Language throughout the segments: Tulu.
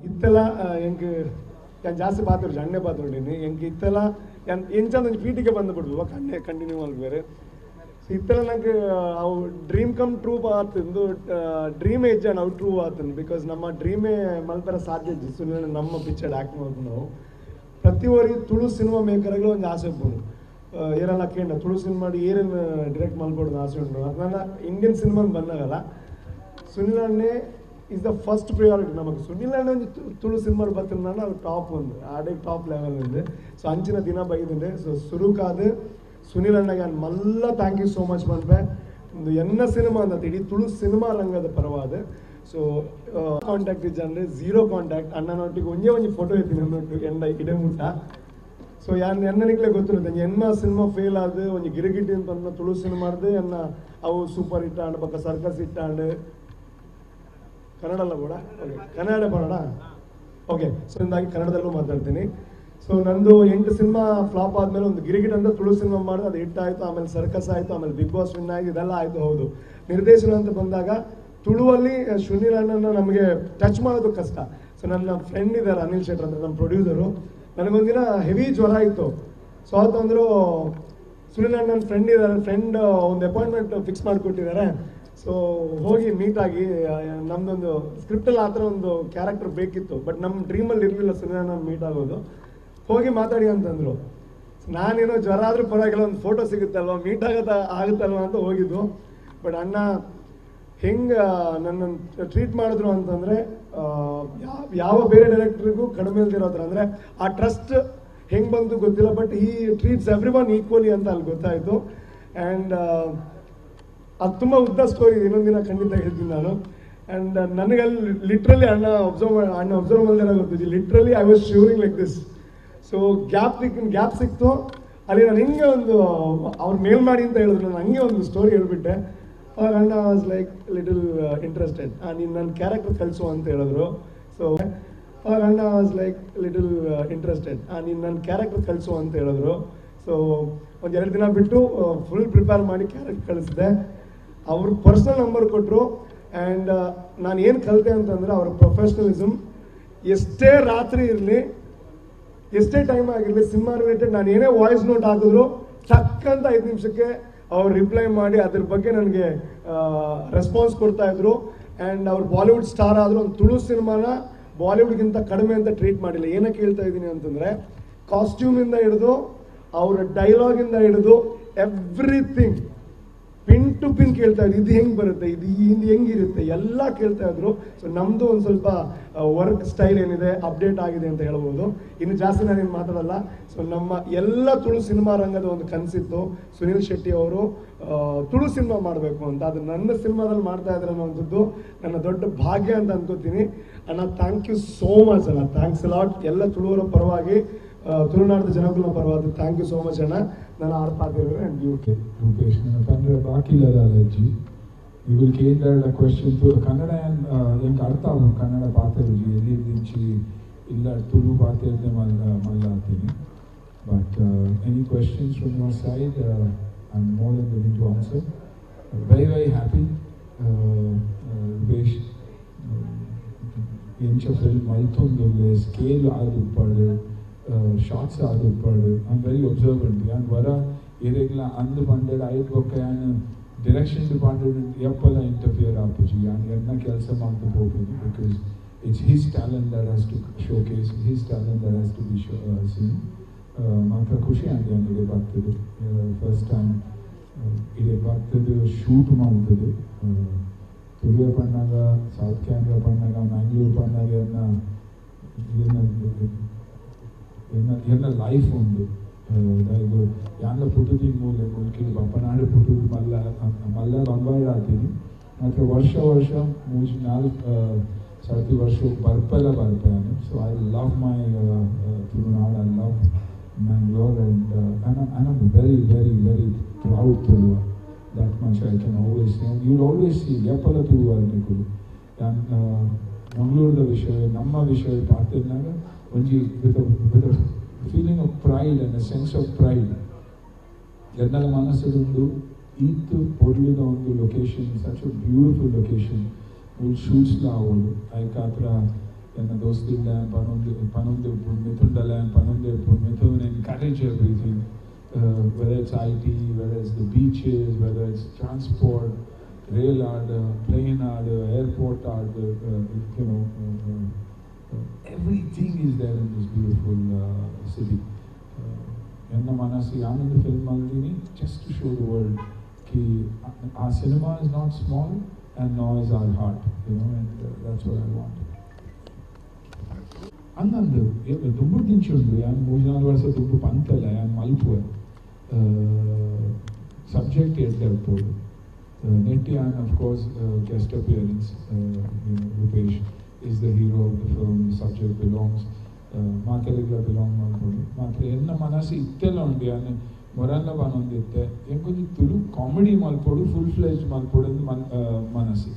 ಇತ್ತೆಲ್ಲ ಎಂಕ್ ಯಾನ್ ಜಾಸ್ತಿ ಪಾತೆರುಜಿ, ಅಣ್ಣೆ ಪಾತೆರೊಂಡಿನಿ. ಎಂಕ್ ಇತ್ತೆಲ್ಲ ಯಾನ್ ಎಂಚ ಒಂಜಿ ಪೀಟಿಗೆ ಬಂದು ಬಿಡ್ದು ಬೊಕ್ಕ ಅಣ್ಣೆ ಕಂಟಿನ್ಯೂ ಮಲ್ಪುವೆರ್. ಸೊ ಇತ್ತೆಲ್ಲ ನಂಗೆ ಅವು ಡ್ರೀಮ್ ಕಮ್ ಟ್ರೂ ಆತುಂದು, ಡ್ರೀಮ್ ಇಜ್ಜಾಂಡ್ ಅವು ಟ್ರೂ ಆತುಂಡು. Because ನಮ್ಮ ಡ್ರೀಮೇ ಮಲ್ಪೆರೆ ಸಾಧ್ಯ ಇಜ್ಜಿ. ಸುನಿಲ್ ನಮ್ಮ ಪಿಕ್ಚರ್ ಆ್ಯಕ್ಟ್ ಮಲ್ಪುನವು ಪ್ರತಿ ಒರಿ ತುಳು ಸಿನಿಮಾ ಮೇಕರ್ಗಳು ಒಂಜಿ ಆಸೆ ಉಪ್ಪುಂಡು. ಏರೆಲ್ಲ ಕೇಂಡ ತುಳು ಸಿನಿಮಾ ಏರೇನು ಡಿರೆಕ್ಟ್ ಮಲ್ಪೊಡು ಆಸೆ ಉಂಡು. ನನ್ನ ಇಂಡಿಯನ್ ಸಿನಿಮಾ ಬಂದಾಗಲ್ಲ ಸುನಿಲ್ ಅಣ್ಣೆ is the first priority ನಮಗೆ. ಸುನಿಲ್ ಅಣ್ಣೆ ಒಂಜಿ ತುಳು ಸಿನಿಮಾ ಬತ್ತಿನ ಅವು ಟಾಪ್ ಒಂದು ಆಡೆ ಟಾಪ್ ಲೆವೆಲ್ ಉಂಡು. ಸೊ ಅಂಚಿನ ದಿನ ಬೈದುಂಡು. ಸೊ ಸುರುಕಾದ್ ಸುನಿಲ್ ಅಣ್ಣಗೆ ನಾನು ಮಲ್ಲ thank you so much ಪನ್ಪೆ. ಒಂದು ಎನ್ನ ಸಿನಿಮಾ ಅಂತ ಇಡೀ ತುಳು ಸಿನಿಮಾ ರಂಗದ ಪರವಾದ. ಸೊ ಕಾಂಟ್ಯಾಕ್ಟ್ ಇಜ್ಜಂದ್ರೆ ಝೀರೋ ಕಾಂಟ್ಯಾಕ್ಟ್. ಅಣ್ಣನೊಟ್ಟಿಗೆ ಒಂಜೇ ಒಂಜಿ ಫೋಟೋ ಇದ್ದೀನಿ ನನ್ನೊಟ್ಟಿಗೆ ಎಂಡ ಇಡೆ ಮುಟ್ಟ. ಸೊ ಯಾನ್ ಎನ್ನ ನಿಕ್ಲೆ ಗೊತ್ತಿರುತ್ತೆ ಎನ್ನ ಸಿನಿಮಾ ಫೇಲ್ ಆದ್ ಒಂಜಿ ಗಿರಿಗಿಟಿ ಅಂತ ತುಳು ಸಿನಿಮಾರ್ದು ಎನ್ನ ಅವು ಸೂಪರ್ ಹಿಟ್ ಆಂಡ್ ಬೊಕ್ಕ ಸರ್ಕಸ್ ಹಿಟ್ ಆಂಡ್. ಕನ್ನಡ ಅಲ್ಲ ಕೂಡ ಓಕೆ, ಕನ್ನಡ ಬರೋಣ ಓಕೆ. ಸೊ ಇಂದಾಗಿ ಕನ್ನಡದಲ್ಲೂ ಮಾತಾಡ್ತೀನಿ. ಸೊ ನಂದು 8 ಸಿನಿಮಾ ಫ್ಲಾಪ್ ಆದಮೇಲೆ ಒಂದು ಗಿರಿಗಿಟ್ ಅಂತ ತುಳು ಸಿನಿಮಾ ಮಾಡಿದೆ, ಅದು ಹಿಟ್ ಆಯಿತು. ಆಮೇಲೆ ಸರ್ಕಸ್ ಆಯಿತು, ಆಮೇಲೆ ಬಿಗ್ ಬಾಸ್ ವಿನ್ ಆಯಿತು, ಇದೆಲ್ಲ ಆಯಿತು. ಹೌದು, ನಿರ್ದೇಶನ ಅಂತ ಬಂದಾಗ ತುಳುವಲ್ಲಿ ಸುನಿಲ್ ಅಣ್ಣನ ನಮಗೆ ಟಚ್ ಮಾಡೋದು ಕಷ್ಟ. ಸೊ ನನ್ನ ಫ್ರೆಂಡ್ ಇದ್ದಾರೆ ಅನಿಲ್ ಶೆಟ್ಟರ್ ಅಂದರೆ ನಮ್ಮ ಪ್ರೊಡ್ಯೂಸರು. ನನಗೊಂದಿನ ಹೆವಿ ಜ್ವರ ಇತ್ತು. ಸೊ ಆತಂದರು ಸುನಿಲ್ ಅಣ್ಣನ ಫ್ರೆಂಡ್ ಇದ್ದಾರೆ, ಫ್ರೆಂಡ್ ಒಂದು ಅಪಾಯಿಂಟ್ಮೆಂಟ್ ಫಿಕ್ಸ್ ಮಾಡಿಕೊಟ್ಟಿದ್ದಾರೆ. ಸೊ ಹೋಗಿ ಮೀಟಾಗಿ ನಮ್ಮದೊಂದು ಸ್ಕ್ರಿಪ್ಟಲ್ಲಿ ಆ ಥರ ಒಂದು ಕ್ಯಾರೆಕ್ಟರ್ ಬೇಕಿತ್ತು, ಬಟ್ ನಮ್ಮ ಡ್ರೀಮಲ್ಲಿ ಇರಲಿಲ್ಲ ಸುನಿಲ್ ಅಣ್ಣನ ಮೀಟ್ ಆಗೋದು. ಹೋಗಿ ಮಾತಾಡಿ ಅಂತಂದರು. ನಾನೇನೋ ಜ್ವರ ಆದರೂ ಪರವಾಗಿಲ್ಲ, ಒಂದು ಫೋಟೋ ಸಿಗುತ್ತಲ್ವ, ಮೀಟ್ ಆಗುತ್ತಲ್ವ ಅಂತ ಹೋಗಿದ್ದು. ಬಟ್ ಅಣ್ಣ ಹೆಂಗೆ ನನ್ನನ್ನು ಟ್ರೀಟ್ ಮಾಡಿದ್ರು ಅಂತಂದರೆ ಯಾವ ಬೇರೆ ಡೈರೆಕ್ಟ್ರಿಗೂ ಕಡಿಮೆ ಇಲ್ದಿರೋ ಥರ. ಅಂದರೆ ಆ ಟ್ರಸ್ಟ್ ಹೆಂಗೆ ಬಂತು ಗೊತ್ತಿಲ್ಲ, ಬಟ್ ಈ ಟ್ರೀಟ್ಸ್ ಎವ್ರಿ ಒನ್ ಈಕ್ವಲಿ ಅಂತ ಅಲ್ಲಿ ಗೊತ್ತಾಯಿತು. ಆ್ಯಂಡ್ ಅದು ತುಂಬ ಉದ್ದ ಸ್ಟೋರಿ, ಇನ್ನೊಂದು ದಿನ ಖಂಡಿತ ಹೇಳ್ತೀನಿ ನಾನು. ಆ್ಯಂಡ್ ನನಗಲ್ಲಿ ಲಿಟ್ರಲಿ ಅಣ್ಣ ಅಬ್ಸರ್ವ್ ಮಾಡಿದ್ರೆ ಗೊತ್ತಿದೆ, literally I was shivering like this. So gap ಸಿಕ್ತು ಅಲ್ಲಿ. ನಾನು ಹಿಂಗೆ ಒಂದು ಅವ್ರು ಮೇಲ್ ಮಾಡಿ ಅಂತ ಹೇಳಿದ್ರು, ನಾನು ಹಂಗೆ ಒಂದು ಸ್ಟೋರಿ ಹೇಳ್ಬಿಟ್ಟೆ. ಅವಾಗ ಅಣ್ಣ ವಾಸ್ ಲೈಕ್ ಲಿಟಲ್ ಇಂಟ್ರೆಸ್ಟೆಡ್, ನೀನು ನನ್ನ ಕ್ಯಾರೆಕ್ಟರ್ ಕಳಿಸು ಅಂತ ಹೇಳಿದ್ರು. ಸೊ ಅವಾಗ ಅಣ್ಣ ವಾಸ್ ಲೈಕ್ ಲಿಟಲ್ ಇಂಟ್ರೆಸ್ಟೆಡ್, ನೀನು ನನ್ನ ಕ್ಯಾರೆಕ್ಟರ್ ಕಳಿಸು ಅಂತ ಹೇಳಿದ್ರು. ಸೊ ಒಂದು 2 ದಿನ ಬಿಟ್ಟು ಫುಲ್ ಪ್ರಿಪೇರ್ ಮಾಡಿ ಕ್ಯಾರೆಕ್ಟರ್ ಕಳಿಸಿದೆ. ಅವರು ಪರ್ಸ್ನಲ್ ನಂಬರ್ ಕೊಟ್ಟರು. ಆ್ಯಂಡ್ ನಾನು ಏನು ಕಲಿತೆ ಅಂತಂದರೆ ಅವರ ಪ್ರೊಫೆಷ್ನಲಿಸಮ್. ಎಷ್ಟೇ ರಾತ್ರಿ ಇರಲಿ, ಎಷ್ಟೇ ಟೈಮ್ ಆಗಿರಲಿ, ಸಿನಿಮಾ ರಿಲೇಟೆಡ್ ನಾನು ಏನೇ ವಾಯ್ಸ್ ನೋಟ್ ಹಾಕಿದ್ರು ಟಕ್ಕಂತ 5 ನಿಮಿಷಕ್ಕೆ ಅವ್ರು ರಿಪ್ಲೈ ಮಾಡಿ ಅದ್ರ ಬಗ್ಗೆ ನನಗೆ ರೆಸ್ಪಾನ್ಸ್ ಕೊಡ್ತಾಯಿದ್ರು. ಆ್ಯಂಡ್ ಅವ್ರು ಬಾಲಿವುಡ್ ಸ್ಟಾರ್ ಆದರೂ ಒಂದು ತುಳು ಸಿನಿಮಾನ ಬಾಲಿವುಡ್ಗಿಂತ ಕಡಿಮೆ ಅಂತ ಟ್ರೀಟ್ ಮಾಡಿಲ್ಲ. ಏನಕ್ಕೆ ಹೇಳ್ತಾ ಇದ್ದೀನಿ ಅಂತಂದರೆ ಕಾಸ್ಟ್ಯೂಮಿಂದ ಹಿಡಿದು ಅವರ ಡೈಲಾಗಿಂದ ಹಿಡಿದು ಎವ್ರಿಥಿಂಗ್ ಪಿನ್ ಟು ಪಿನ್ ಕೇಳ್ತಾ ಇದ್ರು. ಇದು ಹೆಂಗೆ ಬರುತ್ತೆ, ಇದು ಹೆಂಗಿರುತ್ತೆ ಎಲ್ಲ ಕೇಳ್ತಾ ಇದ್ರು. ಸೊ ನಮ್ಮದು ಒಂದು ಸ್ವಲ್ಪ ವರ್ಕ್ ಸ್ಟೈಲ್ ಏನಿದೆ ಅಪ್ಡೇಟ್ ಆಗಿದೆ ಅಂತ ಹೇಳ್ಬೋದು. ಇನ್ನು ಜಾಸ್ತಿ ನಾನೇನು ಮಾತಾಡಲ್ಲ. ಸೊ ನಮ್ಮ ಎಲ್ಲ ತುಳು ಸಿನಿಮಾ ರಂಗದ ಒಂದು ಕನಸಿತ್ತು ಸುನಿಲ್ ಶೆಟ್ಟಿ ಅವರು ತುಳು ಸಿನಿಮಾ ಮಾಡಬೇಕು ಅಂತ. ಅದು ನನ್ನ ಸಿನಿಮಾದಲ್ಲಿ ಮಾಡ್ತಾ ಇದ್ದಾರೆ ಅನ್ನೋವಂಥದ್ದು ನನ್ನ ದೊಡ್ಡ ಭಾಗ್ಯ ಅಂತ ಅನ್ಕೋತೀನಿ. ಅಣ್ಣ thank you so much ಅಣ್ಣ, thanks lot. ಎಲ್ಲ ತುಳುವರ ಪರವಾಗಿ, ತುಳುನಾಡದ ಜನಗಳ ಪರವಾಗಿ thank you so much ಅಣ್ಣ. ನಾನು ಆರ್ಪಾತಿರೋದು ಆ್ಯಂಡ್ you okay Rupesh ನನ್ನ ಪಂಡ್ರೆ ಬಾಕಿ ಅಜ್ಜಿ ಇವುಗಳು ಕೇಂದ್ರ ಕ್ವೆಶನ್ ಕನ್ನಡ ಎಂಕ್ ಅರ್ಥ ಆವು ಕನ್ನಡ ಪಾತೆರುಜಿ ಎಲ್ಲಿ ದಿಂಚಿ ಇಲ್ಲ ತುಳು ಪಾತೆರ್ನೆ ಮಲ್ಲ ಮಲ್ಲ ಆತೀನಿ. But any questions from your side I am more than willing to answer. Very very happy Rupesh ಎಂಚ ಫಿಲ್ಮ್ ಮಲ್ತೊಂದುಲ್ಲೆ ಸ್ಕೇಲ್ ಆದುಪ್ಪಾಡು ಶಾರ್ಟ್ಸ್ ಆದುಪ್ಪಾಡು. I am very observant. ಯಾನ್ ವರ ಏರೆಗ್ಲ ಅಂದು ಪಂಡೆಡ್ ಐಟ್ ಬೊಕ್ಕ ಯಾನ್ ಡಿರೆಕ್ಷನ್ ಡಿಪಾರ್ಟ್ಮೆಂಟ್ ಎಪ್ಪಲ ಇಂಟರ್ಫಿಯರ್ ಆಪುಜಿ. ಯಾನ್ ಎನ್ನ ಕೆಲಸ ಮಾಡ್ತು ಪೋಪಿನಿ because it's his talent that has to showcase, his talent that has to be seen. ಮಾತ್ರ ಖುಷಿ ಆಗಿದೆ ಇಡೆ ಬರ್ತದೆ ಫಸ್ಟ್ ಟೈಮ್ ಇಡೆ ಬರ್ತದೆ ಶೂಟ್ ಮಾಡ್ತದೆ. ತುಳುವೆ ಪಣ್ಣಾಗ ಸೌತ್ ಕ್ಯಾನ್ರಾ ಪಣ್ಣಾಗ ಮ್ಯಾಂಗ್ಳೂರ್ ಪಣ್ಣಾಗ ಎನ್ನ ಎನ್ನ ಎನ್ನ ಲೈಫ್ ಉಂಡು. ಲೈಕ್ ಯಾನ್ಲ ಪುಟ್ಟುದಿನ ಮೂಲೆ ಮುಲ್ಕಿ ಬಪ್ಪನಾಡು ಪುಟ್ಟುದು ಮಲ್ಲ ಮಲ್ಲ ಬೊಂಬಾಯಿ ಆತೀನಿ. ಮಾತ್ರ ವರ್ಷ ವರ್ಷ 3-4 ಸರ್ತಿ ವರ್ಷ ಬರ್ಪೆಲ್ಲ ಬರ್ಪೆ ನಾನು. So I love my Tulunadu, I love Mangalore, and I am very very very proud Tuluva. That much I can always say. And you will always see ಎಪ್ಪಲ Tuluva ನಿಕುಲು. ಯಾನ್ ಮಂಗಳೂರದ ವಿಷಯ ನಮ್ಮ ವಿಷಯ ಪಾತಿನಾಗ ಒಂಜಿ with feeling of pride and a sense of pride. ಎನ್ನಲ ಮನಸ್ಸುಂಡು ಈತ್ ಪೊರ್ಲುದ ಒಂದು location, such a beautiful location, ಮೂಲು ಶೂಟ್ಸ್ಲ ಆವೊಡು. ಐಕಾತ್ರ ಎನ್ನ ದೋಸ್ತಿಲ್ಲ ಪನೊಂದು ಪನೊಂದು ಮಿಥುಂಡಲ ಪನೊಂದು Mithun encourage everything, whether it's IT, whether it's the beaches, whether it's transport, rail add, plane add, airport add, everything is there in this beautiful city. ಎನ್ನ ಮನಸ್ಸು ಯಾನೊಂದು film ಮಲ್ದಿನಿ just to show the world Ki our cinema is not small and nor is our heart, and that's what I want. ಅಂದಂದು ದುಂಬು ದಿಂಚಿ ಉಂಡು ಯಾನ್ ಮೂಜಿ ನಾಲ್ ವರ್ಷ ದುಂಬು ಪಂತಲ್ಲ ಯಾನ್ ಮಲ್ಪುವೆ ಸಬ್ಜೆಕ್ಟ್ ಎಡ್ಡೆ ಇಪ್ಪೊಡು. ನೆಟ್ಟಿ ಯಾನ್ of course guest appearance. Rupesh is the hero of the film. Subject belongs ಮಾತೆರೆಗ್ಲ belong ಮಲ್ಪೊಡು. ಮಾತ್ರ ಎನ್ನ ಮನಸ್ಸು ಇತ್ತೆಲ್ಲ ಉಂಡು ಯಾನ್ ಮೊರಲ್ಲ ಪನೊಂದಿತ್ತೆ ಎಂಕೊಂಜಿ ತುಳು ಕಾಮಿಡಿ ಮಲ್ಪೊಡು ಫುಲ್ ಫ್ಲೆಜ್ ಮಲ್ಪೊಡು ಅಂದ್ ಮನ್ ಮನಸ್ಸು.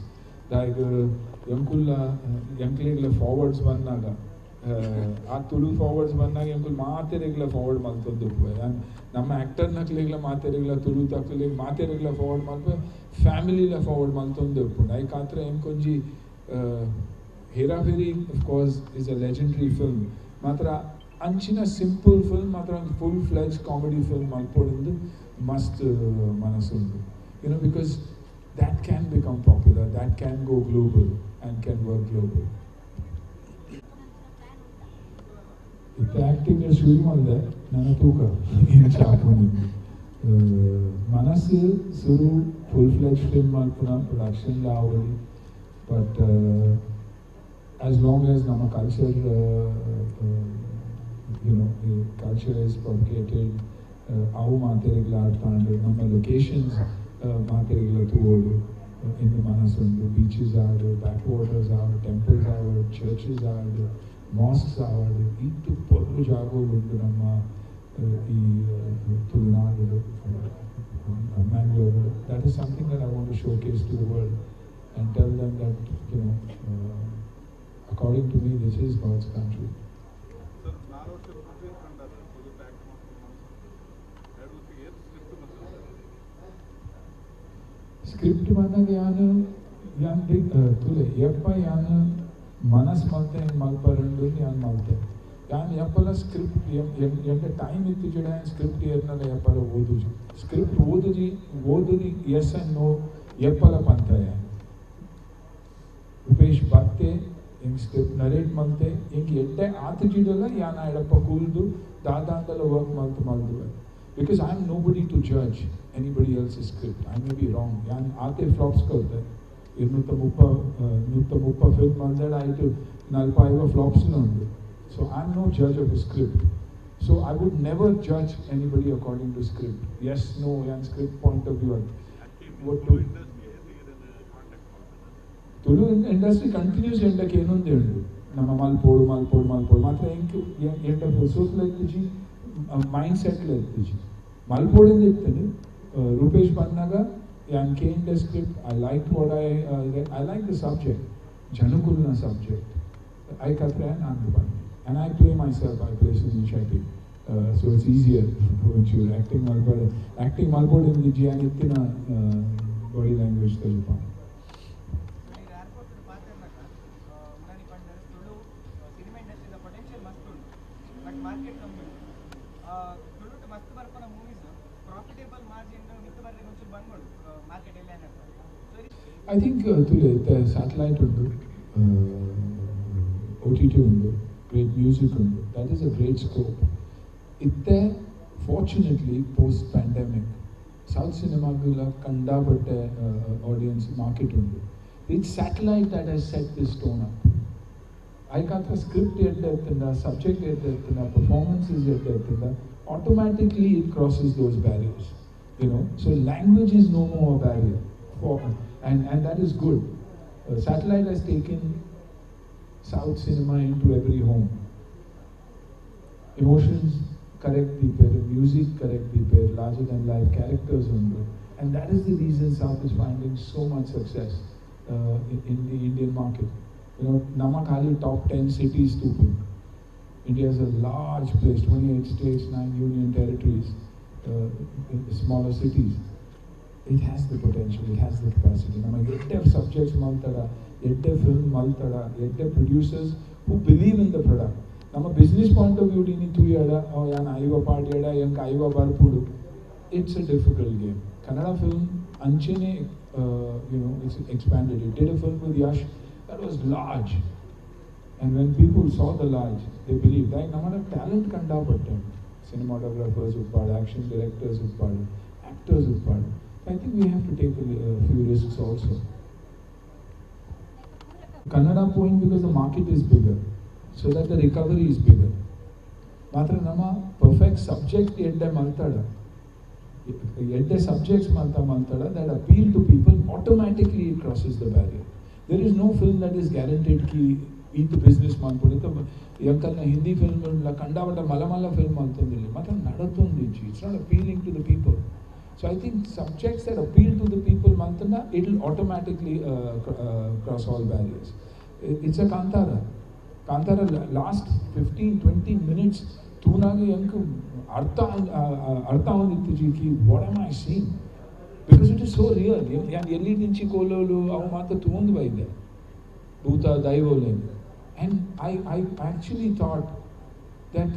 ದಾಯೆಗ್ ಎಂಕುಲ್ಲ ಎಂಕ್ಲೆಗ್ಲ ಫಾರ್ವರ್ಡ್ಸ್ ಬಂದಾಗ ಆ ತುಳು ಫಾರ್ವರ್ಡ್ಸ್ ಬಂದಾಗ ಎಂಕುಲು ಮಾತೆರೆಗ್ಲ ಫಾರ್ವರ್ಡ್ ಮಲ್ತೊಂದು ಉಪ್ಪುವೆ. ನಮ್ಮ ಆ್ಯಕ್ಟರ್ ನಕ್ಲೆಗ್ಲ ಮಾತೆರೆಗ್ಲ ತುಳು ತಕ್ಲೆಗ್ ಮಾತೆರೆಗ್ಲ ಫಾರ್ವರ್ಡ್ ಮಲ್ಪೆ ಫ್ಯಾಮಿಲಿಲ ಫಾರ್ವರ್ಡ್ ಮಲ್ತೊಂದು ಉಪ್ಪುಂಡು. ಐಕಾತ್ರ ಎಂಕೊಂಜಿ ಹೇರಾಫೇರಿ of course is a legendary film. ಮಾತ್ರ ಅಂಚಿನ ಸಿಂಪಲ್ ಫಿಲ್ಮ್ ಮಾತ್ರ ಒಂದು ಫುಲ್ ಫ್ಲೆಜ್ ಕಾಮಿಡಿ ಫಿಲ್ಮ್ ಮಲ್ಪೊಡುಂದು ಮಸ್ತ್ ಮನಸ್ಸುಂಡು, because that can become popular, that can go global and can work global. ಇತ್ತೆ ಆ್ಯಕ್ಟಿಂಗ್ ಶುರು ಮಲ್ದೆ ನನ್ನ ತೂಕ ಇಂಚ ಆಪುಂಡು. ಮನಸ್ಸು ಸುರು ಫುಲ್ ಫ್ಲೆಜ್ ಫಿಲ್ಮ್ ಮಲ್ಪುನ ಪ್ರೊಡಕ್ಷನ್ ಆವೊಲಿ. ಬಟ್ ಆಸ್ ಲಾಂಗ್ ಆಸ್ ನಮ್ಮ culture is propagated, ಅವು ಮಾತೆರೆಗ್ಲ ಅರ್ಥ ನಮ್ಮ ಲೊಕೇಶನ್ಸ್ ಮಾತೆರೆಗ್ಲ ತೂವೊಡು ಇಂದು ಮನಸ್ಸುಂಡು. ಬೀಚಸ್ ಆಡ್, ಬ್ಯಾಕ್ ವಾಟರ್ಸ್ ಆಡ್, ಟೆಂಪಲ್ಸ್ ಆವಡ್, ಚರ್ಚಸ್ ಆಡ್, ಮಾಸ್ಕ್ಸ್ ಆವಡ್, ಈತ್ ಪೊರ್ಲು ಜಾಗೋಲು ಉಂಡು ನಮ್ಮ ಈ Tulunadu Mangalore. That is something that I want to showcase to the world and tell them that according to me, this is God's country. Sir, ನಾಲ್ ವರ್ಷ ಪೃಥ್ವಿ ಪುದುಟ್ ಆಕ್ಟ್ ಮಲ್ಪುನ ಮನಸ್ಸು ಎರಡು ವರ್ಷ ಏತ್ ಸ್ಕ್ರಿಪ್ಟ್ ಬಂದಿದೆ? ಸ್ಕ್ರಿಪ್ಟ್ ಬಂದಾಗ ಯಾನ್ ಯಾನ್ ತುಲೆ ಯಪ್ಪ ಯಾನ್ ಮನಸ್ ಮಲ್ತೆ ಹೆಂಗೆ ಮಲ್ಪರಂಡು ಯಾನ್ ಮಲ್ತೆ. ಯಾನ್ ಯಪ್ಪಲ ಸ್ಕ್ರಿಪ್ಟ್ ಎಂಟ ಟೈಮ್ ಇತ್ತಿಜಡ ಯಾನ್ ಸ್ಕ್ರಿಪ್ಟ್ ಏರ್ನಲ ಯಪ್ಪಲ ಓದುಜಿ. ಸ್ಕ್ರಿಪ್ಟ್ ಓದುಜಿ ಓದುನಿ ಎಸ್ ಅಂಡ್ ನೋ ಯಪ್ಪಲ ಪಂತ. ಯಾನ್ ರೂಪೇಶ್ ಬತ್ತೆ ಎಂಕ್ ಸ್ಕ್ರಿಪ್ಟ್ ನರೇಟ್ ಮಲ್ತೆ ಎಂಕ್ ಎಡ್ಡೆ ಆತುಜಿಡಲ ಯಾನ್ ಎಡಪ್ಪ ಕೂಲ್ದು ದಾದಾಂಡಲ work ಮಲ್ತು ಮಲ್ದುವೆ, because I am nobody to judge anybody else's script. I may be wrong. ಯಾನ್ ಆತೆ ಫ್ಲಾಪ್ಸ್ ಕಲ್ತೆ. 230 130 ಫಿಲ್ಮ್ ಮಲ್ದೆಡ ಆಯ್ತು ನಲ್ಪ ಐವ ಫ್ಲಾಪ್ಸ್ ಉಂಡು. So I am no judge of a script. So I would never judge anybody according to script. Yes, no, ಯಾನ್ ಸ್ಕ್ರಿಪ್ಟ್ ಪಾಯಿಂಟ್ ಆಫ್ ವ್ಯೂ ಅಂತ ಒಟ್ಟು ತುಳು ಇಂಡಸ್ಟ್ರಿ ಇದನ್ನ ಕಾಂಟ್ಯಾಕ್ಟ್ ಮಾಡ್ತಾರೆ. ತುಳು ಇಂಡಸ್ಟ್ರಿ ಕಂಟಿನ್ಯೂಸ್ ಎಂಡಕ್ಕೆ ಏನೊಂದೇ ಉಂಡು ನಮ್ಮ ಮಲ್ಪೋಡು ಮಲ್ಪೋಡು ಮಲ್ಪೋಡು. ಮಾತ್ರ ಎಂಕ್ ಎಂಡ ಫುರ್ಸೋತ್ಲ ಇತ್ತಿಜಿ, ಮೈಂಡ್ ಸೆಟ್ಲ ಇತ್ತಿಜಿ. ಮಲ್ಪೋಡಿಂದ ಇತ್ತೇನೆ ರೂಪೇಶ್ ಬಂದಾಗ ಯಾನ್ ಕೇಂಡ script. I like what I like, the subject, ಜನಕುಲ್ನ subject ಐಕತ್ರ ನಾನು ಬಂದೆ. And I play myself, I play Sunil Shetty, so it's easier. ಒಂಚೂರು ಆ್ಯಕ್ಟಿಂಗ್ ಮಲ್ಪಡೆ ಆ್ಯಕ್ಟಿಂಗ್ ಮಲ್ಪೋಡಿಂದ ಯಾನ್ ಇತ್ತಿನ ಬಾಡಿ ಲ್ಯಾಂಗ್ವೇಜ್ ತೋಜುಪ. ಈಗ ಏರ್ಪೋರ್ಟ್ ಪಾತೆರ್ನಗ ಮುರಾನಿ ಪಂಡರ್ ತುಳು ಸಿನಿಮಾ ಇಂಡಸ್ಟ್ರಿದ ಪೊಟೆನ್ಷಿಯಲ್ ಮಸ್ತ್ ಉಂಡು ಬಟ್ ಮಾರ್ಕೆಟ್ ಕಮ್ಮಿ ಉಂಡು. ತುಳುಟು ಮಸ್ತ್ ಬರ್ಪುನ ಮೂವೀಸ್ ಪ್ರಾಫಿಟೇಬಲ್ ಮಾರ್ಜಿನ್ ಮಿತ್ತ್ ಬರ್ರೆ ಒಂಚೂರು ಬಂದ್ಬೋಡು ಮಾರ್ಕೆಟ್ ಎಲ್ಲ ಸೊ I think ತುಲೆ ಸ್ಯಾಟಲೈಟ್ ಉಂಡು, OTT ಉಂಡು, ಗ್ರೇಟ್ ಮ್ಯೂಸಿಕ್ ಉಂಡು. That is a great scope. ಇತ್ತೆ ಫಾರ್ಚುನೇಟ್ಲಿ ಪೋಸ್ಟ್ ಪ್ಯಾಂಡಮಿಕ್ ಸೌತ್ ಸಿನಿಮಾಗುಲ ಕಂಡಾಪಟ್ಟೆ ಆಡಿಯನ್ಸ್ ಮಾರ್ಕೆಟ್ ಉಂಡು. It's satellite that has set this tone up. ಐಕಾತ್ರ script ಎಡ್ಡೆ ಇತ್ತಂಡ, ಸಬ್ಜೆಕ್ಟ್ ಎಡ್ಡೆ ಇತ್ತಂಡ, ಪರ್ಫಾರ್ಮೆನ್ಸಸ್ ಎಡ್ಡೆ ಇತ್ತಂಡ, automatically it crosses those barriers. So language is no more a barrier for and that is good. Satellite has taken South cinema into every home. Emotions correct people, music correct people, larger than life characters ಉಂಡು, and that is the reason South is finding so much success in the Indian market. ನಮ್ಮ ಖಾಲಿ top 10 cities ತೂಪಿ. India is a large place, 28 states, 9 union territories, smaller cities. It has the potential, it has the capacity. ನಮ್ಮ ಎಡ್ಡೆ ಸಬ್ಜೆಕ್ಟ್ಸ್ ಮಲ್ತಡ, ಎಡ್ಡೆ ಫಿಲ್ಮ್ ಮಲ್ತಡ, ಎಡ್ಡೆ producers who believe in the product. ನಮ್ಮ ಬಿಸ್ನೆಸ್ ಪಾಯಿಂಟ್ ಆಫ್ ವ್ಯೂ ಇನಿ ತೂಯಡ ಯಾನ್ ಐವ ಪಾಡ್ಯಡ ಎಂಕ್ ಐವ ಬರ್ಪುಡು, it's a difficult game. Kannada film ಅಂಚೆನೆ it's expanded. It did a film with Yash that was large, and when people saw the large they believe that ನಮ್ಮ ಟ್ಯಾಲೆಂಟ್ ಕಂಡಾಪಟ್ಟೆ. ಸಿನಿಮಾಟೋಗ್ರಾಫರ್ಸ್ ಉಪ್ಪಾಡು, ಆ್ಯಕ್ಷನ್ ಡೈರೆಕ್ಟರ್ಸ್ ಉಪ್ಪಾಡು, ಆ್ಯಕ್ಟರ್ಸ್ ಉಪ್ಪಾಡು. I think we have to take few risks also. Kannada point because the market is bigger, so that the recovery is bigger. ಮಾತ್ರ ನಮ್ಮ ಪರ್ಫೆಕ್ಟ್ ಸಬ್ಜೆಕ್ಟ್ ಎಡ್ಡೆ ಮಲ್ತಾಡ, ಎಡ್ಡೆ subjects ಮಲ್ತ ಮಲ್ತಾಡ that appeal to people, automatically it crosses the barrier. There is no film that is guaranteed Ki ಈತ್ business ಮಲ್ಪೊಡು. ಎಂಕಲ್ನ ಹಿಂದಿ ಫಿಲ್ಮ್ ಕಂಡಾಪಟ್ಟ ಮಲ್ಲ ಮಲ್ಲ ಫಿಲ್ಮ್ ಮಲ್ತೊಂದಿಲ್ಲ, ಮಾತ್ರ ನಡತೊಂದಿಜ್ಜಿ. It's not appealing to the people. So I think subjects that appeal to the people ಮಲ್ತಂಡ it will automatically cross all barriers. It's a Kantara. Kantara last 15-20 minutes ತೂನಾಗ ಎಂಕ್ ಅರ್ಥ ಅರ್ಥ ಆವೊಂದಿತ್ತಿಜಿ ಕಿ what am I seeing, because it is so real. ಯಾನ್ ಎಲ್ಲಿ ನಿಂಚಿ ಕೋಲೋಲು ಅವು ಮಾತ್ರ ತೂವೊಂದು ಬೈದೆ ಭೂತ ದೈವೋಲೇನು. And I actually thought that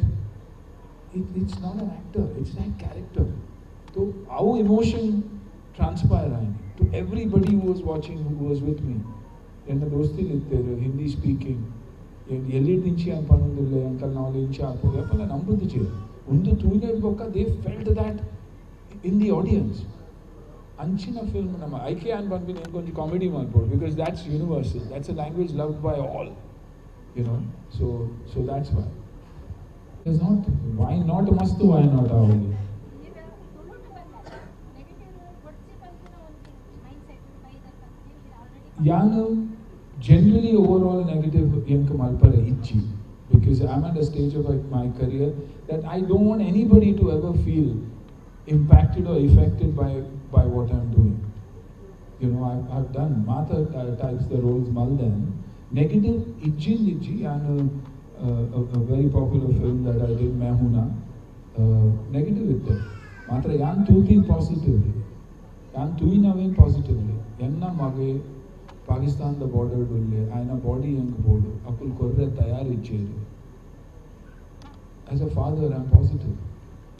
it's not an actor, it's that character. So our emotion transpire ಆಯ್ತು to everybody who was watching, who was with me. ಎನ್ನ ದೋಸ್ತಿಲು ಇತ್ತೆರ್ ಹಿಂದಿ ಸ್ಪೀಕಿಂಗ್, ಎಲ್ಲಿ ದಿಂಚಿ ಅಂತ ಪನೊಂದುಲ್ಲೆ ಅಂಕಲ್ ನಾವು ಇಂಚ ಆಪುಂಡು ಅಪಲ ನಂಬುದಿಜೆರ್. ಉಂದು ತೂಯಿನೆಡ್ ಬೊಕ್ಕ they felt that in the audience. ಅಂಚಿನ ಫಿಲ್ಮ್ ನಮ್ಮ ಐಕೆ ಅನ್ ಪನ್ಪಿನ ಎಂಕೊಂಜಿ ಕಾಮಿಡಿ ಮಲ್ಪೊಡು, because that's universal, that's a language loved by all, you know. So that's why is not why not ಮಸ್ತ್, why not ಆವೊಲಿ. ಯಾನ್ generally overall negative ಎಂಕ್ ಮಲ್ಪರೆ ಇಜ್ಜಿ, because I am at a stage of my career that I don't want anybody to ever feel impacted or affected by what I'm doing. You know, I've done Mata types the roles Malden. Negative Ijjin Ijji and a very popular film that I did, Main Hoon Na, negative itte. Matra yan tutin positively. Yan tuinavin positively. Enna mage Pakistan the border dulle, aina body yank board, akul korre tayar ijjeru. As a father, I'm positive.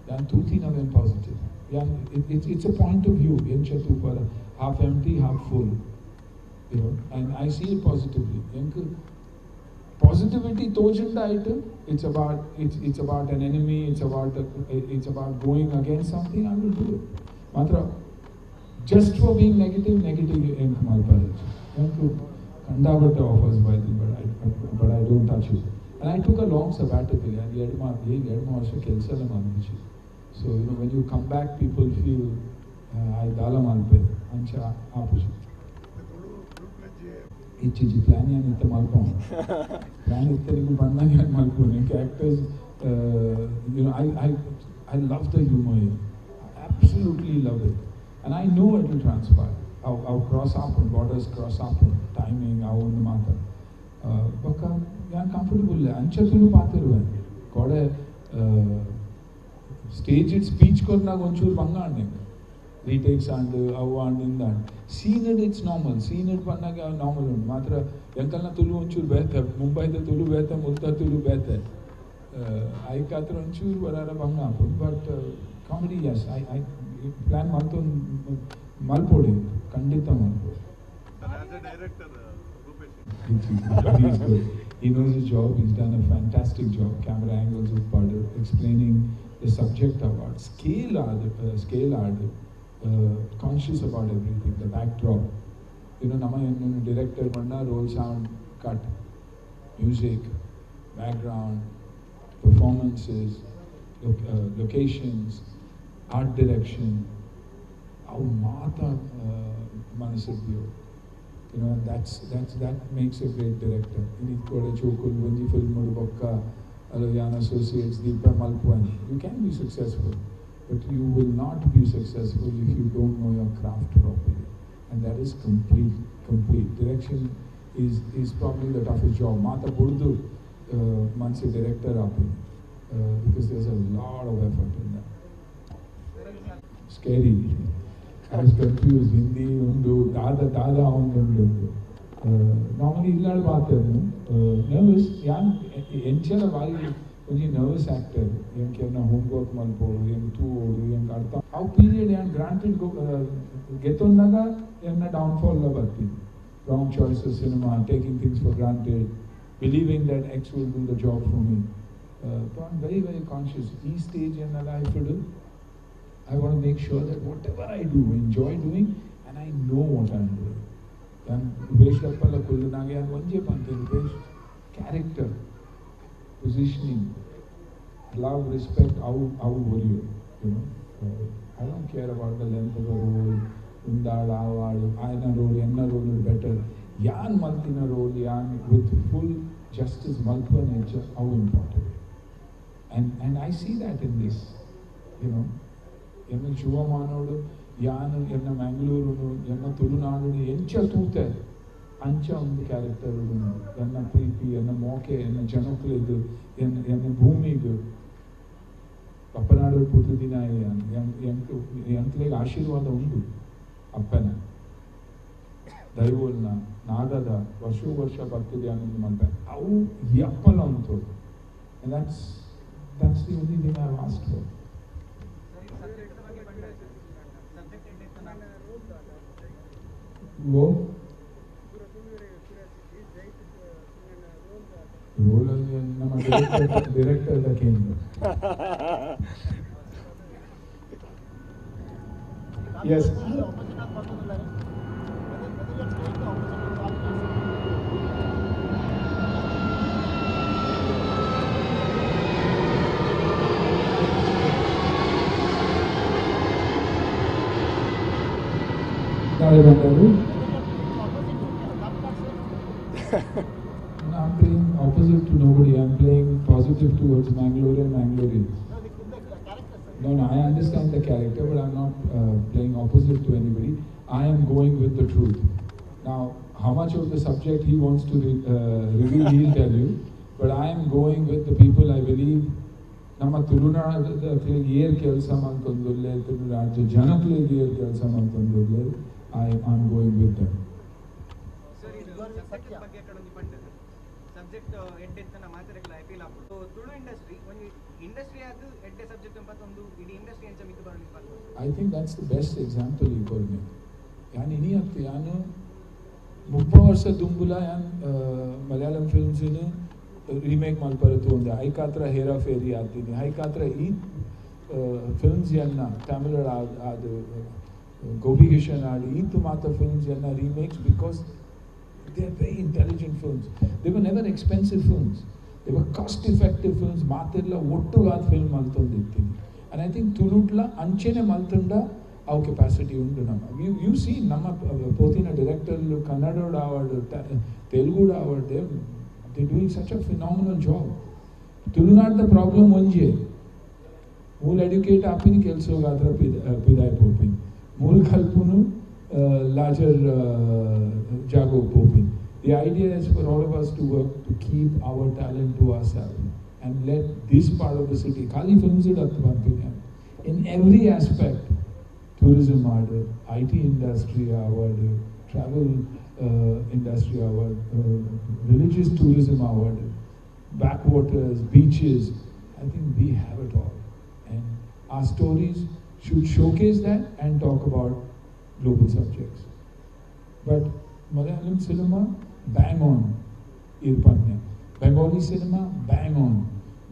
Yan tutinavin positive. Yan, it's a point of view. Encha tupara, half empty, half full. You know, and I see it positively. Enk positivity tojunda item. It's about it's about an enemy. It's about going against something. I will do it. Matra just for being negative, negative enk malparaj. Enk kandavatta offers by the but I don't touch it. And I took a long sabbatical. And edma varsha kelsala mandichi. So you know, when you come back, people feel I dala malpe ancha aapuji. ಇಚ್ಚಿಜಿ plan ಯಾನ್ ಇತ್ತ ಮಲ್ಪೊಂಡು, ಪ್ಲಾನ್ ಇತ್ತ ನಿಗು ಬಂದಾಗ ಯಾನ್ ಮಲ್ಪೊಂಡು. ಎಂಕ್ actors, you know, I love the humour, absolutely love it. And I know it will transpire. ಅವು ಕ್ರಾಸ್ ಆಪುಂಡು, ಬಾರ್ಡರ್ಸ್ ಕ್ರಾಸ್ ಆಪುಂಡು, ಟೈಮಿಂಗ್ ಅವು ಒಂದು ಮಾತ್ರ. ಬೊಕ್ಕ ಯಾನ್ ಕಂಫರ್ಟಬಲ್ ಅಂಚ ತುಳು ಪಾತಿರುವೆ. ಕೋಡೆ ಸ್ಟೇಜ್ it speech ಕೊರ್ನಾಗ ಒಂಚೂರು ಬಂಗ ಆಂಡ್ ಎಂಕ್ ರೀಟೇಕ್ಸ್ ಆಂಡ್ ಅವು ಆಂಡ್ ಇಂದ and scene it it's normal. Scene it ಪನ್ನಾಗ normal ಉಂಡು. ಮಾತ್ರ ಎಂಕಲ್ನ ತುಳು ಒಂಚೂರು ಬೇತೆ, ಮುಂಬೈದ ತುಳು ಬೇತೆ, ಮುಲ್ತ ತುಳು ಬೇತೆ, ಐಕಾತ್ರ ಒಂಚೂರು ಬರಾರ ಬಂಗ ಆಪುಂಡು. But comedy yes, I I plan ಮಲ್ತೊಂದು ಮಲ್ಪೊಡು, ಖಂಡಿತ ಮಲ್ಪೊಡು. As a director, Rupesh. He's good. He knows his job. He's done a fantastic job. Camera angles with Padu, explaining the subject about scale art, conscious about everything, the backdrop. You know, nama director manna roll sound, cut, music, background, performances, locations, art direction. Avu maata manasiddiyo. You know, and that makes a great director. In Kode Chokul, Vanji film Mudubakka, Alavian Associates, Deepa Malpuan. You can be successful, but you will not be successful if you don't know your craft properly. And that is complete. Direction is probably the toughest job. Mata Burdu Mansi director aapin, because there's a lot of effort in that. Scary. I was confused. Hindi undu, dada dada undu. Normally ಇಲ್ಲಾಡ್ ಪಾತೆರ್ನು ನರ್ವಸ್ ಯಾನ್ ಎಂಚಲ ಬಾರಿ ಒಂಜಿ ನರ್ವಸ್ ಆಕ್ಟರ್. ಎಂಕ್ ಎನ್ನ ಹೋಮ್ ವರ್ಕ್ ಮಲ್ಪೋಡು, ಎಂಕ್ ತೂವೋಡು, ಎಂಕ್ ಅರ್ಥ ಅವು ಪೀರಿಯಡ್ ಯಾನ್ ಗ್ರಾಂಟೆಡ್ ಗೆತ್ತೊಂದಾಗ ಎನ್ನ ಡೌನ್ಫಾಲ್ ಬರ್ತೀನಿ. Wrong choice of cinema, taking things for granted, believing that X will do the job for me. So I'm very, very conscious. Each stage in my life, I want to make sure that whatever I do, enjoy doing, and I know what I'm doing. And Rupesh Lappala Kullunage and Vanje Pante, Rupesh, character, positioning, love, respect, how worry you know. I don't care about the length of the role, Undad, Awad, Aina role, Enna role is better. Yan Maltina role, Yan with full justice, Malpa nature, how important. And I see that in this, you know. Enna Shuvamanodu, Yan, Enna Mangaluru, Enna Tulunadu, Encha Tute, Ancha undu character, Enna Preeti, Enna Moke, Enna Janokledu, Enna Bhumigu. Pappanadu Putudina, Yankleg Ashirvada undu, Appana. ದೈವೋಲ್ನ ನಾಗದ ವರ್ಷ ವರ್ಷ ಬರ್ತಿದೆ ಅನ್ನೋದು ಮಾಡ್ತಾರೆ ಅವು ಎಪ್ಪಲ ಅಂತು. And that's the only thing I have asked for. Role ನಮ್ಮ ಡೈರೆಕ್ಟರ್ the ಕೇಂದ್ರ. Yes. I'm playing opposite to nobody. I'm playing positive towards Mangalore and Mangaloreans. No, no, I understand the character, but I'm not playing opposite to anybody. I am going with the truth. Now, how much of the subject he wants to reveal, he'll tell you. But I am going with the people I believe. ನಮ್ಮ ತುಳುನಾಡದ ಏರ್ ಕೆಲಸ ಮಂತೊಂದುಲ್ಲೆ, ತುಳುನಾಡು ಜನಕ್ಲೆಗ್ ಏರ್ ಕೆಲಸ ಮಂತೊಂದುಲ್ಲೆ, I am going with them. Sir, ಇದು ಸಬ್ಜೆಕ್ಟ್ ಬಗ್ಗೆ ಕಡೊಂಜಿ ಪಂಡರ್ ಸಬ್ಜೆಕ್ಟ್ ಎಡ್ಡೆ ಇತ್ತನ ಮಾತೆರೆಗ್ಲ ಅಪೀಲ್ ಆಪುಂಡು. ತುಳು ಇಂಡಸ್ಟ್ರಿ ಒಂಜಿ ಇಂಡಸ್ಟ್ರಿ ಆದ್ ಎಡ್ಡೆ ಸಬ್ಜೆಕ್ಟ್ ಪತ್ತೊಂದು ಇಡೀ ಇಂಡಸ್ಟ್ರಿ ಎಂಚ ಮಿತ್ತ್ ಬರೊಂದು ಪನ್ಪುಂಡು. I think that's the best example you ಕೊರ್ನೆ. ಯಾನ್ ಇನಿ ಅತ್ತ್ ಯಾನ್ 30 ವರ್ಷ ದುಂಬುಲ ಯಾನ್ ಮಲಯಾಳಂ ಫಿಲ್ಮ್ಸ್ ರೀಮೇಕ್ ಮಲ್ಪರೆ ತೂಂದೆ. ಐಕಾತ್ರ ಹೇರಾ ಫೇರಿ ಆತೀನಿ, ಐಕಾತ್ರ ಈ ಫಿಲ್ಮ್ಸ್ ಎನ್ನ ತಮಿಳ್ ಅದು ಗೋಪಿ ಕಿಶನ್ ಆಡಿ ಈತು ಮಾತ ಫಿಲ್ಮ್ಸ್ ಎನ್ನ remakes because they are very intelligent films. They were never expensive films, they were cost effective films. ಮಾತೆಲ್ಲ ಒಟ್ಟುಗಾದ ಫಿಲ್ಮ್ ಮಲ್ತೊಂದಿತ್ತೀನಿ. ಆ್ಯಂಡ್ I think ತುಳುಟ್ಲ ಅಂಚೆನೆ ಮಲ್ತುಂಡ ಅವು ಕೆಪಾಸಿಟಿ ಉಂಡು. ನಮ್ಮ ಯು ಸಿ ನಮ್ಮ ಪೋತಿನ director ಕನ್ನಡೋಡ್ award, Telugu award, they doing such a phenomenal job. ತುಳುನಾಡ್ದ problem ಒಂಜೆ ಮೂಲ ಎಡ್ಯುಕೇಟ್ ಆಪಿನ ಕೆಲಸಗಾತ್ರ ಪಿದಾಯ್ ಪೋಪಿನ್ ಮೂಲ ಕಲ್ಪುನು larger Jago ಪೋಪಿನ್. The idea is for all of us to work to keep our talent to ourselves and let this part of the city, ಖಾಲಿ ಫಿಲ್ಮ್ಸ್ ಇಡತ್ತು ಪನ್ಪಿನ, in every aspect, tourism award, IT industry award, travel industry award, religious tourism award, backwaters, beaches. I think we have it all. And our stories should showcase that and talk about global subjects. But Malayalam cinema, bang on, Irpanya. Bengali cinema, bang on.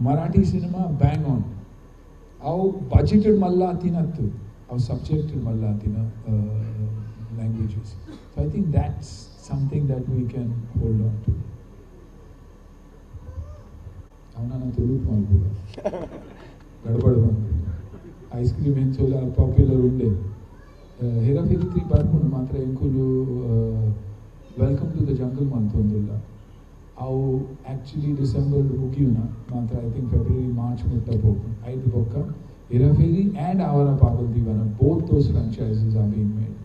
Marathi cinema, bang on. Our budgeted mallathinattu, our subjected mallathina languages. So I think that's something that we can hold on to. ಅವನನ್ನ ತುಳುಟ್ ಮಾಡ್ಬೋದು ಗಡಬಡ ಬಂದು ಐಸ್ ಕ್ರೀಮ್ ಎಂಚೋಲ ಪಾಪ್ಯುಲರ್ ಉಂಡೆ. ಹೇರಾಫೇರಿ 3 ಬರ್ಪುಂಡು ಮಾತ್ರ ಎಂಕುಲು welcome to the jungle ಮಂತೊಂದುಲ್ಲ. ಅವು ಆ್ಯಕ್ಚುಲಿ ಡಿಸೆಂಬರ್ ಮುಗಿಯುನ ಮಾತ್ರ I think February March ಮುಟ್ಟ ಪೋಪುಂಡು. ಐದು ಬೊಕ್ಕ Hera Pheri and Awara Pagal Deewana both those franchises are being made.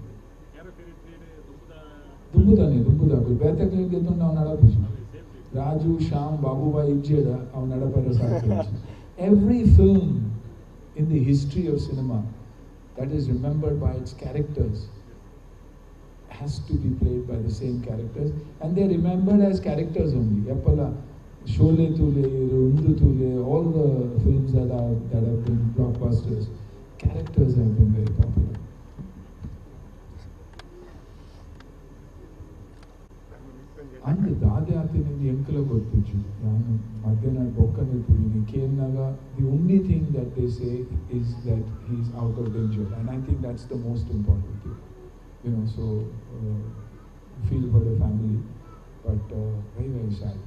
ದುಂಬುದಾನೆ ದುಂಬುದಾಕು ಬೇತಕ್ಲಿಗೆ ಗೆದ್ದು ನಾವು ನಡಪುಜಿ. ರಾಜು ಶ್ಯಾಮ್ ಬಾಬುಬಾಯಿ ಇಜ್ಜೇಡ ಅವು ನಡಪರ ಸಾಕು. Every film in the history of cinema that is remembered by its characters has to be played by the same characters, and they are remembered as characters only. Yappala Sholay Thule, Undu Thule, all the films that have been blockbusters, characters have been very popular. And ದಾದೆ ಆತಿನಿಂದ ಎಂಕಲ ಗೊತ್ತಿಜ್ಜಿ ನಾನು ಮಧ್ಯಾಹ್ನ ಬೊಕ್ಕನೆ ತೂಯಿನಿ ಕೇನ್ನಾಗ the only thing that they say is that he is out of danger, and I think that's the most important thing, you know. So feel for the family, but very very sad.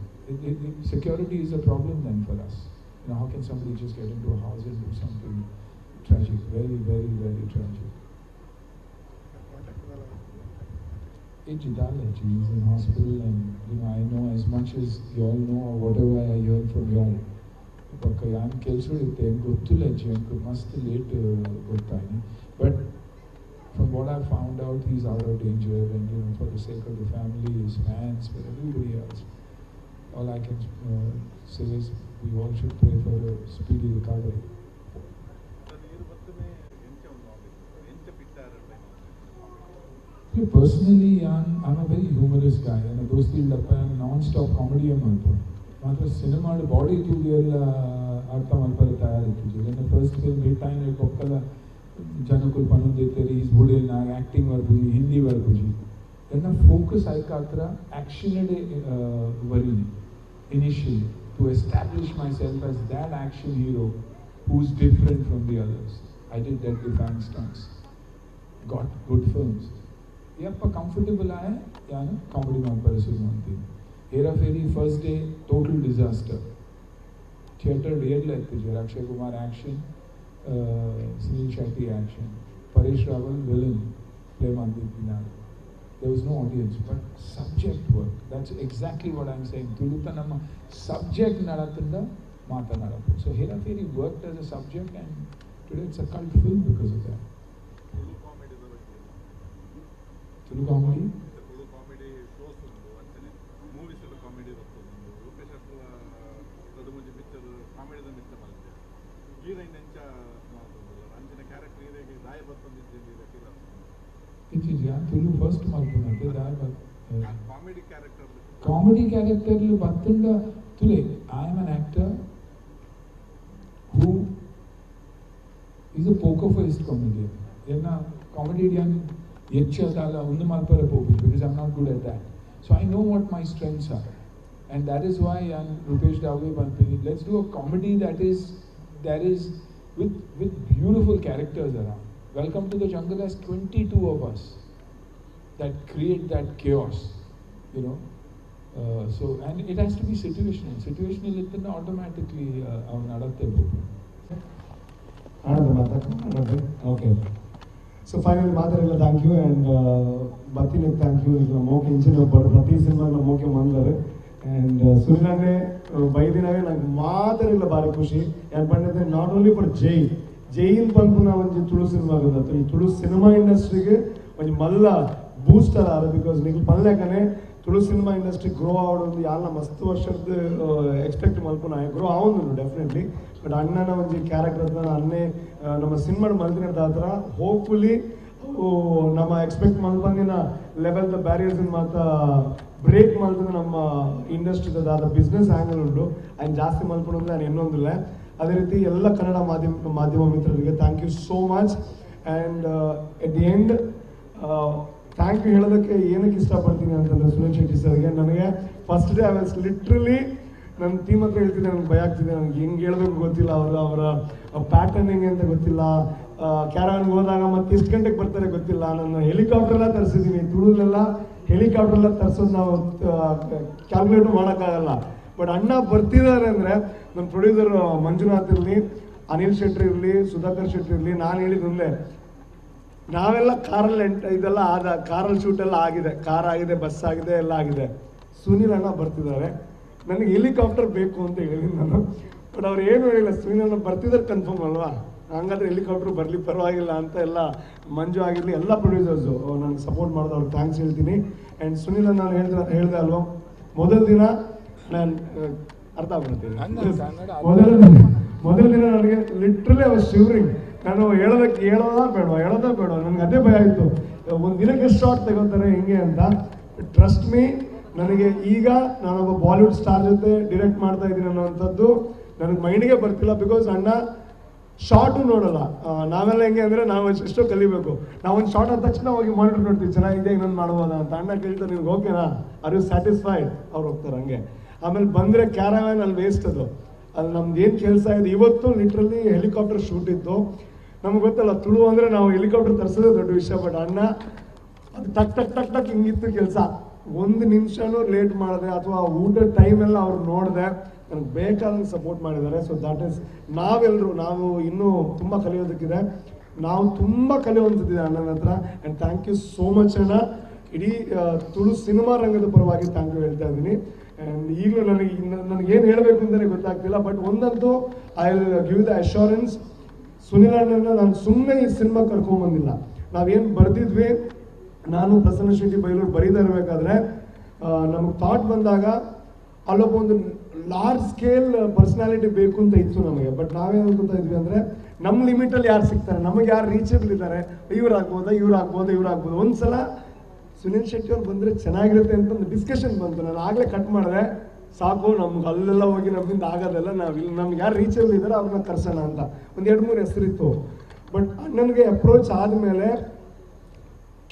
Security is a problem then for us. You know, how can somebody just get into a house and do something tragic? Very, very, very tragic. He is in hospital, and you know, I know as much as you all know or whatever I hear from you all. But ಯಾನ್ ಕೆಲಸ ಗೊತ್ತಿಲ್ಲ ಮಸ್ತ್ late ಗೊತ್ತಾಯ್ತು. But from what I found out, he's out of danger, and you know, for the sake of the family, his fans, for everybody else, all I can say is we all should pray for a speedy recovery. Personally, I'm a very humorous guy. And ದೋಸ್ತಿ ಇಲ್ಲಪ್ಪ, non-stop comedy ಮಾಡ್ಬೋದು. ಮಾತ್ರ cinema body ತೂಗಿ ಎಲ್ಲ ಅರ್ಥ ಮಲ್ಪರೆ ತಯಾರಿತ್ತು. ನನ್ನ first film hit ಆಯ್ನ ಬೊಕ್ಕಲ ಜನಕ್ಕೂ ಪನೊಂದಿತ್ತೇರಿ is ಬುಡಿ ನಾ ಆ್ಯಕ್ಟಿಂಗ್ ಬರ್ಪುಜಿ, ಹಿಂದಿ ಬರ್ಪುಜಿ. ನನ್ನ ಫೋಕಸ್ ಆಯ್ಕಾತ್ರ ಆ್ಯಕ್ಷನ್ ವರೀನಿ initially to establish myself as that action hero who is different from the others. I did that define stunts, got good films. ಯಪ್ಪ ಕಂಫರ್ಟಬಲ್ ಆಯ ಯಾನು ಕಾಮಿಡಿ ಮಾಡ್ತಾರೆ ಶುರು ಅಂತೀನಿ. Hera Pheri first day total disaster. Theatre ಏರ್ಲ ಇತ್ತು. Akshay Kumar action, Sunil Shetty action, Paresh Rawal villain play ಮಾಡ್ತಿದ್ದೀನಿ ನಾನು. There was no audience, but subject work. That's exactly what I'm saying. ತುಳುತ ನಮ್ಮ subject ನಡತಿಂದ ಮಾತನಾಡೋದು. So Hera Pheri worked as a subject, and today it's a cult film because of that. Tulu comedy? Tulu comedy shows ಉಂಟು, ಅಂಚನೆ movies ಎಲ್ಲ comedy ಬರ್ತದೆ. ರೂಪೇಶ್ ಶೆಟ್ಟರ್ ಅದು ಮುಂಚೆ ಪಿಕ್ಚರ್ ಕಾಮಿಡಿದ ಮಿತ್ತ ಮಲ್ತೆ ಹೀರೋಯಿನ್ ಎಂಚ ಅಂಚಿನ ಕ್ಯಾರೆಕ್ಟರ್ ಹೀರೋಗೆ ದಾಯ ಬರ್ತೊಂದಿದ್ದೆ ಫೀಲ್ ಆಗ್ತದೆ. ಇಚ್ಚಿಜಿ ತುಳು ಫಸ್ಟ್ ಮಲ್ಪುನಂತೆ ದಾಯ comedy character. Comedy character ಬತ್ತುಂಡ ತುಲೆ. I am an actor who is a poker faced comedian. ಎನ್ನ ಕಾಮಿಡಿಯನ್ ಹೆಚ್ಚಾದಾಗ ಒಂದು ಮಲ್ಪರೆ ಹೋಗ್ಬೇಕು, because I am not good at that. So I know what my strengths are, and that is why I Rupesh Dave ಬಂತೀನಿ, let's do a comedy that is with beautiful characters around. Welcome to the Jungle has 22 of us that create that chaos, you know. So, and it has to be situational. Situational ಇತ್ತಂದ್ರೆ automatically ಅವನು ನಡತ್ತೆ ಹೋಗ್ಬೇಕು. Okay. So finally ಮಾತಾಡಿಲ್ಲ, thank you. And ಬತ್ತಿನಕ್ಕೆ thank you. ಈಗ ಮೋಕೆ ಇಂಚಿನ ಪ್ರತಿ ಸಿನಿಮಾಗ ಮೋಕೆ ಮಂದರು. ಆ್ಯಂಡ್ ಸುನಿಲನ್ನೇ ಬೈದಿನವೇ ನಂಗೆ ಮಾತಾಡಿಲ್ಲ ಭಾರಿ ಖುಷಿ. ಯಾಕೆ ಪಂಡಿದ್ರೆ not only for Jai, Jain ಪನ್ಪುನ ಒಂಜಿ ತುಳು ಸಿನಿಮಾ ಈ ತುಳು ಸಿನಿಮಾ ಇಂಡಸ್ಟ್ರಿಗೆ ಒಂಜಿ ಮಲ್ಲ ಬೂಸ್ಟರ್ ಆರು. Because ನಿಂಗೆ ಪನ್ಲೆಕನೆ ತುಳು cinema industry grow ಆವಡೊಂದು ಯಾಲ್ನ ಮಸ್ತ್ ವರ್ಷದ ಎಕ್ಸ್ಪೆಕ್ಟ್ ಮಲ್ಪುನ ಗ್ರೋ ಆವೊಂದುಂಡು ಡೆಫಿನೆಟ್ಲಿ. ಬಟ್ ಅಣ್ಣನ ಒಂಜಿ ಕ್ಯಾರೆಕ್ಟರ್ ಅನ್ನೇ ನಮ್ಮ ಸಿನಿಮಾ ಮಲ್ತಿನ ದಾತ್ರ ಹೋಪ್ಫುಲಿ ನಮ್ಮ ಎಕ್ಸ್ಪೆಕ್ಟ್ ಮಲ್ಪಂದಿನ level the barriers ಮಾತ ಬ್ರೇಕ್ ಮಲ್ತದ ನಮ್ಮ ಇಂಡಸ್ಟ್ರಿದ ದಾದ ಬಿಸ್ನೆಸ್ ಆ್ಯಂಗಲ್ ಉಂಟು ಆ್ಯಂಡ್ ಜಾಸ್ತಿ ಮಲ್ಪುನಂದ್ರೆ ನಾನು ಇನ್ನೊಂದಿಲ್ಲ. ಅದೇ ರೀತಿ ಎಲ್ಲ ಕನ್ನಡ ಮಾಧ್ಯಮ ಮಿತ್ರರಿಗೆ thank you so much. And at the end thank you ಹೇಳೋದಕ್ಕೆ ಏನಕ್ಕೆ ಇಷ್ಟಪಡ್ತೀನಿ ಅಂತಂದರೆ ಸುನೀಲ್ ಶೆಟ್ಟಿ ಸರ್ಗೆ. ನನಗೆ first day I was literally ನನ್ನ ಟೀಮ್ ಹತ್ರ ಹೇಳ್ತಿದ್ದೆ, ನನಗೆ ಭಯ ಆಗ್ತಿದೆ, ನನಗೆ ಹೆಂಗೆ ಹೇಳಬೇಕು ಗೊತ್ತಿಲ್ಲ, ಅವರ ಪ್ಯಾಟರ್ನ್ ಹೆಂಗೆ ಅಂತ ಗೊತ್ತಿಲ್ಲ, ಕ್ಯಾರವನ್ಗೆ ಹೋದಾಗ ಮತ್ತೆ ಎಷ್ಟು ಗಂಟೆಗೆ ಬರ್ತಾರೆ ಗೊತ್ತಿಲ್ಲ. ನಾನು ಹೆಲಿಕಾಪ್ಟರ್ಲ್ಲ ತರಿಸಿದ್ದೀನಿ, ತುಳುಲೆಲ್ಲ ಹೆಲಿಕಾಪ್ಟರ್ಲ್ಲ ತರಿಸೋದು ನಾವು ಕ್ಯಾಲ್ಕುಲೇಟು ಮಾಡೋಕ್ಕಾಗಲ್ಲ. ಬಟ್ ಅಣ್ಣ ಬರ್ತಿದ್ದಾರೆ ಅಂದರೆ ನಮ್ಮ ಪ್ರೊಡ್ಯೂಸರ್ ಮಂಜುನಾಥ್ ಇರಲಿ, ಅನಿಲ್ ಶೆಟ್ಟಿ ಇರಲಿ, ಸುಧಾಕರ್ ಶೆಟ್ಟಿ ಇರಲಿ, ನಾನು ಹೇಳಿದ್ದೆ ನಾವೆಲ್ಲ ಕಾರಲ್ಲಿ ಇದೆಲ್ಲ ಆದ ಕಾರಲ್ಲಿ ಶೂಟೆಲ್ಲ ಆಗಿದೆ, ಕಾರ್ ಆಗಿದೆ, ಬಸ್ ಆಗಿದೆ, ಎಲ್ಲ ಆಗಿದೆ. ಸುನೀಲ್ ಅಣ್ಣ ಬರ್ತಿದ್ದಾರೆ, ನನಗೆ ಹೆಲಿಕಾಪ್ಟರ್ ಬೇಕು ಅಂತ ಹೇಳಿದ್ದೀನಿ ನಾನು. ಬಟ್ ಅವ್ರು ಏನು ಹೇಳಿಲ್ಲ, ಸುನೀಲ್ ಅಣ್ಣ ಬರ್ತಿದ್ದಾರೆ ಕನ್ಫರ್ಮ್ ಅಲ್ವಾ, ಹಂಗಾದ್ರೆ ಹೆಲಿಕಾಪ್ಟರ್ ಬರಲಿ ಪರವಾಗಿಲ್ಲ ಅಂತ ಎಲ್ಲ ಮಂಜು ಆಗಿರಲಿ ಎಲ್ಲ ಪ್ರೊಡ್ಯೂಸರ್ಸು ನನಗೆ ಸಪೋರ್ಟ್ ಮಾಡಿದ್ರು, ಅವ್ರಿಗೆ thanks ಹೇಳ್ತೀನಿ. ಆ್ಯಂಡ್ ಸುನೀಲ್ ಅಣ್ಣ ನಾನು ಹೇಳಿದೆ ಅಲ್ವಾ, ಮೊದಲ ದಿನ ನಾನು ಅರ್ಥ ಆಗ್ಬಿಡ್ತೀನಿ, ಮೊದಲ ದಿನ ನನಗೆ ಲಿಟ್ರಲಿ ಅವ್ರು ಶಿವರಿಂಗ್. ನಾನು ಹೇಳೋದಾ ಬೇಡ ನನಗೆ ಅದೇ ಭಯ ಆಯಿತು. ಒಂದು ದಿನಕ್ಕೆ ಎಷ್ಟು ಶಾರ್ಟ್ ತಗೋತಾರೆ ಹಿಂಗೆ ಅಂತ. ಟ್ರಸ್ಟ್ ಮೀ, ನನಗೆ ಈಗ ನಾನೊಬ್ಬ ಬಾಲಿವುಡ್ ಸ್ಟಾರ್ ಜೊತೆ ಡಿರೆಕ್ಟ್ ಮಾಡ್ತಾ ಇದ್ದೀನಿ ಅನ್ನೋವಂಥದ್ದು ನನಗೆ ಮೈಂಡ್ಗೆ ಬರ್ತಿಲ್ಲ. Because ಅಣ್ಣ ಶಾರ್ಟು ನೋಡಲ್ಲ. ನಾವೆಲ್ಲ ಹೆಂಗೆ ಅಂದರೆ ನಾವು ಎಷ್ಟೋ ಕಲಿಬೇಕು. ನಾವೊಂದು ಶಾರ್ಟ್ ಆದ ತಕ್ಷಣ ಹೋಗಿ ಮಾನಿಟರ್ ನೋಡ್ತೀವಿ, ಚೆನ್ನಾಗಿದೆ ಇನ್ನೊಂದು ಮಾಡ್ಬೋದಾ ಅಂತ. ಅಣ್ಣ ಕೇಳ್ತಾರೆ ನಿಮ್ಗೆ ಓಕೆನಾ, are you satisfied, ಅವ್ರು ಹೋಗ್ತಾರೆ ಹಂಗೆ. ಆಮೇಲೆ ಬಂದರೆ ಕ್ಯಾರವ್ಯಾನ್ ಅಲ್ಲಿ ವೇಸ್ಟ್, ಅದು ಅಲ್ಲಿ ನಮ್ದು ಏನು ಕೆಲಸ ಇದೆ. ಇವತ್ತು ಲಿಟ್ರಲಿ ಹೆಲಿಕಾಪ್ಟರ್ ಶೂಟ್ ಇತ್ತು. ನಮ್ಗೆ ಗೊತ್ತಲ್ಲ ತುಳು ಅಂದರೆ ನಾವು ಹೆಲಿಕಾಪ್ಟರ್ ತರಿಸೋದೇ ದೊಡ್ಡ ವಿಷಯ. ಬಟ್ ಅಣ್ಣ ಅದು ಟಕ್ ಟಕ್ ಟಕ್ ಟಕ್ ಹಿಂಗಿತ್ತು ಕೆಲಸ, ಒಂದು ನಿಮಿಷನೂ ಲೇಟ್ ಮಾಡಿದೆ ಅಥವಾ ಊಟದ ಟೈಮೆಲ್ಲ ಅವ್ರು ನೋಡಿದೆ, ನನಗೆ ಬೇಕಾದಂಗೆ ಸಪೋರ್ಟ್ ಮಾಡಿದ್ದಾರೆ. ಸೊ that is, ನಾವೆಲ್ಲರೂ ನಾವು ಇನ್ನೂ ತುಂಬ ಕಲಿಯೋದಕ್ಕಿದೆ, ನಾವು ತುಂಬ ಕಲಿಯುವಂಥದ್ದಿದೆ ಅಣ್ಣನ ಹತ್ರ. And thank you so much ಅಣ್ಣ. ಇಡೀ ತುಳು ಸಿನಿಮಾ ರಂಗದ ಪರವಾಗಿ thank you ಹೇಳ್ತಾ ಇದ್ದೀನಿ. ಆ್ಯಂಡ್ ಈಗಲೂ ನನಗೇನು ಹೇಳಬೇಕು ಅಂತಲೇ ಗೊತ್ತಾಗ್ತಿಲ್ಲ. ಬಟ್ ಒಂದಂತೂ I will give the assurance, Sunil ಅಣ್ಣನ ನಾನು ಸುಮ್ಮನೆ ಈ ಸಿನಿಮಾ ಕರ್ಕೊಂಬಂದಿಲ್ಲ. ನಾವೇನು ಬರೆದಿದ್ವಿ, ನಾನು ಪ್ರಸನ್ನ ಶೆಟ್ಟಿ ಬೈಲೂರು ಬರೀತಾ ಇರಬೇಕಾದ್ರೆ ನಮಗೆ ಥಾಟ್ ಬಂದಾಗ ಅಲ್ಲೊಬ್ಬ ಒಂದು ಲಾರ್ಜ್ ಸ್ಕೇಲ್ ಪರ್ಸ್ನಾಲಿಟಿ ಬೇಕು ಅಂತ ಇತ್ತು ನಮಗೆ. ಬಟ್ ನಾವೇನು ಅನ್ಕೋತಾ ಇದ್ವಿ ಅಂದರೆ ನಮ್ಮ ಲಿಮಿಟಲ್ಲಿ ಯಾರು ಸಿಗ್ತಾರೆ, ನಮಗೆ ಯಾರು ರೀಚೇಬಲ್ ಇದ್ದಾರೆ, ಇವ್ರು ಆಗ್ಬೋದಾ ಇವ್ರು ಆಗ್ಬೋದಾ ಇವ್ರು ಆಗ್ಬೋದು. ಒಂದು ಸಲ ಸುನಿಲ್ ಶೆಟ್ಟಿ ಅವ್ರು ಬಂದರೆ ಚೆನ್ನಾಗಿರುತ್ತೆ ಅಂತ ಒಂದು ಡಿಸ್ಕಷನ್ ಬಂತು. ನಾನು ಆಗಲೇ ಕಟ್ ಮಾಡಿದೆ, ಸಾಕು ನಮ್ಗೆ ಅಲ್ಲೆಲ್ಲ ಹೋಗಿ ನಮ್ಮಿಂದ ಆಗೋದಲ್ಲ, ನಾವು ಇಲ್ಲಿ ನಮ್ಗೆ ಯಾರು ರೀಚೇಬಲ್ ಇದ್ದಾರೆ ಅವ್ರನ್ನ ಕರ್ಸೋಣ ಅಂತ ಒಂದು 2-3 ಹೆಸರಿತ್ತು. ಬಟ್ ಅಣ್ಣನಿಗೆ ಅಪ್ರೋಚ್ ಆದಮೇಲೆ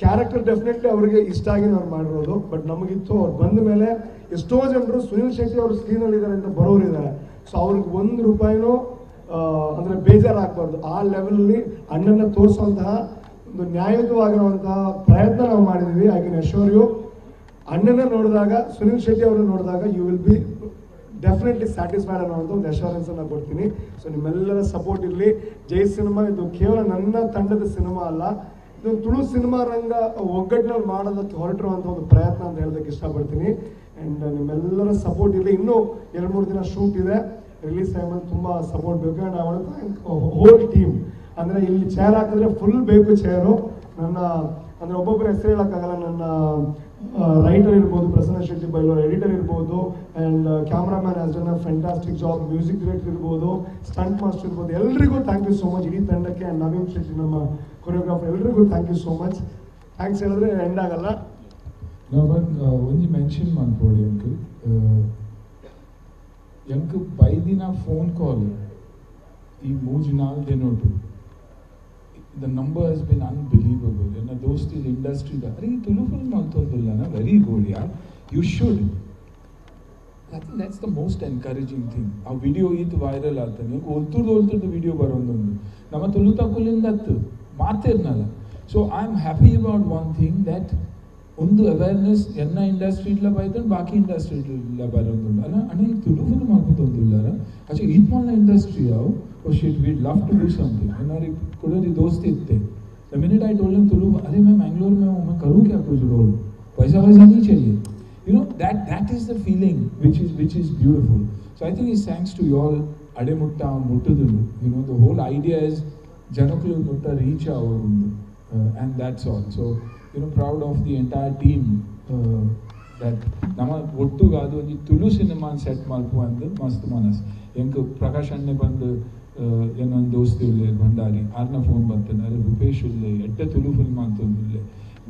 ಕ್ಯಾರೆಕ್ಟರ್ ಡೆಫಿನೆಟ್ಲಿ ಅವ್ರಿಗೆ ಇಷ್ಟ ಆಗಿ ಅವ್ರು ಮಾಡಿರೋದು. ಬಟ್ ನಮಗಿತ್ತು ಅವ್ರು ಬಂದ ಮೇಲೆ ಎಷ್ಟೋ ಜನರು ಸುನಿಲ್ ಶೆಟ್ಟಿ ಅವರು ಸ್ಕ್ರೀನಲ್ಲಿ ಇದ್ದಾರೆ ಅಂತ ಬರೋರು ಇದ್ದಾರೆ. ಸೊ ಅವ್ರಿಗೆ 1 ರೂಪಾಯಿನೂ ಅಂದರೆ ಬೇಜಾರಾಗಬಾರ್ದು, ಆ ಲೆವೆಲಲ್ಲಿ ಅಣ್ಣನ ತೋರಿಸುವಂತಹ ಒಂದು ನ್ಯಾಯಯುತವಾಗಿರುವಂತಹ ಪ್ರಯತ್ನ ನಾವು ಮಾಡಿದ್ವಿ. I can assure you, ಅಣ್ಣನ ನೋಡಿದಾಗ, ಸುನಿಲ್ ಶೆಟ್ಟಿ ಅವ್ರನ್ನ ನೋಡಿದಾಗ you will be definitely satisfied ಅನ್ನೋವಂಥ ಒಂದು ಅಶ್ಯೂರೆನ್ಸನ್ನು ಕೊಡ್ತೀನಿ. ಸೊ ನಿಮ್ಮೆಲ್ಲರ ಸಪೋರ್ಟ್ ಇರಲಿ. ಜೈ ಸಿನಿಮಾ ಇದು ಕೇವಲ ನನ್ನ ತಂಡದ ಸಿನಿಮಾ ಅಲ್ಲ, ಇದು ತುಳು ಸಿನಿಮಾ ರಂಗ ಒಗ್ಗಟ್ಟಿನಲ್ಲಿ ಮಾಡೋದಕ್ಕೆ ಹೊರಟಿರುವಂಥ ಒಂದು ಪ್ರಯತ್ನ ಅಂತ ಹೇಳೋದಕ್ಕೆ ಇಷ್ಟಪಡ್ತೀನಿ. ಆ್ಯಂಡ್ ನಿಮ್ಮೆಲ್ಲರ ಸಪೋರ್ಟ್ ಇರಲಿ. ಇನ್ನೂ 2-3 ದಿನ ಶೂಟ್ ಇದೆ, ರಿಲೀಸ್ ಟೈಮಲ್ಲಿ ತುಂಬ ಸಪೋರ್ಟ್ ಬೇಕು. And I want thank whole team. ಅಂದರೆ ಇಲ್ಲಿ ಚೇರ್ ಹಾಕಿದ್ರೆ ಫುಲ್ ಬೇಕು ಚೇರು. ನನ್ನ ಅಂದರೆ ಒಬ್ಬೊಬ್ಬರ ಹೆಸರು ಹೇಳೋಕ್ಕಾಗಲ್ಲ. ನನ್ನ ರೈಟರ್ ಇರ್ಬೋದು, ಪ್ರಸನ್ನ ಶೆಟ್ಟಿ ಬೈಲೂರು ಎಡಿಟರ್ ಇರ್ಬೋದು, and cameraman has done a fantastic job, music director ಇರ್ಬೋದು, ಸ್ಟಂಟ್ ಮಾಸ್ಟರ್ ಇರ್ಬೋದು, ಎಲ್ರಿಗೂ thank you so much ಇಡೀ ತಂಡಕ್ಕೆ. ಆ್ಯಂಡ್ ನವೀನ್ ಶೆಟ್ಟಿ ನಮ್ಮ ಕೊರಿಯೋಗ್ರಾಫರ್, ಎಲ್ರಿಗೂ thank you so much. Thanks ಹೇಳಿದ್ರೆ ಎಂಡ್ ಆಗಲ್ಲ. ಒಂಜಿ ಮೆನ್ಷನ್ ಮನ್ಪೊಡು ಎಂಕ್ ಎಂಕ್ ಬೈದಿನ ಫೋನ್ ಕಾಲ್ ಈ 3-4 ದಿನೊಟು the number has been unbelievable. ಎನ್ನ ದೋಸ್ತಿ ಇಂಡಸ್ಟ್ರಿ ಅರೆ ಈ ತುಳು ಫಿಲ್ಮ್ ಮಲ್ತೊಂದುಲ್ಲನ, ವೆರಿ ಗುಡ್ ಯಾರ್, you should. I think that's the most encouraging thing. ಆ ವಿಡಿಯೋ ಈತ್ ವೈರಲ್ ಆಗ್ತಾನೆ, ಒಲ್ತುರ್ದು ಒಲ್ತುರ್ದು ವಿಡಿಯೋ ಬರೋದೊಂದು ನಮ್ಮ ತುಳು ತಕುಲಿಂದ ಮಾತಿರ್ನಲ್ಲ. So I am happy about one thing, that ಒಂದು ಅವೇರ್ನೆಸ್ ಎನ್ನ ಇಂಡಸ್ಟ್ರಿ ಇಡ್ಲ ಬೈತಂಡು ಬಾಕಿ ಇಂಡಸ್ಟ್ರಿ ಇಡ್ಲ ಬರೋದುಂಡು ಅಲ್ಲ. ಅಣ್ಣ ಈ ತುಳು ಫಿಲ್ಮ್ ಮಲ್ಪುದೊಂದುಲ್ಲಾರ ಅಚ್ಚೆ ಈತ್ ಮಲ್ಲ ಇಂಡಸ್ಟ್ರಿ ಅವು, oh shit, we'd love to do something. ಏನಾರು कुडोरी दोस्त इतने, the minute I told him Tulu, अरे मैं मैंगलोर में हूँ, मैं करूँ क्या कुछ रोल, पैसा वैसा नहीं चाहिए, you know, that is the feeling which is beautiful. So I think it's thanks to you all ಅಡೆ ಮುಟ್ಟ ಮುಟ್ಟುದುಂಡು, you know, the whole idea is ಜನಕುಲು ಮುಟ್ಟ ರೀಚ್ ಆವೊಂದು, and that's all. So you know, proud of the entire team that ನಮ್ಮ ಒಟ್ಟುಗಾದು ಒಂಜಿ ತುಳು ಸಿನಿಮಾ ಸೆಟ್ ಮಲ್ಪು ಅಂದ್ ಮಸ್ತ್ ಮನಸ್. ಎಂಕ್ ಪ್ರಕಾಶ್ ಅಣ್ಣೆ ಬಂದು ಏನೊಂದು ದೋಸ್ತಿ ಉಲ್ಲೆ ಭಂಡಾರಿ ಆರ್ನ ಫೋನ್ ಬರ್ತೇನೆ, ಅರೆ ರೂಪೇಶ್ ಉಲ್ಲೆ ಎಡ್ಡೆ ತುಳು ಫಿಲ್ಮ್ ಅಂತಂದುಲ್ಲೆ,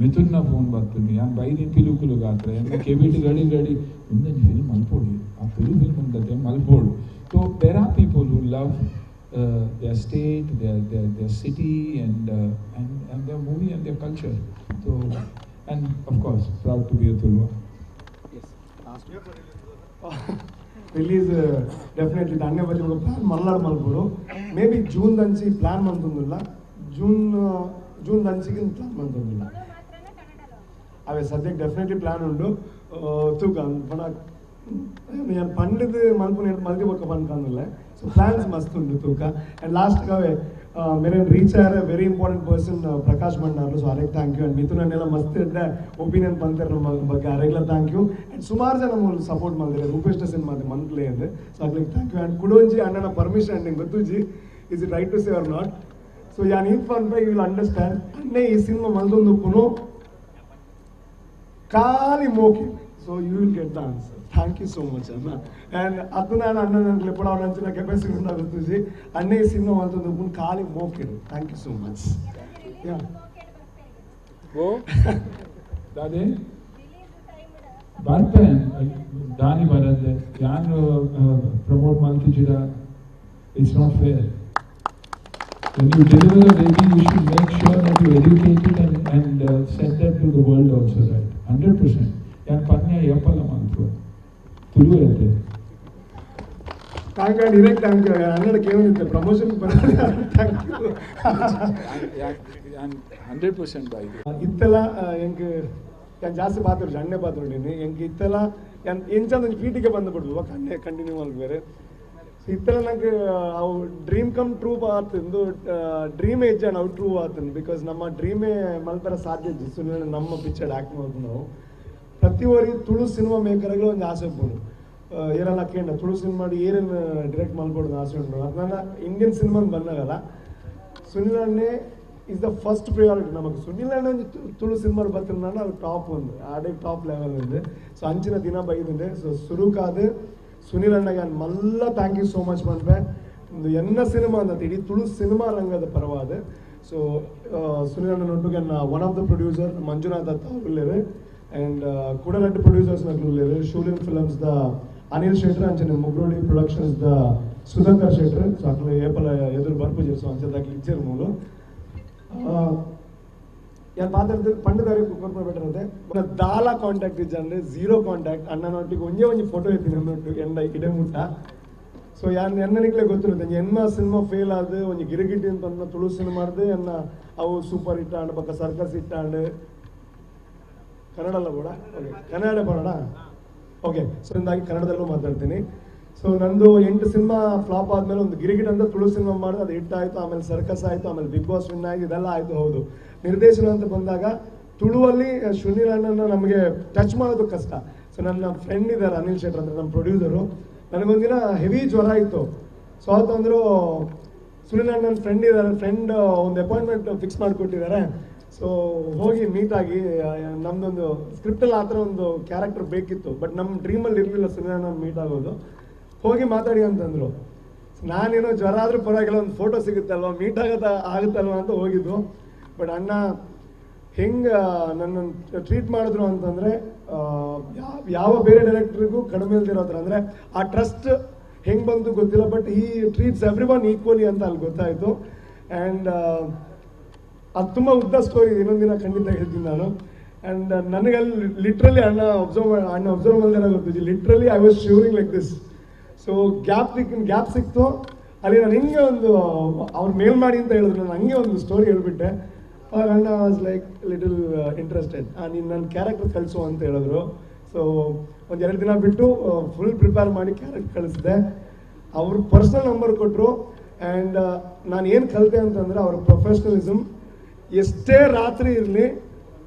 ಮಿಥುನ್ನ ಫೋನ್ ಬರ್ತೇನೆ, ಯಾನ್ ಬೈದಿನ ಪಿಲುಕುಲು ಗಾತ್ರ ಎನ್ನ ಕೆಬಿಟ್ ಗಡಿ ಗಡಿ ಒಂದೊಂದು ಫಿಲ್ಮ್ ಮಲ್ಪೋಡಿ, ಆ ತುಳು ಫಿಲ್ಮ್ ಉಂಟತೆ ಮಲ್ಪೋಡು. So there are people who love their state, their city and their movie and their culture. So, and of course, proud to be a Tuluva. Yes, last release definitely ದಾನ್ಯ ಬಲ್ಲಿ ಪ್ಲಾನ್ ಮಲ್ನಾಡ್ ಮಲ್ಪೋಡು. ಮೇ ಬಿ ಜೂನ್ ದಂಚಿ ಪ್ಲಾನ್ ಮಂತೊಂದುಲ್ಲ, ಜೂನ್ ದಂಚಿಗೆ ಪ್ಲಾನ್ ಮಂತೊಂದುಲ್ಲ. ಅವೇ ಸದ್ಯಕ್ಕೆ ಡೆಫಿನೆಟ್ಲಿ ಪ್ಲಾನ್ ಉಂಡು. ತೂಕ ಪಣ ಪಂಡಿದ್ ಮಲ್ಪುನ ಮಲ್ದಿ ಬೊಕ್ಕ ಪನ್ಕಂದಿಲ್ಲ. ಸೊ ಪ್ಲಾನ್ಸ್ ಮಸ್ತ್ ಉಂಡು ತೂಕ. ಆ್ಯಂಡ್ ಲಾಸ್ಟ್ ಅವೇ ಮೇರೆ reach are very important person Prakash Bhandarlu, so ಅರೆಗ್ thank you. And Mithun ಅನ್ನೆಲ್ಲ ಮಸ್ತ್ ಇದ್ದ ಒಪಿನಿಯನ್ ಪಂತಾರೆ ನಮ್ಮ ಬಗ್ಗೆ, ಅರೆಗ್ಲ thank you. And ಸುಮಾರು ಜನ ಸಪೋರ್ಟ್ ಮಾಡಿದ್ದಾರೆ ರೂಪೇಶ್ ಸಿನಿಮಾ ಮಂತ್ಲಿ ಅಂದ್, ಸೊ ಅಗ್ಲಿಗೆ thank you. And ಕುಡೋಂಜಿ ಅಣ್ಣನ ಪರ್ಮಿಷನ್ ನಿಂಗೆ ಗೊತ್ತುಜಿ, is it right to say or not? So ಯಾನ್ ಈತ್ ಪನ್ಪೆ you will understand. ಅಣ್ಣೆ ಈ ಸಿನಿಮಾ ಮಲ್ದೊಂದುಪ್ಪುನು ಖಾಲಿ ಮೋಕೆ, so you will get the answer. Thank you so much ಅಣ್ಣ. ಆ್ಯಂಡ್ ಅದು ನಾನು ಅಣ್ಣನ ಲೆಪ್ಪಡ ಅಂಚಿನ ಕೆಪಾಸಿಟಿ ಗೊತ್ತುಜಿ, ಅಣ್ಣೆ ಈ ಸಿನಿಮಾ ಮಲ್ತೊಂದುಪ್ಪುನು ಖಾಲಿ ಮೋಕೆ. Thank you so much. Yeah. ಓ ದಾದೆ ಬರ್ಪೆ ದಾನಿ ಬರದೆ ಯಾನ್ promote ಮಲ್ತಿಜಿಡ. It's not fair. When you deliver a baby, you should make sure that you educate it and send that to the world also, right? 100%. ಯಾನ್ ಪನ್ಯ ಏಪಲ ಮಲ್ಪು ತುಳು ಐತೆ. Thank you direct thank you. Kannada ಕೇಳಿದ್ದೆ ಪ್ರಮೋಷನ್ ಬರೋಲ್ಲ. Thank you. 100% bye. ಇತ್ತೆಲ್ಲ ಎಂಕ್ ಯಾನ್ ಜಾಸ್ತಿ ಪಾತ್ರೆ ಅಣ್ಣೆ ಪಾತ್ರೆ ಎಂಕ್ ಇತ್ತೆಲ್ಲ ಯಾನ್ ಎಂಚ ಒಂಜಿ ಪೀಟಿಗೆ ಬಂದು ಬಿಡ್ದು ಅಣ್ಣೆ ಕಂಟಿನ್ಯೂ ಮಲ್ಪೇರು. ಸೊ ಇತ್ತೆಲ್ಲ ನಂಗೆ ಅವು ಡ್ರೀಮ್ ಕಮ್ ಟ್ರೂ ಆತಂದು ಡ್ರೀಮ್ ಏಜ್ ಅವು ಟ್ರೂ ಆತಂದು, because ನಮ್ಮ ಡ್ರೀಮೇ ಮಲ್ಪರ ಸಾಧ್ಯ ಇಜ್ಜಿ. ಸುಮ್ಮನೆ ನಮ್ಮ ಪಿಕ್ಚರ್ ಆ್ಯಕ್ಟ್ ಮಾಡ್ಕೊಂಡು ನಾವು ಪ್ರತಿ ಒರಿ ತುಳು ಸಿನಿಮಾ ಮೇಕರ್ಗಳು ಒಂದು ಆಸೆ ಉಪ್ಪುಂಡು. ಏರೆಲ್ಲ ಕೇಂಡ ತುಳು ಸಿನಿಮಾ ಏರೇನು ಡಿರೆಕ್ಟ್ ಮಲ್ಪೊಡು ಆಸೆ ಉಂಡು. ನನ್ನ ಇಂಡಿಯನ್ ಸಿನಿಮಾ ಬಂದಾಗಲ್ಲ ಸುನಿಲ್ ಅಣ್ಣೆ is the first priority ನಮಗೆ. ಸುನಿಲ್ ಅಣ್ಣೆ ಒಂಜಿ ತುಳು ಸಿನಿಮಾ ಬತ್ತಿನ ಅದು ಟಾಪ್ ಒಂದು ಆಡೆ ಟಾಪ್ ಲೆವೆಲ್ ఉంది. ಸೊ ಅಂಚಿನ ದಿನ ಬೈದುಂಡೆ. ಸೊ ಸುರುಕಾದ್ ಸುನಿಲ್ ಅಣ್ಣಗೆ ಮಲ್ಲ thank you so much ಪನ್ಪೆ. ಒಂದು ಎನ್ನ ಸಿನಿಮಾ ಅಂತ ಇಡೀ ತುಳು ಸಿನಿಮಾ ರಂಗದ ಪರವಾದ. ಸೊ ಸುನಿಲ್ ಅಣ್ಣನೊಟ್ಟಿಗೆ ನನ್ನ one of the producer Manjunath Datta ಅವರು ಆ್ಯಂಡ್ ಕೂಡ ರಡ್ಡು ಪ್ರೊಡ್ಯೂಸರ್ಸ್ ನಕ್ಲು Shoolin films the Anil Shettar ಅಂಚನೆ Mugrodi productions the Sudhakar Shettar. So ಅಕ್ಲು ಏಪಲ ಎದುರು ಬರ್ಪುಜೆರ್. ಸೊ ಅಂಚದಾಕ್ಲು ಇಜ್ಜೆರ್ ಮೂಲು ಯಾರು ಮಾತಾಡ್ತಾರೆ ಪಂಡದಾರಿ ಕೊರ್ಪು ಬೆಟರ್ ಅಂತೆ. ದಾಲ ಕಾಂಟ್ಯಾಕ್ಟ್ ಇಜ್ಜಂದ್ರೆ ಝೀರೋ ಕಾಂಟ್ಯಾಕ್ಟ್. ಅಣ್ಣನೊಟ್ಟಿಗೆ ಒಂಜೇ ಒಂಜಿ ಫೋಟೋ ಇತ್ತೀನಿ ನನ್ನೊಟ್ಟಿಗೆ ಎಂಡ ಇಡೆ ಮುಟ್ಟ. ಸೊ ಯಾನ್ ಎನ್ನನಿಕ್ಲೆ ಗೊತ್ತಿರುತ್ತೆ ಎನ್ನ ಸಿನಿಮಾ ಫೇಲ್ ಆದ ಒಂಜಿ ಗಿರಿಗಿಟ್ಟಿ ಅಂತ ತುಳು ಸಿನಿಮಾರ್ದು ಎನ್ನ ಅವು ಸೂಪರ್ ಹಿಟ್ ಆಂಡ್ ಬೊಕ್ಕ ಸರ್ಕಸ್ ಹಿಟ್ ಆಂಡ್ ಕನ್ನಡ ಕೂಡ ಓಕೆ ಕನ್ನಡ ಬರೋಣ ಓಕೆ. ಸೊ ಇಂದಾಗಿ ಕನ್ನಡದಲ್ಲೂ ಮಾತಾಡ್ತೀನಿ. ಸೊ ನಂದು 8 ಸಿನಿಮಾ ಫ್ಲಾಪ್ ಆದಮೇಲೆ ಒಂದು ಗಿರಿಗಿಟ್ ಅಂತ ತುಳು ಸಿನಿಮಾ ಮಾಡಿದೆ, ಅದು ಹಿಟ್ ಆಯಿತು, ಆಮೇಲೆ ಸರ್ಕಸ್ ಆಯಿತು, ಆಮೇಲೆ ಬಿಗ್ ಬಾಸ್ ವಿನ್ ಆಗಿ ಇದೆಲ್ಲ ಆಯಿತು. ಹೌದು, ನಿರ್ದೇಶನ ಅಂತ ಬಂದಾಗ ತುಳುವಲ್ಲಿ ಸುನಿಲ್ ಅಣ್ಣನ ನಮಗೆ ಟಚ್ ಮಾಡೋದು ಕಷ್ಟ. ಸೊ ನನ್ನ ಫ್ರೆಂಡ್ ಇದ್ದಾರೆ ಅನಿಲ್ ಶೆಟ್ಟರ್ ಅಂದರೆ ನಮ್ಮ ಪ್ರೊಡ್ಯೂಸರು. ನನಗೊಂದಿನ ಹೆವಿ ಜ್ವರ ಇತ್ತು. ಸೊ ಆತಂದರು ಸುನಿಲ್ ಅಣ್ಣನ ಫ್ರೆಂಡ್ ಇದ್ದಾರೆ, ಫ್ರೆಂಡ್ ಒಂದು ಅಪಾಯಿಂಟ್ಮೆಂಟ್ ಫಿಕ್ಸ್ ಮಾಡಿಕೊಟ್ಟಿದ್ದಾರೆ. ಸೊ ಹೋಗಿ ಮೀಟಾಗಿ ನಮ್ಮದೊಂದು ಸ್ಕ್ರಿಪ್ಟಲ್ಲಿ ಆ ಥರ ಒಂದು ಕ್ಯಾರೆಕ್ಟರ್ ಬೇಕಿತ್ತು, ಬಟ್ ನಮ್ಮ ಡ್ರೀಮಲ್ಲಿ ಇರಲಿಲ್ಲ ಸುನಿಲ್ ಅಣ್ಣನ ಮೀಟ್ ಆಗೋದು. ಹೋಗಿ ಮಾತಾಡಿ ಅಂತಂದರು. ನಾನೇನೋ ಜ್ವರ ಆದರೂ ಪರವಾಗಿಲ್ಲ, ಒಂದು ಫೋಟೋ ಸಿಗುತ್ತಲ್ವ, ಮೀಟ್ ಆಗುತ್ತಲ್ವ ಅಂತ ಹೋಗಿದ್ದು. ಬಟ್ ಅಣ್ಣ ಹೆಂಗೆ ನನ್ನನ್ನು ಟ್ರೀಟ್ ಮಾಡಿದ್ರು ಅಂತಂದರೆ ಯಾವ ಬೇರೆ ಡೈರೆಕ್ಟ್ರಿಗೂ ಕಡಿಮೆ ಇಲ್ದಿರೋ ಥರ, ಅಂದರೆ ಆ ಟ್ರಸ್ಟ್ ಹೆಂಗೆ ಬಂತು ಗೊತ್ತಿಲ್ಲ, ಬಟ್ ಈ ಟ್ರೀಟ್ಸ್ ಎವ್ರಿ ಒನ್ ಈಕ್ವಲಿ ಅಂತ ಅಲ್ಲಿ ಗೊತ್ತಾಯಿತು. ಆ್ಯಂಡ್ ಅದು ತುಂಬ ಉದ್ದ ಸ್ಟೋರಿ, ಇನ್ನೊಂದು ದಿನ ಖಂಡಿತ ಹೇಳ್ತೀನಿ ನಾನು. ಆ್ಯಂಡ್ ನನಗಲ್ಲಿ ಲಿಟ್ರಲಿ ಅಣ್ಣ ಅಬ್ಸರ್ವ್ ಮಾಡಿದ್ರೆ ಗೊತ್ತಿದ್ದು, literally I was shivering like this. So gap ಸಿಕ್ತು ಅಲ್ಲಿ. ನಾನು ಹಿಂಗೆ ಒಂದು ಅವ್ರು ಮೇಲ್ ಮಾಡಿ ಅಂತ ಹೇಳಿದ್ರು, ನಾನು ಹಂಗೆ ಒಂದು ಸ್ಟೋರಿ ಹೇಳ್ಬಿಟ್ಟೆ. ಅವಾಗ ಅಣ್ಣ ವಾಸ್ ಲೈಕ್ ಲಿಟಲ್ ಇಂಟ್ರೆಸ್ಟೆಡ್, ನೀನು ನನ್ನ ಕ್ಯಾರೆಕ್ಟರ್ ಕಳಿಸು ಅಂತ ಹೇಳಿದ್ರು. ಸೊ ಒಂದು 2 ದಿನ ಬಿಟ್ಟು ಫುಲ್ ಪ್ರಿಪೇರ್ ಮಾಡಿ ಕ್ಯಾರೆಕ್ಟರ್ ಕಳಿಸಿದೆ. ಅವರು ಪರ್ಸ್ನಲ್ ನಂಬರ್ ಕೊಟ್ಟರು. ಆ್ಯಂಡ್ ನಾನು ಏನು ಕಲಿತೆ ಅಂತಂದರೆ ಅವ್ರ ಪ್ರೊಫೆಷ್ನಲಿಸಮ್, ಎಷ್ಟೇ ರಾತ್ರಿ ಇರಲಿ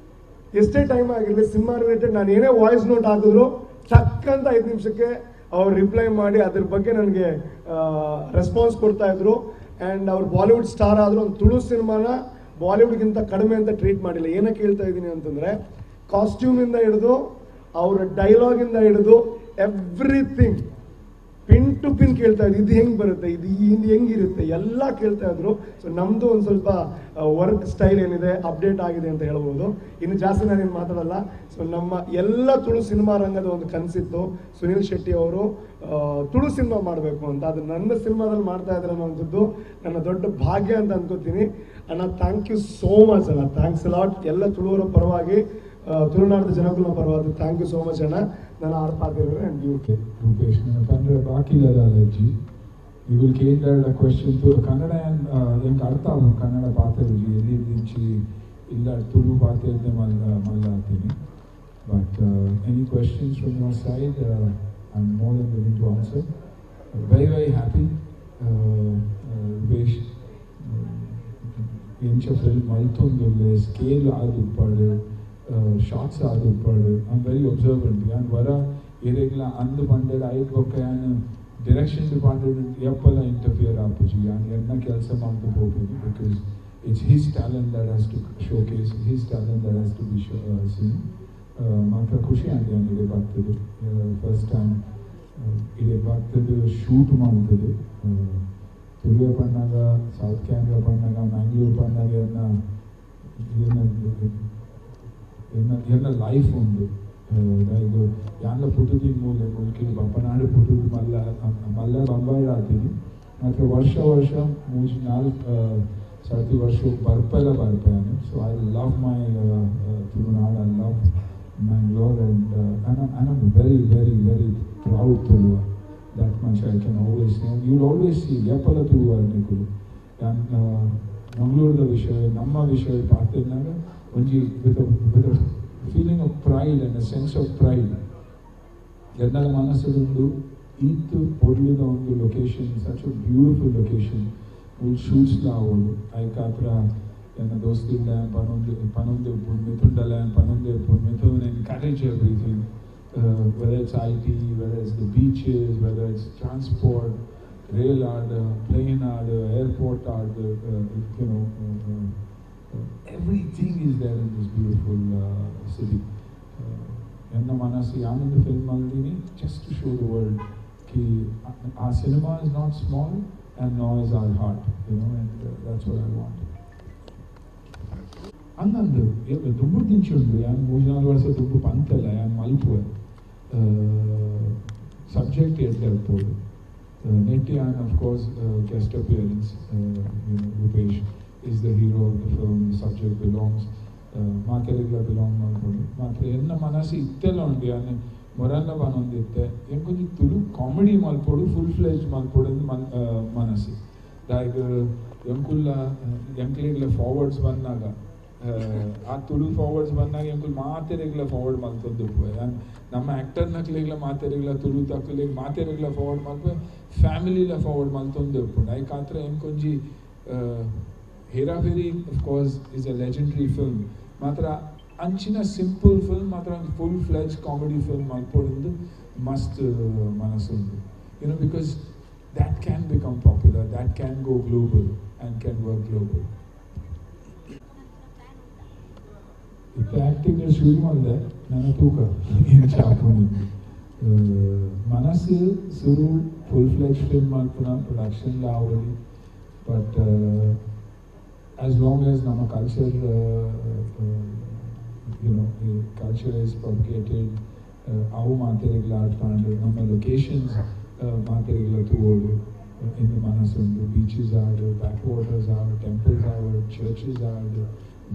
ಎಷ್ಟೇ ಟೈಮ್ ಆಗಿರಲಿ ಸಿನಿಮಾ ರಿಲೇಟೆಡ್ ನಾನು ಏನೇ ವಾಯ್ಸ್ ನೋಟ್ ಹಾಕಿದ್ರು ಟಕ್ ಅಂತ 5 ನಿಮಿಷಕ್ಕೆ ಅವ್ರು ರಿಪ್ಲೈ ಮಾಡಿ ಅದ್ರ ಬಗ್ಗೆ ನನಗೆ ರೆಸ್ಪಾನ್ಸ್ ಕೊಡ್ತಾಯಿದ್ರು. ಆ್ಯಂಡ್ ಅವ್ರು ಬಾಲಿವುಡ್ ಸ್ಟಾರ್ ಆದರೂ ಒಂದು ತುಳು ಸಿನಿಮಾನ ಬಾಲಿವುಡ್ಗಿಂತ ಕಡಿಮೆ ಅಂತ ಟ್ರೀಟ್ ಮಾಡಿಲ್ಲ. ಏನಕ್ಕೆ ಹೇಳ್ತಾ ಇದ್ದೀನಿ ಅಂತಂದರೆ ಕಾಸ್ಟ್ಯೂಮಿಂದ ಹಿಡಿದು ಅವರ ಡೈಲಾಗಿಂದ ಹಿಡಿದು ಎವ್ರಿಥಿಂಗ್ ಪಿನ್ ಟು ಪಿನ್ ಕೇಳ್ತಾ ಇದ್ರು. ಇದು ಹೆಂಗೆ ಬರುತ್ತೆ, ಇದು ಹೆಂಗಿರುತ್ತೆ ಎಲ್ಲ ಕೇಳ್ತಾ ಇದ್ರು. ಸೊ ನಮ್ಮದು ಒಂದು ಸ್ವಲ್ಪ ವರ್ಕ್ ಸ್ಟೈಲ್ ಏನಿದೆ ಅಪ್ಡೇಟ್ ಆಗಿದೆ ಅಂತ ಹೇಳ್ಬೋದು. ಇನ್ನು ಜಾಸ್ತಿ ನಾನೇನು ಮಾತಾಡಲ್ಲ. ಸೊ ನಮ್ಮ ಎಲ್ಲ ತುಳು ಸಿನಿಮಾ ರಂಗದ ಒಂದು ಕನಸಿತ್ತು ಸುನೀಲ್ ಶೆಟ್ಟಿ ಅವರು ತುಳು ಸಿನಿಮಾ ಮಾಡಬೇಕು ಅಂತ. ಅದು ನನ್ನ ಸಿನಿಮಾದಲ್ಲಿ ಮಾಡ್ತಾ ಇದ್ದಾರೆ ಅನ್ನೋವಂಥದ್ದು ನನ್ನ ದೊಡ್ಡ ಭಾಗ್ಯ ಅಂತ ಅನ್ಕೋತೀನಿ. ಅಣ್ಣ thank you so much ಅಣ್ಣ, thanks lot. ಎಲ್ಲ ತುಳುವರ ಪರವಾಗಿ, ತುಳುನಾಡದ ಜನಗಳ ಪರವಾಗಿ thank you so much ಅಣ್ಣ. ನಾನು ಆರ್ಪಾತಿರೋದು ಆ್ಯಂಡ್ you Rupesh ಪಂಡ್ರೆ ಬಾಕಿ ಅಜ್ಜಿ ಇವುಗಳು ಕೇಂದ್ರ ಕ್ವೆಶನ್ ಕನ್ನಡ ಎಂಕ್ ಅರ್ಥ ಆವು ಕನ್ನಡ ಪಾತೆರ್ಜಿ ಎಲ್ಲಿ ದಿಂಚಿ ಇಲ್ಲ ತುಳು ಪಾತೆರ್ದೆ ಮಲ್ಲ ಮಲ್ಲ ಆತೀನಿ. But any questions from your side, I am more than willing to answer. Very very happy Rupesh ಎಂಚ ಫಿಲ್ಮ್ ಮಲ್ತೊಂದುಲ್ಲೆ ಸ್ಕೇಲ್ ಆದುಪ್ಪಾಡು ಶಾರ್ಟ್ಸ್ ಆದುಪ್ಪಾಡು. I am very observant. ಯಾನ್ ವರ ಏರೆಗ್ಲ ಅಂದು ಪಂಡೆಡ್ ಐಟ್ ಬೊಕ್ಕ ಯಾನ್ ಡೈರೆಕ್ಷನ್ ಡಿಪಾರ್ಟ್ಮೆಂಟ್ ಎಪ್ಪಲ ಇಂಟರ್ಫಿಯರ್ ಆಪುಜಿ. ಯಾನ್ ಎನ್ನ ಕೆಲಸ ಮಾಡ್ದು ಪೋಪುನಿ, because it's his talent that has to showcase, his talent that has to be seen. ಮಾತ್ರ ಖುಷಿ ಆಂಡ್ ಯಾನ್ ಇಡೆ ಬರ್ತದೆ ಫಸ್ಟ್ ಟೈಮ್ ಇಡೆ ಬರ್ತದೆ ಶೂಟ್ ಮಾಡ್ತದೆ. ತುಳುವೆ ಪಣ್ಣಾಗ, ಸೌತ್ ಕ್ಯಾನ್ರಾ ಪಣ್ಣಾಗ, ಮ್ಯಾಂಗ್ಳೂರ್ ಪಣ್ಣಾಗ ಎನ್ನ ಎನ್ನ ಎನ್ನ ಲೈಫ್ ಉಂಡು. ದಾಯೆಗ್ ಯಾನ್ಲ ಪುಟ್ಟುದಿನ ಮೂಲೆ ಮುಲ್ಕಿ ಬಪ್ಪನಾಡು ಪುಟ್ಟುದು ಮಲ್ಲ ಮಲ್ಲ ಬೊಂಬಾಯಿಡ್ ಆತೀನಿ. ಮಾತ್ರ ವರ್ಷ ವರ್ಷ ಮೂಜಿ ನಾಲ್ಕು ಸರ್ತಿ ವರ್ಷ ಬರ್ಪೆಲ ಬರ್ಪೆ ಯಾನ್. So I love my Tulunad, I love Mangalore, and I am very very very proud Tuluva. That much I can always say. And you'll always see ಏಪಲ ತುಳುವ ನಿಕುಲು. ಯಾನ್ ಮಂಗಳೂರದ ವಿಷಯ, ನಮ್ಮ ವಿಷಯ ಪಾತೆರ್ನಾಗ ಒಂಜಿ with feeling of pride and a sense of pride. ಎನ್ನಲ ಮನಸ್ಸುಡುಂಡು ಈತ್ ಪೊರ್ಲುದ ಒಂದು location, such a beautiful location, ಮೂಲು ಶೂಟ್ಸ್ಲ ಆವೊಡು. ಐಕಾತ್ರ ಎನ್ನ ದೋಸ್ತಿಲ್ಲ ಪನೊಂದು ಪನೊಂದು ಮಿಥುಂಡಲ ಪನೊಂದು Mithun encourage everything, whether it's IT, whether it's the beaches, whether it's transport, rail add, plane add, airport add, everything is there in this beautiful city. ಎನ್ನ ಮನಸ್ಸು ಯಾನೊಂದು film ಮಲ್ದಿನಿ just to show the world Ki ಆ cinema is not small and nor is our heart, and that's what I want. ಅಂದಂದು ದುಂಬು ದಿಂಚುಂಡು ಯಾನ್ ಮೂಜಿ ನಾಲ್ ವರ್ಷ ದುಂಬು ಪಂತಲ್ಲ ಯಾನ್ ಮಲ್ಪುವೆ ಸಬ್ಜೆಕ್ಟ್ ಎಡ್ಡೆ ಇರ್ಬೋದು. ನೆಟ್ಟಿ ಯಾನ್ of course guest appearance. Rupesh is the hero of the film, subject belongs ಮಾತೆರೆಗ್ಲ belong ಮಲ್ಪೊಡು. ಮಾತ್ರ ಎನ್ನ ಮನಸ್ಸು ಇತ್ತೆಲ್ಲ ಉಂಡು, ಯಾನ್ ಮೊರಲ್ಲ ಪನೊಂದಿತ್ತೆ, ಎಂಕೊಂಜಿ ತುಳು ಕಾಮಿಡಿ ಮಲ್ಪೊಡು, ಫುಲ್ ಫ್ಲೆಜ್ ಮಲ್ಪೊಡು ಅಂದ್ ಮನ್ ಮನಸ್ಸು. ದಾಯೆಗ್ ಎಂಕುಲ್ಲ ಎಂಕ್ಲೆಗ್ಲ ಫಾರ್ವರ್ಡ್ಸ್ ಬನ್ನಗ, ಆ ತುಳು ಫಾರ್ವರ್ಡ್ಸ್ ಬನ್ನಾಗ ಎಂಕುಲು ಮಾತೆರೆಗ್ಲ ಫಾರ್ವರ್ಡ್ ಮಲ್ತೊಂದುಪ್ಪುವೆ. ನಮ್ಮ ಆ್ಯಕ್ಟರ್ ನಕ್ಲೆಗ್ಲ ಮಾತೆರೆಗ್ಲ ತುಳು ತಕ್ಲೆಗ್ ಮಾತೆರೆಗ್ಲ ಫಾರ್ವರ್ಡ್ ಮಲ್ಪುವೆ, ಫ್ಯಾಮಿಲಿಲ ಫಾರ್ವರ್ಡ್ ಮಲ್ತೊಂದು ಉಪ್ಪುಂಡು. ಐಕಾತ್ರ ಎಂಕೊಂಜಿ Hera Pheri of course is a legendary film, ಮಾತ್ರ ಅಂಚಿನ ಸಿಂಪಲ್ ಫಿಲ್ಮ್ ಮಾತ್ರ ಒಂದು ಫುಲ್ ಫ್ಲೆಜ್ ಕಾಮಿಡಿ ಫಿಲ್ಮ್ ಮಲ್ಪೊಡುಂದು ಮಸ್ತ್ ಮನಸ್ಸುಂಡು, because that can become popular, that can go global and can work global. ಇತ್ತೆ ಆ್ಯಕ್ಟಿಂಗ್ ಶುರು ಮಲ್ದೆ, ನನ್ನ ತೂಕ ಎಂಚ ಆಪುಂಡು. ಮನಸ್ಸು ಸುರು ಫುಲ್ ಫ್ಲೆಜ್ ಫಿಲ್ಮ್ ಮಲ್ಪುನ, ಪ್ರೊಡಕ್ಷನ್ ಆವೊಲಿ. ಬಟ್ ಆಸ್ ಲಾಂಗ್ ಆಸ್ ನಮ್ಮ culture is propagated, ಅವು ಮಾತೆರೆಗ್ಲ ಆಡ್ತಾಂಡು, ನಮ್ಮ ಲೊಕೇಶನ್ಸ್ ಮಾತೆರೆಗ್ಲ ತೂವೊಡು ಇಂದು ಮನಸ್ಸುಂಡು. ಬೀಚಸ್ ಆಡ್, ಬ್ಯಾಕ್ ವಾಟರ್ಸ್ ಆಡ್, ಟೆಂಪಲ್ಸ್ ಆವಡ್, ಚರ್ಚಸ್ ಆಡ್,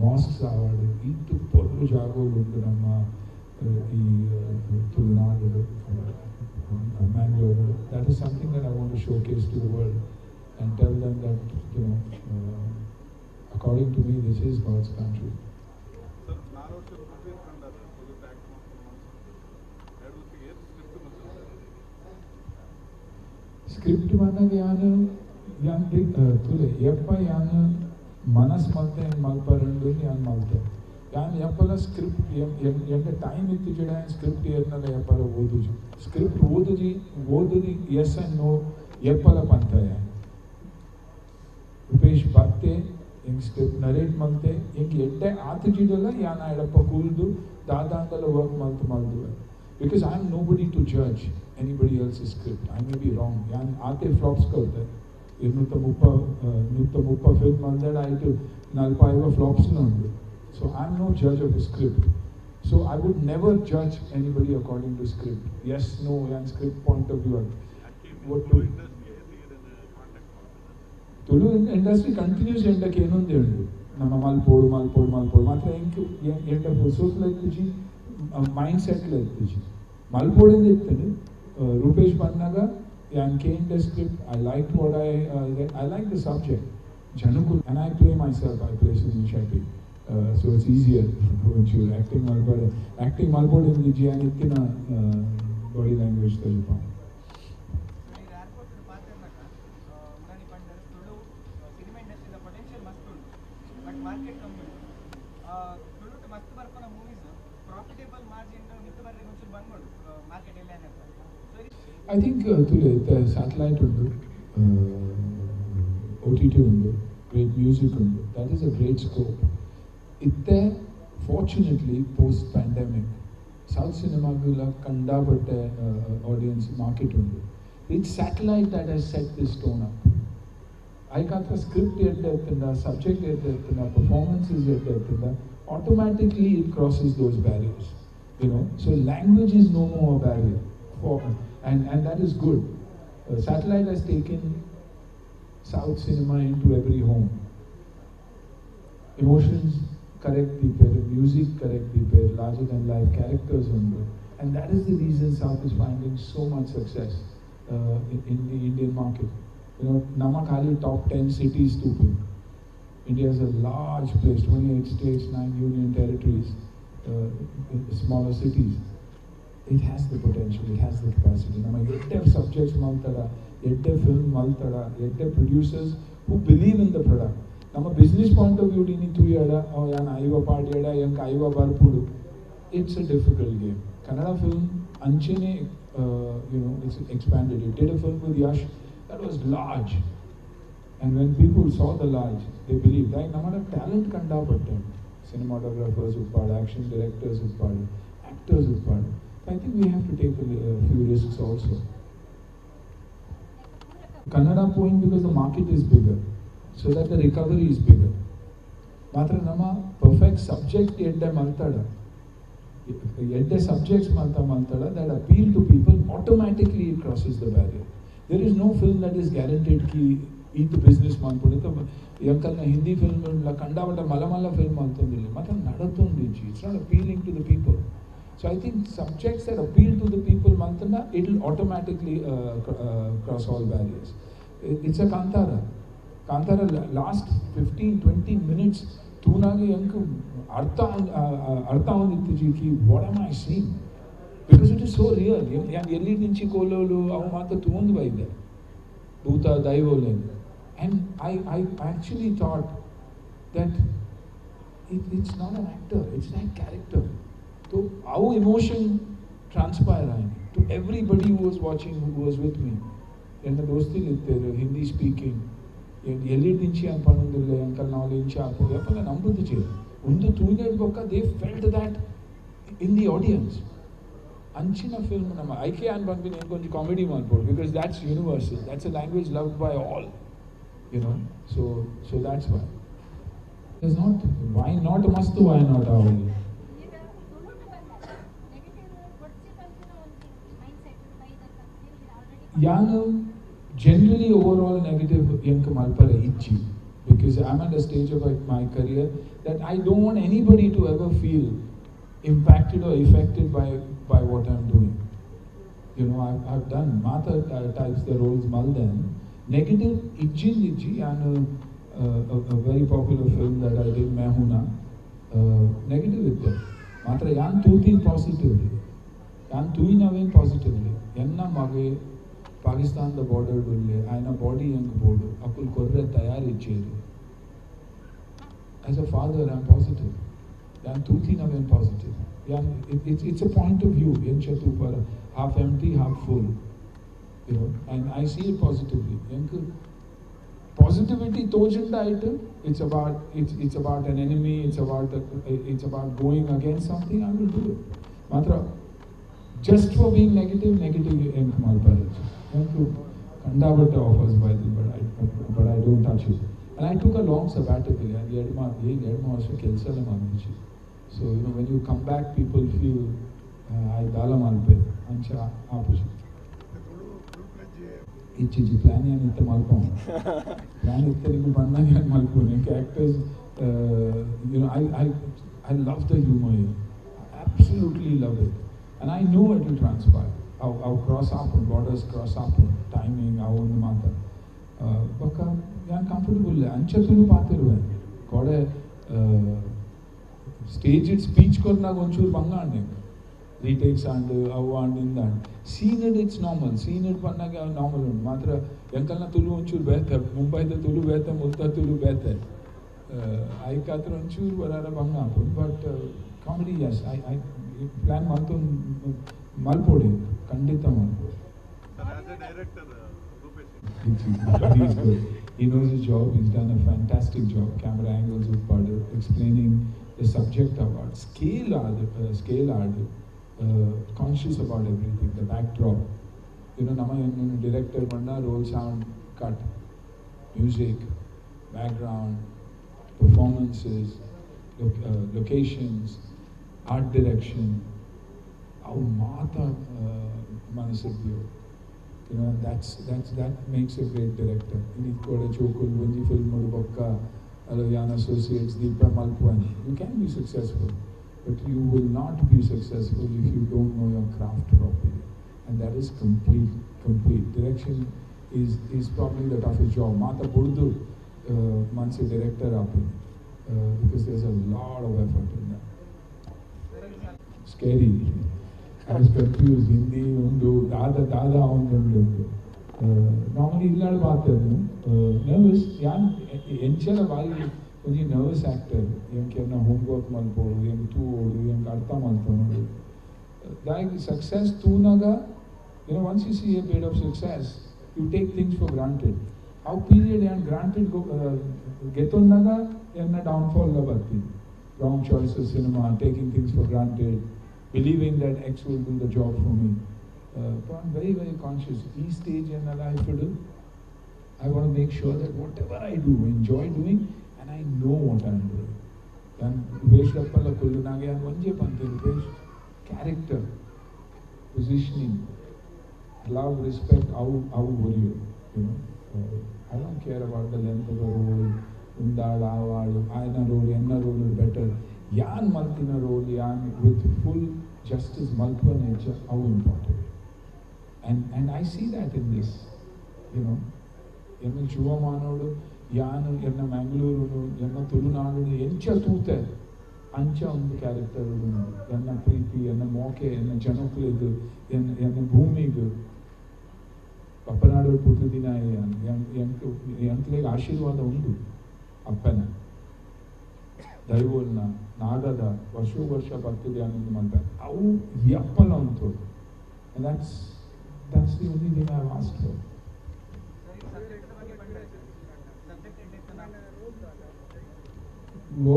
ಮಾಸ್ಕ್ಸ್ ಆವಡ್, ಈತ್ ಪೊರ್ಲು ಜಾಗೋಲು ಉಂಡು ನಮ್ಮ ಈ Tulunadu, Mangalore. That is something that I want to showcase to the world and tell them that according to me, this is God's country. Sir, ನಾಲ್ ವರ್ಷ ಪೃಥ್ವಿ ಕಂಡಾರ ತುಳುಟ್ ಆಕ್ಟ್ ಮಲ್ಪುನ ಮನಸ್ಸು ಎರಡು ವರ್ಷ ಏತ್ ಸ್ಕ್ರಿಪ್ಟ್ ಮಲ್ತುಂಡು? ಸ್ಕ್ರಿಪ್ಟ್ ಬಂದಾಗ ಯಾನ್ ಯಾನ್ ತುಲೆ ಯಪ್ಪ ಯಾನ್ ಮನಸ್ ಮಲ್ತೆ ಮಲ್ಪರಂಡು ಯಾನ್ ಮಲ್ತೆ. ಯಾನ್ ಯಪ್ಪಲ ಸ್ಕ್ರಿಪ್ಟ್ ಎಂಡ ಟೈಮ್ ಇತ್ತಿಜಡ ಯಾನ್ ಸ್ಕ್ರಿಪ್ಟ್ ಏರ್ನಲ ಯಪ್ಪಲ ಓದುಜಿ. ಸ್ಕ್ರಿಪ್ಟ್ ಓದುಜಿ, ಓದುದಿ ಎಸ್ ಅಂಡ್ ನೋ ಯಪ್ಪಲ ಪಂತ. ಯಾನ್ ರೂಪೇಶ್ ಬತ್ತೆ, ಎಂಕ್ ಸ್ಕ್ರಿಪ್ಟ್ ನರೇಟ್ ಮಲ್ತೆ, ಎಂಕ್ ಎಡ್ಡೆ ಆತುಜಿಡಲ ಯಾನ್ ಎಡಪ್ಪ ಕೂಲ್ದು ದಾದಾಂಡಲ work ಮಲ್ತು ಮಲ್ದುವೆ, because I am nobody to judge anybody else's script. I may be wrong. ಯಾನ್ ಆತೆ ಫ್ಲಾಪ್ಸ್ ಕಲ್ತೆ. 230 130 ಫಿಲ್ಮ್ ಮಲ್ದೆಡ ಆಯ್ತು ನಲ್ಪ ಐವ ಫ್ಲಾಪ್ಸ್ ಉಂಡು. So I am no judge of a script, so I would never judge anybody according to script, yes, no. ಯಾನ್ script point of view Tulu industry ಏತ್ ಈರೆನ್ ಕಾಂಟ್ಯಾಕ್ಟ್ ಮಲ್ಪುನ? ತುಳು ಇಂಡಸ್ಟ್ರಿ ಕಂಟಿನ್ಯೂಸ್ ಎಂಡಕ್ಕೆ ಏನೊಂದೇ ಉಂಡು, ನಮ್ಮ ಮಲ್ಪೋಡು ಮಲ್ಪೋಡು ಮಲ್ಪೋಡು. ಮಾತ್ರ ಎಂಕ್ ಎಂಡ ಫುರ್ಸೊತ್ಲ ಇತ್ತಿಜಿ, ಮೈಂಡ್ ಸೆಟ್ಲ ಇತ್ತಿಜಿ, ಮಲ್ಪೋಡಿಂದ ಇತ್ತಂಡು. ರೂಪೇಶ್ ಬಂದಾಗ ಯಾನ್ ಕೇಂಡ script, I like what I like the subject ಜನಕುಲ್, and I play myself, I play Sunil Shetty, so it's easier. ಒಂಚೂರು ಆ್ಯಕ್ಟಿಂಗ್ ಮಲ್ಪಡೆ, ಆ್ಯಕ್ಟಿಂಗ್ ಮಲ್ಪೋಡಿಂದ ಯಾನ್ ಇತ್ತಿನ ಬಾಡಿ ಲ್ಯಾಂಗ್ವೇಜ್ ತೋಜುಪ. ಸೊ ಈಗ ಏರ್ಪೋರ್ಟ್ ಪಾತೆರ್ನಗ ಮುರಾನಿ ಪಂಡರ್ ತುಳು ಸಿನಿಮಾ ಇಂಡಸ್ಟ್ರಿದ ಪೊಟೆನ್ಷಿಯಲ್ ಮಸ್ತ್ ಉಂಡು, ಬಟ್ ಮಾರ್ಕೆಟ್ ಕಮ್ಮಿ ಉಂಡು. ತುಳುಟು ಮಸ್ತ್ ಬರ್ಪುನ ಮೂವೀಸ್ ಪ್ರಾಫಿಟೇಬಲ್ ಮಾರ್ಜಿನ್ ಮಿತ್ತು ಬರ್ರೆ ಒಂಚೂರು ಬಂಗೋಡು ಮಾರ್ಕೆಟ್ ಎಲ್ಲ. ಸೊ I think ತುಲೆ ಸ್ಯಾಟಲೈಟ್ ಉಂಡು, OTT ಉಂಡು, ಗ್ರೇಟ್ ಮ್ಯೂಸಿಕ್ ಉಂಡು. That is a great scope. ಇತ್ತೆ ಫಾರ್ಚುನೇಟ್ಲಿ ಪೋಸ್ಟ್ ಪ್ಯಾಂಡಮಿಕ್ ಸೌತ್ ಸಿನಿಮಾಗುಲ ಕಂಡಾಪಟ್ಟೆ ಆಡಿಯನ್ಸ್ ಮಾರ್ಕೆಟ್ ಉಂಡು. It's satellite that has set this tone up. ಐಕಾತ್ರ script ಎಡ್ಡೆ ಇತ್ತಂಡ, ಸಬ್ಜೆಕ್ಟ್ ಎಡ್ಡೆ ಇತ್ತಂಡ, ಪರ್ಫಾರ್ಮೆನ್ಸಸ್ ಎಡ್ಡೆ ಇತ್ತಂಡ, Automatically it crosses those barriers, you know. So language is no more a barrier for, and that is good. Satellite has taken South cinema into every home. Emotions correct people, music correct people, larger than life characters only. And that is the reason South is finding so much success in the Indian market. You know, ನಮ್ಮ ಖಾಲಿ top 10 cities to pick. India is a large place, 28 states, 9 union territories, smaller cities. It has the potential, it has the capacity. ನಮ್ಮ ಎಡ್ಡೆ ಸಬ್ಜೆಕ್ಟ್ಸ್ ಮಲ್ತಡ, ಎಡ್ಡೆ ಫಿಲ್ಮ್ ಮಲ್ತಡ, ಎಡ್ಡೆ producers who believe in the product. ನಮ್ಮ ಬಿಸ್ನೆಸ್ ಪಾಯಿಂಟ್ ಆಫ್ ವ್ಯೂ ನೀ ತೂಯಡ, ಯಾನ್ ಐವ ಪಾಡ್ಯಡ, ಎಂಕ್ ಐವ ಬರ್ಪುಡು. It's a difficult game. Kannada film ಅಂಚೆನೆ it's expanded. It did a film with Yash that was large. And when people saw the large, they believed. Like, ನಮ್ಮಡ talent ಕಂಡಾಪಟ್ಟೆ. Cinematographers ಉಪ್ಪಾಡು, action directors ಉಪ್ಪಾಡು, actors ಉಪ್ಪಾಡು. I think we have to take a few risks also. Kannada point because the market is bigger, so that the recovery is bigger. ಮಾತ್ರ ನಮ್ಮ ಪರ್ಫೆಕ್ಟ್ ಸಬ್ಜೆಕ್ಟ್ ಎಡ್ಡೆ ಮಲ್ತಡ, ಎಡ್ಡೆ subjects ಮಲ್ತ ಮಲ್ತಡ that appeal to people, automatically it crosses the barrier. There is no film that is guaranteed Ki ಈತ್ business ಮಲ್ಪುಂಡು. ಎಂಕಲ್ನ ಹಿಂದಿ ಫಿಲ್ಮ್ ಕಂಡಾಪಟ್ಟ ಮಲ್ಲ ಮಲ್ಲ ಫಿಲ್ಮ್ ಮಲ್ತೊಂದಿಲ್ಲ, ಮಾತ್ರ ನಡತೊಂದಿಜ್ಜಿ. It's not appealing to the people. So I think subjects that appeal to the people ಮಲ್ತಂಡ it will automatically cross all barriers. It's a Kantara. Kantara last 15-20 minutes ತೂನಾಗ ಎಂಕ್ ಅರ್ಥ ಅರ್ಥ ಆವೊಂದಿತ್ತಿಜಿ ಕಿ what am I seeing, because it is so real. ಯಾನ್ ಎಲ್ಲಿ నుంచి ಕೋಲೋಲು ಅವು ಮಾತ ತೂವೊಂದು ಬೈದೆ ಭೂತ ದೈವೋಲೇನು. And I actually thought that it's not an actor, it's that character. So our emotion transpire ಆಯ್ತು to everybody who was watching, who was with me. ಎನ್ನ ದೋಸ್ತಿಲು ಇತ್ತೆರ್ ಹಿಂದಿ ಸ್ಪೀಕಿಂಗ್, ಎಲ್ಲಿ నుంచి ಅಂತ ಪನೊಂದಿಲ್ಲ, ಅಂಕಲ್ ನಾವು ಇಂಚ ಆಪುಂಡು ಅಪಗ ನಂಬುದಿಜೆರ್. ಉಂದು ತೂಯಿನೆಡ್ ಬೊಕ್ಕ they felt that in the audience. ಅಂಚಿನ ಫಿಲ್ಮ್ ನಮ್ಮ ಐಕೆ ಅನ್ ಪನ್ಪಿನ ಎಂಕೊಂಜಿ ಕಾಮಿಡಿ ಮಲ್ಪೊಡು, because that's universal, that's a language loved by all. So that's why. It's not, why not ಮಸ್ತ್, why not ಆವೊಲಿ. ಈಗ ತುಳುಟು ಬಂದಾಗ ನೆಗೆಟಿವ್ ಕೊಡ್ಚಿ ಪನ್ಪಿನ ಒಂಜಿ ಮೈಂಡ್ ಸೆಟ್ ಬೈದರ್ ಪನ್ಪಿನ ಆಲ್ರೆಡಿ. ಯಾನ್ generally overall negative ಎಂಕ್ ಮಲ್ಪರೆ ಇಜ್ಜಿ, because I'm at a stage of my career that I don't want anybody to ever feel impacted or affected by what I'm doing. I've done ಮಾತ types the roles ಮಲ್ದೆನ್. Negative ಇಜ್ಜಿಂದ್ ಇಜ್ಜಿ. ಯಾನ್ a very popular film that I did, Main Hoon Na, negative ಇತ್ತೆ. ಮಾತ್ರ ಯಾನ್ ತೂತಿನ್ ಪಾಸಿಟಿವ್ಲಿ, ಯಾನ್ ತೂಯಿನವೇನ್ ಪಾಸಿಟಿವ್ಲಿ. ಎನ್ನ ಮಗೆ ಪಾಕಿಸ್ತಾನದ ಬಾರ್ಡರ್ ಉಲ್ಲೆ, ಆಯ್ನ ಬಾಡಿ ಹೆಂಗ್ ಬೋಡು, ಅಕುಲ್ ಕೊರ್ರೆ ತಯಾರಿಜ್ಜೇರು. As a father, I am positive. ಯಾನ್ ತೂತಿನವೇನ್ ಪಾಸಿಟಿವ್. ಯಾನ್ it's a point of view. ಎಂಚ ತೂಪರ, half empty, half full, and I see it positively. ಎಂಕ್ positivity ತೋಜುಂಡ ಆಯ್ತು. It's about an enemy, it's about going against something, I will do it. ಮಾತ್ರ just for being negative, negative ಎಂಕ್ ಮಲ್ಪರೆ ಎಂಕ್ ಕಂಡಾಪಟ್ಟೆ ಆಫರ್ಸ್ ಬೈದು, but I don't touch it. And I took a long sabbatical. And ಎರಡು ವರ್ಷ ಕೆಲಸ ಎಲ್ಲ ಮಾಡಿದ್ವಿ. So when you come back, people feel I ದಾಲ ಮಲ್ಪೆ ಅಂಚ ಆಪುಜಿ. ಇಚ್ಚಿಜಿ ಪ್ಲಾನ್ ಏನ್ ಇತ್ತ ಮಲ್ಪೊ, ಪ್ಲಾನ್ ಇತ್ತ ನಿಂಗೆ ಬಂದಾಗ ಏನು ಮಲ್ಪು. Actors, I love the humour, absolutely love it, and I know it will transpire. ಅವು ಅವು ಕ್ರಾಸ್ ಆಪುಂಡು, ಬಾರ್ಡರ್ಸ್ ಕ್ರಾಸ್ ಆಪುಂಡು, ಟೈಮಿಂಗ್ ಅವು ಒಂದು ಮಾತ. ಬೊಕ್ಕ ಯಾನ್ ಕಂಫರ್ಟಬಲ್ ಅಂಚ ತುಳು ಪಾತಿರುವೆ. ಕೋಡೆ ಸ್ಟೇಜ್ it speech ಕೊರ್ನಾಗ ಒಂಚೂರು ಬಂಗ ಆಂಡ್, ರೀಟೇಕ್ಸ್ ಆಂಡ್, ಅವು ಆಂಡ್ ಇಂದ and. Scene it it's normal. Scene it ಪನ್ನಾಗ normal ಉಂಟು. ಮಾತ್ರ ಎಂಕಲ್ನ ತುಳು ಒಂಚೂರು ಬೇತೆ, ಮುಂಬೈದ ತುಳು ಬೇತೆ, ಮುಲ್ತ ತುಳು ಬೇತೆ. ಐಕಾತ್ರ ಒಂಚೂರು ಬರಾರ ಬಂಗ ಆಪುಂಡು. But comedy, yes, I plan ಮಲ್ತೊಂದು ಮಲ್ಪೊಡಿ, ಖಂಡಿತ ಮಲ್ಪೊಡಿ. Sir, as a director, Rupesh. He's good. He knows his job. He's done a fantastic job. Camera angles with explaining the subject about scale, scale art, conscious about everything, the backdrop. ನಮ್ಮ director ಬಣ್ಣ roll sound, cut, music, background, performances, Locations, art direction, ಅವು ಮಾತ ಮನಸ್ಸಿದ್ಯೋ. That makes a great director. ಇನಿ ಕೂಡ ಚೋಕುಲ್ ಒಂಜಿ ಫಿಲ್ಮ್ ಬೊಕ್ಕ ಅಲ್ಲ ಯಾನ್ ಅಸೋಸಿಯೇಟ್ಸ್ ದೀಪ ಮಲ್ಪುವನ್. You can be successful, but you will not be successful if you don't know your craft properly. And that is complete. Direction is probably the toughest job. Mata Burdu Mansi director aapin, because there's a lot of effort in that. Scary. I was confused. Hindi, Undu, Dada, Dada, Undu. Normally, illadu paathu nervous. Yan enchala bari ಒಂಜಿ ನರ್ವಸ್ ಆಕ್ಟರ್. ಎಂಕ್ ಎನ್ನ ಹೋಮ್ವರ್ಕ್ ಮಲ್ಪೋಡು, ಎಂಕ್ ತೂವೋಡು, ಎಂಕ್ ಅರ್ಥ ಮಲ್ಪೋಡು. ದಾಯೆಗ್ success ತೂನಾಗ, once you see a bit of success, you take things for granted. ಅವು ಪೀರಿಯಡ್ ಯಾನ್ ಗ್ರಾಂಟೆಡ್ ಗೆತ್ತೊಂದಾಗ ಎನ್ನ ಡೌನ್ಫಾಲ್ ಬರ್ತೀನಿ. Wrong choice of cinema, taking things for granted, believing that X will do the job for me. But I'm very, very conscious. ಈ stage in life, I want to make sure that whatever I do, enjoy doing, and I know what I'm doing. And Rupesh Rappala Kullunage and Onje Pante, Rupesh, character, positioning, love, respect, how worry you know. I don't care about the length of the role, Undal, Aval, Aina role, Enna role is better. Yan Maltina role, Yan with full justice, Malpa nature, how important. And I see that in this, you know. ಎನ್ನ ಶಿವಮಾನೋಡು ಯಾನು ಎನ್ನ ಮ್ಯಾಂಗ್ಳೂರುನು ಎನ್ನ ತುಳುನಾಡು ಎಂಚ ತೂತೆ ಅಂಚ ಒಂದು ಕ್ಯಾರೆಕ್ಟರ್ ಎನ್ನ ಪ್ರೀತಿ ಎನ್ನ ಮೋಕೆ ಎನ್ನ ಜನಕ್ಲಿಗ್ ಎನ್ನ ಎನ್ನ ಭೂಮಿಗ್ ಬಪ್ಪನಾಡು ಪುಟ್ಟು ದಿನ ಎಂಕ್ಲೆಗ್ ಆಶೀರ್ವಾದ ಉಂಡು ಅಪ್ಪನ ದೈವೋಲ್ನ ನಾಗದ ವರ್ಷ ವರ್ಷ ಬರ್ತದೆ ಅನ್ನೋದು ಮಂತ ಅವು ಎಪ್ಪಲ ಉಂಟು. And that's the only thing I've asked for. Wo?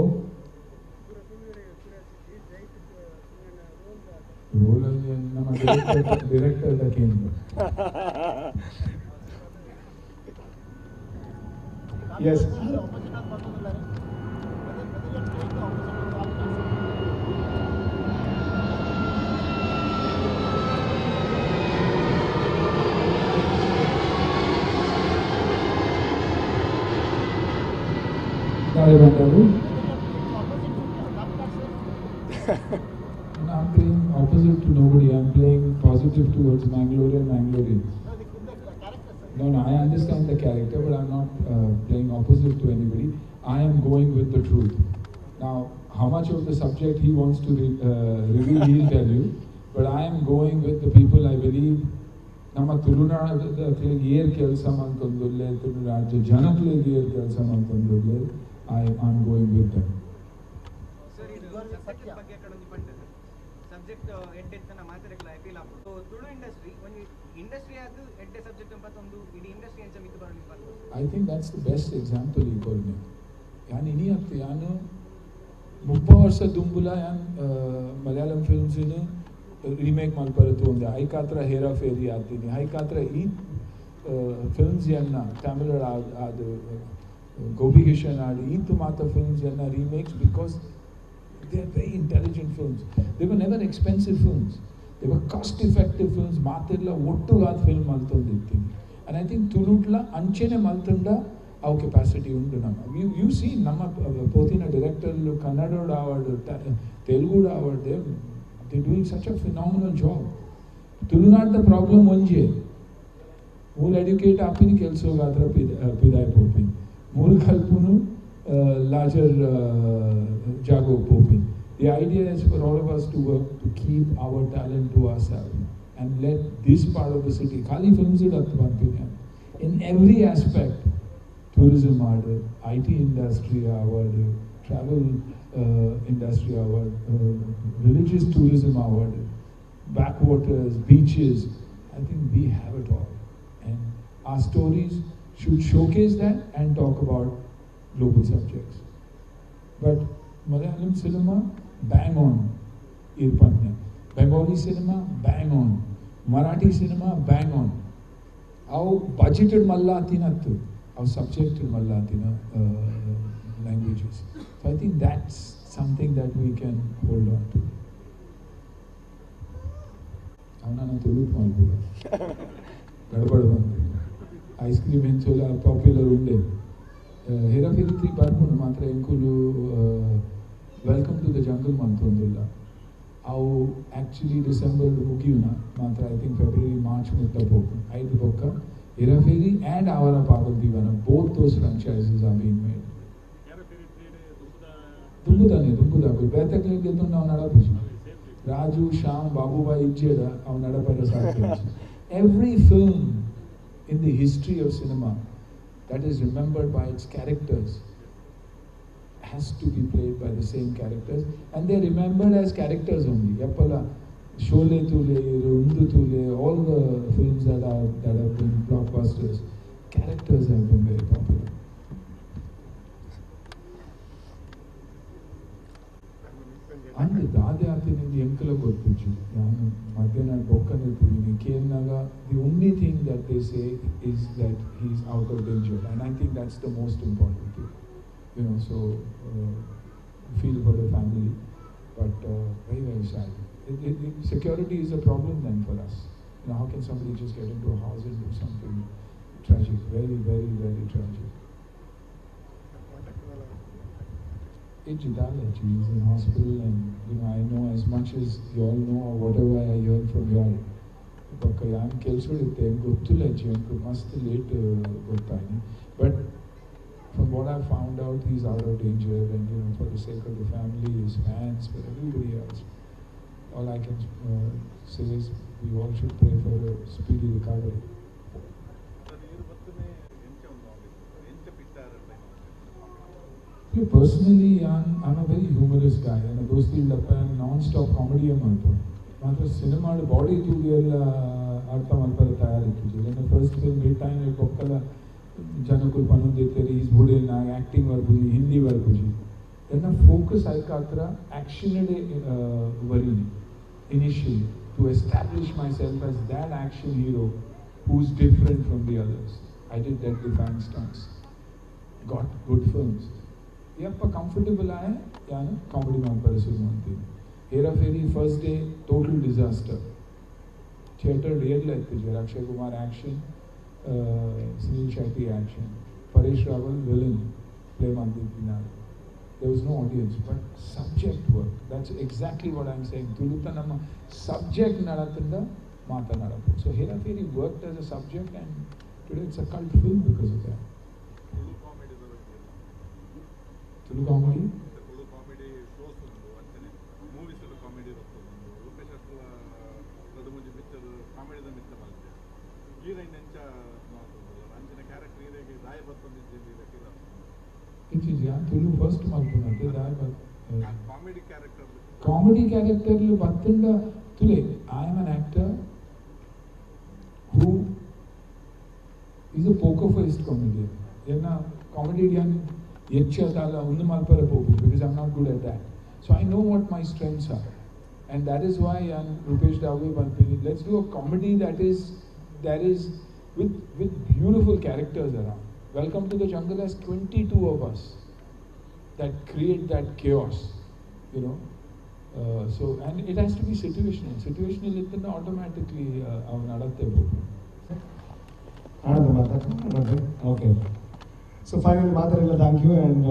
Role ನಮ್ಮ director the ಕೇಂದ್ರ. Yes. No, I'm playing opposite to nobody. I'm playing positive towards Mangalore and Mangaloreans. No, no, I understand the character, but I'm not playing opposite to anybody. I am going with the truth. Now, how much of the subject he wants to reveal, he'll tell you. But I am going with the people I believe. ನಮ್ಮ ತುಳುನಾಡದ ಏರ್ ಕೆಲಸ ಮಾಡ್ಕೊಂಡುಲ್ಲೆ, ತುಳುನಾಡು ಜನಕ್ಲೆಗ್ ಏರ್ ಕೆಲಸ ಮಾಡ್ಕೊಂಡುಲ್ಲೆ, I am going with them. Sir, ಇದು ಸಬ್ಜೆಕ್ಟ್ ಬಗ್ಗೆ ಕಡೊಂಜಿ ಪಂಡರ್ ಸಬ್ಜೆಕ್ಟ್ ಎಡ್ಡೆತ್ತನ ಮಾತಾಡಕ್ಲ ಅಪೀಲ್ ಆಪುಂಡು. ತುಳು ಇಂಡಸ್ಟ್ರಿ ಒಂಜಿ ಇಂಡಸ್ಟ್ರಿ ಆದ್ ಎಡ್ಡೆ ಸಬ್ಜೆಕ್ಟ್ ಪತ್ತೊಂದು ಇಡೀ ಇಂಡಸ್ಟ್ರಿ ಅಂಚ ಮಿತ್ತ್ ಬರಲಿ ಪಂಡ. I think that's the best example ಈ ಕೊರ್ನೆ. ಯಾನ್ ಇನಿ ಅತ್ತು ಯಾನ್ 30 ವರ್ಷ ದುಂಬುಲ ಯಾನ್ ಮಲಯಾಳಂ ಫಿಲ್ಮ್ಸ್ ರೀಮೇಕ್ ಮಲ್ಪರೆ ತೂಂದೆ. ಐಕಾತ್ರ ಹೇರಾ ಫೇರಿ ಆತೀನಿ, ಐಕಾತ್ರ ಈ ಫಿಲ್ಮ್ಸ್ ಎನ್ನ ತಮಿಳು ಅದು ಗೋಪಿಕಿಶನ್ ಆಡಿ ಈತು ಮಾತ ಫಿಲ್ಮ್ಸ್ ಎನ್ನ remakes because they are very intelligent films. They were never expensive films, they were cost effective films. ಮಾತೆಲ್ಲ ಒಟ್ಟುಗಾದ ಫಿಲ್ಮ್ ಮಲ್ತೊಂದಿತ್ತೀನಿ. ಆ್ಯಂಡ್ I think ತುಳುಟ್ಲ ಅಂಚೆನೆ ಮಲ್ತುಂಡ ಅವು ಕೆಪಾಸಿಟಿ ಉಂಟು. ನಮ್ಮ ಯು ಸಿ ನಮ್ಮ ಪೋತಿನ ಡೈರೆಕ್ಟರ್ಲು ಕನ್ನಡೋಡು ಆವಡ್ ತೆಲುಗುಡು ಆವಡ್ they doing such a phenomenal job. ತುಳುನಾಡ್ದ problem ಒಂಜೆ ಮೂಲ ಎಡ್ಯುಕೇಟ್ ಆಪಿನಿ ಕೆಲಸಗಾತ್ರ ಪಿದಾಯ್ ಪೋಪಿನಿ, ಮೂಲ ಕಲ್ಪುನು ಲಾರ್ಜರ್ ಜಾಗೋ ಪೋಪಿನಿ. The idea is for all of us to work to keep our talent to ourselves and let this part of the city, ಖಾಲಿ films ಇಡತ್ತು ಪನ್ಪಿನಿ, in every aspect, tourism award, IT industry award, travel industry award, religious tourism award, backwaters, beaches. I think we have it all. And our stories should showcase that and talk about global subjects. But Malayalam cinema, bang on, Irpanya. Bengali cinema, bang on. Marathi cinema, bang on. Our budgeted mallatinattu, our subjected mallatina languages. So I think that's something that we can hold on to. ಅವನನ್ನ ತುಳುಟ್ ಮಾಡ್ಬೋದು ಗಡಬಡ ಬಂದು ಐಸ್ ಕ್ರೀಮ್ ಎಂಚೋಲ ಪಾಪ್ಯುಲರ್ ಉಂಡೆ ಹೇರಾಫೇರಿ 3 ಬರ್ಪುಂಡು ಮಾತ್ರ ಎಂಕುಲು welcome to the jungle ಮಂತೊಂದುಲ್ಲ ಅವು ಆ್ಯಕ್ಚುಲಿ ಡಿಸೆಂಬರ್ ಮುಗಿಯುನ ಮಾತ್ರ I think February March ಮುಟ್ಟ ಪೋಪು ಐದು ಬೊಕ್ಕ Hera Pheri and Awara Pagal Deewana both those franchises are being made. ದುಂಬುದಾನೆ ದುಂಬುದಾಕು ಬೇತಕ್ಲಿಂದ ನಾವು ನಡಪುಜಿ ರಾಜು ಶ್ಯಾಮ್ ಬಾಬುಬಾಯಿ ಇಜ್ಜೇಡ ಅವು ನಡಪರ ಸಾಧ್ಯ. Every film in the history of cinema that is remembered by its characters has to be played by the same characters, and they are remembered as characters only. Yappala Sholay Thule, Undu Thule, all the films that have been blockbusters, characters have been very popular. And ದಾದೆ ಆತಿನಿಂದ ಎಂಕಲ ಗೊತ್ತುಜ್ಜಿ ಯಾನು ಮಧ್ಯಾಹ್ನ ಬೊಕ್ಕನೆ ಪುಡಿನಿ ಕೇನ್ನಾಗ the only thing that they say is that he is out of danger, and I think that's the most important thing, you know. So feel for the family, but very very sad. Security is a problem then for us. You know, how can somebody just get into a house and do something tragic? Very very very tragic. He is in hospital, and you know, I know as much as you all know or whatever I hear from you all. ಬೊಕ್ಕ ಯಾನ್ ಕೆಲಸಡಿತ್ತೆ ಗೊತ್ತಿಲ್ಲ ಎಂಕ್ ಮಸ್ತ್ late ಗೊತ್ತಾಯ್ನಿ, but from what I found out, he's out of danger, and you know, for the sake of the family, his fans, for everybody else, all I can say is we all should pray for a speedy recovery. Personally, I'm a very humorous guy, and ದೋಸ್ತಿ ಇಲ್ಲಪ್ಪ ನಾನ್ ಸ್ಟಾಪ್ ಕಾಮಿಡಿಯೇ ಮಾಡ್ಬೋದು. ಮಾತ್ರ ಸಿನಿಮಾಡು ಬಾಡಿ ತೂಗಿ ಎಲ್ಲ ಅರ್ಥ ಮಲ್ಪರೆ ತಯಾರಿತ್ತು. ನನ್ನ ಫಸ್ಟ್ ಫಿಲ್ಮ್ ಹಿಟ್ ಆಯ್ನ ಬೊಕ್ಕಲ ಜನಕುಲು ಪನೊಂದಿತ್ತೆರ್ is ಬುಡಿನ ಆ್ಯಕ್ಟಿಂಗ್ ಬರ್ಪುಜಿ, ಹಿಂದಿ ಬರ್ಪುಜಿ. ಎನ್ನ ಫೋಕಸ್ ಐಕಾತ್ರ ಆ್ಯಕ್ಷನ್ ವರೀನಿ initially to establish myself as that action hero who is different from the others. I did that define stunts, got good films. ಯಪ್ಪ ಕಂಫರ್ಟಬಲ್ ಆಯ ಯಾನು ಕಾಮಿಡಿ ಮಾಡ್ತಾರೆ ಶುರು ಅಂತೀನಿ. Hera Pheri first day total disaster. Theatre ಏರ್ಲ ಇತ್ತಿಜೆ. Akshay Kumar action, Sunil Shetty action, Paresh Rawal villain play ಮಾಡ್ತಿದ್ವಿ ನಾನು. There was no audience, but subject work. That's exactly what I'm saying. ತುಳುತ ನಮ್ಮ subject ನಡತಿಂದ ಮಾತನಾಡೋದು. So Hera Pheri worked as a subject, and today it's a cult film because of that. Tulu comedy? Tulu comedy shows ಉಂಟು, ಅಂಚನೆ ಮೂವೀಸ್ ಎಲ್ಲ ಕಾಮಿಡಿ ಬರ್ತದೆ. ರೂಪೇಶ್ ಅಟ್ಲ ರಡ್ಡ್ ಮೂಜಿ ಪಿಕ್ಚರ್ ಕಾಮಿಡಿದ ಮಿತ್ತ ಮಲ್ತೆ. ಹೀರೋಯಿನ್ ಎಂಚ ಅಂಚಿನ ಕ್ಯಾರೆಕ್ಟರ್ ಹೀರೋಗೆ ದಾಯ ಬರ್ತೊಂದಿಜ್ಜಿ ಈರೆಗ್? ಇಜ್ಜಿ, ಯಾನ್ ತುಳು ಫಸ್ಟ್ ಮಲ್ಪುನತೆ ದಾಯ ಕಾಮಿಡಿ ಕ್ಯಾರೆಕ್ಟರ್. ಕಾಮಿಡಿ ಕ್ಯಾರೆಕ್ಟರ್ ಬತ್ತುಂಡ ತುಲೆ. I am an actor who is a poker faced comedian. ಎನ್ನ ಕಾಮಿಡಿಯನ್ ಹೆಚ್ಚಾದಲ್ಲ ಒಂದು ಮಲ್ಪರೆ ಪೋಪುಜಿ, because I am not good at that. So I know what my strengths are, and that is why ಯಾನ್ Rupesh ಡಾವೆ ಪನ್ಪಿನಿ, let's do a comedy that is with beautiful characters around. Welcome to the Jungle has 22 of us that create that chaos, you know. So, and it has to be situational. Situational ittanda automatically avu nadatte popu. Okay. So finally ಮಾತಾಡಿಲ್ಲ, thank you and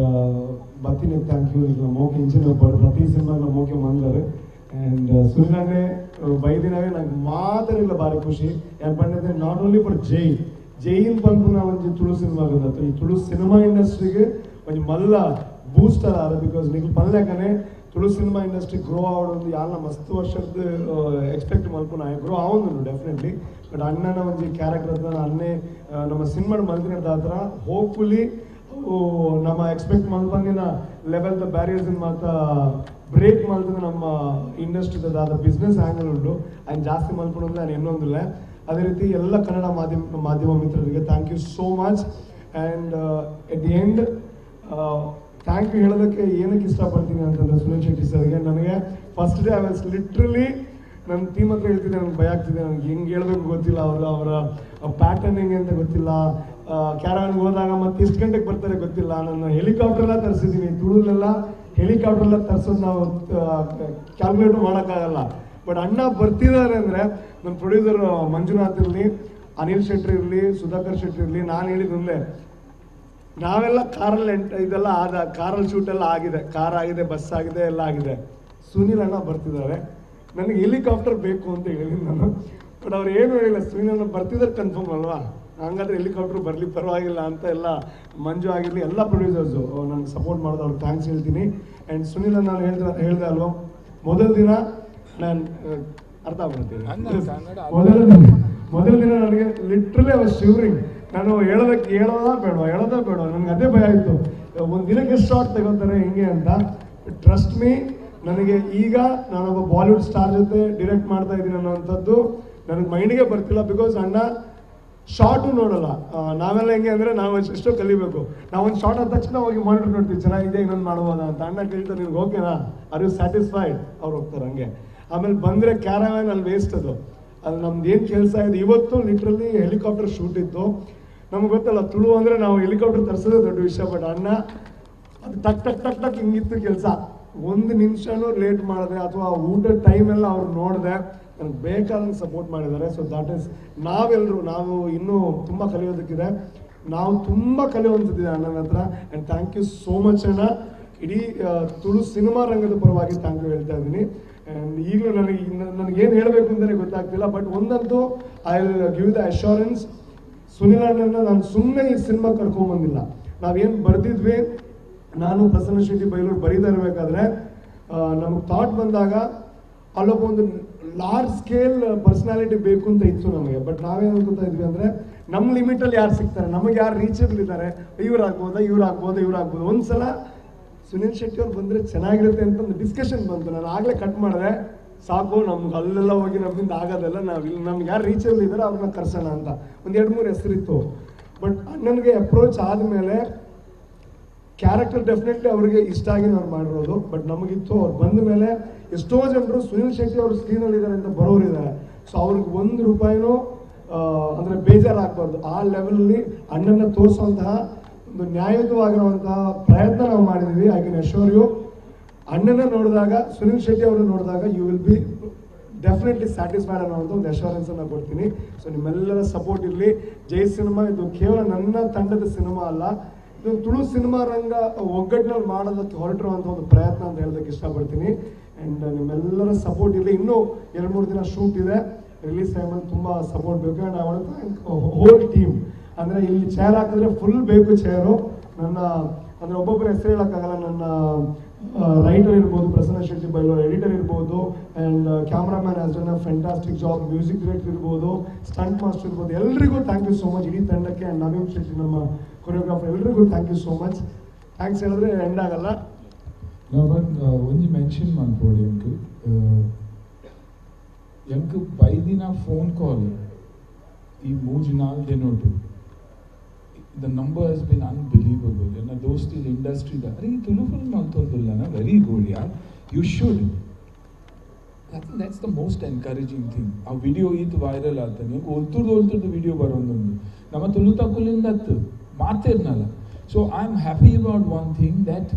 ಬತ್ತಿನ thank you. ಈಗ ಮೋಕೆ ಇಂಚಿನ ಪ್ರತಿ ಸಿನಿಮಾಗ ಮೋಕೆ ಮಂದರು ಆ್ಯಂಡ್ ಸುನಿಲನ್ನೇ ಬೈದಿನವೇ ನಂಗೆ ಮಾತಾಡಿಲ್ಲ ಭಾರಿ ಖುಷಿ. ಯಾಕೆ ಪಂಡಿದ್ರೆ not only for Jai, Jain ಪನ್ಪುನ ಒಂಜಿ ತುಳು ಸಿನಿಮಾ ಈ ತುಳು ಸಿನಿಮಾ ಇಂಡಸ್ಟ್ರಿಗೆ ಒಂಜಿ ಮಲ್ಲ ಬೂಸ್ಟರ್ ಆದ. Because ನಿಗ್ಲು ಪನ್ಲೆಕನೆ ತುಳು ಸಿನಿಮಾ ಇಂಡಸ್ಟ್ರಿ ಗ್ರೋ ಆವಡೊಂದು ಯಾಲ್ನ ಮಸ್ತ್ ವರ್ಷದ ಎಕ್ಸ್ಪೆಕ್ಟ್ ಮಲ್ಪುನ ಗ್ರೋ ಆವೊಂದುಂಡು ಡೆಫಿನೆಟ್ಲಿ. ಬಟ್ ಅಣ್ಣನ ಒಂಜಿ ಕ್ಯಾರೆಕ್ಟರ್ ಹತ್ರ ಅಣ್ಣೆ ನಮ್ಮ ಸಿನಿಮಾ ಮಲ್ತಿನ ಹೋಪ್ಫುಲಿ ನಮ್ಮ ಎಕ್ಸ್ಪೆಕ್ಟ್ ಮಲ್ಪಂದಿನ ಲೆವೆಲ್ the barriers ಮಾತ ಬ್ರೇಕ್ ಮಲ್ತದ ನಮ್ಮ ಇಂಡಸ್ಟ್ರಿದ ದಾದ ಬಿಸ್ನೆಸ್ ಆ್ಯಂಗಲ್ ಉಂಟು ಆ್ಯಂಡ್ ಜಾಸ್ತಿ ಮಲ್ಪುನಂದ್ರೆ ನಾನು ಇನ್ನೊಂದಿಲ್ಲ. ಅದೇ ರೀತಿ ಎಲ್ಲ ಕನ್ನಡ ಮಾಧ್ಯಮ ಮಿತ್ರರಿಗೆ thank you so much. And at the end thank you ಹೇಳೋದಕ್ಕೆ ಏನಕ್ಕೆ ಇಷ್ಟಪಡ್ತೀನಿ ಅಂತಂದರೆ ಸುನೀಲ್ ಶೆಟ್ಟಿ ಸರ್ಗೆ. ನನಗೆ first day I was literally ನನ್ನ ಟೀಮ್ ಹತ್ರ ಹೇಳ್ತಿದ್ದೆ, ನನಗೆ ಭಯ ಆಗ್ತಿದೆ, ನನಗೆ ಹೆಂಗೆ ಹೇಳಬೇಕು ಗೊತ್ತಿಲ್ಲ, ಅವರ ಪ್ಯಾಟರ್ನ್ ಹೆಂಗೆ ಅಂತ ಗೊತ್ತಿಲ್ಲ, ಕ್ಯಾರವನ್ಗೆ ಹೋದಾಗ ಮತ್ತೆ ಎಷ್ಟು ಗಂಟೆಗೆ ಬರ್ತಾರೆ ಗೊತ್ತಿಲ್ಲ, ನಾನು ಹೆಲಿಕಾಪ್ಟರ್ಲ್ಲ ತರಿಸಿದ್ದೀನಿ, ತುಳುಲೆಲ್ಲ ಹೆಲಿಕಾಪ್ಟರ್ ಎಲ್ಲ ತರ್ಸೋದು ನಾವು ಕ್ಯಾಲ್ಕುಲೇಟ್ ಮಾಡೋಕ್ಕಾಗಲ್ಲ. ಬಟ್ ಅಣ್ಣ ಬರ್ತಿದ್ದಾರೆ ಅಂದರೆ ನಮ್ಮ ಪ್ರೊಡ್ಯೂಸರ್ ಮಂಜುನಾಥ್ ಇರಲಿ, ಅನಿಲ್ ಶೆಟ್ಟಿ ಇರಲಿ, ಸುಧಾಕರ್ ಶೆಟ್ಟಿ ಇರಲಿ, ನಾನು ಹೇಳಿದಂದರೆ ನಾವೆಲ್ಲ ಕಾರಲ್ಲಿ ಇದೆಲ್ಲ ಆದ ಕಾರಲ್ಲಿ ಶೂಟೆಲ್ಲ ಆಗಿದೆ, ಕಾರ್ ಆಗಿದೆ, ಬಸ್ ಆಗಿದೆ, ಎಲ್ಲ ಆಗಿದೆ. ಸುನೀಲ್ ಅಣ್ಣ ಬರ್ತಿದ್ದಾರೆ, ನನಗೆ ಹೆಲಿಕಾಪ್ಟರ್ ಬೇಕು ಅಂತ ಹೇಳಿದ್ದೀನಿ ನಾನು. ಬಟ್ ಅವ್ರು ಏನು ಹೇಳಿಲ್ಲ, ಸುನೀಲ್ ಅಣ್ಣ ಬರ್ತಿದ್ದಾರೆ ಕನ್ಫರ್ಮ್ ಅಲ್ವಾ, ಹಂಗಾದ್ರೆ ಹೆಲಿಕಾಪ್ಟರ್ ಬರಲಿ ಪರವಾಗಿಲ್ಲ ಅಂತ ಎಲ್ಲ ಮಂಜು ಆಗಿರಲಿ ಎಲ್ಲ ಪ್ರೊಡ್ಯೂಸರ್ಸು ನನಗೆ ಸಪೋರ್ಟ್ ಮಾಡೋದು, ಅವ್ರಿಗೆ thanks ಹೇಳ್ತೀನಿ. ಆ್ಯಂಡ್ ಸುನೀಲ್ ಅಣ್ಣ ನಾನು ಹೇಳಿದೆ ಅಲ್ವಾ, ಮೊದಲ ದಿನ ನಾನು ಅರ್ಥ ಆಗ್ಬಿಡ್ತೀನಿ, ಮೊದಲ ದಿನ ನನಗೆ ಲಿಟ್ರಲಿ ಅವ್ರು ಶಿವರಿಂಗ್. ನಾನು ಹೇಳೋದಕ್ಕೆ ಹೇಳೋದ ಬೇಡ ನನಗೆ ಅದೇ ಭಯ ಆಯಿತು, ಒಂದು ದಿನಕ್ಕೆ ಶಾರ್ಟ್ ತಗೋತಾರೆ ಹಿಂಗೆ ಅಂತ. ಟ್ರಸ್ಟ್ ಮೀ, ನನಗೆ ಈಗ ನಾನೊಬ್ಬ ಬಾಲಿವುಡ್ ಸ್ಟಾರ್ ಜೊತೆ ಡಿರೆಕ್ಟ್ ಮಾಡ್ತಾ ಇದ್ದೀನಿ ಅನ್ನೋವಂಥದ್ದು ನನಗೆ ಮೈಂಡಿಗೆ ಬರ್ತಿಲ್ಲ. Because ಅಣ್ಣ ಶಾರ್ಟು ನೋಡಲ್ಲ. ನಾವೆಲ್ಲ ಹೆಂಗೆ ಅಂದರೆ ನಾವು ಎಷ್ಟೋ ಕಲಿಬೇಕು, ನಾವೊಂದು ಶಾರ್ಟ್ ಆದ ತಕ್ಷಣ ಹೋಗಿ ಮಾನಿಟರ್ ನೋಡ್ತೀವಿ, ಚೆನ್ನಾಗಿದೆ ಇನ್ನೊಂದು ಮಾಡ್ಬೋದಾ ಅಂತ. ಅಣ್ಣ ಕೇಳ್ತಾರೆ ನಿನ್ಗೆ ಓಕೆನಾ, are you satisfied, ಅವ್ರು ಹೋಗ್ತಾರೆ ಹಂಗೆ. ಆಮೇಲೆ ಬಂದರೆ ಕ್ಯಾರವ್ಯಾನ್ ಅಲ್ಲಿ ವೇಸ್ಟ್, ಅದು ಅಲ್ಲಿ ನಮ್ದು ಏನು ಕೆಲಸ ಇದೆ. ಇವತ್ತು ಲಿಟ್ರಲಿ ಹೆಲಿಕಾಪ್ಟರ್ ಶೂಟ್ ಇತ್ತು, ನಮ್ಗೆ ಗೊತ್ತಲ್ಲ ತುಳು ಅಂದರೆ ನಾವು ಹೆಲಿಕಾಪ್ಟರ್ ತರಿಸೋದೇ ದೊಡ್ಡ ವಿಷಯ. ಬಟ್ ಅಣ್ಣ ಅದು ಟಕ್ ಟಕ್ ಟಕ್ ಟಕ್ ಹಿಂಗಿತ್ತು ಕೆಲಸ, ಒಂದು ನಿಮಿಷನೂ ಲೇಟ್ ಮಾಡಿದೆ ಅಥವಾ ಊಟದ ಟೈಮೆಲ್ಲ ಅವ್ರು ನೋಡಿದೆ, ನನಗೆ ಬೇಕಾದಂಗೆ ಸಪೋರ್ಟ್ ಮಾಡಿದ್ದಾರೆ. ಸೊ that is, ನಾವೆಲ್ಲರೂ ನಾವು ಇನ್ನೂ ತುಂಬ ಕಲಿಯೋದಕ್ಕಿದೆ, ನಾವು ತುಂಬ ಕಲಿಯುವಂಥದ್ದಿದೆ ಅಣ್ಣನ ಹತ್ರ. And thank you so much ಅಣ್ಣ, ಇಡೀ ತುಳು ಸಿನಿಮಾ ರಂಗದ ಪರವಾಗಿ thank you ಹೇಳ್ತಾ ಇದ್ದೀನಿ. ಆ್ಯಂಡ್ ಈಗಲೂ ನನಗೇನು ಹೇಳಬೇಕು ಅಂತಲೇ ಗೊತ್ತಾಗ್ತಿಲ್ಲ. ಬಟ್ ಒಂದಂತೂ I will give the assurance, Sunil ಅಣ್ಣನ ನಾನು ಸುಮ್ಮನೆ ಈ ಸಿನಿಮಾ ಕರ್ಕೊಂಬಂದಿಲ್ಲ. ನಾವೇನು ಬರೆದಿದ್ವಿ, ನಾನು ಪ್ರಸನ್ನ ಶೆಟ್ಟಿ ಬೈಲೂರು ಬರೀತಾ ಇರಬೇಕಾದ್ರೆ ನಮಗೆ ಥಾಟ್ ಬಂದಾಗ ಅಲ್ಲೊಬ್ಬ ಒಂದು ಲಾರ್ಜ್ ಸ್ಕೇಲ್ ಪರ್ಸ್ನಾಲಿಟಿ ಬೇಕು ಅಂತ ಇತ್ತು ನಮಗೆ. ಬಟ್ ನಾವೇನು ಅನ್ಕೋತಾ ಇದ್ವಿ ಅಂದರೆ ನಮ್ಮ ಲಿಮಿಟಲ್ಲಿ ಯಾರು ಸಿಗ್ತಾರೆ, ನಮಗೆ ಯಾರು ರೀಚೇಬಲ್ ಇದ್ದಾರೆ, ಇವ್ರು ಆಗ್ಬೋದಾ ಇವ್ರು ಆಗ್ಬೋದಾ ಇವ್ರು ಆಗ್ಬೋದು. ಒಂದು ಸಲ ಸುನೀಲ್ ಶೆಟ್ಟಿ ಅವ್ರು ಬಂದರೆ ಚೆನ್ನಾಗಿರುತ್ತೆ ಅಂತ ಒಂದು ಡಿಸ್ಕಷನ್ ಬಂತು. ನಾನು ಆಗಲೇ ಕಟ್ ಮಾಡಿದೆ, ಸಾಕು ನಮ್ಗೆ ಅಲ್ಲೆಲ್ಲ ಹೋಗಿ ನಮ್ಮಿಂದ ಆಗೋದಲ್ಲ, ನಾವು ಇಲ್ಲಿ ನಮ್ಗೆ ಯಾರು ರೀಚೇಬಲ್ ಇದ್ದಾರೆ ಅವ್ರನ್ನ ಕರ್ಸೋಣ ಅಂತ ಒಂದು 2-3 ಹೆಸರಿತ್ತು. ಬಟ್ ಅಣ್ಣನಿಗೆ ಅಪ್ರೋಚ್ ಆದಮೇಲೆ ಕ್ಯಾರೆಕ್ಟರ್ ಡೆಫಿನೆಟ್ಲಿ ಅವ್ರಿಗೆ ಇಷ್ಟ ಆಗಿ ನಾವು ಮಾಡಿರೋದು. ಬಟ್ ನಮಗಿತ್ತು ಅವ್ರು ಬಂದ ಮೇಲೆ ಎಷ್ಟೋ ಜನರು ಸುನೀಲ್ ಶೆಟ್ಟಿ ಅವರು ಸ್ಕ್ರೀನಲ್ಲಿದ್ದಾರೆ ಅಂತ ಬರೋರಿದ್ದಾರೆ. ಸೊ ಅವ್ರಿಗೆ 1 ರೂಪಾಯಿನೂ ಅಂದರೆ ಬೇಜಾರಾಗಬಾರ್ದು, ಆ ಲೆವೆಲಲ್ಲಿ ಅಣ್ಣನ ತೋರಿಸುವಂತಹ ಒಂದು ನ್ಯಾಯಯುತವಾಗಿರುವಂತಹ ಪ್ರಯತ್ನ ನಾವು ಮಾಡಿದ್ವಿ. I can assure you, ಅಣ್ಣನ ನೋಡಿದಾಗ, ಸುನೀಲ್ ಶೆಟ್ಟಿ ಅವ್ರನ್ನ ನೋಡಿದಾಗ you will be definitely satisfied ಅನ್ನೋವಂಥ ಒಂದು ಅಶ್ಯೂರೆನ್ಸನ್ನು ಕೊಡ್ತೀನಿ. ಸೊ ನಿಮ್ಮೆಲ್ಲರ ಸಪೋರ್ಟ್ ಇರಲಿ. ಜೈ ಸಿನಿಮಾ ಇದು ಕೇವಲ ನನ್ನ ತಂಡದ ಸಿನಿಮಾ ಅಲ್ಲ, ಇದು ತುಳು ಸಿನಿಮಾ ರಂಗ ಒಗ್ಗಟ್ಟಿನಲ್ಲಿ ಮಾಡೋದಕ್ಕೆ ಹೊರಟಿರುವಂಥ ಒಂದು ಪ್ರಯತ್ನ ಅಂತ ಹೇಳೋದಕ್ಕೆ ಇಷ್ಟಪಡ್ತೀನಿ. ಆ್ಯಂಡ್ ನಿಮ್ಮೆಲ್ಲರ ಸಪೋರ್ಟ್ ಇರಲಿ. ಇನ್ನೂ 2-3 ದಿನ ಶೂಟ್ ಇದೆ, ರಿಲೀಸ್ ಟೈಮಲ್ಲಿ ತುಂಬ ಸಪೋರ್ಟ್ ಬೇಕು. And I want thank whole team. ಅಂದರೆ ಇಲ್ಲಿ ಚೇರ್ ಹಾಕಿದ್ರೆ ಫುಲ್ ಬೇಕು ಚೇರು. ನನ್ನ ಅಂದರೆ ಒಬ್ಬೊಬ್ಬರ ಹೆಸರು ಹೇಳೋಕ್ಕಾಗಲ್ಲ. ನನ್ನ ರೈಟರ್ ಇರ್ಬೋದು, ಪ್ರಸನ್ನ ಶೆಟ್ಟಿ ಬೈಲೂರು ಎಡಿಟರ್ ಇರ್ಬೋದು, and cameraman has done a fantastic job, music director ಇರ್ಬೋದು, ಸ್ಟಂಟ್ ಮಾಸ್ಟರ್ ಇರ್ಬೋದು, ಎಲ್ರಿಗೂ thank you so much ಇಡೀ ತಂಡಕ್ಕೆ. ಆ್ಯಂಡ್ ನವೀನ್ ಶೆಟ್ಟಿ ನಮ್ಮ ಕೊರಿಯೋಗ್ರಾಫರ್, ಎಲ್ರಿಗೂ thank you so much. Thanks ಹೇಳಿದ್ರೆ ಎಂಡ್ ಆಗಲ್ಲ. ಬಟ್ ಒಂಜಿ ಮೆನ್ಷನ್ ಮಲ್ಪೊಡು ಎಂಕ್ ಎಂಕ್ ಬೈದಿನ ಫೋನ್ ಕಾಲ್ ಈ 3-4 ದಿನೊಟು the number has been unbelievable. And those in industry, ಅರೆ ಈ ತುಳು ಫಿಲ್ಮ್ ಅಂತಂದಿಲ್ಲ, ವೆರಿ ಗುಡ್ ಯಾರ್, you should. I think that's the most encouraging thing. ಆ ವಿಡಿಯೋ ಈತ್ ವೈರಲ್ ಆಗ್ತಾನೆ, ಒಲ್ತುರ್ದು ವಿಡಿಯೋ ಬರೋದೊಂದು ನಮ್ಮ ತುಳು ತಕ್ಕುಲಿಂದ ಮಾತಿರ್ನಲ್ಲ. So I am happy about one thing, that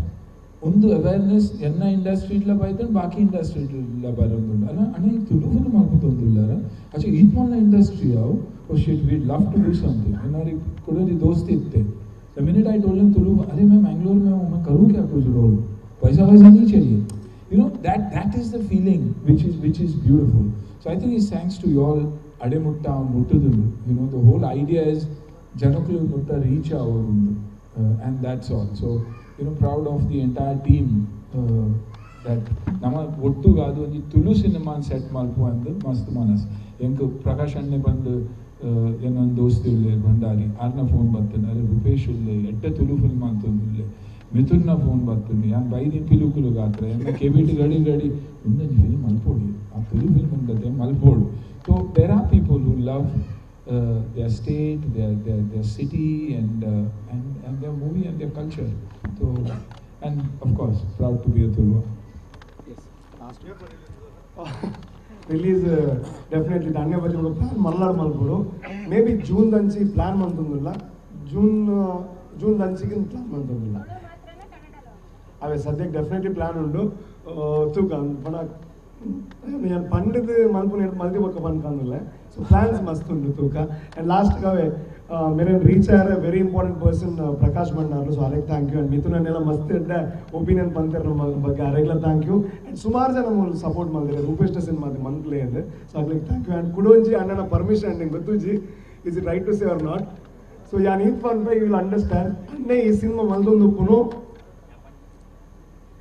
ಒಂದು ಅವೇರ್ನೆಸ್ ಎನ್ನ ಇಂಡಸ್ಟ್ರಿ ಇಡ್ಲ ಬೈತಂಡು ಬಾಕಿ ಇಂಡಸ್ಟ್ರಿ ಇಡ್ಲ ಬರೋದುಂಡು ಅಲ್ಲ. ಅಣ್ಣ ಈ ತುಳು ಫಿಲ್ಮ್ ಆಗ್ಬೋದೊಂದಿಲ್ಲ ಅಚ್ಚೆ ಈತ್ ಮಲ್ಲ ಇಂಡಸ್ಟ್ರಿ ಅವು, oh shit, we love to do something. हमारी कुड़ोरी दोस्ती इतने, the minute I told him Tulu, अरे मैं बैंगलोर में हूँ, मैं करूँ क्या कुछ रोल, पैसा वैसा नहीं चाहिए, you know, that is the feeling which is beautiful. So I think it's thanks to you all ಅಡೆ ಮುಟ್ಟ ಮುಟ್ಟುದುಂಡು, you know, the whole idea is ಜನಕುಲು ಮುಟ್ಟ ರೀಚ್ ಆವೊಂದು, and that's all. So you know, proud of the entire team that ನಮ್ಮ ಒಟ್ಟುಗಾದು ಒಂಜಿ ತುಳು ಸಿನಿಮಾ ಸೆಟ್ ಮಲ್ಪು ಅಂದ್ ಮಸ್ತ್ ಮನಸ್. ಎಂಕ್ ಪ್ರಕಾಶ್ ಅಣ್ಣೆ ಬಂದು ಏನೊಂದು ದೋಸ್ತಿ ಉಲ್ಲೆ ಭಂಡಾರಿ ಆರ್ನ ಫೋನ್ ಬರ್ತೇನೆ, ಅರೆ ರೂಪೇಶ್ ಉಲ್ಲೆ ಎಡ್ಡೆ ತುಳು ಫಿಲ್ಮ್ ಅಂತಂದುಲ್ಲೆ, ಮಿಥುನ್ನ ಫೋನ್ ಬರ್ತೇನೆ, ಯಾನ್ ಬೈದಿನ ಪಿಲುಕುಲು ಗಾತ್ರ ಎನ್ನ ಕೆಬಿಟ್ ಗಡಿ ಗಡಿ ಒಂದೊಂದು ಫಿಲ್ಮ್ ಮಲ್ಪೋಡು, ಆ ತುಳು ಫಿಲ್ಮ್ ಉಂಡತೆ ಮಲ್ಪೋಡು. So there are people who love their state, their city and their movie and their culture. So, and of course, proud to be a Tuluva. Yes, last release definitely ದಾನ್ಯ ಬಜೆ ಪ್ಲಾನ್ ಮಲ್ನಾಡ್ ಮಲ್ಪೋಡು. ಮೇ ಬಿ ಜೂನ್ ದಂಚಿ ಪ್ಲಾನ್ ಮಂತೊಂದುಲ್ಲ, ಜೂನ್ ದಂಚಿಗೆ ಪ್ಲಾನ್ ಮಂತೊಂದುಲ್ಲ. ಅವೇ ಸದ್ಯಕ್ಕೆ ಡೆಫಿನೆಟ್ಲಿ ಪ್ಲಾನ್ ಉಂಡು ತೂಕ ಪಣ ನಾನು ಪಂಡದ ಮಲ್ಪುನ ಮಲ್ದಿ ಬೊಕ್ಕ ಪನ್ಕಂದಿಲ್ಲ. ಸೊ ಪ್ಲಾನ್ಸ್ ಮಸ್ತ್ ಉಂಡು ತೂಕ. ಆ್ಯಂಡ್ ಲಾಸ್ಟ್ ಅವೇ ಮೇರೆ ರೀಚ್ ಆರ್ very important person Prakash Bhandarlu, so ಅರೆಗ್ thank you. And ಮಿಥುನನ್ನೆಲ್ಲ ಮಸ್ತ್ ಎಡ್ಡೆ ಒಪಿನಿಯನ್ ಪಂತೇರ್ ನಮ್ಮ ಬಗ್ಗೆ, ಅರೆಗ್ಲ thank you. And ಸುಮಾರು ಜನ ಮೂಲ ಸಪೋರ್ಟ್ ಮಲ್ದಿರ ರೂಪೇಶ್ ಸಿನಿಮಾ ಮಂತ್ಲಿ ಅಂದ್, ಸೊ ಅಗ್ಲಿಗೆ thank you. And ಕುಡೊಂಜಿ ಅಣ್ಣನ ಪರ್ಮಿಷನ್ ನಿಂಗೆ ಗೊತ್ತುಜಿ, is it right to say or not? So ಯಾನ್ ಈತ್ ಪನ್ಪೆ you will understand. ಅಣ್ಣೆ ಈ ಸಿನಿಮಾ ಮಲ್ದೊಂದುಪ್ಪುನು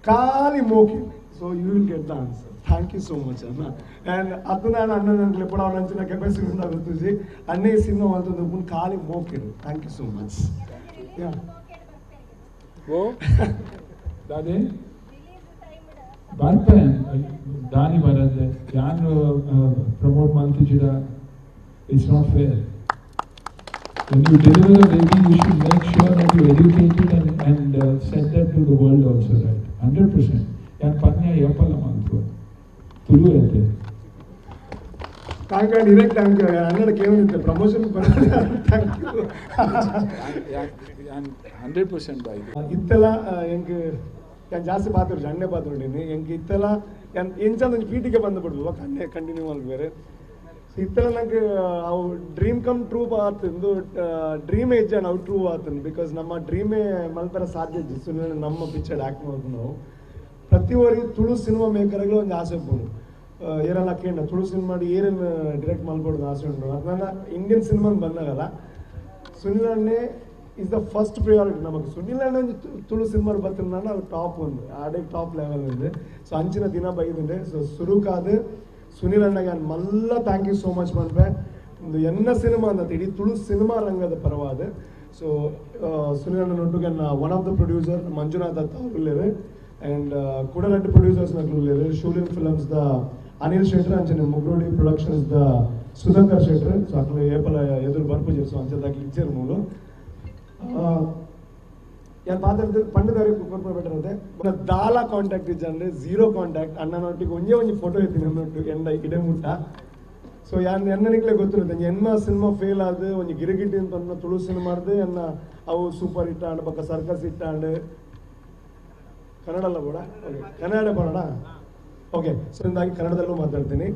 ಖಾಲಿ ಮೋಕಿ, so you will get the answer. Thank you so much ಅಣ್ಣ. ಆ್ಯಂಡ್ ಅದು ನಾನು ಅಣ್ಣ ನನ್ನ ಲೆಪ್ಪಡ ಅಂಚಿನ ಕೆಪಾಸಿಟಿ ಉಂಟು ಗೊತ್ತುಜಿ, ಅಣ್ಣೆ ಈ ಸಿನಿಮಾ ಮಲ್ತೊಂದುಪ್ಪುನು ಖಾಲಿ ಮೋಕಿಡು. Thank you so much. ಓ ದಾದೆ ಬರ್ಪೆ ದಾನಿ ಬರದೆ ಯಾನು promote ಮಲ್ತಿಜಿಡ, it's not fair. When you deliver a baby, you should make sure that you educate it and send that to the world also, right? 100%. ಯಾನ್ ಪನ್ಯ ಏಪಲ್ಲ ಮಲ್ತು ತುಳು ಐತೆ. Thank you and ಇರಕ್ಕೆ thank you ಅಣ್ಣಡ ಕೇಳಿದ್ದೆ ಪ್ರಮೋಷನ್ ಬರೋದು. Thank you. 100% by ಇತ್ತೆಲ್ಲ ಎಂಕ್ ಯಾನ್ ಜಾಸ್ತಿ ಪಾತ್ರೆ ಅಣ್ಣೆ ಪಾತ್ರೆ ಎಂಕ್ ಇತ್ತೆಲ್ಲ ಯಾನ್ ಎಂಚ ಒಂಜಿ ಪೀಟಿಗೆ ಬಂದು ಬಿಡ್ಬೇಕು ಅಣ್ಣೆ ಕಂಟಿನ್ಯೂ ಮಲ್ಪೇರು. ಸೊ ಇತ್ತೆಲ್ಲ ನಂಗೆ ಅವು ಡ್ರೀಮ್ ಕಮ್ ಟ್ರೂ ಆತಂದು ಡ್ರೀಮ್ ಏಜ್ ಅವು ಟ್ರೂ ಆತಂದು, because ನಮ್ಮ ಡ್ರೀಮೇ ಮಲ್ಪರ ಸಾಧ್ಯ ಇಜ್ಜಿ. ಸುಮ್ಮನೆ ನಮ್ಮ ಪಿಕ್ಚರ್ ಆ್ಯಕ್ಟ್ ಮಾಡ್ಬೇಕು ನಾವು. ಪ್ರತಿ ತುಳು ಸಿನಿಮಾ ಮೇಕರ್ಗಳು ಒಂದು ಆಸೆ ಉಪ್ಪುಂಡು, ಏರೆಲ್ಲ ಕೇಂದ್ರ ತುಳು ಸಿನಿಮಾ ಏರೇನು ಡಿರೆಕ್ಟ್ ಮಲ್ಪೊಡು ಆಸೆ ಉಂಟು. ಅದನ್ನ ಇಂಡಿಯನ್ ಸಿನಿಮಾ ಬಂದಾಗಲ್ಲ ಸುನಿಲ್ ಅಣ್ಣೆ is the first priority ನಮಗೆ. ಸುನಿಲ್ ಅಣ್ಣೆ ಒಂಜಿ ತುಳು ಸಿನಿಮಾ ಬತ್ತಿನ ಅವು ಟಾಪ್ ಒಂದು ಆಡೆ ಟಾಪ್ ಲೆವೆಲ್ ఉంది. ಸೊ ಅಂಚಿನ ದಿನ ಬೈದುಂಡೆ. ಸೊ ಸುರುಕಾದ್ ಸುನಿಲ್ ಅಣ್ಣಗೆ ಮಲ್ಲ thank you so much ಪನ್ಪೆ. ಒಂದು ಎನ್ನ ಸಿನಿಮಾ ಅಂತ ಇಡೀ ತುಳು ಸಿನಿಮಾ ರಂಗದ ಪರವಾದ. ಸೊ ಸುನಿಲ್ ಅಣ್ಣನೊಟ್ಟಿಗೆ one of the producer Manjunath Datta ಅವರು ಉಲ್ಲೇರು, ಆ್ಯಂಡ್ ಕುಡನಟ್ಟು ಪ್ರೊಡ್ಯೂಸರ್ಸ್ ನಕ್ಲು ಉಲ್ಲೇರು, Shoolin films the Anil Shettar ಅಂಚನೆ Mugrodi productions the Sudhakar Shettar. So ಅಕ್ಲು ಏಪಲ ಎದುರು ಬರ್ಪುಜೆರ್, ಸೊ ಅಂಚದಾಗ್ಲಿ ಇಚ್ಚೇರು ಮೂಲು ಯಾನ್ ಪಾತ್ರದ ಪಂಡದವ್ರಿಗೆ ಕೊರ್ಪುನ ಬೆಟರ್ ಅದೇ. ದಾಲ ಕಾಂಟ್ಯಾಕ್ಟ್ ಇಜ್ಜಂದ್ರೆ ಝೀರೋ ಕಾಂಟ್ಯಾಕ್ಟ್. ಅಣ್ಣನೊಟ್ಟಿಗೆ ಒಂಜೇ ಒಂಜಿ ಫೋಟೋ ಇತ್ತೀನಿ ನನ್ನೊಟ್ಟಿಗೆ ಎಂಡ ಇಡೆ ಮುಟ್ಟ. ಸೊ ಯಾನ್ ಎನ್ನನಿಕ್ಲೆ ಗೊತ್ತಿರುತ್ತೆ ಎನ್ನ ಸಿನಿಮಾ ಫೇಲ್ ಆದ ಒಂಜಿ ಗಿರಿಗಿಟಿ ಅಂತ ಪನ್ಪುನ ತುಳು ಸಿನಿಮಾರ್ದು ಎನ್ನ ಅವು ಸೂಪರ್ ಹಿಟ್ ಆಂಡ್ ಬೊಕ್ಕ ಸರ್ಕಸ್ ಹಿಟ್ ಆಂಡ್ ಕನ್ನಡ ಬೋಡ ಓಕೆ ಕನ್ನಡ ಬೋಡ ಓಕೆ. ಸೊ ಇಂದಾಗಿ ಕನ್ನಡದಲ್ಲೂ ಮಾತಾಡ್ತೀನಿ.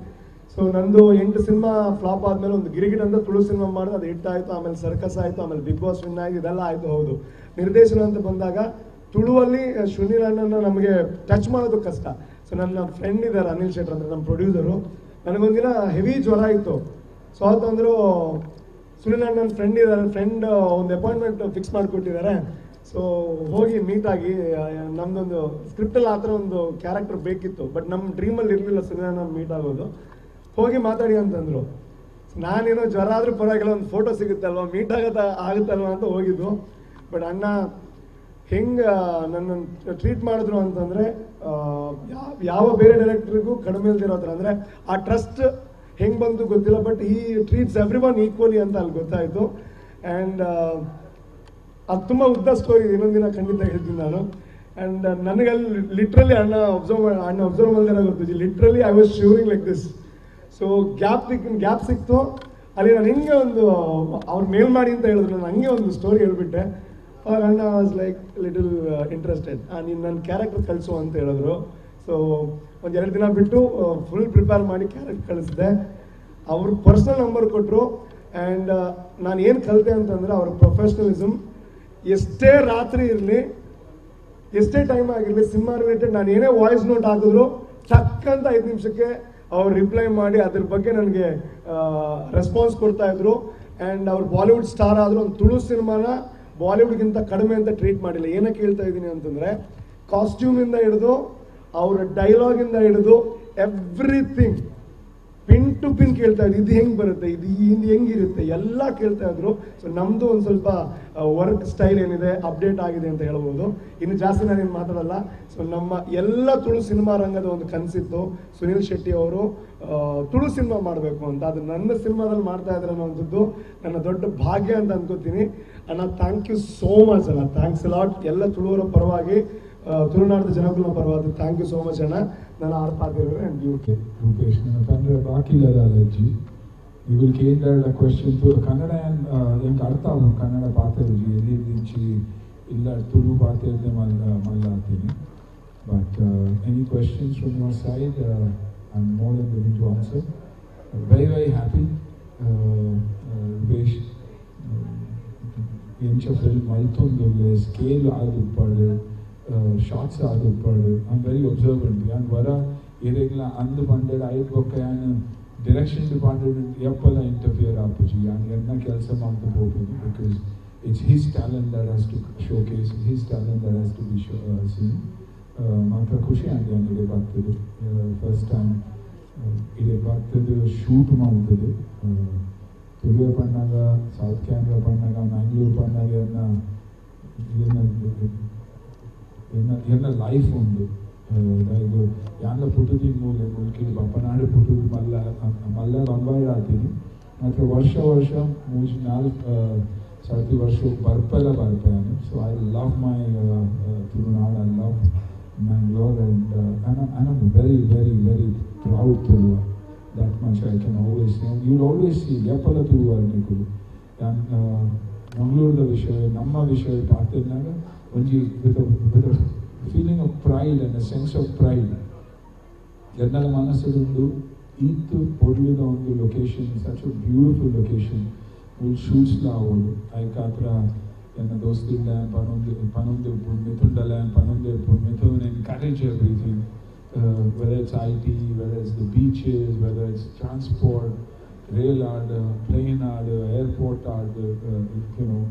ಸೊ ನಂದು 8 ಸಿನಿಮಾ ಫ್ಲಾಪ್ ಆದಮೇಲೆ ಒಂದು ಗಿರಿಗಿಟ್ ಅಂತ ತುಳು ಸಿನಿಮಾ ಮಾಡಿದೆ, ಅದು ಹಿಟ್ ಆಯಿತು, ಆಮೇಲೆ ಸರ್ಕಸ್ ಆಯಿತು, ಆಮೇಲೆ ಬಿಗ್ ಬಾಸ್ ವಿನ್ ಆಯಿತು, ಇದೆಲ್ಲ ಆಯಿತು. ಹೌದು, ನಿರ್ದೇಶನ ಅಂತ ಬಂದಾಗ ತುಳುವಲ್ಲಿ ಸುನಿಲ್ ಅಣ್ಣನ ನಮಗೆ ಟಚ್ ಮಾಡೋದು ಕಷ್ಟ. ಸೊ ನನ್ನ ಫ್ರೆಂಡ್ ಇದ್ದಾರೆ ಅನಿಲ್ ಶೆಟ್ಟರ್ ಅಂದರೆ ನಮ್ಮ ಪ್ರೊಡ್ಯೂಸರು. ನನಗೊಂದಿನ ಹೆವಿ ಜ್ವರ ಇತ್ತು. ಸೊ ಆತಂದರು ಸುನಿಲ್ ಅಣ್ಣನ ಫ್ರೆಂಡ್ ಇದ್ದಾರೆ, ಫ್ರೆಂಡ್ ಒಂದು ಅಪಾಯಿಂಟ್ಮೆಂಟ್ ಫಿಕ್ಸ್ ಮಾಡಿಕೊಟ್ಟಿದ್ದಾರೆ. ಸೊ ಹೋಗಿ ಮೀಟಾಗಿ ನಮ್ಮದೊಂದು ಸ್ಕ್ರಿಪ್ಟಲ್ಲಿ ಆ ಥರ ಒಂದು ಕ್ಯಾರೆಕ್ಟರ್ ಬೇಕಿತ್ತು, ಬಟ್ ನಮ್ಮ ಡ್ರೀಮಲ್ಲಿ ಇರಲಿಲ್ಲ ಸುನಿಲ್ ಅಣ್ಣನ ಮೀಟ್ ಆಗೋದು. ಹೋಗಿ ಮಾತಾಡಿ ಅಂತಂದರು. ನಾನೇನೋ ಜ್ವರ ಆದರೂ ಪರವಾಗಿಲ್ಲ, ಒಂದು ಫೋಟೋ ಸಿಗುತ್ತಲ್ವ, ಮೀಟ್ ಆಗುತ್ತಲ್ವ ಅಂತ ಹೋಗಿದ್ದು. ಬಟ್ ಅಣ್ಣ ಹೆಂಗೆ ನನ್ನನ್ನು ಟ್ರೀಟ್ ಮಾಡಿದ್ರು ಅಂತಂದರೆ ಯಾವ ಬೇರೆ ಡೈರೆಕ್ಟ್ರಿಗೂ ಕಡಿಮೆ ಇಲ್ದಿರೋ ಥರ, ಅಂದರೆ ಆ ಟ್ರಸ್ಟ್ ಹೆಂಗೆ ಬಂತು ಗೊತ್ತಿಲ್ಲ, ಬಟ್ ಈ ಟ್ರೀಟ್ಸ್ ಎವ್ರಿ ಒನ್ ಈಕ್ವಲಿ ಅಂತ ಅಲ್ಲಿ ಗೊತ್ತಾಯಿತು. ಆ್ಯಂಡ್ ಅದು ತುಂಬ ಉದ್ದ ಸ್ಟೋರಿ, ಇನ್ನೊಂದು ದಿನ ಖಂಡಿತ ಹೇಳ್ತೀನಿ ನಾನು. ಆ್ಯಂಡ್ ನನಗಲ್ಲಿ ಲಿಟ್ರಲಿ ಅಣ್ಣ ಅಬ್ಸರ್ವ್ ಮಾಡಿದ್ರೆ ಗೊತ್ತಿದೆ, literally I was shivering like this. So gap ಸಿಕ್ತು ಅಲ್ಲಿ. ನಾನು ಹಿಂಗೆ ಒಂದು ಅವ್ರು ಮೇಲ್ ಮಾಡಿ ಅಂತ ಹೇಳಿದ್ರು, ನಾನು ಹಂಗೆ ಒಂದು ಸ್ಟೋರಿ ಹೇಳ್ಬಿಟ್ಟೆ. ಅವಾಗ ಅಣ್ಣ ವಾಸ್ ಲೈಕ್ ಲಿಟಲ್ ಇಂಟ್ರೆಸ್ಟೆಡ್, ನೀನು ನನ್ನ ಕ್ಯಾರೆಕ್ಟರ್ ಕಳಿಸು ಅಂತ ಹೇಳಿದ್ರು. ಸೊ ಒಂದು 2 ದಿನ ಬಿಟ್ಟು ಫುಲ್ ಪ್ರಿಪೇರ್ ಮಾಡಿ ಕ್ಯಾರೆಕ್ಟರ್ ಕಳಿಸಿದೆ. ಅವರು ಪರ್ಸ್ನಲ್ ನಂಬರ್ ಕೊಟ್ಟರು. ಆ್ಯಂಡ್ ನಾನು ಏನು ಕಲಿತೆ ಅಂತಂದರೆ ಅವ್ರ ಪ್ರೊಫೆಷ್ನಲಿಸಮ್, ಎಷ್ಟೇ ರಾತ್ರಿ ಇರಲಿ ಎಷ್ಟೇ ಟೈಮ್ ಆಗಿರಲಿ ಸಿನಿಮಾ ರಿಲೇಟೆಡ್ ನಾನು ಏನೇ ವಾಯ್ಸ್ ನೋಟ್ ಹಾಕಿದ್ರು ಟಕ್ ಅಂತ 5 ನಿಮಿಷಕ್ಕೆ ಅವ್ರು ರಿಪ್ಲೈ ಮಾಡಿ ಅದ್ರ ಬಗ್ಗೆ ನನಗೆ ರೆಸ್ಪಾನ್ಸ್ ಕೊಡ್ತಾಯಿದ್ರು. ಆ್ಯಂಡ್ ಅವ್ರು ಬಾಲಿವುಡ್ ಸ್ಟಾರ್ ಆದರೂ ಒಂದು ತುಳು ಸಿನಿಮಾನ ಬಾಲಿವುಡ್ಗಿಂತ ಕಡಿಮೆ ಅಂತ ಟ್ರೀಟ್ ಮಾಡಿಲ್ಲ. ಏನಕ್ಕೆ ಹೇಳ್ತಾ ಇದ್ದೀನಿ ಅಂತಂದರೆ ಕಾಸ್ಟ್ಯೂಮಿಂದ ಹಿಡಿದು ಅವರ ಡೈಲಾಗಿಂದ ಹಿಡಿದು ಎವ್ರಿಥಿಂಗ್ ಪಿನ್ ಟು ಪಿನ್ ಕೇಳ್ತಾ ಇದ್ರು. ಇದು ಹೆಂಗೆ ಬರುತ್ತೆ, ಇದು ಹೆಂಗಿರುತ್ತೆ ಎಲ್ಲ ಕೇಳ್ತಾ ಇದ್ರು. ಸೊ ನಮ್ಮದು ಒಂದು ಸ್ವಲ್ಪ ವರ್ಕ್ ಸ್ಟೈಲ್ ಏನಿದೆ ಅಪ್ಡೇಟ್ ಆಗಿದೆ ಅಂತ ಹೇಳ್ಬೋದು. ಇನ್ನು ಜಾಸ್ತಿ ನಾನೇನು ಮಾತಾಡಲ್ಲ. ಸೊ ನಮ್ಮ ಎಲ್ಲ ತುಳು ಸಿನಿಮಾ ರಂಗದ ಒಂದು ಕನಸಿತ್ತು ಸುನಿಲ್ ಶೆಟ್ಟಿ ಅವರು ತುಳು ಸಿನಿಮಾ ಮಾಡಬೇಕು ಅಂತ. ಅದು ನನ್ನ ಸಿನಿಮಾದಲ್ಲಿ ಮಾಡ್ತಾ ಇದ್ದಾರೆ ಅನ್ನೋವಂಥದ್ದು ನನ್ನ ದೊಡ್ಡ ಭಾಗ್ಯ ಅಂತ ಅನ್ಕೋತೀನಿ. ಅಣ್ಣ thank you so much ಅಣ್ಣ, thanks lot. ಎಲ್ಲ ತುಳುವರ ಪರವಾಗಿ, ತುಳುನಾಡಿದ ಜನಗಳ ಪರವಾಗಿ thank you so much ಅಣ್ಣ. ನಾನು ಆರ್ಪಾತಿರೋದು ಆ್ಯಂಡ್ you okay Rupesh ನನ್ನ ತಂದ್ರೆ ಬಾಕಿ ಅಜ್ಜಿ ಇವುಗಳು ಕೇಂದ್ರ ಕ್ವೆಶನ್ ಕನ್ನಡ ಎಂಕ್ ಅರ್ಥ ಆವು ಕನ್ನಡ ಪಾತ್ರ ಎಲ್ಲಿ ದಿಂಚಿ ಇಲ್ಲ ತುಳು ಪಾತೆರ್ದೆ ಮಲ್ಲ ಮಲ್ಲ ಆತೀನಿ. But any questions from your side, I am more than willing to answer. Very very happy. Rupesh ಎಂಚ ಫಿಲ್ಮ್ ಮಲ್ತೊಂದುಲ್ಲೆ, ಸ್ಕೇಲ್ ಆದುಪ್ಪಾಡು, ಶಾರ್ಟ್ಸ್ ಆದುಪ್ಪಾಡು. I am very observant. ಯಾನ್ ವರ ಏರೆಗ್ಲ ಅಂದು ಪಂಡೆಡ್ ಐಟ್ ಬೊಕ್ಕ ಯಾನ್ ಡಿರೆಕ್ಷನ್ ಡಿಪಾರ್ಟ್ಮೆಂಟ್ ಎಪ್ಪಲ ಇಂಟರ್ಫಿಯರ್ ಆಪುಜಿ. ಯಾನ್ ಎನ್ನ ಕೆಲಸ ಮಲ್ತು ಪೋಪಿನಿ, because it's his talent that has to showcase, his talent that has to be seen. ಮಾತ್ರ ಖುಷಿ ಆಂಡ್ ಯಾನ್ ಇಡೆ ಬರ್ತದೆ ಫಸ್ಟ್ ಟೈಮ್ ಇಡೆ ಬರ್ತದೆ ಶೂಟ್ ಮಾಡ್ತದೆ. ತುಳುವೆ ಪಣ್ಣಾಗ, ಸೌತ್ ಕ್ಯಾನ್ರಾ ಪಣ್ಣಾಗ, ಮ್ಯಾಂಗ್ಳೂರ್ ಪಣ್ಣಾಗ ಎನ್ನ ಎನ್ನ ಎನ್ನ ಎನ್ನ ಲೈಫ್ ಉಂಡು. ದಾಯೆಗ್ ಯಾನ್ಲ ಪುಟ್ಟುದಿನ ಮೂಲೆ ಮುಲ್ಕಿ ಬಪ್ಪನಾಡು ಪುಟ್ಟುದು ಮಲ್ಲ ಮಲ್ಲ ಬಂಬಾಯಿ ಆತೀನಿ. ಮಾತ್ರ ವರ್ಷ ವರ್ಷ ಮೂಜಿ ನಾಲ್ಕು ಸರ್ತಿ ವರ್ಷ ಬರ್ಪೆಲ್ಲ ಬರ್ಪೆ ನಾನು. So I love my Tulunad, I love Mangalore, and I am very very very proud Tuluva. That much I can always say. You will always see ಎಪ್ಪಲ Tuluva ನಿಕುಲು. ಯಾನ್ ಮಂಗಳೂರದ ವಿಷಯ, ನಮ್ಮ ವಿಷಯ ಪಾತೆರ್ನಾಗ ಒಂಜಿ with feeling of pride and a sense of pride. ಎನ್ನಲ ಮನಸ್ಸುಡುಂಡು ಈತ್ ಪೊರ್ಲುದ ಒಂದು location, such a beautiful location, ಮುಲ್ ಶೂಟ್ಸ್ಲ ಆವೊಡು. ಐಕಾತ್ರ ಎನ್ನ ದೋಸ್ತಿಲ್ಲ ಪನೊಂದು ಪನೊಂದು ಮಿಥುಂಡಲ ಪನೊಂದು Mithun encourage everything, whether it's IT, whether it's the beaches, whether it's transport, rail add, plane add, airport add, you know,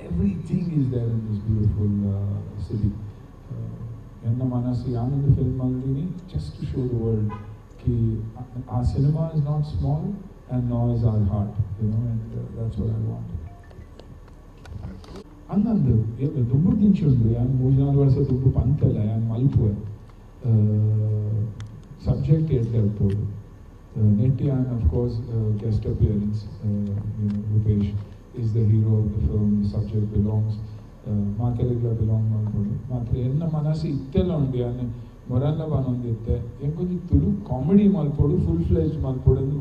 everything is there in this beautiful city. ಎನ್ನ ಮನಸ್ಸು ಯಾನೊಂದು film ಮಲ್ದಿನಿ just to show the world Ki our cinema is not small and nor is our heart, you know, and that's what I want. ಅಂದಂದು ದುಂಬು ದಿಂಚುಂಡು ಯಾನ್ ಮೂಜಿ ನಾಲ್ ವರ್ಷ ದುಂಬು ಪಂತಲ್ಲ ಯಾನ್ ಮಲ್ಪುವೆ ಸಬ್ಜೆಕ್ಟ್ ಎಡ್ಡೆ ಇಪ್ಪೊಡು. ನೆಟ್ಟಿ ಯಾನ್ of course guest appearance. Rupesh is the hero of the film, subject belongs ಮಾತೆರೆಗ್ಲ belong ಮಲ್ಪೊಡು. ಮಾತ್ರ ಎನ್ನ ಮನಸ್ಸು ಇತ್ತೆಲ್ಲ ಉಂಡು. ಯಾನ್ ಮೊರಲ್ಲ ಬನೊಂದಿತ್ತೆ ಎಂಕೊಂಜಿ ತುಳು ಕಾಮಿಡಿ ಮಲ್ಪೊಡು, ಫುಲ್ ಫ್ಲೆಜ್ ಮಲ್ಪೊಡು ಅಂದ್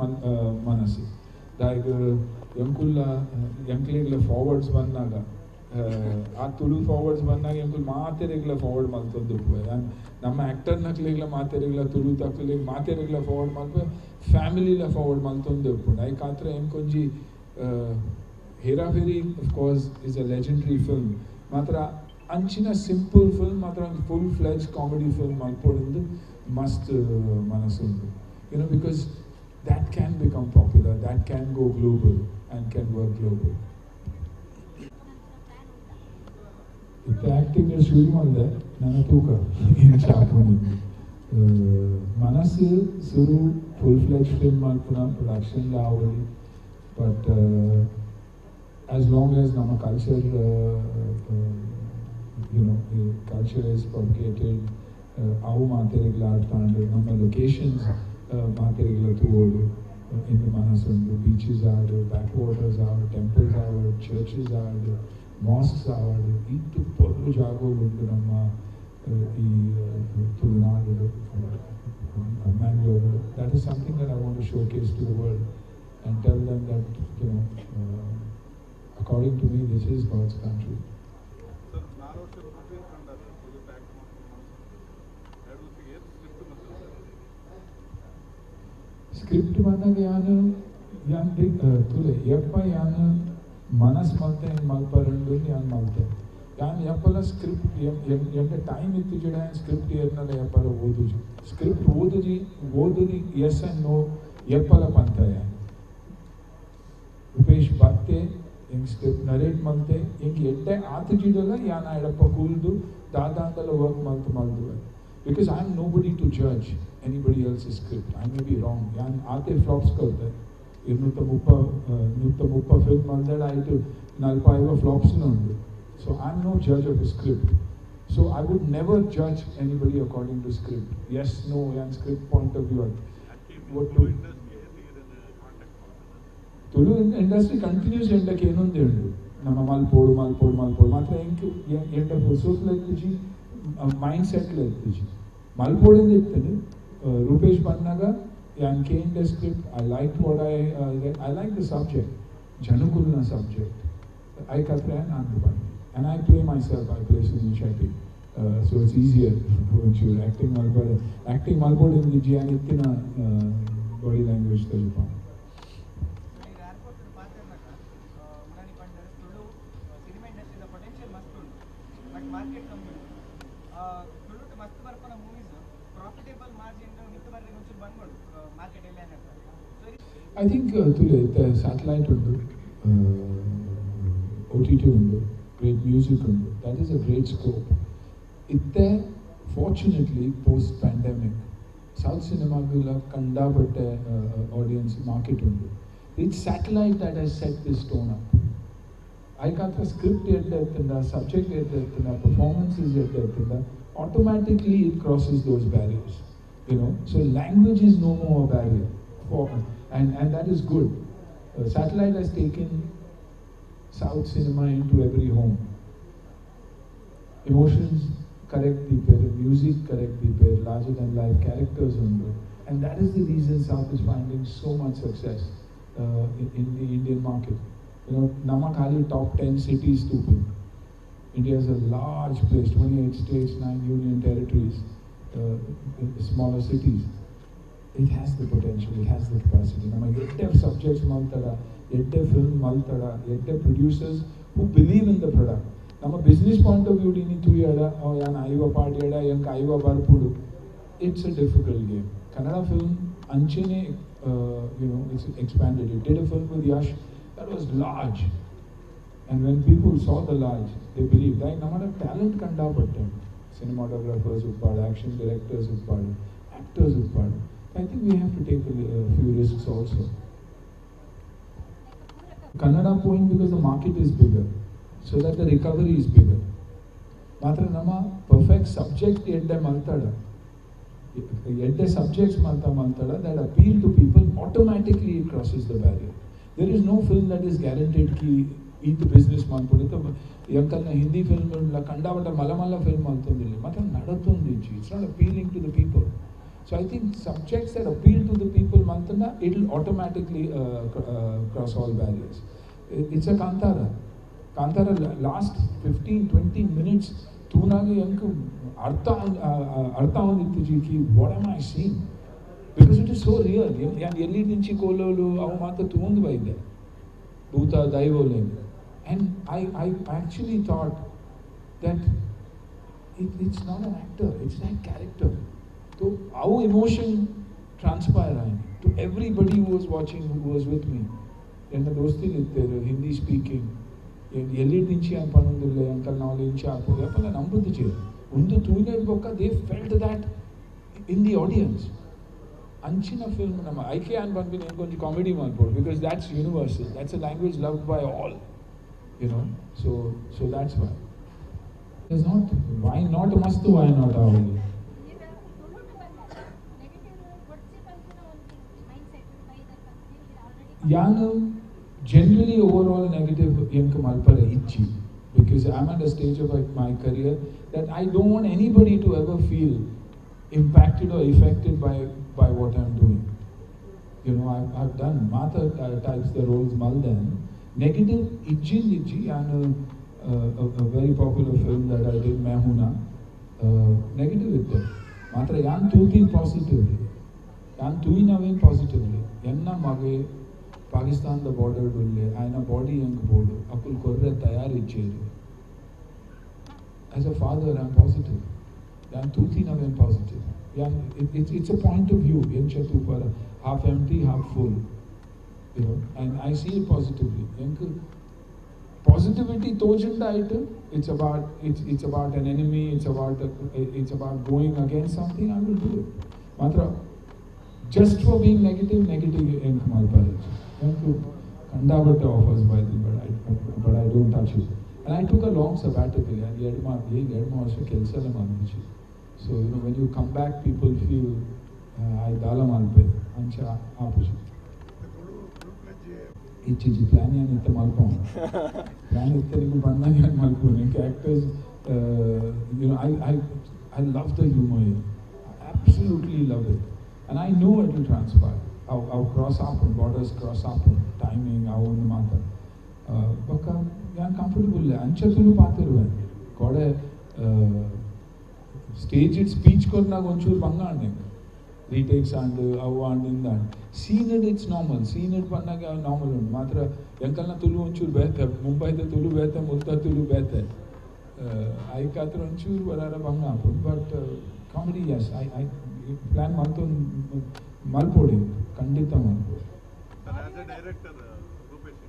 ಮನಸ್ಸು. ದಾಯೆಗ್ ಎಂಕುಲ್ಲ ಎಂಕ್ಲೆಗ್ಲ ಫಾರ್ವರ್ಡ್ಸ್ ಬಂದಾಗ ಆ ತುಳು ಫಾರ್ವರ್ಡ್ಸ್ ಬಂದಾಗ ಎಂಕುಲು ಮಾತೆರೆಗ್ಲ ಫಾರ್ವರ್ಡ್ ಮಲ್ತೊಂದು ಉಪ್ಪುವೆ. ನಮ್ಮ ಆ್ಯಕ್ಟರ್ನಕ್ಲೆಗ್ಲ ಮಾತೆರೆಗ್ಲ ತುಳು ತಕ್ಲೆಗ್ ಮಾತೆರೆಗ್ಲ ಫಾರ್ವರ್ಡ್ ಮಲ್ಪೆ, ಫ್ಯಾಮಿಲಿಲ ಫಾರ್ವರ್ಡ್ ಮಲ್ತೊಂದು ಉಪ್ಪುಂಡು. ಐಕಾತ್ರ ಎಂಕೊಂಜಿ Hera Pheri of course is a legendary film. ಮಾತ್ರ ಅಂಚಿನ ಸಿಂಪಲ್ ಫಿಲ್ಮ್ ಮಾತ್ರ ಒಂಜಿ ಫುಲ್ ಫ್ಲೆಜ್ ಕಾಮಿಡಿ ಫಿಲ್ಮ್ ಮಲ್ಪೊಡುಂದು ಮಸ್ತ್ ಮನಸ್ಸುಂಡು, you know, because that can become popular, that can go global and can work global. ಇತ್ತೆ ಆ್ಯಕ್ಟಿಂಗ್ ಶುರು ಮಲ್ದೆ ನನ್ನ ತೂಕ ಎಂಚ ಆಪುಂಡು. ಮನಸ್ಸು ಸುರು ಫುಲ್ ಫ್ಲೆಜ್ ಫಿಲ್ಮ್ ಮಲ್ಪುನ ಪ್ರೊಡಕ್ಷನ್ಲ ಆವೊಲಿ. ಬಟ್ ಆಸ್ ಲಾಂಗ್ ಆಸ್ ನಮ್ಮ culture, you know, culture is propagated, ಅವು ಮಾತೆರೆಗ್ಲ ಅರ್ಥ ನಮ್ಮ ಲೊಕೇಶನ್ಸ್ ಮಾತೆರೆಗ್ಲ ತೂವೊಡು ಇಂದು ಮನಸ್ಸುಂಡು. ಬೀಚಸ್ ಆಡ್, ಬ್ಯಾಕ್ ವಾಟರ್ಸ್ ಆಡ್, ಟೆಂಪಲ್ಸ್ ಆಡ್, ಚರ್ಚಸ್ ಆಡ್, ಮಾಸ್ಕ್ಸ್ ಆಡ್, ಈತ್ ಪೊರ್ಲು ಜಾಗೋಲು ಉಂಡು ನಮ್ಮ ಈ Tulunadu Mangalore. That is something that I want to showcase to the world and tell them that, you know, according to me, this is God's country. Sir, ನಾಲ್ ವರ್ಷ ಪೃಥ್ವಿ ಕಂಡಾರ ತುಳುಟ್ ಆಕ್ಟ್ ಎರಡು ವರ್ಷಕ್ಕೆ ಏತ್ ಸ್ಕ್ರಿಪ್ಟ್ ಮಲ್ತೆರ್ ಸರ್? ಸ್ಕ್ರಿಪ್ಟ್ ಬಂದಾಗ ಯಾನ್ ಯಾನ್ ತುಲೆ ಎಪ್ಪ ಯಾನ್ ಮನಸ್ ಮಲ್ತೆ ಹೆಂಗೆ ಮಲ್ಪರಂಡು ಯಾನ್ ಮಲ್ತೆ. ಯಾನ್ ಎಪ್ಪಲ ಸ್ಕ್ರಿಪ್ಟ್ ಎಂಡ ಟೈಮ್ ಇತ್ತಿಜಡ ಯಾನ್ ಸ್ಕ್ರಿಪ್ಟ್ ಏರ್ನಲ ಎಪ್ಪಲ ಓದುಜಿ. ಸ್ಕ್ರಿಪ್ಟ್ ಓದುಜಿ ಓದುನಿ ಎಸ್ ಅಂಡ್ ನೋ ಎಪ್ಪಲ ಪಂತ. ಯಾನ್ ರೂಪೇಶ್ ಬತ್ತೆ ಎಂಕ್ ಸ್ಕ್ರಿಪ್ಟ್ ನರೇಟ್ ಮಲ್ತೆ ಎಂಕ್ ಎಡ್ಡೆ ಆತುಜಿಡಲ ಯಾನ್ ಎಡಪ್ಪ ಕೂಲ್ದು ದಾದಾಂಡಲ work ಮಲ್ತು ಮಲ್ದುವೆ. Because I am nobody to judge anybody else's script. I may be wrong. ಯಾನ್ ಆತೆ ಫ್ಲಾಪ್ಸ್ ಕಲ್ತೆ. 230 ಫಿಲ್ಮ್ ಮಲ್ದೆಡ ಆಯ್ತು 45 ಫ್ಲಾಪ್ಸ್ ಉಂಡು. So I am no judge of a script. So I would never judge anybody according to script. Yes, no, ಯಾನ್ ಸ್ಕ್ರಿಪ್ಟ್ ಪಾಯಿಂಟ್ ಆಫ್ ವ್ಯೂ ಆಯ್ತು. ತುಳು ಇಂಡಸ್ಟ್ರಿ ಕಾಂಟ್ಯಾಕ್ಟ್ ಮಾಡ್ತಾರೆ. ತುಳು ಇಂಡಸ್ಟ್ರಿ ಕಂಟಿನ್ಯೂಸ್ ಎಂಡಕ್ಕೆ ಏನೊಂದೇ ಉಂಡು ನಮ್ಮ ಮಲ್ಪೋಡು ಮಲ್ಪೋಡು ಮಲ್ಪೋಡು. ಮಾತ್ರ ಎಂಕ್ ಎಂಡ ಫುರ್ಸೋತ್ಲ ಇತ್ತಿಜಿ, ಮೈಂಡ್ ಸೆಟ್ಲ ಇತ್ತಿಜಿ ಮಲ್ಪೋಡಿಂದ ಇತ್ತೇನೆ. ರೂಪೇಶ್ ಬಂದಾಗ ಯಾನ್ ಕೇಂಡ script, I like what I like the subject, ಜನಕುಲ್ನ subject ಐಕಾತ್ರ ಯಾನ್ ಅಂದು ಬಂದೆ. And I play myself, I play Sunil Shetty. So it's easier ಒಂಚೂರು ಆ್ಯಕ್ಟಿಂಗ್ ಮಲ್ಪಡೆ, ಆ್ಯಕ್ಟಿಂಗ್ ಮಲ್ಪೊಡು ಇಂದಿಜ್ಜಿ, ಯಾನ್ ಇತ್ತಿನ ಬಾಡಿ ಲ್ಯಾಂಗ್ವೇಜ್ ತೋಜಿಪ. ಈಗ ಏರ್ಪೋರ್ಟ್ ಪಾತೆರ್ನಗ ಮುರಾನಿ ಪಂಡರ್, ತುಳು ಸಿನಿಮಾ ಇಂಡಸ್ಟ್ರಿದ ಪೊಟೆನ್ಷಿಯಲ್ ಮಸ್ತ್ ಉಂಡು, ಬಟ್ ಮಾರ್ಕೆಟ್ ಕಮ್ಮಿ ಉಂಡು. ತುಳುಟು ಮಸ್ತ್ ಬರ್ಪುನ ಮೂವೀಸ್ ಪ್ರಾಫಿಟೇಬಲ್ ಮಾರ್ಜಿನ್ ಮಿತ್ತು ಬರ್ರೆ ಒಂಚೂರು ಬಂದ್ಬೋಡು ಮಾರ್ಕೆಟ್ ಎಲ್ಲ. ಸೊ I think ತೂಲೆ, ಇತ್ತೆ ಸ್ಯಾಟಲೈಟ್ ಉಂಡು, OTT ಉಂಡು, ಗ್ರೇಟ್ ಮ್ಯೂಸಿಕ್ ಉಂಡು. That is a great scope. ಇತ್ತೆ ಫಾರ್ಚುನೇಟ್ಲಿ ಪೋಸ್ಟ್ ಪ್ಯಾಂಡೆಮಿಕ್ ಸೌತ್ ಸಿನಿಮಾಗುಲ ಕಂಡಾಪಟ್ಟೆ ಆಡಿಯನ್ಸ್ ಮಾರ್ಕೆಟ್ ಉಂಡು. It's satellite that has set this tone up. ಐಕಾತ್ರ script ಎಡ್ಡೆ ಇತ್ತಂಡ, ಸಬ್ಜೆಕ್ಟ್ ಎಡ್ಡೆ ಇತ್ತಂಡ, ಪರ್ಫಾರ್ಮೆನ್ಸಸ್ ಎಡ್ಡೆ ಇತ್ತಂಡ, automatically it crosses those barriers. So language is no more a barrier for, and that is good. Satellite has taken South cinema into every home. Emotions correct people, music correct people, larger than life characters ಉಂಡು. And that is the reason South is finding so much success in the Indian market. ನಮ ಖಾಲಿ top 10 cities ತೂಪಿ. India is a large place, 28 states, 9 union territories, smaller cities. It has the potential, it has the capacity. ನಮ್ಮ ಎಡ್ಡೆ ಸಬ್ಜೆಕ್ಟ್ಸ್ ಮಲ್ತಡ, ಎಡ್ಡೆ ಫಿಲ್ಮ್ ಮಲ್ತಡ, ಎಡ್ಡೆ producers who believe in the product. ನಮ್ಮ ಬಿಸ್ನೆಸ್ ಪಾಯಿಂಟ್ ಆಫ್ ವ್ಯೂ ನೀ ತೂಯಡ, ಅವ್ ಯಾನ್ ಐವ ಪಾಡ್ಯಡ ಎಂಕ್ ಐವ ಬರ್ಪುಡು, it's a difficult game. Kannada film ಅಂಚೆನೆ it's expanded. It did a film with Yash that was large. And when people saw the large, they believed. Like ನಮ್ಮಡ talent ಕಂಡಾಪಟ್ಟೆ, cinematographers ಉಪ್ಪಾಡು, action directors ಉಪ್ಪಾಡು, actors ಉಪ್ಪಾಡು. I think we have to take a few risks also. Kannada point because the market is bigger, so that the recovery is bigger. ಮಾತ್ರ ನಮ್ಮ ಪರ್ಫೆಕ್ಟ್ ಸಬ್ಜೆಕ್ಟ್ ಎಡ್ಡೆ ಮಲ್ತಡ, ಎಡ್ಡೆ subjects ಮಲ್ತ ಮಲ್ತಡ that appeal to people, automatically it crosses the barrier. There is no film that is guaranteed Ki ಈತ್ business ಮಲ್ಪೊಡು. ಎಂಕಲ್ನ ಹಿಂದಿ ಫಿಲ್ಮ್ ಕಂಡಾಪಟ್ಟ ಮಲ್ಲ ಮಲ್ಲ ಫಿಲ್ಮ್ ಮಲ್ತೊಂದಿಲ್ಲ, ಮಾತ್ರ ನಡತೊಂದಿಜ್ಜಿ. It's not appealing to the people. So I think subjects that appeal to the people ಮಲ್ತಂಡ, it will automatically cross all barriers. It's a Kantara. Kantara last 15-20 minutes ತೂನಾಗ ಎಂಕ್ ಅರ್ಥ ಅರ್ಥ ಆವೊಂದಿತ್ತಿಜಿ ಕಿ what am I seeing, because it is so real. ಯಾನ್ ಎಲ್ಲಿ ದಿಂಚಿ ಕೋಲೋಲು ಅವು ಮಾತ ತೂವೊಂದು ಬೈದೆ, ಭೂತ ದೈವೋಲೇನು. And I actually thought that it's not an actor, it's that character. So our emotion transpire ಆಯ್ತು to everybody who was watching, who was with me. ಎನ್ನ ದೋಸ್ತಿಲು ಇತ್ತೆರ್ ಹಿಂದಿ ಸ್ಪೀಕಿಂಗ್, ಎಲ್ಲಿ ದಿಂಚಿ ಅಂತ ಪನೊಂದುಲ್ಲೆ, ಅಂಕಲ್ ನಾವು ಇಂಚ ಆಪುಂಡು ಅಪಲ ನಂಬುದಿಜೆರ್. ಉಂದು ತೂಯಿನೆಡ್ ಬೊಕ್ಕ they felt that in the audience. ಅಂಚಿನ ಫಿಲ್ಮ್ ನಮ್ಮ ಐಕೆ ಅನ್ ಪನ್ಪಿನ ಎಂಕೊಂಜಿ ಕಾಮಿಡಿ ಮಲ್ಪೊಡು, because that's universal, that's a language loved by all. So that's why is not, why not? ಮಸ್ತ್ why not ಆವೊಲಿ. ಈಗ ತುಳುಟು ಬಂದಾಗ ನೆಗೆಟಿವ್ ಬೊಡ್ಚಿ ಪನ್ಪಿನ ಒಂಜಿ ಮೈಂಡ್ ಸೆಟ್ ಬೈದರ್ ಪನ್ಪಿನ already. ಯಾನ್ generally overall negative ಎಂಕ್ ಮಲ್ಪರೆ ಇಜ್ಜಿ, because I'm at a stage of my career that I don't want anybody to ever feel impacted or affected by what I'm doing. I've done ಮಾತ types the roles ಮಲ್ದೆನ್. Negative ಇಜ್ಜಿಂದ್ ಇಜ್ಜಿ. ಯಾನ್ a very popular film that I did, Main Hoon Na, negative ಇತ್ತೆ. ಮಾತ್ರ ಯಾನ್ ತೂತಿನ್ ಪಾಸಿಟಿವ್ಲಿ, ಯಾನ್ ತೂಯಿನವೇನ್ ಪಾಸಿಟಿವ್ಲಿ. ಎನ್ನ ಮಗೆ ಪಾಕಿಸ್ತಾನದ ಬಾರ್ಡರ್ ಉಲ್ಲೆ, ಆಯನ ಬಾಡಿ ಎಂಕ್ ಬೋಡು, ಅಕುಲ್ ಕೊರ್ರೆ ತಯಾರಿಜ್ಜೆರ್. As a father, I am positive. ಯಾನ್ ತೂತಿನವೇನ್ ಪಾಸಿಟಿವ್. ಯಾನ್ it's a point of view ಎಂಚ ತೂಪರ, half empty, half full, and I see it positively. ಎಂಕ್ positivity ತೋಜುಂಡ ಆಯ್ತು. It's about an enemy, it's about going against something, I will do it. ಮಾತ್ರ just for being negative, negative ಎಂಕ್ ಮಲ್ಪರೆ ಎಂಕ್ ಕಂಡಾಪಟ್ಟೆ offers ಬೈದು, but I don't touch it. And I took a long sabbatical. ಎರಡು ವರ್ಷ ಕೆಲಸ ಎಲ್ಲ ಮಲ್ಪುಜಿ. So when you come back, people feel I ದಾಲ ಮಲ್ಪೆ ಅಂಚ ಆಪುಜಿ. ಇಚ್ಚಿಜಿ ಪ್ಲಾನ್ ಏನ್ ಇತ್ತ ಮಲ್ಪೊ, ಪ್ಲಾನ್ ಇತ್ತೆ ನಿಗು ಬಂದಾಗ ಏನು ಮಲ್ಪು. Actors, I love the humour, absolutely love it, and I know it will transpire. ಅವು ಅವು ಕ್ರಾಸ್ ಆಪುಂಡು, ಬಾರ್ಡರ್ಸ್ ಕ್ರಾಸ್ ಆಪುಂಡು, ಟೈಮಿಂಗ್ ಅವು ಒಂದು ಮಾತ್ರ. ಬೊಕ್ಕ ಯಾನ್ ಕಂಫರ್ಟಬಲ್ ಅಂಚ ತುಳು ಪಾತಿರುವೆ ಕೋಡೆ ಸ್ಟೇಜ್ it speech ಕೊರ್ನಾಗ ಒಂಚೂರು ಬಂಗ ಆಂಡ್ ರೀಟೇಕ್ಸ್ ಆಂಡ್ ಅವು ಆಂಡ್ ಇಂದ and scene it it's normal scene it ಬಂದಾಗ ನಾರ್ಮಲ್ ಉಂಟು ಮಾತ್ರ ಎಂಕಲ್ನ ತುಳು ಒಂಚೂರು ಬೇತೆ ಮುಂಬೈದ ತುಳು ಬೇತೆ ಮುಲ್ತ ತುಳು ಬೇತೆ ಐಕಾತ್ರ ಒಂಚೂರು ಬರಾರ ಬಂಗ ಆಪುಂಡು but comedy yes I I plan ಮಲ್ತೊಂದು ಮಲ್ಪೊಡಿ ಖಂಡಿತ ಮಲ್ಪೊಡಿ. Sir, as a director, Rupesh.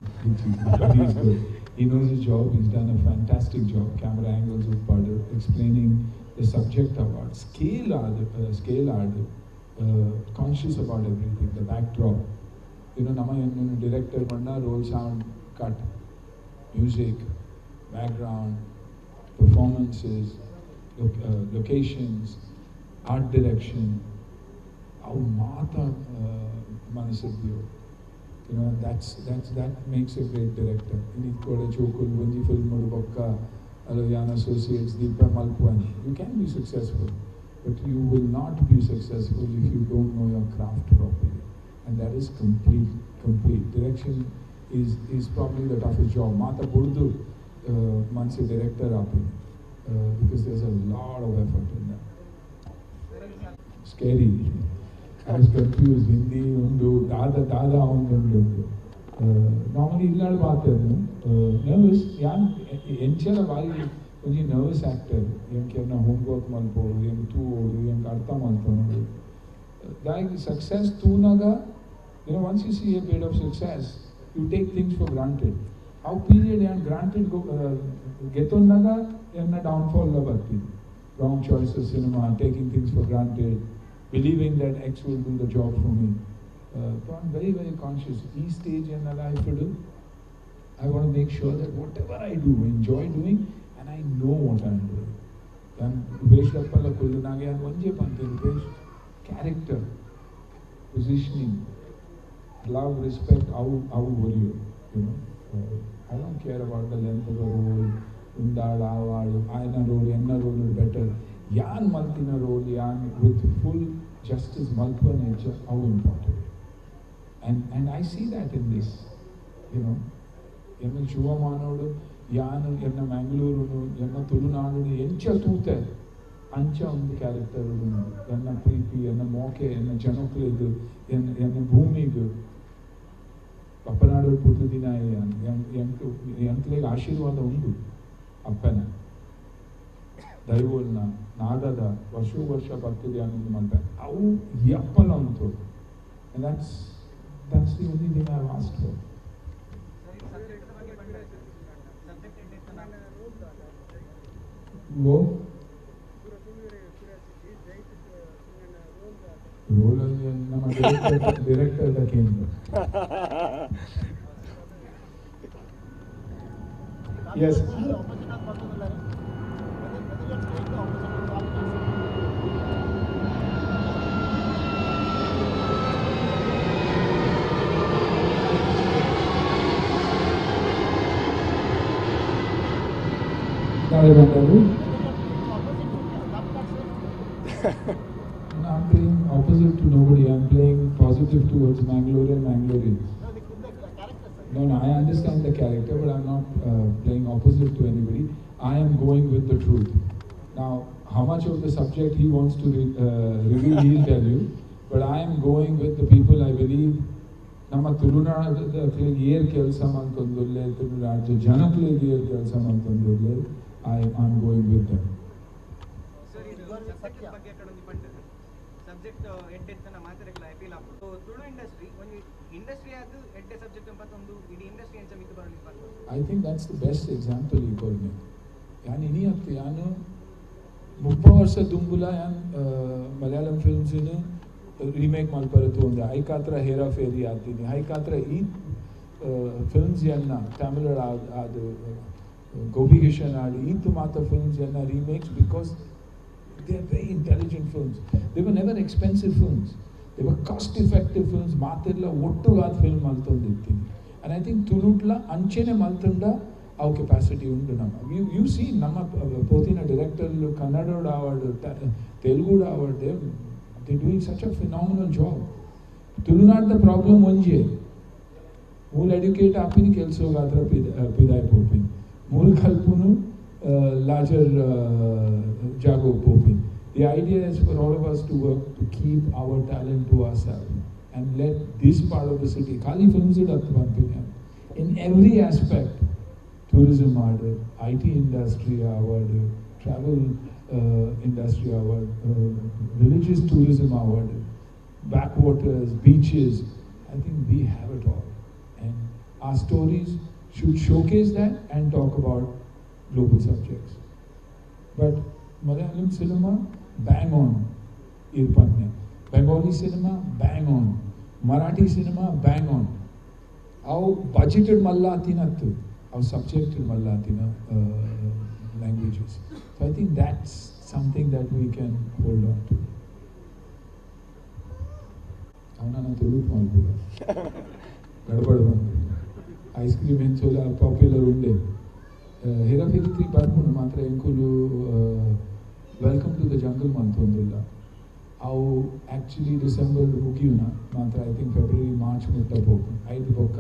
But he's good. He knows his job. He's done a fantastic job. Camera angles with Padu, explaining the subject about scale, scale art, conscious about everything, the backdrop. You know, nama director panna roll sound cut, music, background, performances, locations, art direction. How mata manasuddiyo. You know, that makes a great director. In Koda Chokul, Vanji film Mudubokka, Alayan Associates, Deepa Malpuan. You can be successful, but you will not be successful if you don't know your craft properly. And that is complete. Direction is probably the toughest job. Mata Burdu Mansi director aapin, because there's a lot of effort in that. Scary. I was confused. Hindi, Undu, Dada, Dada, Undu. Normally, illadu paatenu. Nervous. Yan enchela bari onji nervous actor. Yank enna homework malpodu, yank thoovodu, yank artha malpodu. Like success thoonaga, you know, once you see a bit of success, you take things for granted. How period yan granted go getonnaga enna downfall la barthi. Wrong choice of cinema, taking things for granted, believing that X will do the job for me. So I'm very, very conscious. Each stage in my life to do, I want to make sure that whatever I do, I enjoy doing, and I know what I'm doing. And Rupesh Dappala Kullunage and Vanje Pante, Rupesh, character, positioning, love, respect, how will you, you know. I don't care about the length of the role, Undad, Aavad, Aina role, Enna role is better. Yan Maltina role, Yan with full justice, Malpa nature, how important. And I see that in this, you know. Enna Shuvamanodu, Yan, Enna Mangaluru, Enna Tulunadu, Encha Tute, Ancha undu character, Enna Preeti, Enna Moke, Enna Janokledu, Enna Bhumigu. Papanadu Putudina, Yankleg Ashirvada undu, Appana. ದೈವೋಲ್ನ ನಾದದ ವರ್ಷ ವರ್ಷ ಬರ್ತಿದೆ ಅನ್ನೋದು ಮಾಡ್ತಾರೆ ಅವು ಎಪ್ಪಲ ಅಂತು. And that's the only thing I have asked for. ರೋಲಲ್ಲಿ ನಮ್ಮ ಡೈರೆಕ್ಟರ್ the ಕೇಂದ್ರ. Yes. I'm playing opposite to nobody. I'm playing positive towards Mangalore and Mangaloreans. No, I understand the character, but I'm not playing opposite to anybody. I am going with the truth. Now, how much of the subject he wants to reveal, he'll tell you. But I am going with the people I believe. ನಮ್ಮ ತುಳುನಾಡದ ಏರ್ ಕೆಲಸ ಮಂತೊಂದುಲ್ಲೆ, ತುಳುನಾಡ ಜನಕ್ಲೆಗ್ ಏರ್ ಕೆಲಸ ಮಂತೊಂದುಲ್ಲೆ, I am going with them. Sir, ಇದು ಸಬ್ಜೆಕ್ಟ್ ಬಗ್ಗೆ ಕಡೊಂಜಿ ಪಂಡರ್ ಸಬ್ಜೆಕ್ಟ್ ಎಡ್ಡೆತ್ತನ ಮಾತೆರೆಗ್ಲ ಅಪೀಲ್ ಆಪುಂಡು. ತುಳು ಇಂಡಸ್ಟ್ರಿ ಒಂಜಿ ಇಂಡಸ್ಟ್ರಿ ಆದ್ ಎಡ್ಡೆ ಸಬ್ಜೆಕ್ಟ್ ಪತ್ತೊಂದು ಇಡೀ ಇಂಡಸ್ಟ್ರಿ ಎಂಚ ಮಿತ್ತ್ ಬರಲಿ ಪಂಡ. I think that's the best example you ಕೊರ್ನೆ. ಯಾನ್ ಇನಿ ಅತ್ತು ಯಾನ್ 30 ವರ್ಷ ದುಂಬುಲ ಯಾನ್ ಮಲಯಾಳಂ ಫಿಲ್ಮ್ಸ್ ರೀಮೇಕ್ ಮಲ್ಪರೆ ತೂಂದೆ. ಐಕಾತ್ರ ಹೇರಾ ಫೇರಿ ಆತೀನಿ, ಐಕಾತ್ರ ಈ ಫಿಲ್ಮ್ಸ್ ಎನ್ನ ತಮಿಳು ಅದು ಗೋಪಿಕಿಶನ್ ಆಡಿ ಈತು ಮಾತ ಫಿಲ್ಮ್ಸ್ ಎನ್ನ remakes because they are very intelligent films. They were never expensive films. They were cost effective films. ಮಾತೆಲ್ಲ ಒಟ್ಟುಗಾದ ಫಿಲ್ಮ್ ಮಲ್ತೊಂದಿತ್ತೀನಿ. ಆ್ಯಂಡ್ I think ತುಳುಟ್ಲ ಅಂಚೆನೆ ಮಲ್ತುಂಡ ಅವು ಕೆಪಾಸಿಟಿ ಉಂಟು ನಮ್ಮ. ಯು ಸಿ ನಮ್ಮ ಪೋತಿನ ಡೈರೆಕ್ಟರ್ ಕನ್ನಡೋಡ ಅವಾರ್ಡ್, ತೆಲುಗುಡ award, they doing such a phenomenal job. ತುಳುನಾಡ್ದ problem ಒಂಜೆ, ಮೂಲು ಎಡ್ಯುಕೇಟ್ ಆಪಿನಿ ಕೆಲಸಗಾತ್ರ ಪಿದಾಯ್ ಪೋಪಿನಿ ಮೂಲು ಕಲ್ಪುನು ಲಾರ್ಜರ್ ಜಾಗೋ ಪೋಪಿನಿ. The idea is for all of us to work to keep our talent to ourselves and let this part of the city, Khali films it up in every aspect, tourism order, IT industry award, travel industry award, religious tourism award, backwaters, beaches. I think we have it all. And our stories should showcase that and talk about global subjects. But Malayalam cinema, bang on, Irpanya. Bengali cinema, bang on. Marathi cinema, bang on. Our budgeted mallatinattu, our subjected mallatina languages. So I think that's something that we can hold on to. ಅವನ ತುಳುಟ್ ಮಾಡ್ಬೋದು ಗಡಬಡ ಬಂದು ಐಸ್ ಕ್ರೀಮ್ ಎಂಚೋಲ ಪಾಪ್ಯುಲರ್ ಉಂಡೆ ಹೇರಾಫೇರಿ 3 ಬರ್ಪುಂಡು ಮಾತ್ರ ಎಂಕುಲು welcome to the jungle ಮಂತೊಂದುಲ್ಲ. ಅವು ಆ್ಯಕ್ಚುಲಿ ಡಿಸೆಂಬರ್ ಮುಗಿಯುನ ಮಾತ್ರ I think February March ಮುಟ್ಟ ಪೋಪು ಐದು ಬೊಕ್ಕ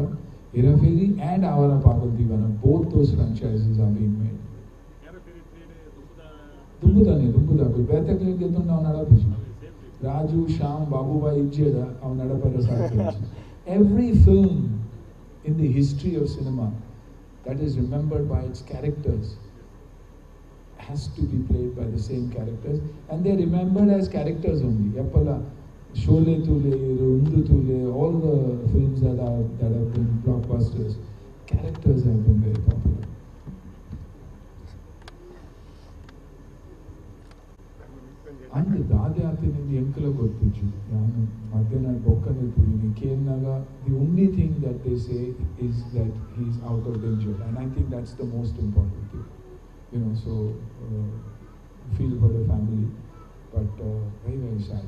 Hera Pheri and Awara Pagal Deewana both those franchises are being made. ದುಂಬುದಾನೆ ದುಂಬುದಾಕು ಬೇತಕ್ಲಿಗೆ ಗೆದ್ದು ನಾವು ನಡಪುಜಿ ರಾಜು ಶ್ಯಾಮ್ ಬಾಬುಬಾಯಿ ಇಜ್ಜೇಡ ಅವು ನಡಪರ ಸಾಧ್ಯ. Every film in the history of cinema that is remembered by its characters has to be played by the same characters, and they are remembered as characters only. Yappala, Sholay Thule, Undu Thule, all the films that have been blockbusters, characters have been very popular. And ದಾದೆ ಆತಿನಿಂದ ಎಂಕಲ ಗೊತ್ತಿಜ್ಜಿ ನಾನು ಮಧ್ಯಾಹ್ನ ಬೊಕ್ಕನೆ ತೂಯಿನಿ ಕೇನ್ನಾಗ the only thing that they say is that he is out of danger, and I think that's the most important thing, you know. So feel for the family, but very very sad.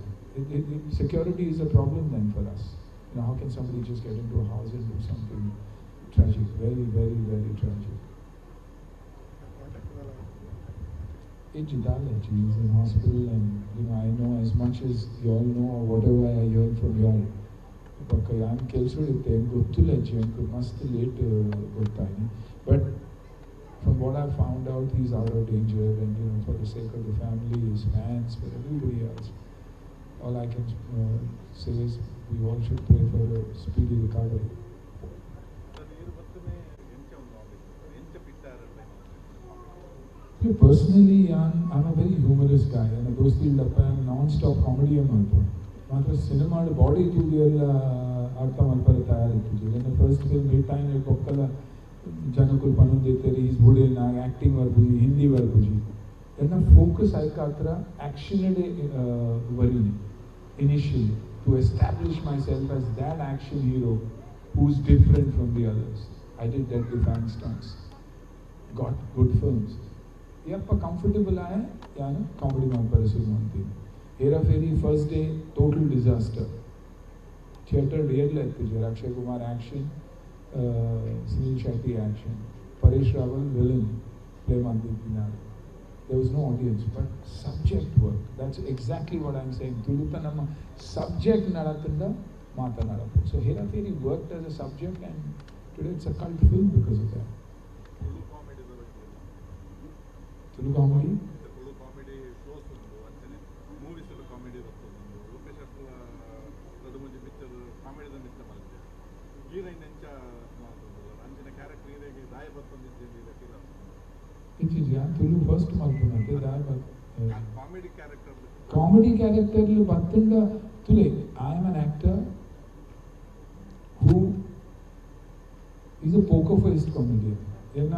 Security is a problem then for us. You know, how can somebody just get into a house and do something tragic? Very very very tragic. He is in hospital, and you know, I know as much as you all know or whatever I hear from you all. But I am kelsuditte gottilla enku must late gottayini. But from what I found out, he's out of danger, and you know, for the sake of the family, his fans, for everybody else, all I can say is we all should pray for a speedy recovery. Personally, I'm a very humorous guy, and ದೋಸ್ತಿ ಇಲ್ಲಪ್ಪ ನಾನ್ ಸ್ಟಾಪ್ ಕಾಮಿಡಿ ಮಾಡ್ತು ಮಾತ್ರ ಸಿನಿಮಾ ಬಾಡಿ ಎಲ್ಲ ಅರ್ಥ ಮಲ್ಪರೆ ತಯಾರಿತ್ತು. ನನ್ನ ಫಸ್ಟ್ ಫಿಲ್ಮ್ ಹಿಟ್ ಆಯ್ನ ಬೊಕ್ಕಲ ಜನಕುಲ್ ಪನೊಂದಿತ್ತಾರೆ is ಬುಡಿ ನಾ ಆ್ಯಕ್ಟಿಂಗ್ ಬರ್ಪುಜಿ ಹಿಂದಿ ಬರ್ಪುಜಿ ಎನ್ನ ಫೋಕಸ್ ಆಯ್ಕಾತ್ರ ಆ್ಯಕ್ಷನ್ ವರೀನಿ initially to establish myself as that action hero who is different from the others. I did deadly fan stunts, got good films. ಯಪ್ಪ ಕಂಫರ್ಟಬಲ್ ಆಯ ಯಾನು ಕಾಮಿಡಿ ಮಾಡ್ತಾರೆ ಶುರು ಮಾಡ್ತೀನಿ. Hera Pheri first day total disaster. Theatre real ಇತ್ತು. Akshay Kumar action, Sunil Shetty action, Paresh Rawal villain play ಮಾಡ್ತಿದ್ದೀನಿ ನಾನು. There was no audience, but subject work. That's exactly what I'm saying. Tuluta namma subject nadatunda matanadapu. So Hera Pheri worked as a subject, and today it's a cult film because of that. Tulu comedy? Tulu comedy shows undu anchane movies alla comedy ಬರ್ತುಂಡು. ರೂಪೇಶ್ ಅಟ್ಲ ರಡುಮುಂಜಿ ಪಿಕ್ಚರ್ ಕಾಮಿಡಿ ದ ಮಿತ್ತ ಮಲ್ತೆ ಹೀರೋಯಿನ್ ಎಂಚ ಮಾತುಂಡು ಅಂಚಿನ ಕ್ಯಾರೆಕ್ಟರ್ ಹೀರೋಗೆ ದಾಯ ಬರ್ತೊಂದಿಜ್ಜೆ ಇದ ಫೀಲ್ ಆಪುಂಡು. ಇಜ್ಜಿ ತುಳು ಫಸ್ಟ್ ಮಲ್ಪುನತೆ ದಾಯ ಕಾಮಿಡಿ ಕ್ಯಾರೆಕ್ಟರ್ ಕಾಮಿಡಿ ಕ್ಯಾರೆಕ್ಟರ್ ಬತ್ತುಂಡ ತುಲೆ. I am an actor who is a poker faced comedian. ಎನ್ನ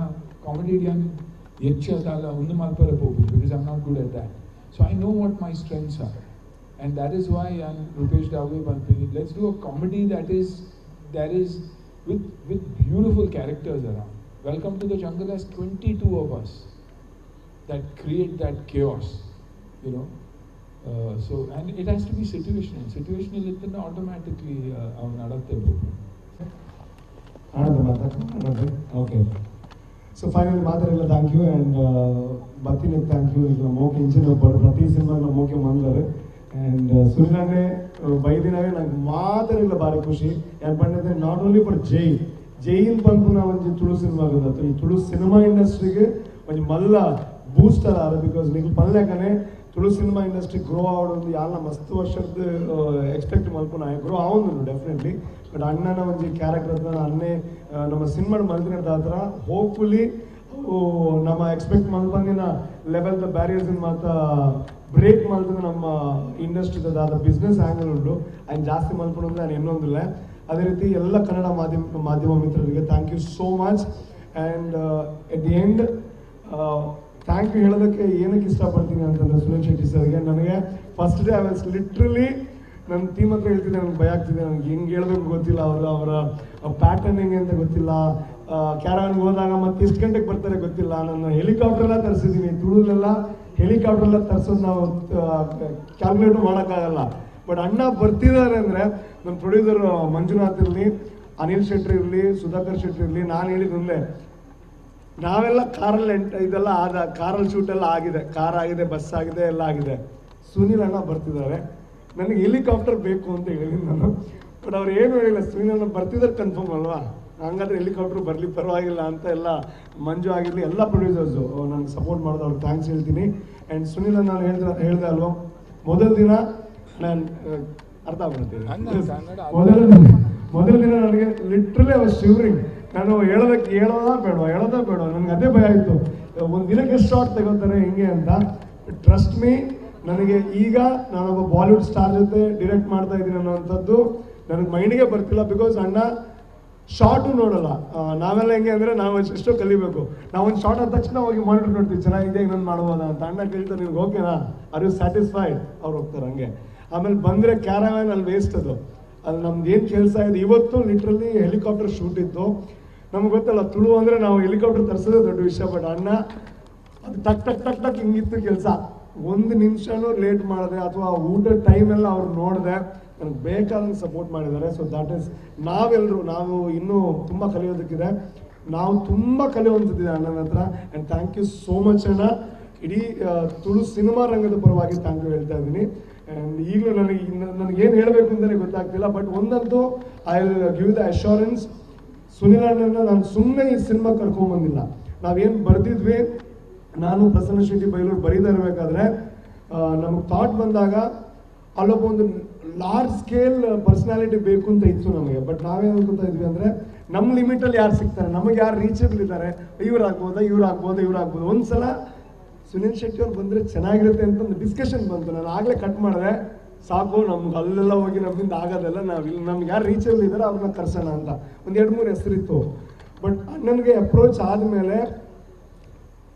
ಕಾಮಿಡಿಯನ್ ಹೆಚ್ಚಾದಲ್ಲ ಒಂದು ಮಲ್ಪರೆ ಪೋಪುಜಿ because I am not good at that. So I know what my strengths are, and that is why I Rupesh Dave ಪನ್ಪಿನಿ let's do a comedy that is with beautiful characters around. Welcome to the Jungle has 22 of us that create that chaos, you know. So, and it has to be situational. Situational ittana automatically avanu nadatte popu. Okay. So finally ಮಾತಾಡಿಲ್ಲ, thank you and ಬತ್ತಿನಕ್ಕೆ thank you. ಈಗ ಮೋಕೆ ಇಂಚಿನ ಪ್ರತಿ ಸಿನಿಮಾಗ ಮೋಕೆ ಮಂದರು. ಆ್ಯಂಡ್ ಸುನಿಲನ್ನೇ ಬೈದಿನವೇ ನಂಗೆ ಮಾತಾಡಿಲ್ಲ ಭಾರಿ ಖುಷಿ. ಯಾಕೆ ಪಂಡಿದ್ರೆ not only for ಜೈ, ಜೈನ್ ಪನ್ಪುನ ಒಂಜಿ ತುಳು ಸಿನಿಮಾ ಈ ತುಳು ಸಿನಿಮಾ ಇಂಡಸ್ಟ್ರಿಗೆ ಒಂಜಿ ಮಲ್ಲ ಬೂಸ್ಟರ್ ಆರು. Because ನಿಂಗೆ ಪನ್ಲೆಕನೆ ತುಳು ಸಿನಿಮಾ ಇಂಡಸ್ಟ್ರಿ ಗ್ರೋ ಆವಡೊಂದು ಯಾಲ ಮಸ್ತ್ ವರ್ಷದ ಎಕ್ಸ್ಪೆಕ್ಟ್ ಮಲ್ಪುನ ಗ್ರೋ ಆವೊಂದುಂಡು ಡೆಫಿನೆಟ್ಲಿ. ಬಟ್ ಅಣ್ಣನ ಒಂಜಿ ಕ್ಯಾರೆಕ್ಟರ್ ಅಣ್ಣೆ ನಮ್ಮ ಸಿನಿಮಾ ಮಲ್ತಿನ ದಾತ್ರ ಹೋಪ್ಫುಲಿ ನಮ್ಮ ಎಕ್ಸ್ಪೆಕ್ಟ್ ಮಲ್ಪಂದಿನ ಲೆವೆಲ್ the barriers ಮಾತ ಬ್ರೇಕ್ ಮಲ್ತದ ನಮ್ಮ ಇಂಡಸ್ಟ್ರಿದ ದಾದ ಬಿಸ್ನೆಸ್ ಆ್ಯಂಗಲ್ ಉಂಟು ಆ್ಯಂಡ್ ಜಾಸ್ತಿ ಮಲ್ಪುನಂದ್ರೆ ನಾನು ಇನ್ನೊಂದಿಲ್ಲ. ಅದೇ ರೀತಿ ಎಲ್ಲ ಕನ್ನಡ ಮಾಧ್ಯಮ ಮಿತ್ರರಿಗೆ thank you so much. And at the end thank you ಹೇಳೋದಕ್ಕೆ ಏನಕ್ಕೆ ಇಷ್ಟಪಡ್ತೀನಿ ಅಂತಂದರೆ ಸುನಿಲ್ ಶೆಟ್ಟಿ ಸರ್ಗೆ, ನನಗೆ first day I was literally ನನ್ನ ಟೀಮ್ ಹತ್ರ ಹೇಳ್ತಿದ್ದೆ, ನನಗೆ ಭಯ ಆಗ್ತಿದೆ, ನನಗೆ ಹೆಂಗೆ ಹೇಳಬೇಕು ಗೊತ್ತಿಲ್ಲ, ಅವರು ಅವರ ಪ್ಯಾಟರ್ನ್ ಹೆಂಗೆ ಅಂತ ಗೊತ್ತಿಲ್ಲ, ಕ್ಯಾರವನ್ಗೆ ಹೋದಾಗ ಮತ್ತೆ ಎಷ್ಟು ಗಂಟೆಗೆ ಬರ್ತಾರೆ ಗೊತ್ತಿಲ್ಲ, ನಾನು ಹೆಲಿಕಾಪ್ಟರ್ಲ್ಲ ತರಿಸಿದ್ದೀನಿ, ತುಳುಲೆಲ್ಲ ಹೆಲಿಕಾಪ್ಟರ್ಲ್ಲ ತರಿಸೋದು ನಾವು ಕ್ಯಾಲ್ಕುಲೇಟು ಮಾಡೋಕ್ಕಾಗಲ್ಲ. ಬಟ್ ಅಣ್ಣ ಬರ್ತಿದ್ದಾರೆ ಅಂದರೆ ನಮ್ಮ ಪ್ರೊಡ್ಯೂಸರ್ ಮಂಜುನಾಥ್ ಇರಲಿ, ಅನಿಲ್ ಶೆಟ್ಟಿ ಇರಲಿ, ಸುಧಾಕರ್ ಶೆಟ್ಟಿ ಇರಲಿ, ನಾನು ಹೇಳಿದ್ದೊಂದೇ, ನಾವೆಲ್ಲ ಕಾರಲ್ಲಿ ಇದೆಲ್ಲ ಆದ ಕಾರಲ್ಲಿ ಶೂಟೆಲ್ಲ ಆಗಿದೆ, ಕಾರ್ ಆಗಿದೆ, ಬಸ್ ಆಗಿದೆ, ಎಲ್ಲ ಆಗಿದೆ. ಸುನಿಲ್ ಅಣ್ಣ ಬರ್ತಿದ್ದಾರೆ, ನನಗೆ ಹೆಲಿಕಾಪ್ಟರ್ ಬೇಕು ಅಂತ ಹೇಳಿದ್ದೀನಿ ನಾನು. ಬಟ್ ಅವ್ರು ಏನು ಹೇಳಿಲ್ಲ, ಸುನಿಲ್ ಅಣ್ಣ ಬರ್ತಿದ್ದಾರೆ ಕನ್ಫರ್ಮ್ ಅಲ್ವಾ, ಹಂಗಾದ್ರೆ ಹೆಲಿಕಾಪ್ಟರ್ ಬರಲಿ ಪರವಾಗಿಲ್ಲ ಅಂತ ಎಲ್ಲ ಮಂಜು ಆಗಿರಲಿ ಎಲ್ಲ ಪ್ರೊಡ್ಯೂಸರ್ಸು ನನಗೆ ಸಪೋರ್ಟ್ ಮಾಡಿದ್ರು, ಅವ್ರಿಗೆ thanks ಹೇಳ್ತೀನಿ. ಆ್ಯಂಡ್ ಸುನಿಲ್ ಅಣ್ಣ ನಾನು ಹೇಳಿದೆ ಅಲ್ವಾ, ಮೊದಲ ದಿನ ನಾನು ಅರ್ಥ ಆಗ್ಬಿಡ್ತೀನಿ, ಮೊದಲ ದಿನ ನನಗೆ ಲಿಟ್ರಲಿ ಅವ್ರು ಶಿವರಿಂಗ್, ನಾನು ಹೇಳೋದಕ್ಕೆ ಹೇಳೋದಾ ಬೇಡ ನನಗೆ ಅದೇ ಭಯ ಆಯಿತು, ಒಂದು ದಿನಕ್ಕೆ ಎಷ್ಟು ಶಾರ್ಟ್ ತಗೋತಾರೆ ಹಿಂಗೆ ಅಂತ. ಟ್ರಸ್ಟ್ ಮೀ, ನನಗೆ ಈಗ ನಾನೊಬ್ಬ ಬಾಲಿವುಡ್ ಸ್ಟಾರ್ ಜೊತೆ ಡಿರೆಕ್ಟ್ ಮಾಡ್ತಾ ಇದ್ದೀನಿ ಅನ್ನೋವಂಥದ್ದು ನನಗೆ ಮೈಂಡಿಗೆ ಬರ್ತಿಲ್ಲ. Because ಅಣ್ಣ ಶಾರ್ಟು ನೋಡೋಲ್ಲ, ನಾವೆಲ್ಲ ಹೆಂಗೆ ಅಂದರೆ ನಾವು ಎಷ್ಟೋ ಕಲಿಬೇಕು, ನಾವೊಂದು ಶಾರ್ಟ್ ಆದ ತಕ್ಷಣ ಹೋಗಿ ಮಾನಿಟರ್ ನೋಡ್ತೀವಿ ಚೆನ್ನಾಗಿದೆ ಇನ್ನೊಂದು ಮಾಡ್ಬೋದಾ ಅಂತ. ಅಣ್ಣ ಕೇಳ್ತಾರೆ ನಿಮ್ಗೆ ಓಕೆನಾ, are you satisfied, ಅವ್ರು ಹೋಗ್ತಾರೆ ಹಂಗೆ. ಆಮೇಲೆ ಬಂದರೆ ಕ್ಯಾರವ್ಯಾನ್ ಅಲ್ಲಿ ವೇಸ್ಟ್, ಅದು ಅಲ್ಲಿ ನಮ್ದು ಏನು ಕೆಲಸ ಇದೆ. ಇವತ್ತು ಲಿಟ್ರಲಿ ಹೆಲಿಕಾಪ್ಟರ್ ಶೂಟ್ ಇತ್ತು, ನಮ್ಗೆ ಗೊತ್ತಲ್ಲ ತುಳು ಅಂದರೆ ನಾವು ಹೆಲಿಕಾಪ್ಟರ್ ತರಿಸೋದೇ ದೊಡ್ಡ ವಿಷಯ. ಬಟ್ ಅಣ್ಣ ಅದು ಟಕ್ ಟಕ್ ಟಕ್ ಟಕ್ ಹಿಂಗಿತ್ತು ಕೆಲಸ, ಒಂದು ನಿಮಿಷನೂ ಲೇಟ್ ಮಾಡಿದೆ ಅಥವಾ ಊಟದ ಟೈಮೆಲ್ಲ ಅವ್ರು ನೋಡಿದೆ, ನನಗೆ ಬೇಕಾದಂಗೆ ಸಪೋರ್ಟ್ ಮಾಡಿದ್ದಾರೆ. ಸೊ that is, ನಾವೆಲ್ಲರೂ ನಾವು ಇನ್ನೂ ತುಂಬ ಕಲಿಯೋದಕ್ಕಿದೆ, ನಾವು ತುಂಬ ಕಲಿಯುವಂಥದ್ದಿದೆ ಅಣ್ಣನ ಹತ್ರ. And thank you so much ಅಣ್ಣ, ಇಡೀ ತುಳು ಸಿನಿಮಾ ರಂಗದ ಪರವಾಗಿ thank you ಹೇಳ್ತಾ ಇದ್ದೀನಿ. ಆ್ಯಂಡ್ ಈಗಲೂ ನನಗೇನು ಹೇಳಬೇಕು ಅಂತಲೇ ಗೊತ್ತಾಗ್ತಿಲ್ಲ. ಬಟ್ ಒಂದಂತೂ I will give the assurance, Sunil ಅಣ್ಣನ ನಾನು ಸುಮ್ಮನೆ ಈ ಸಿನಿಮಾ ಕರ್ಕೊಂಬಂದಿಲ್ಲ. ನಾವೇನು ಬರೆದಿದ್ವಿ, ನಾನು ಪ್ರಸನ್ನ ಶೆಟ್ಟಿ ಬೈಲೂರು ಬರೀತಾ ಇರಬೇಕಾದ್ರೆ ನಮಗೆ ಥಾಟ್ ಬಂದಾಗ ಅಲ್ಲೊಬ್ಬ ಒಂದು ಲಾರ್ಜ್ ಸ್ಕೇಲ್ ಪರ್ಸನಾಲಿಟಿ ಬೇಕು ಅಂತ ಇತ್ತು ನಮಗೆ. ಬಟ್ ನಾವೇನು ಅನ್ಕೊತಾ ಇದ್ವಿ ಅಂದರೆ ನಮ್ಮ ಲಿಮಿಟಲ್ಲಿ ಯಾರು ಸಿಗ್ತಾರೆ, ನಮಗೆ ಯಾರು ರೀಚೇಬಲ್ ಇದ್ದಾರೆ, ಇವ್ರು ಆಗ್ಬೋದಾ ಇವ್ರು ಆಗ್ಬೋದಾ ಇವ್ರು ಆಗ್ಬೋದು. ಒಂದು ಸಲ ಸುನಿಲ್ ಶೆಟ್ಟಿ ಅವ್ರು ಬಂದರೆ ಚೆನ್ನಾಗಿರುತ್ತೆ ಅಂತ ಒಂದು ಡಿಸ್ಕಷನ್ ಬಂತು. ನಾನು ಆಗಲೇ ಕಟ್ ಮಾಡಿದೆ, ಸಾಕು ನಮ್ಗೆ ಅಲ್ಲೆಲ್ಲ ಹೋಗಿ ನಮ್ಮಿಂದ ಆಗೋದಲ್ಲ, ನಾವು ಇಲ್ಲಿ ನಮ್ಗೆ ಯಾರು ರೀಚೇಬಲ್ ಇದ್ದಾರೆ ಅವ್ರನ್ನ ಕರ್ಸೋಣ ಅಂತ ಒಂದು 2-3 ಹೆಸರಿತ್ತು. ಬಟ್ ಅಣ್ಣನಿಗೆ ಅಪ್ರೋಚ್ ಆದಮೇಲೆ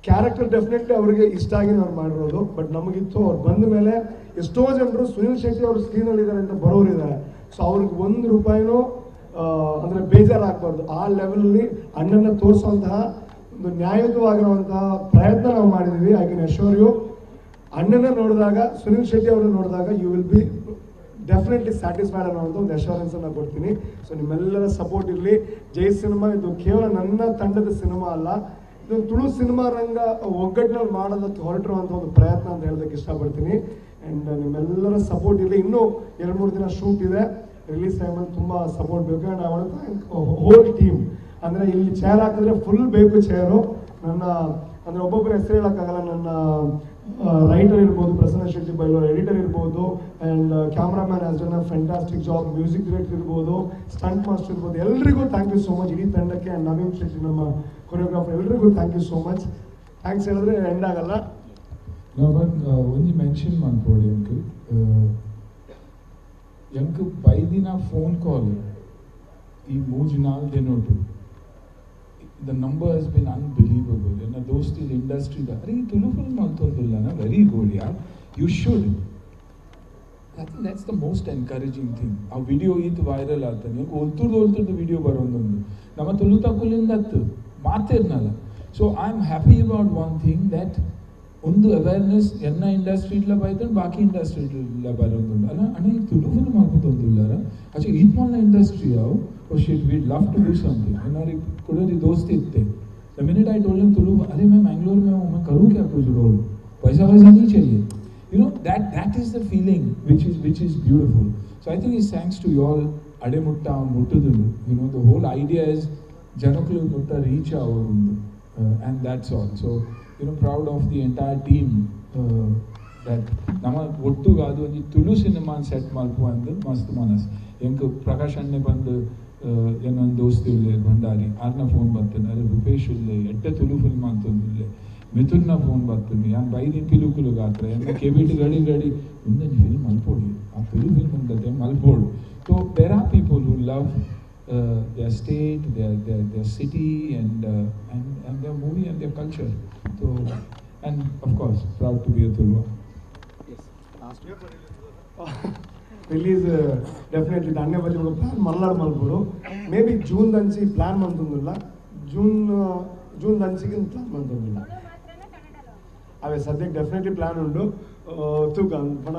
ಕ್ಯಾರೆಕ್ಟರ್ ಡೆಫಿನೆಟ್ಲಿ ಅವ್ರಿಗೆ ಇಷ್ಟ ಆಗಿ ಅವ್ರು ಮಾಡಿರೋದು. ಬಟ್ ನಮಗಿತ್ತು ಅವ್ರು ಬಂದ ಮೇಲೆ ಎಷ್ಟೋ ಜನರು ಸುನಿಲ್ ಶೆಟ್ಟಿ ಅವರು ಸ್ಕ್ರೀನಲ್ಲಿ ಇದ್ದಾರೆ ಅಂತ ಬರೋರು ಇದ್ದಾರೆ. ಸೊ ಅವ್ರಿಗೆ 1 ರೂಪಾಯಿನೂ ಅಂದರೆ ಬೇಜಾರಾಗಬಾರ್ದು, ಆ ಲೆವೆಲಲ್ಲಿ ಅಣ್ಣನ ತೋರಿಸುವಂತಹ ಒಂದು ನ್ಯಾಯಯುತವಾಗಿರುವಂತಹ ಪ್ರಯತ್ನ ನಾವು ಮಾಡಿದ್ದೀವಿ. I can assure you, ಅಣ್ಣನ ನೋಡಿದಾಗ, ಸುನಿಲ್ ಶೆಟ್ಟಿ ಅವ್ರನ್ನ ನೋಡಿದಾಗ you will be definitely satisfied ಅನ್ನೋವಂಥ ಒಂದು ಅಶ್ಯೂರೆನ್ಸನ್ನು ಕೊಡ್ತೀನಿ. ಸೊ ನಿಮ್ಮೆಲ್ಲರ ಸಪೋರ್ಟ್ ಇರಲಿ. ಜೈ ಸಿನಿಮಾ ಇದು ಕೇವಲ ನನ್ನ ತಂಡದ ಸಿನಿಮಾ ಅಲ್ಲ, ಇದೊಂದು ತುಳು ಸಿನಿಮಾ ರಂಗ ಒಗ್ಗಟ್ಟಿನಲ್ಲಿ ಮಾಡೋದಕ್ಕೆ ಹೊರಟಿರುವಂಥ ಒಂದು ಪ್ರಯತ್ನ ಅಂತ ಹೇಳೋದಕ್ಕೆ ಇಷ್ಟಪಡ್ತೀನಿ. ಆ್ಯಂಡ್ ನಿಮ್ಮೆಲ್ಲರ ಸಪೋರ್ಟ್ ಇರಲಿ. ಇನ್ನೂ 2-3 ದಿನ ಶೂಟ್ ಇದೆ, ರಿಲೀಸ್ ಟೈಮಲ್ಲಿ ತುಂಬ ಸಪೋರ್ಟ್ ಬೇಕು. And I want thank whole team. ಅಂದರೆ ಇಲ್ಲಿ ಚೇರ್ ಹಾಕಿದ್ರೆ ಫುಲ್ ಬೇಕು ಚೇರು. ನನ್ನ ಅಂದರೆ ಒಬ್ಬೊಬ್ಬರ ಹೆಸರು ಹೇಳೋಕ್ಕಾಗಲ್ಲ, ನನ್ನ ರೈಟರ್ ಇರ್ಬೋದು ಪ್ರಸನ್ನ ಶೆಟ್ಟಿ ಬೈಲೂರು, ಎಡಿಟರ್ ಇರ್ಬೋದು, and cameraman has done a fantastic job, music director ಇರ್ಬೋದು, ಸ್ಟಂಟ್ ಮಾಸ್ಟರ್ ಇರ್ಬೋದು, ಎಲ್ರಿಗೂ thank you so much. ಇಡೀ ತಂಡಕ್ಕೆ ಆ್ಯಂಡ್ ನವೀನ್ ಶೆಟ್ಟಿ ನಮ್ಮ ಕೊರಿಯೋಗ್ರಾಫರ್, ಎಲ್ರಿಗೂ thank you so much. Thanks ಹೇಳಿದ್ರೆ ಎಂಡ್ ಆಗಲ್ಲ. ಒಂಜಿ ಮೆನ್ಷನ್ ಮನ್ಪೊಡು ಎಂಕ್ ಎಂಕ್ ಬೈದಿನ ಫೋನ್ ಕಾಲ್ ಈ 3-4 ದಿನೊಟು the number has been unbelievable. And those is industry that ಅರೆ ಈ ತುಳು ಫಿಲ್ಮ್ ಮಲ್ತೊಂದುಲ್ಲನ, ವೆರಿ ಗುಡ್ ಯಾರ್, you should. I think that's the most encouraging thing. ಆ ವಿಡಿಯೋ ಈತ್ ವೈರಲ್ ಆಗ್ತಾನೆ, ಒಲ್ತುರ್ದು ಒಲ್ತುರ್ದು ವಿಡಿಯೋ ಬರೋದೊಂದು ನಮ್ಮ ತುಳು ತಕುಲಿಂದ ಮಾತಿರ್ನಲ್ಲ. So I am happy about one thing, that ಒಂದು ಅವೇರ್ನೆಸ್ ಎನ್ನ ಇಂಡಸ್ಟ್ರಿ ಇಡ್ಲ ಬೈತಂಡು ಬಾಕಿ ಇಂಡಸ್ಟ್ರಿ ಇಡ್ಲ ಬರೋದುಂಡು ಅಲ್ಲ. ಅಣ್ಣ ಈ ತುಳು ಫಿಲ್ಮ್ ಮಲ್ಪುತ್ತೊಂದುಲ್ಲಾರ ಅಚ್ಚೆ ಈತ್ ಮಲ್ಲ ಇಂಡಸ್ಟ್ರಿ ಅವು, oh shit, we'd love to do something. हमारी कुड़ोरी दोस्ती इतने, the minute I told him Tulu, अरे मैं बैंगलोर में हूँ, मैं करूँ क्या कुछ रोल, पैसा वैसा नहीं चाहिए. You know, that is the feeling which is beautiful. So I think it's thanks to you all ademutta muttudundu. You know, the whole idea is janakulu mutta reach avundu, and that's all. So, you know, proud of the entire team that nama ottu gaadu onji Tulu cinema set malpu andu mast manas. Enku Prakash anne bandu ennan dostu ille Bhandari arna phone battunu are Rupesh ille ette Tulu film antundille ಮಿಥುನ್ನ phone ಬರ್ತದೆ ಯಾನ್ ಬೈದಿನ ಪಿಲುಕುಲು ಗಾತ್ರ ಎನ್ನ ಕೆಬಿಟ್ ಗಡಿ ಗಡಿ ಒಂದೊಂದು ಫಿಲ್ಮ್ ಮಲ್ಪೋಡು ಆ ತುಳು ಫಿಲ್ಮ್ ಉಂಡತೆ ಮಲ್ಪೋಡು. So there are people who love their state, their city and and their movie and their culture. So and of course proud to be a Tuluva. Release definitely ದಾನ್ಯ ಬಜ್ಜಿ ಪ್ಲಾನ್ ಮಲ್ಲಾಡ್ ಮಲ್ಪೋಡು. ಮೇ ಬಿ ಜೂನ್ ದಂಚಿ ಪ್ಲಾನ್ ಮಂತೊಂದುಲ್ಲ, ಜೂನ್ ದಂಚಿಗೆ ಪ್ಲಾನ್ ಮಂತೊಂದುಲ್ಲ. ಅವೇ ಸದ್ಯಕ್ಕೆ ಡೆಫಿನೆಟ್ಲಿ ಪ್ಲಾನ್ ಉಂಡು. ತೂಕ ಪಣ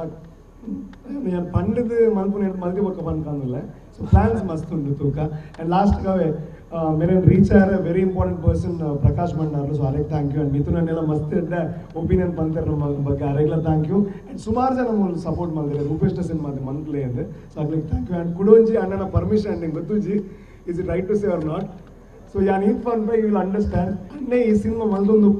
ನಾನು ಪಂಡದ ಮಲ್ಪು ಮಲ್ದಿ ಬೊಕ್ಕ ಪನ್ಕಂದಿಲ್ಲ. ಸೊ ಪ್ಲಾನ್ಸ್ ಮಸ್ತ್ ಉಂಡು ತೂಕ. ಆ್ಯಂಡ್ ಲಾಸ್ಟ್ ಅವೇ ಮೇರೆ reach are very important person Prakash Bhandar. So ಅರೆಗ್ thank you. And Mithun ಅನ್ನೆಲ್ಲ ಮಸ್ತ್ ಇದ್ದ ಒಪಿನಿಯನ್ ಪಂತಾರೆ ನಮ್ಮ ಬಗ್ಗೆ, ಅರೆಗ್ಲ thank you. And ಸುಮಾರು ಜನ ಸಪೋರ್ಟ್ ಮಾಡಿದ್ದಾರೆ ರೂಪೇಶ್ ಸಿನಿಮಾ ಮಂತ್ಲಿ ಅಂದೆ. ಸೊ ಅಗ್ಲಿಗೆ thank you. And ಕುಡೋಂಜಿ ಅಣ್ಣನ ಪರ್ಮಿಷನ್ ನಿಂಗೆ ಗೊತ್ತುಜಿ, is it right to say or not? So ಯಾನ್ ಈತ್ fun by you will understand. ಅಣ್ಣೆ ಈ ಸಿನಿಮಾ ಮಲ್ದೊಂದು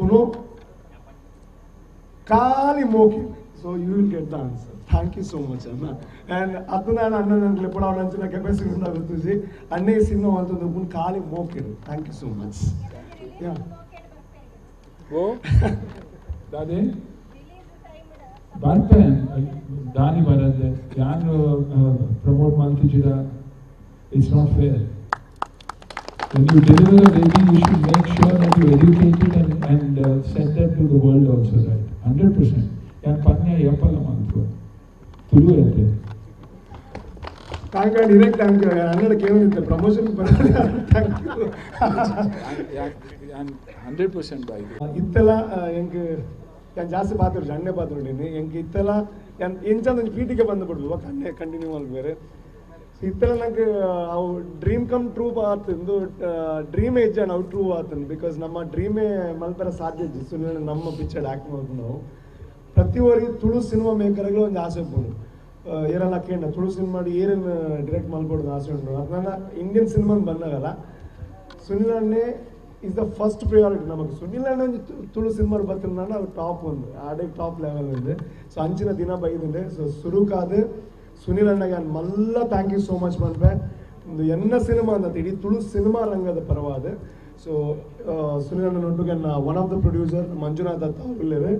ಖಾಲಿ ಮೋಕೆ. So you will get the answer. Thank you so much ಅಣ್ಣ. ಆ್ಯಂಡ್ ಅದು ನಾನು ಅಣ್ಣ ನನ್ನ ಲೆಪ್ಪಡ ಅಂಚಿನ ಕೆಪಾಸಿಟಿ ಗೊತ್ತುಜಿ. ಅಣ್ಣೆ ಈ ಸಿನಿಮಾ ಮಲ್ತೊಂದು ಖಾಲಿ ಮೋಕೆ. Thank you so much. ಓ ದಾದೆ ಬರ್ತೆ ದಾನಿ ಬರದೆ ಯಾನು promote ಮಾಡ್ತಿದ್ದೀರ, it's not fair. When you deliver a baby, you should make sure that you educate it and send that to the world also, right? 100%. Yan panya yapala mantu. Tulu ete. Thank you, direct thank you. Annada kevin promotion thank you. 100% by. Ittala enku yan jaasti paathiru anne paathirudini enku ittala yan encha onji ಪೀಟಿಗೆ ಬಂದು ಬಿಡ್ಬೇಕು ಅಣ್ಣೆ ಕಂಟಿನ್ಯೂ ಮಲ್ಪೇರು. ಇತ್ತೆಲ್ಲ ನಂಗೆ ಅವು ಡ್ರೀಮ್ ಕಮ್ ಟ್ರೂ ಆತಂದು ಡ್ರೀಮ್ ಏಜ್ ಆ್ಯಂಡ್ ಅವು ಟ್ರೂ ಆತಂದು because ನಮ್ಮ ಡ್ರೀಮೇ ಮಲ್ಪರ ಸಾಧ್ಯ ಇಜ್ಜಿ. ಸುಮ್ಮನೆ ನಮ್ಮ ಪಿಕ್ಚರ್ ಆ್ಯಕ್ಟ್ ಮಾಡ್ಕೊಂಡು ನಾವು ಪ್ರತಿಯೊರಿಗೆ ತುಳು ಸಿನಿಮಾ ಮೇಕರ್ಗಳು ಒಂದು ಆಸೆ ಉಂಟು. ಏರೆಲ್ಲ ಕೇಂದ್ರ ತುಳು ಸಿನಿಮಾ ಏನೇನು ಡಿರೆಕ್ಟ್ ಮಲ್ಕೊಡೋದು ಆಸೆ ಉಂಟು. ಅದನ್ನ ಇಂಡಿಯನ್ ಸಿನಿಮಾ ಬಂದಾಗಲ್ಲ ಸುನಿಲ್ ಅಣ್ಣೆ is the first priority ನಮಗೆ. ಸುನಿಲ್ ಅಣ್ಣ ಒಂಜಿ ತುಳು ಸಿನಿಮಾ ಬರ್ತಿಲ್ಲ ಅವು ಟಾಪ್ ಒಂದು ಆಡೆ ಟಾಪ್ ಲೆವೆಲ್ ఉంది. ಸೊ ಅಂಚಿನ ದಿನ ಬೈದಿಂಡೆ. ಸೊ ಸುರುಕಾದ ಸುನಿಲ್ ಅಣ್ಣಗೆ ಮಲ್ಲ thank you so much ಮನ್ಪೆ. ಒಂದು ಎನ್ನ ಸಿನಿಮಾ ಅಂತ ಇಡೀ ತುಳು ಸಿನಿಮಾ ರಂಗದ ಪರವಾದ. ಸೊ ಸುನಿಲ್ ಅಣ್ಣ ನೊಟ್ಟುಗೆ one of the producer Manjunath Datta ಅವರು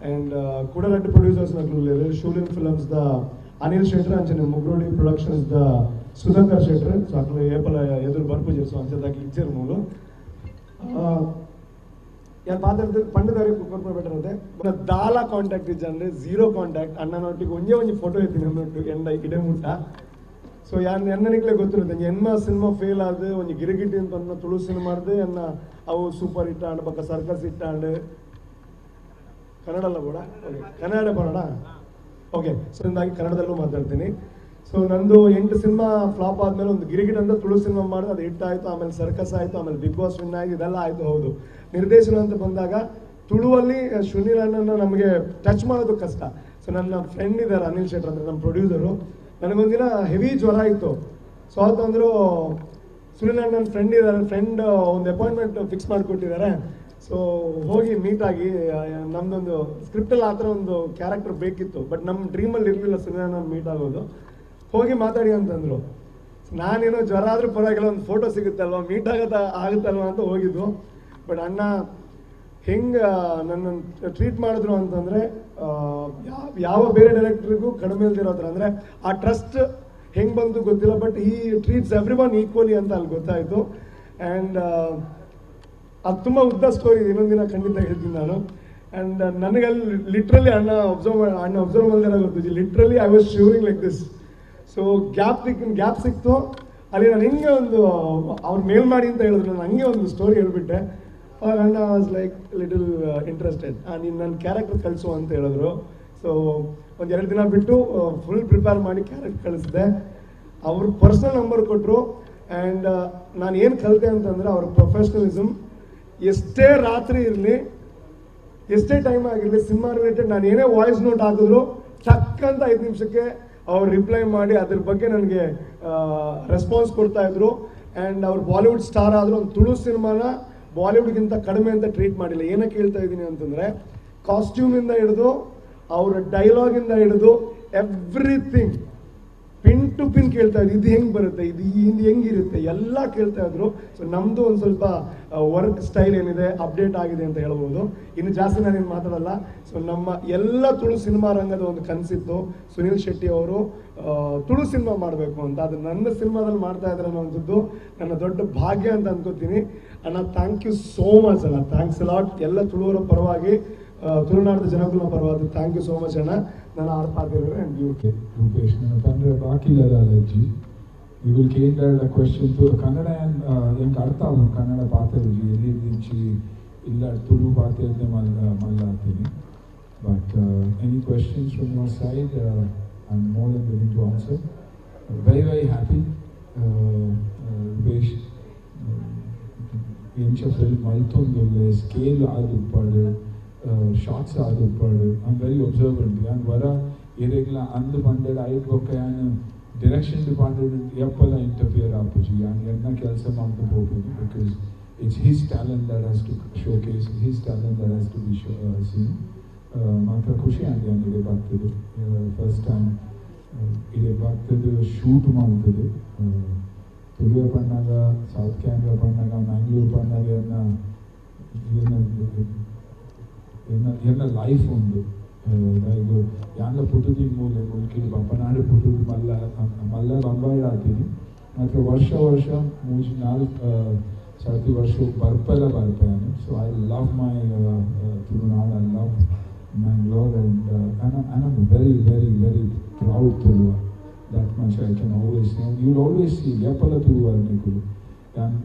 ಆ್ಯಂಡ್ ಕುಡರಡ್ಡು ಪ್ರೊಡ್ಯೂಸರ್ಸ್ ನಕ್ಲು Shoolin films the Anil Shettar ಅಂಚನೆ Mugrodi productions the Sudhakar Shettar. So ಅಕ್ಲು ಏಪಲ ಎದುರು ಬರ್ಪುಜೆರ್. ಸೊ ಅಂಚದಾಗಿ ಇಚ್ಚೇರು ಮೂಲು ಯಾರು ಪಾತ್ರ ಪಂಡದವ್ರಿಗೆ ಕೊರ್ಪು ಬೆಟರ್ ಅದೇ ದಾಲ ಕಾಂಟ್ಯಾಕ್ಟ್ ಇಜ್ಜಂದ್ರೆ ಝೀರೋ ಕಾಂಟ್ಯಾಕ್ಟ್. ಅಣ್ಣನೊಟ್ಟಿಗೆ ಒಂಜೇ ಒಂಜಿ ಫೋಟೋ ಇತ್ತಿ ನಮ್ಮೊಟ್ಟಿಗೆ ಎಂಡ ಇಡೆ ಮುಟ್ಟ. ಸೊ ಯಾನ್ ಎನ್ನನಿಕ್ಲೆ ಗೊತ್ತಿರುತ್ತೆ ಎನ್ನ ಸಿನಿಮಾ ಫೇಲ್ ಆದ ಒಂಜಿ ಗಿರಿಗಿಟಿ ಅಂತ ಬಂದ ತುಳು ಸಿನಿಮಾರ್ದು ಎನ್ನ ಅವು ಸೂಪರ್ ಹಿಟ್ ಆಂಡ್ ಬೊಕ್ಕ ಸರ್ಕಸ್ ಹಿಟ್ ಆಂಡ್ ಕನ್ನಡ ಬೋಡ ಓಕೆ ಕನ್ನಡ ಬೋಡ ಓಕೆ. ಸೊ ಇಂದಾಗಿ ಕನ್ನಡದಲ್ಲೂ ಮಾತಾಡ್ತೀನಿ. ಸೊ ನಂದು 8 ಸಿನಿಮಾ ಫ್ಲಾಪ್ ಆದಮೇಲೆ ಒಂದು ಗಿರಿಗಿಟ್ ಅಂತ ತುಳು ಸಿನಿಮಾ ಮಾಡಿದೆ, ಅದು ಹಿಟ್ ಆಯಿತು. ಆಮೇಲೆ ಸರ್ಕಸ್ ಆಯಿತು, ಆಮೇಲೆ ಬಿಗ್ ಬಾಸ್ ವಿನ್ ಆಯಿತು, ಇದೆಲ್ಲ ಆಯಿತು. ಹೌದು, ನಿರ್ದೇಶನ ಅಂತ ಬಂದಾಗ ತುಳುವಲ್ಲಿ ಸುನಿಲ್ ಅಣ್ಣನ ನಮಗೆ ಟಚ್ ಮಾಡೋದು ಕಷ್ಟ. ಸೊ ನನ್ನ ಫ್ರೆಂಡ್ ಇದ್ದಾರೆ ಅನಿಲ್ ಶೆಟ್ಟರ್ ಅಂದರೆ ನಮ್ಮ ಪ್ರೊಡ್ಯೂಸರು. ನನಗೊಂದಿನ ಹೆವಿ ಜ್ವರ ಇತ್ತು. ಸೊ ಆತಂದರು ಸುನಿಲ್ ಅಣ್ಣನ ಫ್ರೆಂಡ್ ಇದ್ದಾರೆ, ಫ್ರೆಂಡ್ ಒಂದು ಅಪಾಯಿಂಟ್ಮೆಂಟ್ ಫಿಕ್ಸ್ ಮಾಡಿಕೊಟ್ಟಿದ್ದಾರೆ. ಸೊ ಹೋಗಿ ಮೀಟಾಗಿ ನಮ್ಮದೊಂದು ಸ್ಕ್ರಿಪ್ಟಲ್ಲಿ ಆ ಥರ ಒಂದು ಕ್ಯಾರೆಕ್ಟರ್ ಬೇಕಿತ್ತು, ಬಟ್ ನಮ್ಮ ಡ್ರೀಮಲ್ಲಿ ಇರಲಿಲ್ಲ ಸುನಿಲ್ ಅಣ್ಣನ ಮೀಟ್ ಆಗೋದು. ಹೋಗಿ ಮಾತಾಡಿ ಅಂತಂದರು. ನಾನೇನೋ ಜ್ವರ ಆದರೂ ಪರವಾಗಿಲ್ಲ, ಒಂದು ಫೋಟೋ ಸಿಗುತ್ತಲ್ವ, ಮೀಟ್ ಆಗುತ್ತಲ್ವ ಅಂತ ಹೋಗಿದ್ದು. ಬಟ್ ಅಣ್ಣ ಹೆಂಗೆ ನನ್ನನ್ನು ಟ್ರೀಟ್ ಮಾಡಿದ್ರು ಅಂತಂದರೆ ಯಾವ ಬೇರೆ ಡೈರೆಕ್ಟ್ರಿಗೂ ಕಡಿಮೆ ಇಲ್ದಿರೋ ಥರ, ಅಂದರೆ ಆ ಟ್ರಸ್ಟ್ ಹೆಂಗೆ ಬಂತು ಗೊತ್ತಿಲ್ಲ, ಬಟ್ ಈ ಟ್ರೀಟ್ಸ್ ಎವ್ರಿ ಒನ್ ಈಕ್ವಲಿ ಅಂತ ಅಲ್ಲಿ ಗೊತ್ತಾಯಿತು. ಆ್ಯಂಡ್ ಅದು ತುಂಬ ಉದ್ದ ಸ್ಟೋರಿ, ಇನ್ನೊಂದು ದಿನ ಖಂಡಿತ ಹೇಳ್ತೀನಿ ನಾನು. ಆ್ಯಂಡ್ ನನಗಲ್ಲಿ ಲಿಟ್ರಲಿ ಅಣ್ಣ ಅಬ್ಸರ್ವ್ ಮಾಡಿದ್ರೆ ಗೊತ್ತಿದೆ, literally I was shivering like this. So gap ಸಿಕ್ತು ಅಲ್ಲಿ. ನಾನು ಹಿಂಗೆ ಒಂದು ಅವ್ರು ಮೇಲ್ ಮಾಡಿ ಅಂತ ಹೇಳಿದ್ರು, ನಾನು ಹಂಗೆ ಒಂದು ಸ್ಟೋರಿ ಹೇಳ್ಬಿಟ್ಟೆ. ಅವಾಗ ಅಣ್ಣ ವಾಸ್ ಲೈಕ್ ಲಿಟಲ್ ಇಂಟ್ರೆಸ್ಟೆಡ್, ನೀನು ನನ್ನ ಕ್ಯಾರೆಕ್ಟರ್ ಕಳಿಸು ಅಂತ ಹೇಳಿದ್ರು. ಸೊ ಒಂದು 2 ದಿನ ಬಿಟ್ಟು ಫುಲ್ ಪ್ರಿಪೇರ್ ಮಾಡಿ ಕ್ಯಾರೆಕ್ಟರ್ ಕಳಿಸಿದೆ. ಅವರು ಪರ್ಸ್ನಲ್ ನಂಬರ್ ಕೊಟ್ಟರು. ಆ್ಯಂಡ್ ನಾನು ಏನು ಕಲಿತೆ ಅಂತಂದರೆ ಅವ್ರ ಪ್ರೊಫೆಷ್ನಲಿಸಮ್, ಎಷ್ಟೇ ರಾತ್ರಿ ಇರಲಿ ಎಷ್ಟೇ ಟೈಮ್ ಆಗಿರಲಿ ಸಿನಿಮಾ ರಿಲೇಟೆಡ್ ನಾನು ಏನೇ ವಾಯ್ಸ್ ನೋಟ್ ಹಾಕಿದ್ರು ಟಕ್ ಅಂತ 5 ನಿಮಿಷಕ್ಕೆ ಅವ್ರು ರಿಪ್ಲೈ ಮಾಡಿ ಅದ್ರ ಬಗ್ಗೆ ನನಗೆ ರೆಸ್ಪಾನ್ಸ್ ಕೊಡ್ತಾಯಿದ್ರು. ಆ್ಯಂಡ್ ಅವ್ರು ಬಾಲಿವುಡ್ ಸ್ಟಾರ್ ಆದರೂ ಒಂದು ತುಳು ಸಿನಿಮಾನ ಬಾಲಿವುಡ್ಗಿಂತ ಕಡಿಮೆ ಅಂತ ಟ್ರೀಟ್ ಮಾಡಿಲ್ಲ. ಏನಕ್ಕೆ ಹೇಳ್ತಾ ಇದ್ದೀನಿ ಅಂತಂದರೆ ಕಾಸ್ಟ್ಯೂಮಿಂದ ಹಿಡಿದು ಅವರ ಡೈಲಾಗಿಂದ ಹಿಡಿದು ಎವ್ರಿಥಿಂಗ್ ಪಿನ್ ಟು ಪಿನ್ ಕೇಳ್ತಾ ಇದ್ರು. ಇದು ಹೆಂಗೆ ಬರುತ್ತೆ, ಇದು ಇದು ಹೆಂಗಿರುತ್ತೆ ಎಲ್ಲ ಕೇಳ್ತಾ ಇದ್ರು. ಸೊ ನಮ್ಮದು ಒಂದು ಸ್ವಲ್ಪ ವರ್ಕ್ ಸ್ಟೈಲ್ ಏನಿದೆ ಅಪ್ಡೇಟ್ ಆಗಿದೆ ಅಂತ ಹೇಳ್ಬೋದು. ಇನ್ನು ಜಾಸ್ತಿ ನಾನೇನು ಮಾತಾಡಲ್ಲ. ಸೊ ನಮ್ಮ ಎಲ್ಲ ತುಳು ಸಿನಿಮಾ ರಂಗದ ಒಂದು ಕನಸಿತ್ತು ಸುನೀಲ್ ಶೆಟ್ಟಿ ಅವರು ತುಳು ಸಿನಿಮಾ ಮಾಡಬೇಕು ಅಂತ. ಅದು ನನ್ನ ಸಿನಿಮಾದಲ್ಲಿ ಮಾಡ್ತಾ ಇದ್ದಾರೆ ಅನ್ನೋವಂಥದ್ದು ನನ್ನ ದೊಡ್ಡ ಭಾಗ್ಯ ಅಂತ ಅನ್ಕೋತೀನಿ. ಅಣ್ಣ thank you so much ಅಣ್ಣ, thanks lot. ಎಲ್ಲ ತುಳುವರ ಪರವಾಗಿ, ತುಳುನಾಡಿದ ಜನಗಳ ಪರವಾಗಿ thank you so much ಅಣ್ಣ. ನಾನು ಆರ್ ಪಾತಿರೋರು ಆ್ಯಂಡ್ you Rupesh ನನ್ನ ಪಂಡ್ರೆ ಬಾಕಿ ಅಜ್ಜಿ ಇವುಗಳು ಕೇಂದ್ರ ಕ್ವೆಶನ್ ಕನ್ನಡ ಎಂಕ್ ಅರ್ಥ ಆಗುದು ಕನ್ನಡ ಪಾತೆರ್ಜಿ ಎಲ್ಲಿ ದಿಂಚಿ ಇಲ್ಲ ತುಳು ಪಾತೆರ್ನೆ ಮಲ್ಲ ಮಲ್ಲ ಆಗ್ತೀನಿ. But any questions from your side I am more than willing to answer. Very very happy Rupesh ಎಂಚ ಫಿಲ್ಮ್ ಮಲ್ತೊಂದುಲ್ಲೆ ಸ್ಕೇಲ್ ಆದುಪ್ಪಾಡು ಶಾರ್ಟ್ಸ್ ಆದುಪ್ಪಾಡು. I am very observant. ಯಾನ್ ವರ ಏರೆಗ್ಲ ಅಂದು ಪಂಡೆಡ್ ಐಟ್ ಬೊಕ್ಕ ಯಾನ್ ಡೈರೆಕ್ಷನ್ ಡಿಪಾರ್ಟ್ಮೆಂಟ್ ಎಪ್ಪಲ ಇಂಟರ್ಫಿಯರ್ ಆಪುಜಿ. ಯಾನ್ ಎನ್ನ ಕೆಲಸ ಮಾಡ್ತು ಪೋಪುಜಿ because it's his talent that has to showcase, his talent that has to be seen. ಮಾತ್ರ ಖುಷಿ ಆಗಿ ಯಾನ್ ಇಡೆ ಬರ್ತದೆ ಫಸ್ಟ್ ಟೈಮ್ ಇಡೆ ಬರ್ತದೆ ಶೂಟ್ ಮಾಡ್ತದೆ. ತುಳುವೆ ಪಣ್ಣಾಗ ಸೌತ್ ಕ್ಯಾನ್ರಾ ಪಣ್ಣಾಗ ಮ್ಯಾಂಗ್ಳೂರ್ ಪಣ್ಣಾಗ ಎನ್ನ ಎನ್ನ ಎನ್ನ ಲೈಫ್ ಉಂಡು. ಯಾನ್ಲ ಪುಟ್ಟುದಿನ ಮೂಲೆ ಮುಲ್ಕಿ ಬಪ್ಪನಾಡು ಪುಟ್ಟುದು ಮಲ್ಲ ಮಲ್ಲ ಬಂಬಾಯಿ ಆತೀನಿ. ಮಾತ್ರ ವರ್ಷ ವರ್ಷ 3-4 ಸರ್ತಿ ವರ್ಷ ಬರ್ಪೆಲ್ಲ ಬರ್ಪೇನು. So I love my Tulunadu, I love Mangalore and I am very very very proud Tuluva. That much I can always say. You will always see ಎಪ್ಪಲ Tuluva ನಿಕುಲು. ಯಾನ್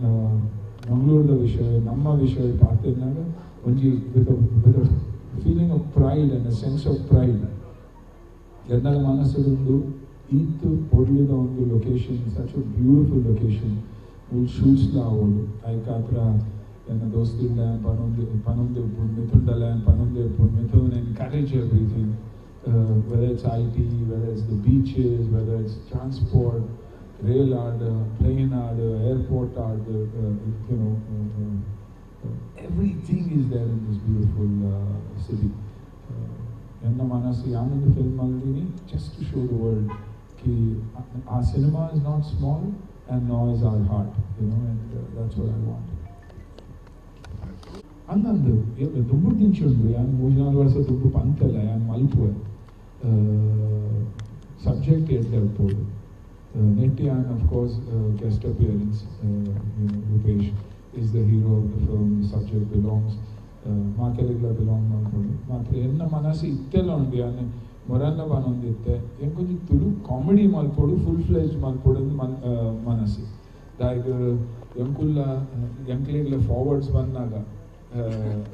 ಮಂಗಳೂರದ ವಿಷಯ ನಮ್ಮ ವಿಷಯ ಪಾತಿನಾಗ ಒಂಜಿ with feeling of pride and a sense of pride. ಎನ್ನಲ ಮನಸ್ಸುಂಡು ಈತ್ ಪೊರ್ಲುದ ಒಂದು location, such a beautiful location ಮೂಲು ಶೂಟ್ಸ್ಲ ಆವೊಡು. ಐಕಾತ್ರ ಎನ್ನ ದೋಸ್ತಿಲ್ಲ ಪನೊಂದು ಪನೊಂದು ಮಿಥುಂಡಲ ಪನೊಂದು Mithun encourage everything, whether it's IT, whether it's the beaches, whether it's transport, rail add, plane add, airport add, you know, everything is there in this beautiful city. ಎನ್ನ ಮನಸ್ಸು ಯಾನೊಂದು film ಮಲ್ದಿನಿ just to show the world Ki ಆ cinema is not small and nor is our heart, you know, and that's what I want. ಅಂದಂದು ದುಂಬು ತಿಂಚುಂಡು ಯಾನ್ 3-4 ವರ್ಷ ದುಂಬು ಪಂತಲ್ಲ ಯಾನ್ ಮಲ್ಪುವೆ ಸಬ್ಜೆಕ್ಟ್ ಎಡ್ಡೆ ಇರ್ಬೋದು. ನೆಟ್ಟಿ ಯಾನ್ of course guest appearance. Rupesh is the hero of the film, the subject belongs, ಮಾತೆರೆಗ್ಲ belong ಮಾಡ್ಕೊಂಡು. ಮಾತ್ರ ಎನ್ನ ಮನಸ್ಸು ಇತ್ತೆಲ್ಲ ಉಂಡು. ಯಾನ್ ಮೊರಲ್ಲ ಬನೊಂದಿತ್ತೆ ಎಂಕೊಂಜಿ ತುಳು ಕಾಮಿಡಿ ಮಲ್ಪೊಡು, ಫುಲ್ ಫ್ಲೆಜ್ ಮಲ್ಪೊಡು ಮನಸ್ಸು. ದಾಯಗ ಎಂಕುಲ್ಲ ಎಂಕ್ಲೆಗ್ಲ ಫಾರ್ವರ್ಡ್ಸ್ ಬಂದಾಗ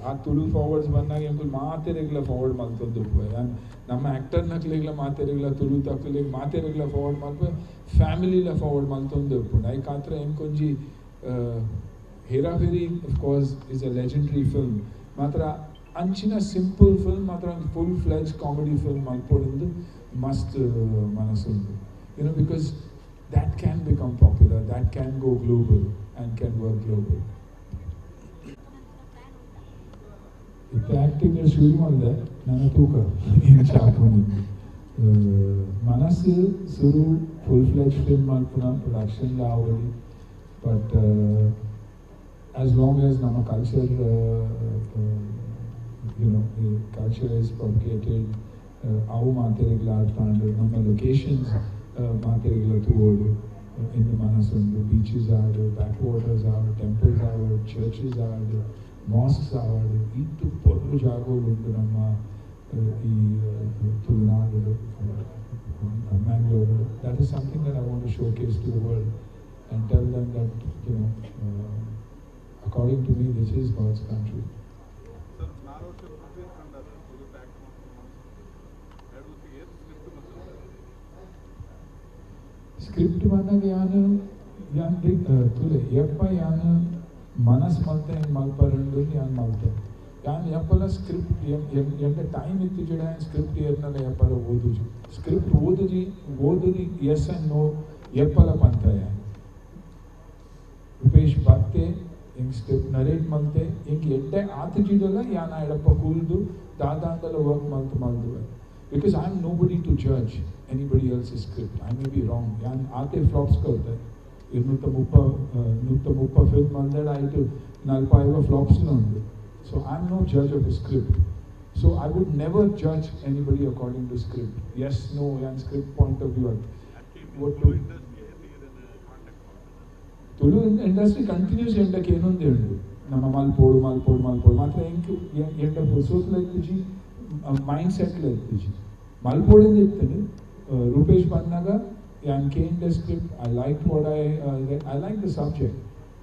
ಆ ತುಳು ಫಾರ್ವರ್ಡ್ಸ್ ಬಂದಾಗ ಎಂಕುಲ್ ಮಾತೆರೆಗ್ಲ ಫಾರ್ವರ್ಡ್ ಮಲ್ತೊಂದು ಯಾನ್ ನಮ್ಮ ಆ್ಯಕ್ಟರ್ ನಕ್ಲೆಗ್ಲ ಮಾತೆರೆಗ್ಲ ತುಳು ತಕ್ಕುಲೆಗ್ ಮಾತೆರೆಗ್ಲ ಫಾರ್ವರ್ಡ್ ಮಲ್ಪೆ ಫ್ಯಾಮಿಲಿಲ ಫಾರ್ವರ್ಡ್ ಮಲ್ತೊಂದು ಉಪ್ಪುಂಡು. ಐಕಾತ್ರ ಎಂಕೊಂಜಿ Hera Pheri of course is a legendary film. ಮಾತ್ರ ಅಂಚಿನ ಸಿಂಪಲ್ ಫಿಲ್ಮ್ ಮಾತ್ರ ಒಂದು ಫುಲ್ ಫ್ಲೆಜ್ ಕಾಮಿಡಿ ಫಿಲ್ಮ್ ಮಲ್ಪೊಡುಂದು ಮಸ್ತ್ ಮನಸ್ಸುಂಡು. You know, because that can become popular, that can go global and can work global. ಇತ್ತ ಆ್ಯಕ್ಟಿಂಗ್ ಶುರು ಮಾಡಿದೆ ನನ್ನ ತೂಕ ಏನು ಚಾಪುಂಡು ಮನಸ್ಸು ಸುರು ಫುಲ್ ಫ್ಲೆಜ್ ಫಿಲ್ಮ್ ಮಲ್ಪುನ ಪ್ರೊಡಕ್ಷನ್ ಆವಲಿ. ಬಟ್ as long as ನಮ್ಮ culture, you know, culture is propagated, ಅವು ಮಾತೆರೆಗ್ಲ ಅರ್ಥ ನಮ್ಮ ಲೊಕೇಶನ್ಸ್ ಮಾತೆರೆಗ್ಲ ತೂವೋಡು ಇನ್ನು ಮನಸ್ಸುಂಡು. ಬೀಚಸ್ ಆಡು, ಬ್ಯಾಕ್ ವಾಟರ್ಸ್ ಆಡು, ಟೆಂಪಲ್ಸ್ ಆಡು, ಚರ್ಚಸ್ ಆಡು, ಮಾಸ್ಕ್ಸ್ ಆಡು, ಇತ್ತು ಪೊರ್ಲು ಜಾಗೋಲು ಉಂಟು ನಮ್ಮ ಈ Tulunadu Mangalore. That is something that I want to showcase to the world and tell them that, you know, according to me, this is God's country. Sir, script ಬಂದಾಗ ಯಾನು ಯಾನ್ ತುಲೆ ಎಪ್ಪ ಯಾನು ಮನಸ್ಸು ಮಲ್ತೆ ಹೆಂಗೆ ಮಲ್ಪರಂಡು ಯಾನ್ ಮಲ್ತೆ. ಯಾನ್ ಯಪ್ಪಲ ಸ್ಕ್ರಿಪ್ಟ್ ಎಂಡ ಟೈಮ್ ಇತ್ತಿಜಿಡ ಸ್ಕ್ರಿಪ್ಟ್ ಏರ್ನಲ ಯಪ್ಪಲ ಓದುಜಿ ಸ್ಕ್ರಿಪ್ಟ್ ಓದುಜಿ ಓದುದಿ ಎಸ್ ಅಂಡ್ ನೋ ಯಪ್ಪಲ ಪಂತಾಯ ರೂಪೇಶ್ ಬತ್ತೆ ಎಂಕ್ ಸ್ಕ್ರಿಪ್ಟ್ ನರೇಟ್ ಮಲ್ತೆ ಎಂಕ್ ಎಡ್ಡೆ ಆತಿಜಿಡಲ ಯಾನ ಎಡಪ್ಪ ಕೂಲ್ದು ದಾದಾಂಡಲ work ಮಲ್ತು ಮಲ್ದುವೆ because I am nobody to judge anybody else script. I may be wrong. ಯಾನ್ ಆತೆ ಫ್ಲಾಪ್ಸ್ ಕಲ್ತೆ 230 ಫಿಲ್ಮ್ ಮಲ್ದೆಡ ಆಯ್ತು 45 ಫ್ಲಾಪ್ಸ್ ಉಂಡು. So I am no judge of a script. So I would never judge anybody according to script. Yes, no, and script point of view. Tulu industry continues ಎಂಡಕ್ಕೆ ಏನೊಂದು ಉಂಡು ನಮ್ಮ ಮಲ್ಪೋಡು ಮಲ್ಪೋಡು ಮಲ್ಪೋಡು ಮಾತ್ರ ಎಂಕ್ ಎಂಡ ಫುರ್ಸೋತ್ಲ ಇತ್ತಿಜಿ ಮೈಂಡ್ ಸೆಟ್ಲ ಇತ್ತಿಜಿ ಮಲ್ಪೋಡಿಂದ ಇತ್ತೇನೆ ರೂಪೇಶ್ ಬಂದಾಗ ಯಾನ್ ಕೇಂಡ script. I like what I like the subject,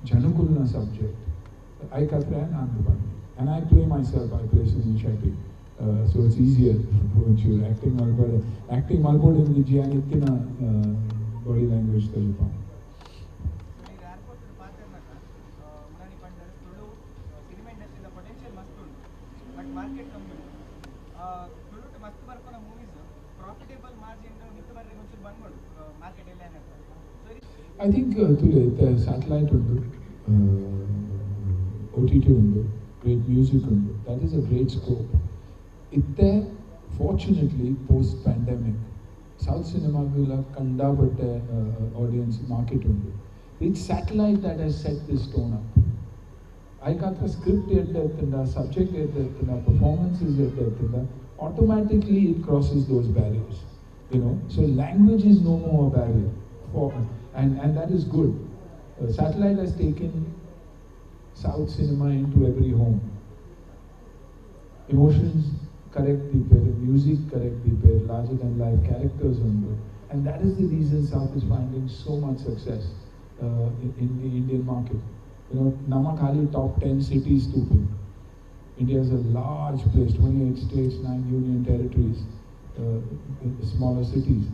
ಜನಕುಲ್ನ subject I ಕತ್ರೆ ನಾನು ಬಂದೆ. And I play myself, I play Sunil Shetty. So it's easier ಒಂಚೂರು ಆ್ಯಕ್ಟಿಂಗ್ ಮಲ್ಪೋಡು ಆ್ಯಕ್ಟಿಂಗ್ ಮಲ್ಪೋಡು ಇಂದಿಜ್ಜಿ ಯಾನ್ ಇತ್ತಿನ ಬಾಡಿ ಲ್ಯಾಂಗ್ವೇಜ್ ತೋಜುಪ. ಸಿನಿಮಾ ಇಂಡಸ್ಟ್ರಿದ ಪೊಟೆನ್ಷಿಯಲ್ ಮಸ್ತ್ ಉಂಟು ಬಟ್ ಮಾರ್ಕೆಟ್ ಕಮ್ಮಿ ಉಂಟು. ತುಳುಟು ಮಸ್ತ್ ಬರ್ಪುನ ಮೂವೀಸ್ ಪ್ರಾಫಿಟೇಬಲ್ ಮಾರ್ಜಿನ್ ಮಿತ್ತು ಬರ್ರೆ ಒಂಚೂರು ಬಂದ್ಬೋದು ಮಾರ್ಕೆಟ್ ಎಲ್ಲ. I think Tulu satellite ಉಂಟು, OTT ಉಂಟು, ಗ್ರೇಟ್ ಮ್ಯೂಸಿಕ್ ಉಂಟು. That is a great scope. ಇತ್ತೆ ಫಾರ್ಚುನೇಟ್ಲಿ ಪೋಸ್ಟ್ ಪ್ಯಾಂಡೆಮಿಕ್ ಸೌತ್ ಸಿನಿಮಾಗುಲ ಕಂಡಾಪಟ್ಟೆ ಆಡಿಯನ್ಸ್ ಮಾರ್ಕೆಟ್ ಉಂಟು. It's satellite that has set this tone up. ಐಕಾತ್ರ script ಎಡ್ಡೆ ಇತ್ತಂಡ, ಸಬ್ಜೆಕ್ಟ್ ಎಡ್ಡೆ ಇತ್ತಂಡ, ಪರ್ಫಾರ್ಮೆನ್ಸಸ್ ಎಡ್ಡೆ ಇತ್ತಂಡ, automatically it crosses those barriers, you know. So language is no more a barrier for, and that is good. Satellite has taken South cinema into every home. Emotions correct the pair, music correct the pair, larger than life characters undu, and that is the reason South is finding so much success in the Indian market. You know, Namakhali top 10 cities to pick. India is a large place, 28 states, 9 union territories, smaller cities.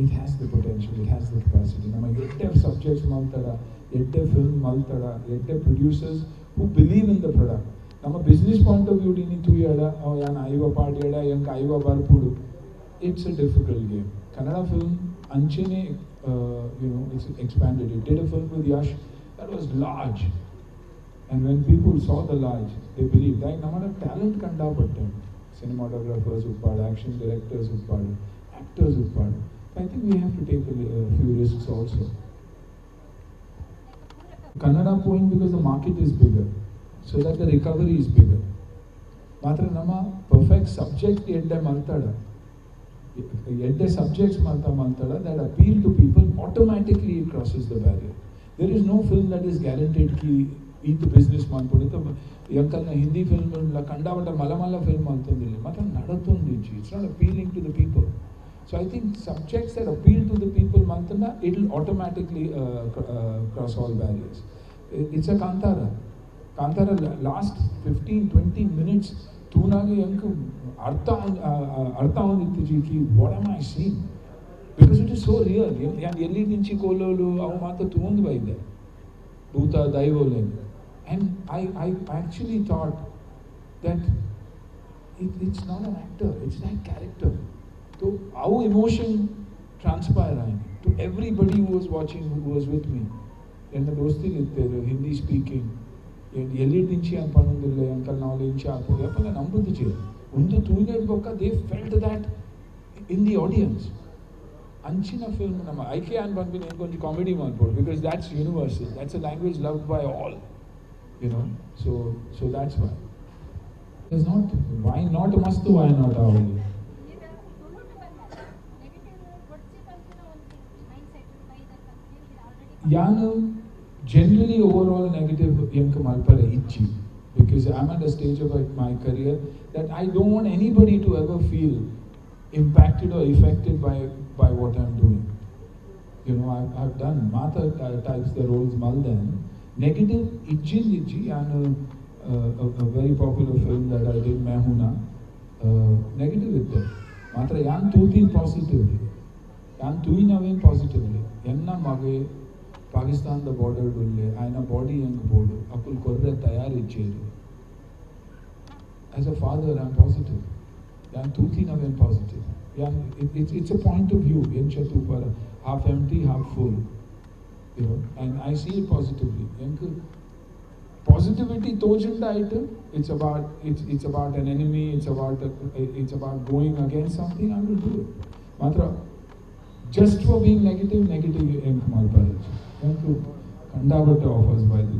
It has the potential, it has the capacity. Nama edde subjects maltada, edde film maltada, edde producers who believe in the product. Nama business point of view dini tuyada, oh yan aiva paadiyada, yank aiva barpudu. It's a difficult game. Kannada film anchene, you know, it's expanded. It did a film with Yash that was large. And when people saw the large, they believed. Like, namada talent kandapatte. Cinematographers uppadu, action directors uppadu, actors uppadu. I think we have to take a few risks also. Kannada point because the market is bigger, so that the recovery is bigger. Matra nama perfect subject edde maltada, edde subjects malta maltada that appeal to people, automatically it crosses the barrier. There is no film that is guaranteed ki ಈತ ಬಿಸ್ನೆಸ್ ಮಾಡ್ಕೊಂಡಿತ್ತು. ಎಂಕಲ್ನ ಹಿಂದಿ ಫಿಲ್ಮ್ ಕಂಡಾಪಟ್ಟ ಮಲ ಮಲ್ಲ ಫಿಲ್ಮ್ ಅಂತಂದಿಲ್ಲ ಮಾತ್ರ ನಡತೊಂದಿಜ್ಜಿ. It's not appealing to the people. So I think subjects that appeal to the people ಮಂತನ it will automatically cross all barriers. It's a Kantara. Kantara last 15-20 minutes ತೂನಾಗೆ ಎಂಕ್ ಅರ್ಥ ಅರ್ಥ ಆವೊಂದಿತ್ತಿಜಿ ಕಿ what am I seeing, because it is so real. ಎಲ್ಲಿ ನಿಂಚಿ ಕೋಲೋಲು ಅವು ಮಾತ್ರ ತೂಂದು ಬೈದೆ ಭೂತ ದೈವೋಲೇನು. And I actually thought that it's not an actor, it's that character. So our emotion transpired to everybody who was watching, who was with me. ಎನ್ನ ದೋಸ್ತಿಗೆ ಇತ್ತೇರು ಹಿಂದಿ ಸ್ಪೀಕಿಂಗ್ ಎಲ್ಲಿ ನಿಂಚಿ ಅಂತ ಪನ್ನೊಂದಿಲ್ಲ ಅಂಕಲ್ ನಾವು ಇಂಚಿ ಹಾಕೊಂಡು ಅಪ್ಪಲ್ಲ ನಂಬುದಿಜಿ ಒಂದು ತೂನೇಟ್ ಬೊಕ್ಕ they felt that in the audience. ಅಂಚಿನ ಫಿಲ್ಮ್ ನಮ್ಮ ಐಕೆ ಅನ್ ಬಂದ್ಬಿಟ್ಟು ಏನು ಕೊಂಚ ಕಾಮಿಡಿ ಮಾಡ್ಬೋದು because that's universal, that's a language loved by all, you know. So so that's why is not why not ಮಸ್ತ್ why not ಅವಳಿ. ಯಾನು ಜನರಲಿ ಓವರ್ ಆಲ್ ನೆಗೆಟಿವ್ ಎಂಕ ಮಲ್ಪರೆ ಇಚ್ಚಿ because I am at a stage of my career that I don't want anybody to ever feel impacted or affected by what I'm doing. You know, I've done Mata types the roles Maldan. Negative Ijjin Ijji and a very popular film that I did, Main Hoon Na, negative itte. Matra yan tutin positively. Yan tuinavin positively. Enna mage Pakistan the border dulle, aina body yang bodu, akul korre tayar ijjeru. As a father, I am positive. ಯಾನ್ ತೂತಿನವೇನ್ ಪಾಸಿಟಿವ್. ಯಾನ್ it's a point of view. ಎಂಚ ತೂಪರ, half empty, half full, and I see it positively. ಎಂಕ್ positivity ತೋಜುಂಡ ಆಯ್ತು. It's about an enemy, it's about going against something, I will do it. ಮಾತ್ರ just for being negative, negative ಎಂಕ್ ಮಲ್ಪರೆ ಎಂಕ್ ಕಂಡಾಬಟ್ಟೆ ಆಫರ್ಸ್ ಬೈದು,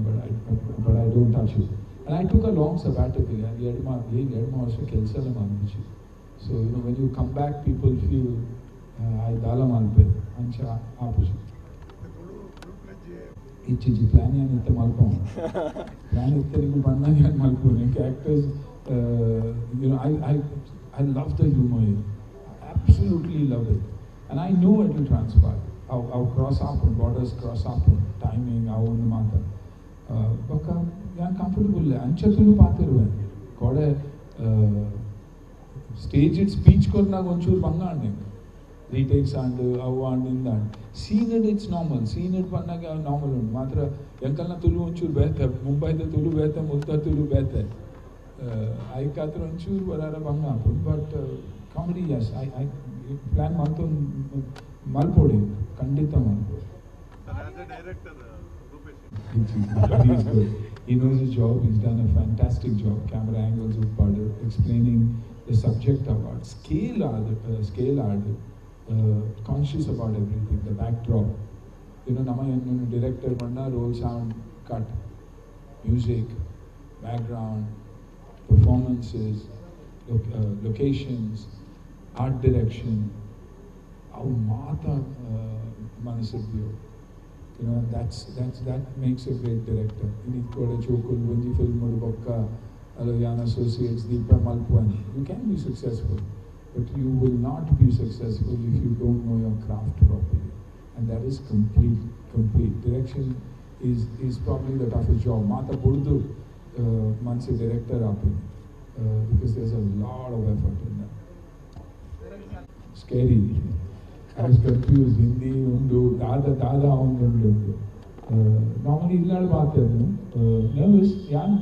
but I don't touch it. And I took a long sabbatical. 2.5 ವರ್ಷ ಕೆಲಸ ಎಲ್ಲ ಮಾಡ್ಬಿಚ್ಚಿ. So when you come back, people feel I ದಾಲ ಮಲ್ಪೆ ಅಂಚ ಆಪುಜಿ. ಇಚ್ಚಿಜಿ ಪ್ಲಾನ್ ಏನ್ ಇತ್ತ ಮಲ್ಪೋ ಪ್ಲಾನ್ ಇತ್ತರಿಗೂ ಬಂದಾಗ ಏನು ಮಲ್ಪು. Actors, I love the humour, absolutely love it, and I know it will transpire. ಅವು ಅವು ಕ್ರಾಸ್ ಆಪುಂಡು, ಬಾರ್ಡರ್ಸ್ ಕ್ರಾಸ್ ಆಪುಂಡು, ಟೈಮಿಂಗ್ ಅವು ಒಂದು ಮಾತ. ಬೊಕ್ಕ ಯಾನ್ ಕಂಫರ್ಟಬಲ್ ಅಂಚ ತುಳು ಪಾತಿರುವೆ. ಕೋಡೆ ಸ್ಟೇಜ್ it speech ಕೊರ್ನಾಗ ಒಂಚೂರು ಬಂಗ ಆಂಡ್, ರೀಟೇಕ್ಸ್ ಆಂಡ್, ಅವು ಆಂಡ್, ಇಂದ and. Scene it it's normal. Scene it ಪನ್ನಾಗ ನಾರ್ಮಲ್ ಉಂಡು. ಮಾತ್ರ ಎಂಕಲ್ನ ತುಳು ಒಂಚೂರು ಬೇತೆ, ಮುಂಬೈದ ತುಳು ಬೇತೆ, ಮುಲ್ತ ತುಳು ಬೇತೆ. ಐಕಾತ್ರ ಒಂಚೂರು ಬರಾರ ಬಂಗ ಆಪುಂಡು. But comedy, yes, I plan ಮಲ್ತೊಂದು ಮಲ್ಪೊಡಿ, ಖಂಡಿತ ಮಲ್ಪೊಡಿ. Sir, as a director, Rupesh. He's good. He knows his job. He's done a fantastic job. Camera angles with explaining the subject about scale are scale are conscious about everything. The backdrop. ನಮ್ಮ director ಬಣ್ಣ roll sound, cut, music, background, performances, locations, art direction. ಅವು ಮಾತ ಮನಸ್ಸಿದ್ಯೋ. That makes a great director. ಇನಿ ಕೋಡೆ ಚೋಕುಲ್ ಒಂಜಿ ಫಿಲ್ಮ್ ಬೊಕ್ಕ ಅಲ್ಲ ಯಾನ್ ಅಸೋಸಿಯೇಟ್ಸ್ ದೀಪ ಮಲ್ಪುವನ್. You can be successful, but you will not be successful if you don't know your craft properly, and that is complete. Direction is probably the toughest job. ಮಾತ ಬುಡ್ದು ಮನ್ಸಿ director ಆಪಿ, because there's a lot of effort in that. Scary. I was confused. Hindi ಉಂಡು, ದಾದ ದಾದ ಉಂಡು ಉಂಡು. ನಾರ್ಮಲಿ ಇಲ್ಲಾಡು ಮಾತಾಡ್ನು ನರ್ವಸ್. ಯಾನ್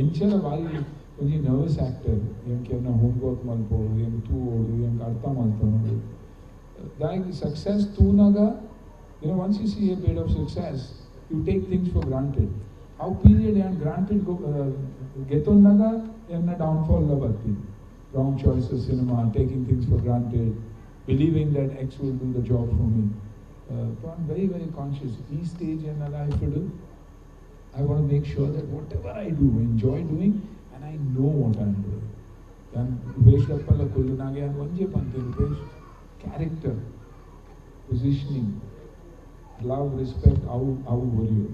ಎಂಚಲ ಬಾರಿ ಒಂಜಿ ನರ್ವಸ್ ಆಕ್ಟರ್. ಎಂಕ್ ಎನ್ನ ಹೋಮ್ ವರ್ಕ್ ಮಲ್ಪೋಡು, ಎಂಕ್ ತೂವೋಡು, ಎಂಕ್ ಅರ್ಥ ಮಲ್ತೊನೊಡು. ದಾಯೆಗ್ success ತೂನಾಗ, once you see a bit of success, you take things for granted. ಅವು ಪೀರಿಯಡ್ ಯಾನ್ ಗ್ರಾಂಟೆಡ್ ಗೆತೊನ್ನಾಗ ಎನ್ನ ಡೌನ್ಫಾಲ್ ಬರ್ತೀನಿ. Wrong choice of cinema, taking things for granted, believing that X will do the job for me. So I'm very, very conscious. Each stage in my life to do, I want to make sure that whatever I do, I enjoy doing, and I know what I'm doing. And Rupesh Lappala ಕುಲ್ಲುನಾಗೆ and ಒಂಜೆ ಪಂತೆ, Rupesh, character, positioning, love, respect, how will you?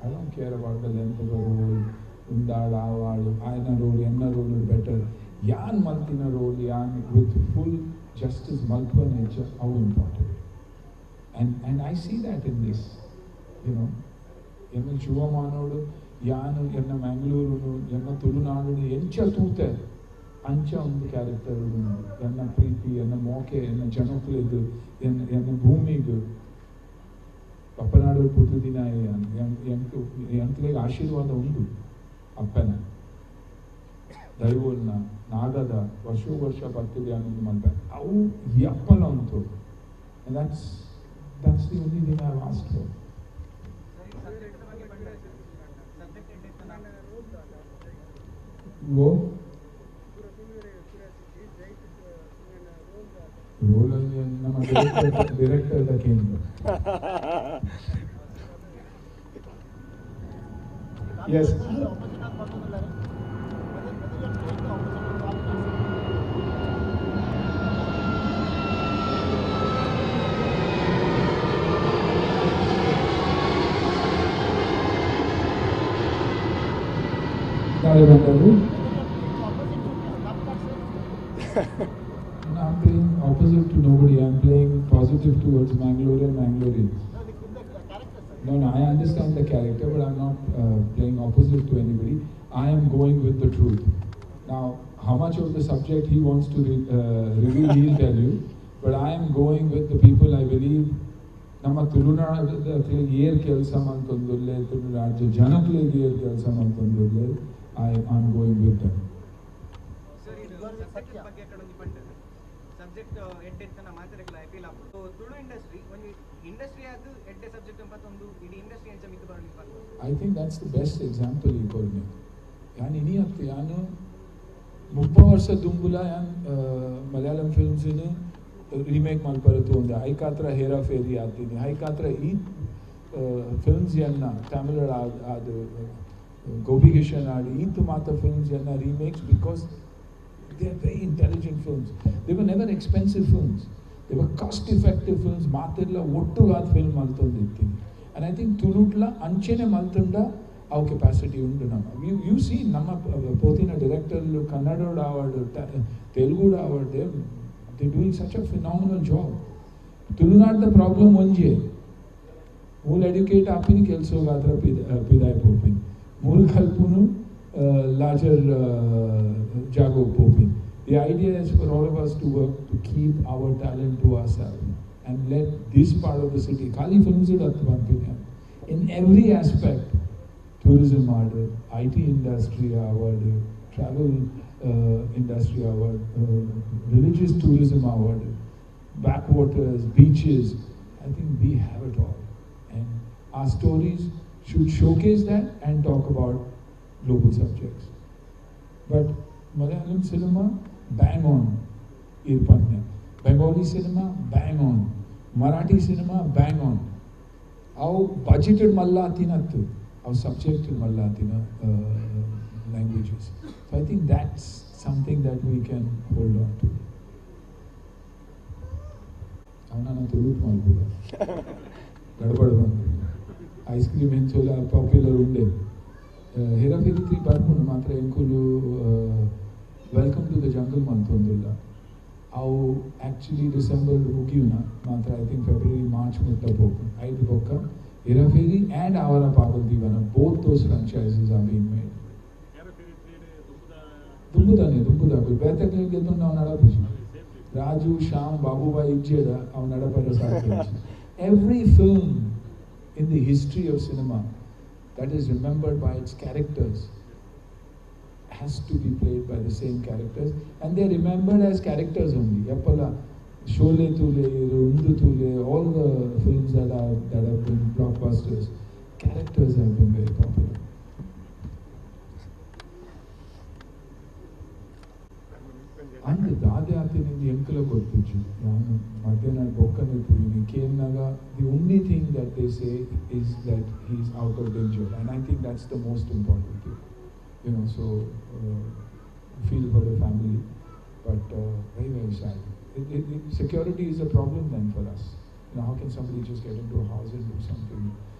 I don't care about the length of the role, ಉಂದಾಳು ಆವಾಳು, ಆಯನ ರೋಲ್, ಎನ್ನ ರೋಲ್ ಬೆಟರ್. ಯಾನ್ ಮಲ್ತಿನ ರೋಲ್ ಯಾನ್ ವಿತ್ ಫುಲ್ ಜಸ್ಟಿಸ್ ಮಲ್ಪುವ ನೇಚರ್ ಅವು important, and I see that in this. ಎನ್ನ ಶಿವಮಾನೋಡು ಯಾನು ಎನ್ನ ಮ್ಯಾಂಗ್ಳೂರುನು ಎನ್ನ ತುಳುನಾಡು ಎಂಚ ತೂತೆ ಅಂಚ ಒಂದು ಕ್ಯಾರೆಕ್ಟರ್. ಎನ್ನ ಪ್ರೀತಿ, ಎನ್ನ ಮೋಕೆ, ಎನ್ನ ಜನಕುಲೆಗ್, ಎನ್ನ ಎನ್ನ ಭೂಮಿಗ್. ಬಪ್ಪನಾಡು ಪುಟ್ಟುದಿನ ಎಂಕ್ ಎಂಕ್ಲೆಗ್ ಆಶೀರ್ವಾದ ಉಂಡು. ಅಪ್ಪನ ದೈವೋಲ್ನ ನಾಗದ ವರ್ಷ ವರ್ಷ ಬರ್ತಿದೆ ಅನ್ನೋದು ಮಲ್ಪ ಅವು ಯಪ್ಪಲ ಉಂಟು. And that's the only thing I asked for. Subject ಬಗ್ಗೆ ಬಂದ್ರೆ ಸಬ್ಜೆಕ್ಟ್ ಎಡ್ಡಿತ್ತು ನಾನು ಓ ರೋಲ್ ನಮ್ಮ ಡೈರೆಕ್ಟರ್ the ಕೇಂದ್ರ. ಎಸ್. Opposite ಆಗಿ ಬರ್ತದಲ್ಲ, whether you are playing the opposite of Kapital. ನಾಳೆ ಬಂದವರು. Whether you are playing opposite to Kapital, sir. No, I'm playing opposite to nobody. I'm playing positive towards Mangalore and Mangaloreans. No, the character, sir. No, I understand the character, but I'm not playing opposite to anybody. I am going with the truth. Now, how much of the subject he wants to reveal, he'll tell you. But I am going with the people I believe. ನಮ್ಮ ತುಳುನಾಡ ಏರ್ ಕೆಲಸ ಮಂತೊಂದುಲ್ಲೆ, ತುಳುನಾಡ ಜನಕ್ಲೆಗ್ ಏರ್ ಕೆಲಸ ಮಂತೊಂದುಲ್ಲೆ, I am going with them. Sir, ಇದು ಸಬ್ಜೆಕ್ಟ್ ಬಗ್ಗೆ ಕಡೊಂಜಿ ಪಂಡರ್ ಸಬ್ಜೆಕ್ಟ್ ಎಡ್ಡೆ ಇತ್ತನ ಮಾತೆರೆಗ್ಲ ಅಪೀಲ್ ಆಪುಂಡು. ತುಳು ಇಂಡಸ್ಟ್ರಿ ಒಂಜಿ ಇಂಡಸ್ಟ್ರಿ ಆದ್ ಎಡ್ಡೆ ಸಬ್ಜೆಕ್ಟ್ ಪತ್ತೊಂದು ಇಡೀ ಇಂಡಸ್ಟ್ರಿ ಎಂಚ ಮಿತ್ತ್ ಬರೊಂದು ಪನ್ಪುಂಡು. I think that's the best example ಈ ಕೊರ್ನೆ. ಯಾನ್ ಇನಿ ಅತ್ತ್, ಯಾನ್ 30 ವರ್ಷ ದುಂಬುಲ ಯಾನ್ ಮಲಯಾಳಂ ಫಿಲ್ಮ್ಸ್ನು ರೀಮೇಕ್ ಮಲ್ಪರೆ ತೂಂದೆ. ಐಕಾತ್ರ ಹೇರಾ ಫೇರಿ ಆತೀನಿ, ಐಕಾತ್ರ ಈ ಫಿಲ್ಮ್ಸ್ ಎನ್ನ ತಮಿಳ್ ಅದು ಗೋಪಿ ಕಿಶನ್ ಆಡಿ ಈತ್ ಮಾತ ಫಿಲ್ಮ್ಸ್ ಎನ್ನ remakes, because they are very intelligent films. They were never expensive films, they were cost effective films. ಮಾತೆಲ್ಲ ಒಟ್ಟುಗಾದ ಫಿಲ್ಮ್ ಮಲ್ತೊಂದಿತ್ತೀನಿ. ಆ್ಯಂಡ್ I think ತುಳುಟ್ಲ ಅಂಚೆನೆ ಮಲ್ತುಂಡ ಅವು ಕೆಪಾಸಿಟಿ ಉಂಡು. ನಮ್ಮ you U C ನಮ್ಮ ಪೋತಿನ ಡೈರೆಕ್ಟರ್ಲು ಕನ್ನಡೋಡ್ ಆವಡ್ ತೆಲುಗುಡ್ ಆವಡ್, they doing such a phenomenal job. ತುಳುನಾಡ್ದ problem ಒಂಜೆ, ಮೂಲ ಎಡ್ಯುಕೇಟ್ ಆಪಿನಿ ಕೆಲಸಗಾತ್ರ ಪಿದಾಯ್ ಪೋಪಿನಿ, ಮೂಲ ಕಲ್ಪುನು ಲಾರ್ಜರ್ ಜಾಗೋ ಪೋಪಿನಿ. The idea is for all of us to work to keep our talent to ourselves and let this part of the city, ಖಾಲಿ films ಇಡತ್ತು ಪನ್ಪಿನಿ, in every aspect, tourism award, IT industry award, travel industry award, religious tourism award, backwaters, beaches. I think we have it all. And our stories should showcase that and talk about global subjects. But Malayalam cinema, bang on, Irpanya. Bengali cinema, bang on. Marathi cinema, bang on. Our budgeted mallatinattu, our subject in Mallatina languages. So I think that's something that we can hold on to. ಅವನ ತುಳುಟ್ ಮಲ್ಪುಗ ಗಡಬಡ ಬಂದು ಐಸ್ ಕ್ರೀಮ್ ಎಂಚೋಲ ಪಾಪ್ಯುಲರ್ ಉಂಡೆ. ಹೇರಾಫೇರಿ 3 ಬರ್ಪುಂಡು ಮಾತ್ರ ಎಂಕುಲು welcome to the jungle ಮಲ್ತೊಂದುಲ್ಲ. ಅವು ಆ್ಯಕ್ಚುಲಿ ಡಿಸೆಂಬರ್ ಮುಗಿಯುನ ಮಾತ್ರ, I think February March ಮುಟ್ಟ ಪೋಪುಂಡು. ಐದು ಬೊಕ್ಕ Hera Pheri and Awara Pagal Deewana, both those franchises are being made. ದುಂಬುದಾನೆ ದುಂಬುದಾಕು ಬೇತೆಕ್ಲೆಗ್ ಗೆತ್ತೊಂಡು ಅವು ನಡಪುಜಿ. ರಾಜು ಶ್ಯಾಮ್ ಬಾಬುಬಾಯಿ ಇಜ್ಜೆಡ ಅವು ನಡಪರೆ ಸಾಧ್ಯ. Every film in the history of cinema that is remembered by its characters has to be played by the same characters, and they are remembered as characters only. Yappala Sholay Thule, Undu Thule, all the films that have been blockbusters, characters have been very popular. And ದಾದೆ ಆತಿನಿಂದ ಎಂಕಲ ಗೊತ್ತುಜ್ಜಿ. ನಾನು ಮಧ್ಯಾಹ್ನ ಬೊಕ್ಕನೆ ತೂಯಿನಿ ಕೇನ್ನಾಗ the only thing that they say is that he is out of danger, and I think that's the most important thing, you know. So feel for the family, but very very sad. Security is a problem then for us. You know, how can somebody just get into a house and do something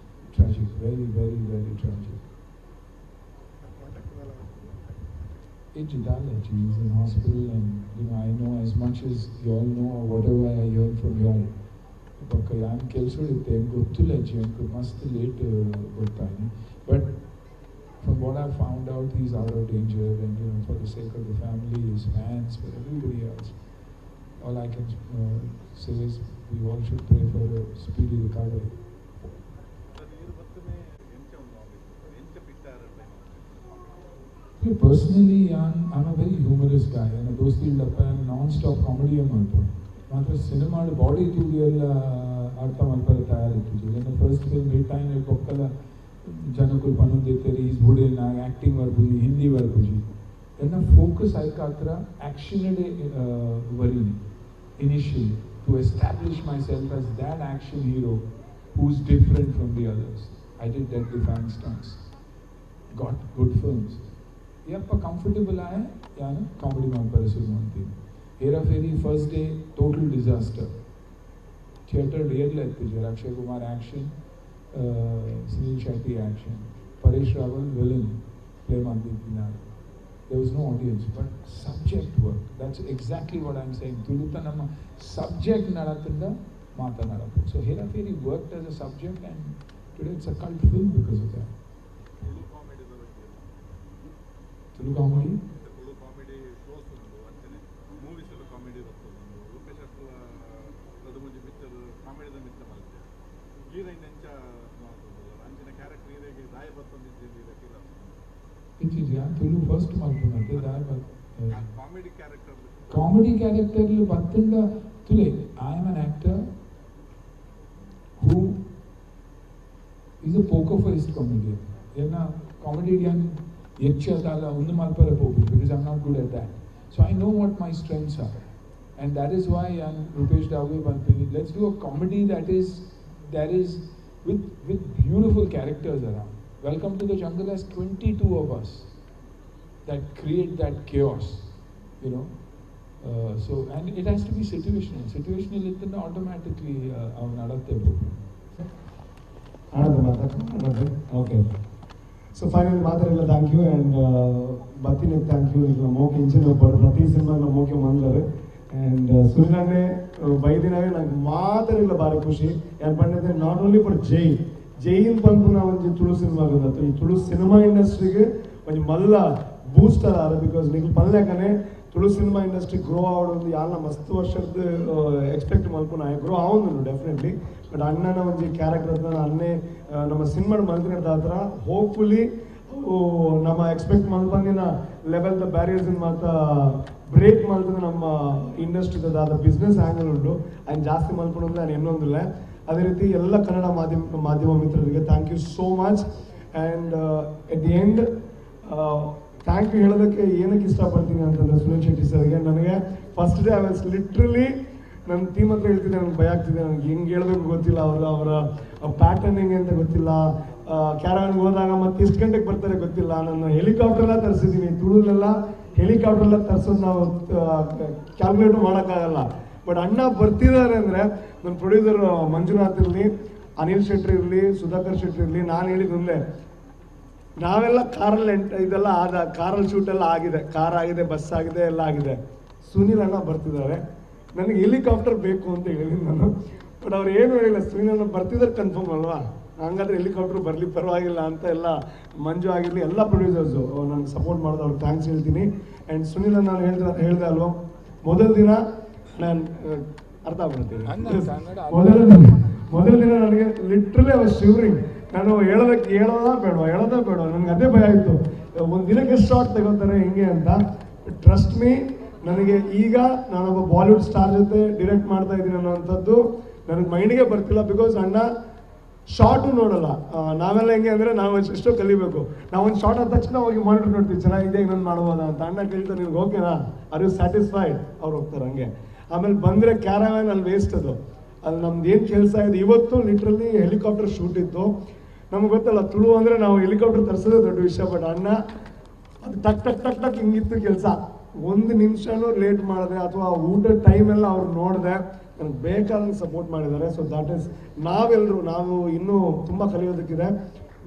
tragic? Very, very, very tragic. He is in hospital, and you know, I know as much as you all know or whatever I hear from you all. ಬೊಕ್ಕ ಯಾನ್ ಕೆಲ್ಸೊಡಿತ್ತೆ ಗೊತ್ತುಲ್ಲ ಎಂಕ್ ಮಸ್ತ್ late ಗೊತ್ತಾಯ್ನಿ. But from what I found out, he's out of danger, and you know, for the sake of the family, his fans, for everybody else, all I can say is we all should pray for a speedy recovery. Personally, I'm a very humorous guy, and ದೋಸ್ತಿ ಇಲ್ಲಪ್ಪ ನಾನ್ ಸ್ಟಾಪ್ ಕಾಮಿಡಿ ಮಲ್ಪು ಮಾತ್ರ ಸಿನಿಮಾ ಬಾಡಿ ತೂದು ಎಲ್ಲ ಅರ್ಥ ಮಲ್ಪರೆ ತಯಾರಿತ್ತು. ನನ್ನ ಫಸ್ಟ್ ಫಿಲ್ಮ್ ಹಿಟ್ ಆಯ್ನ ಬೊಕ್ಕಲ ಜನಕುಲು ಪನೊಂದಿತ್ತೆರ್ is ಬುಡಿನ ಆ್ಯಕ್ಟಿಂಗ್ ಬರ್ಪುಜಿ, ಹಿಂದಿ ಬರ್ಪುಜಿ. ಎನ್ನ ಫೋಕಸ್ ಐಕಾತ್ರ ಆ್ಯಕ್ಷನ್ ವರೀನಿ initially to establish myself as that action hero who is different from the others. I did deadly fan stunts, got good films. ಯಪ್ಪ ಕಂಫರ್ಟಬಲ್ ಆಯ ಯಾನು ಕಾಮಿಡಿ ಮಲ್ಪರೆ ಶುರು ಮಂತೀನಿ. Hera Pheri first day total disaster. Theatre ಏರ್ಲ ಇತ್ತಿಜೆರ್. Akshay Kumar action, Sunil Shetty action, Paresh Rawal villain play ಮಾಡ್ತಿದ್ದೀನಿ. There was no audience, but subject work. That's exactly what I'm saying. Tuluta namma subject nadatunda maata nadappu. So Hera Pheri worked as a subject, and today it's a cult film because of that. Tulu comedy? Tulu comedy shows ಉಂಡು, ಅಂಚನೆ ಮೂವೀಸ್ ಎಲ್ಲ ಕಾಮಿಡಿ ಬರ್ತದೆ. ರೂಪೇಶ್ ಅಟ್ಲ ರದು ಪಿಕ್ಚರ್ ಕಾಮಿಡಿದ ಮಿತ್ತ ಮಲ್ತೆ ಹೀರೋಯಿನ್ ಎಂಚ ಅಂಚಿನ ಕ್ಯಾರೆಕ್ಟರ್ ಹೀರೋಗೆ ದಾಯ ಬರ್ತೊಂದಿದ್ದೆ ಫೀಲ್ ಆಗ್ತದೆ. ಇತ್ತೀಚೆಗೆ ತುಳು ಫಸ್ಟ್ ಮಲ್ಪುನಂತೆ ಕಾಮಿಡಿ ಕ್ಯಾರೆಕ್ಟರ್ ಕಾಮಿಡಿ ಕ್ಯಾರೆಕ್ಟರ್ ಬತ್ತಂಡ ತುಲೆ. I am an actor who is a poker faced comedian. ಎನ್ನ ಕಾಮಿಡಿಯನ್ ಹೆಚ್ಚಾದಲ್ಲ ಒಂದು ಮಲ್ಪರೆ ಪೋಪಿ, because I am not good at that. So I know what my strengths are, and that is why I Rupesh Dave ಪನ್ಪಿನಿ, let's do a comedy that is with beautiful characters around. Welcome to the Jungle has 22 of us that create that chaos, you know. So, and it has to be situational. Situational ಇತ್ತಂದ್ರೆ automatically ಅವನು ನಡತ್ತೆ ಬೇಕು. ಓಕೆ, ಸೊ ಫೈನಲ್ ಮಾತಾಡಿಲ್ಲ. Thank you and ಬತ್ತಿನಕ್ಕೆ thank you. ಈಗ ಮೋಕೆ ಇಂಚಿನ ಪ್ರತಿ ಸಿನಿಮಾ ಮೋಕೆ ಮಂದರು ಆ್ಯಂಡ್ ಸುನಿಲನ್ನೇ ಬೈದಿನಾಗೆ ನಂಗೆ ಮಾತಾಡಿಲ್ಲ, ಭಾರಿ ಖುಷಿ. ಏನು ಪಂಡಿದ್ರೆ not only for Jai, Jain ಪನ್ಪುನ ಒಂಜಿ ತುಳು ಸಿನಿಮಾ ಈ ತುಳು ಸಿನಿಮಾ ಇಂಡಸ್ಟ್ರಿಗೆ ಒಂಜಿ ಮಲ್ಲ ಬೂಸ್ಟರ್ ಆರು. Because ನಿಂಗೆ ಪನ್ಲೆಕನೆ ತುಳು ಸಿನಿಮಾ ಇಂಡಸ್ಟ್ರಿ ಗ್ರೋ ಆವಡೊಂದು ಯಾಲ ಮಸ್ತ್ ವರ್ಷದ ಎಕ್ಸ್ಪೆಕ್ಟ್ ಮಲ್ಪುನ ಗ್ರೋ ಆವೊಂದುಂಡು ಡೆಫಿನೆಟ್ಲಿ. ಬಟ್ ಅಣ್ಣನ ಒಂಜಿ ಕ್ಯಾರೆಕ್ಟರ್ ಅಣ್ಣೆ ನಮ್ಮ ಸಿನಿಮಾ ಮಲ್ತಿನ ಹತ್ರ ಹೋಪ್ಫುಲಿ ನಮ್ಮ ಎಕ್ಸ್ಪೆಕ್ಟ್ ಮಲ್ಪಂದಿನ ಲೆವೆಲ್ the barriers ಮಾತ ಬ್ರೇಕ್ ಮಲ್ತದ ನಮ್ಮ ಇಂಡಸ್ಟ್ರಿದ ದಾದ ಬಿಸ್ನೆಸ್ ಆ್ಯಂಗಲ್ ಉಂಟು ಆ್ಯಂಡ್ ಜಾಸ್ತಿ ಮಲ್ಪುನಂದ್ರೆ ನಾನು ಎನ್ನೊಂದಿಲ್ಲ. ಅದೇ ರೀತಿ ಎಲ್ಲ ಕನ್ನಡ ಮಾಧ್ಯಮ ಮಿತ್ರರಿಗೆ thank you so much. And at the end thank you ಹೇಳೋದಕ್ಕೆ ಏನಕ್ಕೆ ಇಷ್ಟಪಡ್ತೀನಿ ಅಂತಂದರೆ ಸುನೀಲ್ ಶೆಟ್ಟಿ ಸರ್ಗೆ, ನನಗೆ first day I was literally ನನ್ನ ಟೀಮ್ ಹತ್ರ ಹೇಳ್ತಿದ್ದೆ, ನನಗೆ ಭಯ ಆಗ್ತಿದೆ, ನನಗೆ ಹೆಂಗೆ ಹೇಳಬೇಕು ಗೊತ್ತಿಲ್ಲ, ಅವರ ಪ್ಯಾಟರ್ನ್ ಹೆಂಗೆ ಅಂತ ಗೊತ್ತಿಲ್ಲ, ಕ್ಯಾರವನ್ಗೆ ಹೋದಾಗ ಮತ್ತೆ ಎಷ್ಟು ಗಂಟೆಗೆ ಬರ್ತಾರೆ ಗೊತ್ತಿಲ್ಲ, ನಾನು ಹೆಲಿಕಾಪ್ಟರ್ಲ್ಲ ತರಿಸಿದ್ದೀನಿ, ತುಳುಲೆಲ್ಲ ಹೆಲಿಕಾಪ್ಟರ್ಲ್ಲ ತರಿಸೋದು ನಾವು ಕ್ಯಾಲ್ಕುಲೇಟು ಮಾಡೋಕ್ಕಾಗಲ್ಲ. ಬಟ್ ಅಣ್ಣ ಬರ್ತಿದ್ದಾರೆ ಅಂದರೆ ನನ್ನ ಪ್ರೊಡ್ಯೂಸರ್ ಮಂಜುನಾಥ್ ಇರಲಿ, ಅನಿಲ್ ಶೆಟ್ಟಿ ಇರಲಿ, ಸುಧಾಕರ್ ಶೆಟ್ಟಿ ಇರಲಿ, ನಾನು ಹೇಳಿದ್ದೊಂದೇ, ನಾವೆಲ್ಲ ಕಾರಲ್ಲಿ ಇದೆಲ್ಲ ಆದ ಕಾರಲ್ಲಿ ಶೂಟೆಲ್ಲ ಆಗಿದೆ, ಕಾರ್ ಆಗಿದೆ, ಬಸ್ ಆಗಿದೆ, ಎಲ್ಲ ಆಗಿದೆ. ಸುನೀಲ್ ಅಣ್ಣ ಬರ್ತಿದ್ದಾರೆ, ನನಗೆ ಹೆಲಿಕಾಪ್ಟರ್ ಬೇಕು ಅಂತ ಹೇಳಿದ್ದೀನಿ ನಾನು. ಬಟ್ ಅವ್ರು ಏನು ಹೇಳಿಲ್ಲ, ಸುನೀಲ್ ಅಣ್ಣ ಬರ್ತಿದ್ದಾರೆ ಕನ್ಫರ್ಮ್ ಅಲ್ವಾ, ಹಂಗಾದ್ರೆ ಹೆಲಿಕಾಪ್ಟರ್ ಬರಲಿ ಪರವಾಗಿಲ್ಲ ಅಂತ ಎಲ್ಲ ಮಂಜು ಆಗಿರಲಿ ಎಲ್ಲ ಪ್ರೊಡ್ಯೂಸರ್ಸು ನನಗೆ ಸಪೋರ್ಟ್ ಮಾಡಿದ ಅವ್ರಿಗೆ thanks ಹೇಳ್ತೀನಿ. ಆ್ಯಂಡ್ ಸುನೀಲ್ ಅಣ್ಣ ನಾನು ಹೇಳ್ದೆ ಅಲ್ವಾ, ಮೊದಲ ದಿನ ನಾನು ಅರ್ಥ ಆಗ್ಬಿಡ್ತೀನಿ, ಮೊದಲ ದಿನ ನನಗೆ ಲಿಟ್ರಲಿ ಅವ್ರು ಶಿವರಿಂಗ್, ನಾನು ಹೇಳೋದಕ್ಕೆ ಹೇಳೋದ ಬೇಡವಾ ನನಗೆ ಅದೇ ಭಯ ಆಯಿತು, ಒಂದು ದಿನಕ್ಕೆ ಶಾರ್ಟ್ ತಗೋತಾರೆ ಹಿಂಗೆ ಅಂತ. ಟ್ರಸ್ಟ್ ಮೀ, ನನಗೆ ಈಗ ನಾನೊಬ್ಬ ಬಾಲಿವುಡ್ ಸ್ಟಾರ್ ಜೊತೆ ಡಿರೆಕ್ಟ್ ಮಾಡ್ತಾ ಇದ್ದೀನಿ ಅನ್ನೋವಂಥದ್ದು ನನಗೆ ಮೈಂಡ್ಗೆ ಬರ್ತಿಲ್ಲ. Because ಅಣ್ಣ ಶಾರ್ಟು ನೋಡಲ್ಲ, ನಾವೆಲ್ಲ ಹೆಂಗೆ ಅಂದರೆ ನಾವು ಎಷ್ಟೋ ಕಲಿಬೇಕು, ನಾವೊಂದು ಶಾರ್ಟ್ ಆದ ತಕ್ಷಣ ಹೋಗಿ ಮಾನಿಟರ್ ನೋಡ್ತೀವಿ, ಚೆನ್ನಾಗಿದೆ ಇನ್ನೊಂದು ಮಾಡ್ಬೋದಾ ಅಂತ. ಅಣ್ಣ ಕೇಳ್ತಾರೆ ನಿಮ್ಗೆ ಓಕೆನಾ, are you satisfied, ಅವ್ರು ಹೋಗ್ತಾರೆ ಹಂಗೆ. ಆಮೇಲೆ ಬಂದರೆ ಕ್ಯಾರವ್ಯಾನ್ ಅಲ್ಲಿ ವೇಸ್ಟ್, ಅದು ಅಲ್ಲಿ ನಮ್ದು ಏನು ಕೆಲಸ ಇದೆ. ಇವತ್ತು ಲಿಟ್ರಲಿ ಹೆಲಿಕಾಪ್ಟರ್ ಶೂಟ್ ಇತ್ತು, ನಮ್ಗೆ ಗೊತ್ತಲ್ಲ ತುಳು ಅಂದರೆ ನಾವು ಹೆಲಿಕಾಪ್ಟರ್ ತರಿಸೋದೇ ದೊಡ್ಡ ವಿಷಯ. ಬಟ್ ಅಣ್ಣ ಅದು ಟಕ್ ಟಕ್ ಟಕ್ ಟಕ್ ಹಿಂಗಿತ್ತು ಕೆಲಸ, ಒಂದು ನಿಮಿಷನೂ ಲೇಟ್ ಮಾಡಿದೆ ಅಥವಾ ಊಟದ ಟೈಮೆಲ್ಲ ಅವ್ರು ನೋಡಿದೆ, ನನಗೆ ಬೇಕಾದಂಗೆ ಸಪೋರ್ಟ್ ಮಾಡಿದ್ದಾರೆ. ಸೊ that is ನಾವೆಲ್ಲರೂ ನಾವು ಇನ್ನೂ ತುಂಬ ಕಲಿಯೋದಕ್ಕಿದೆ,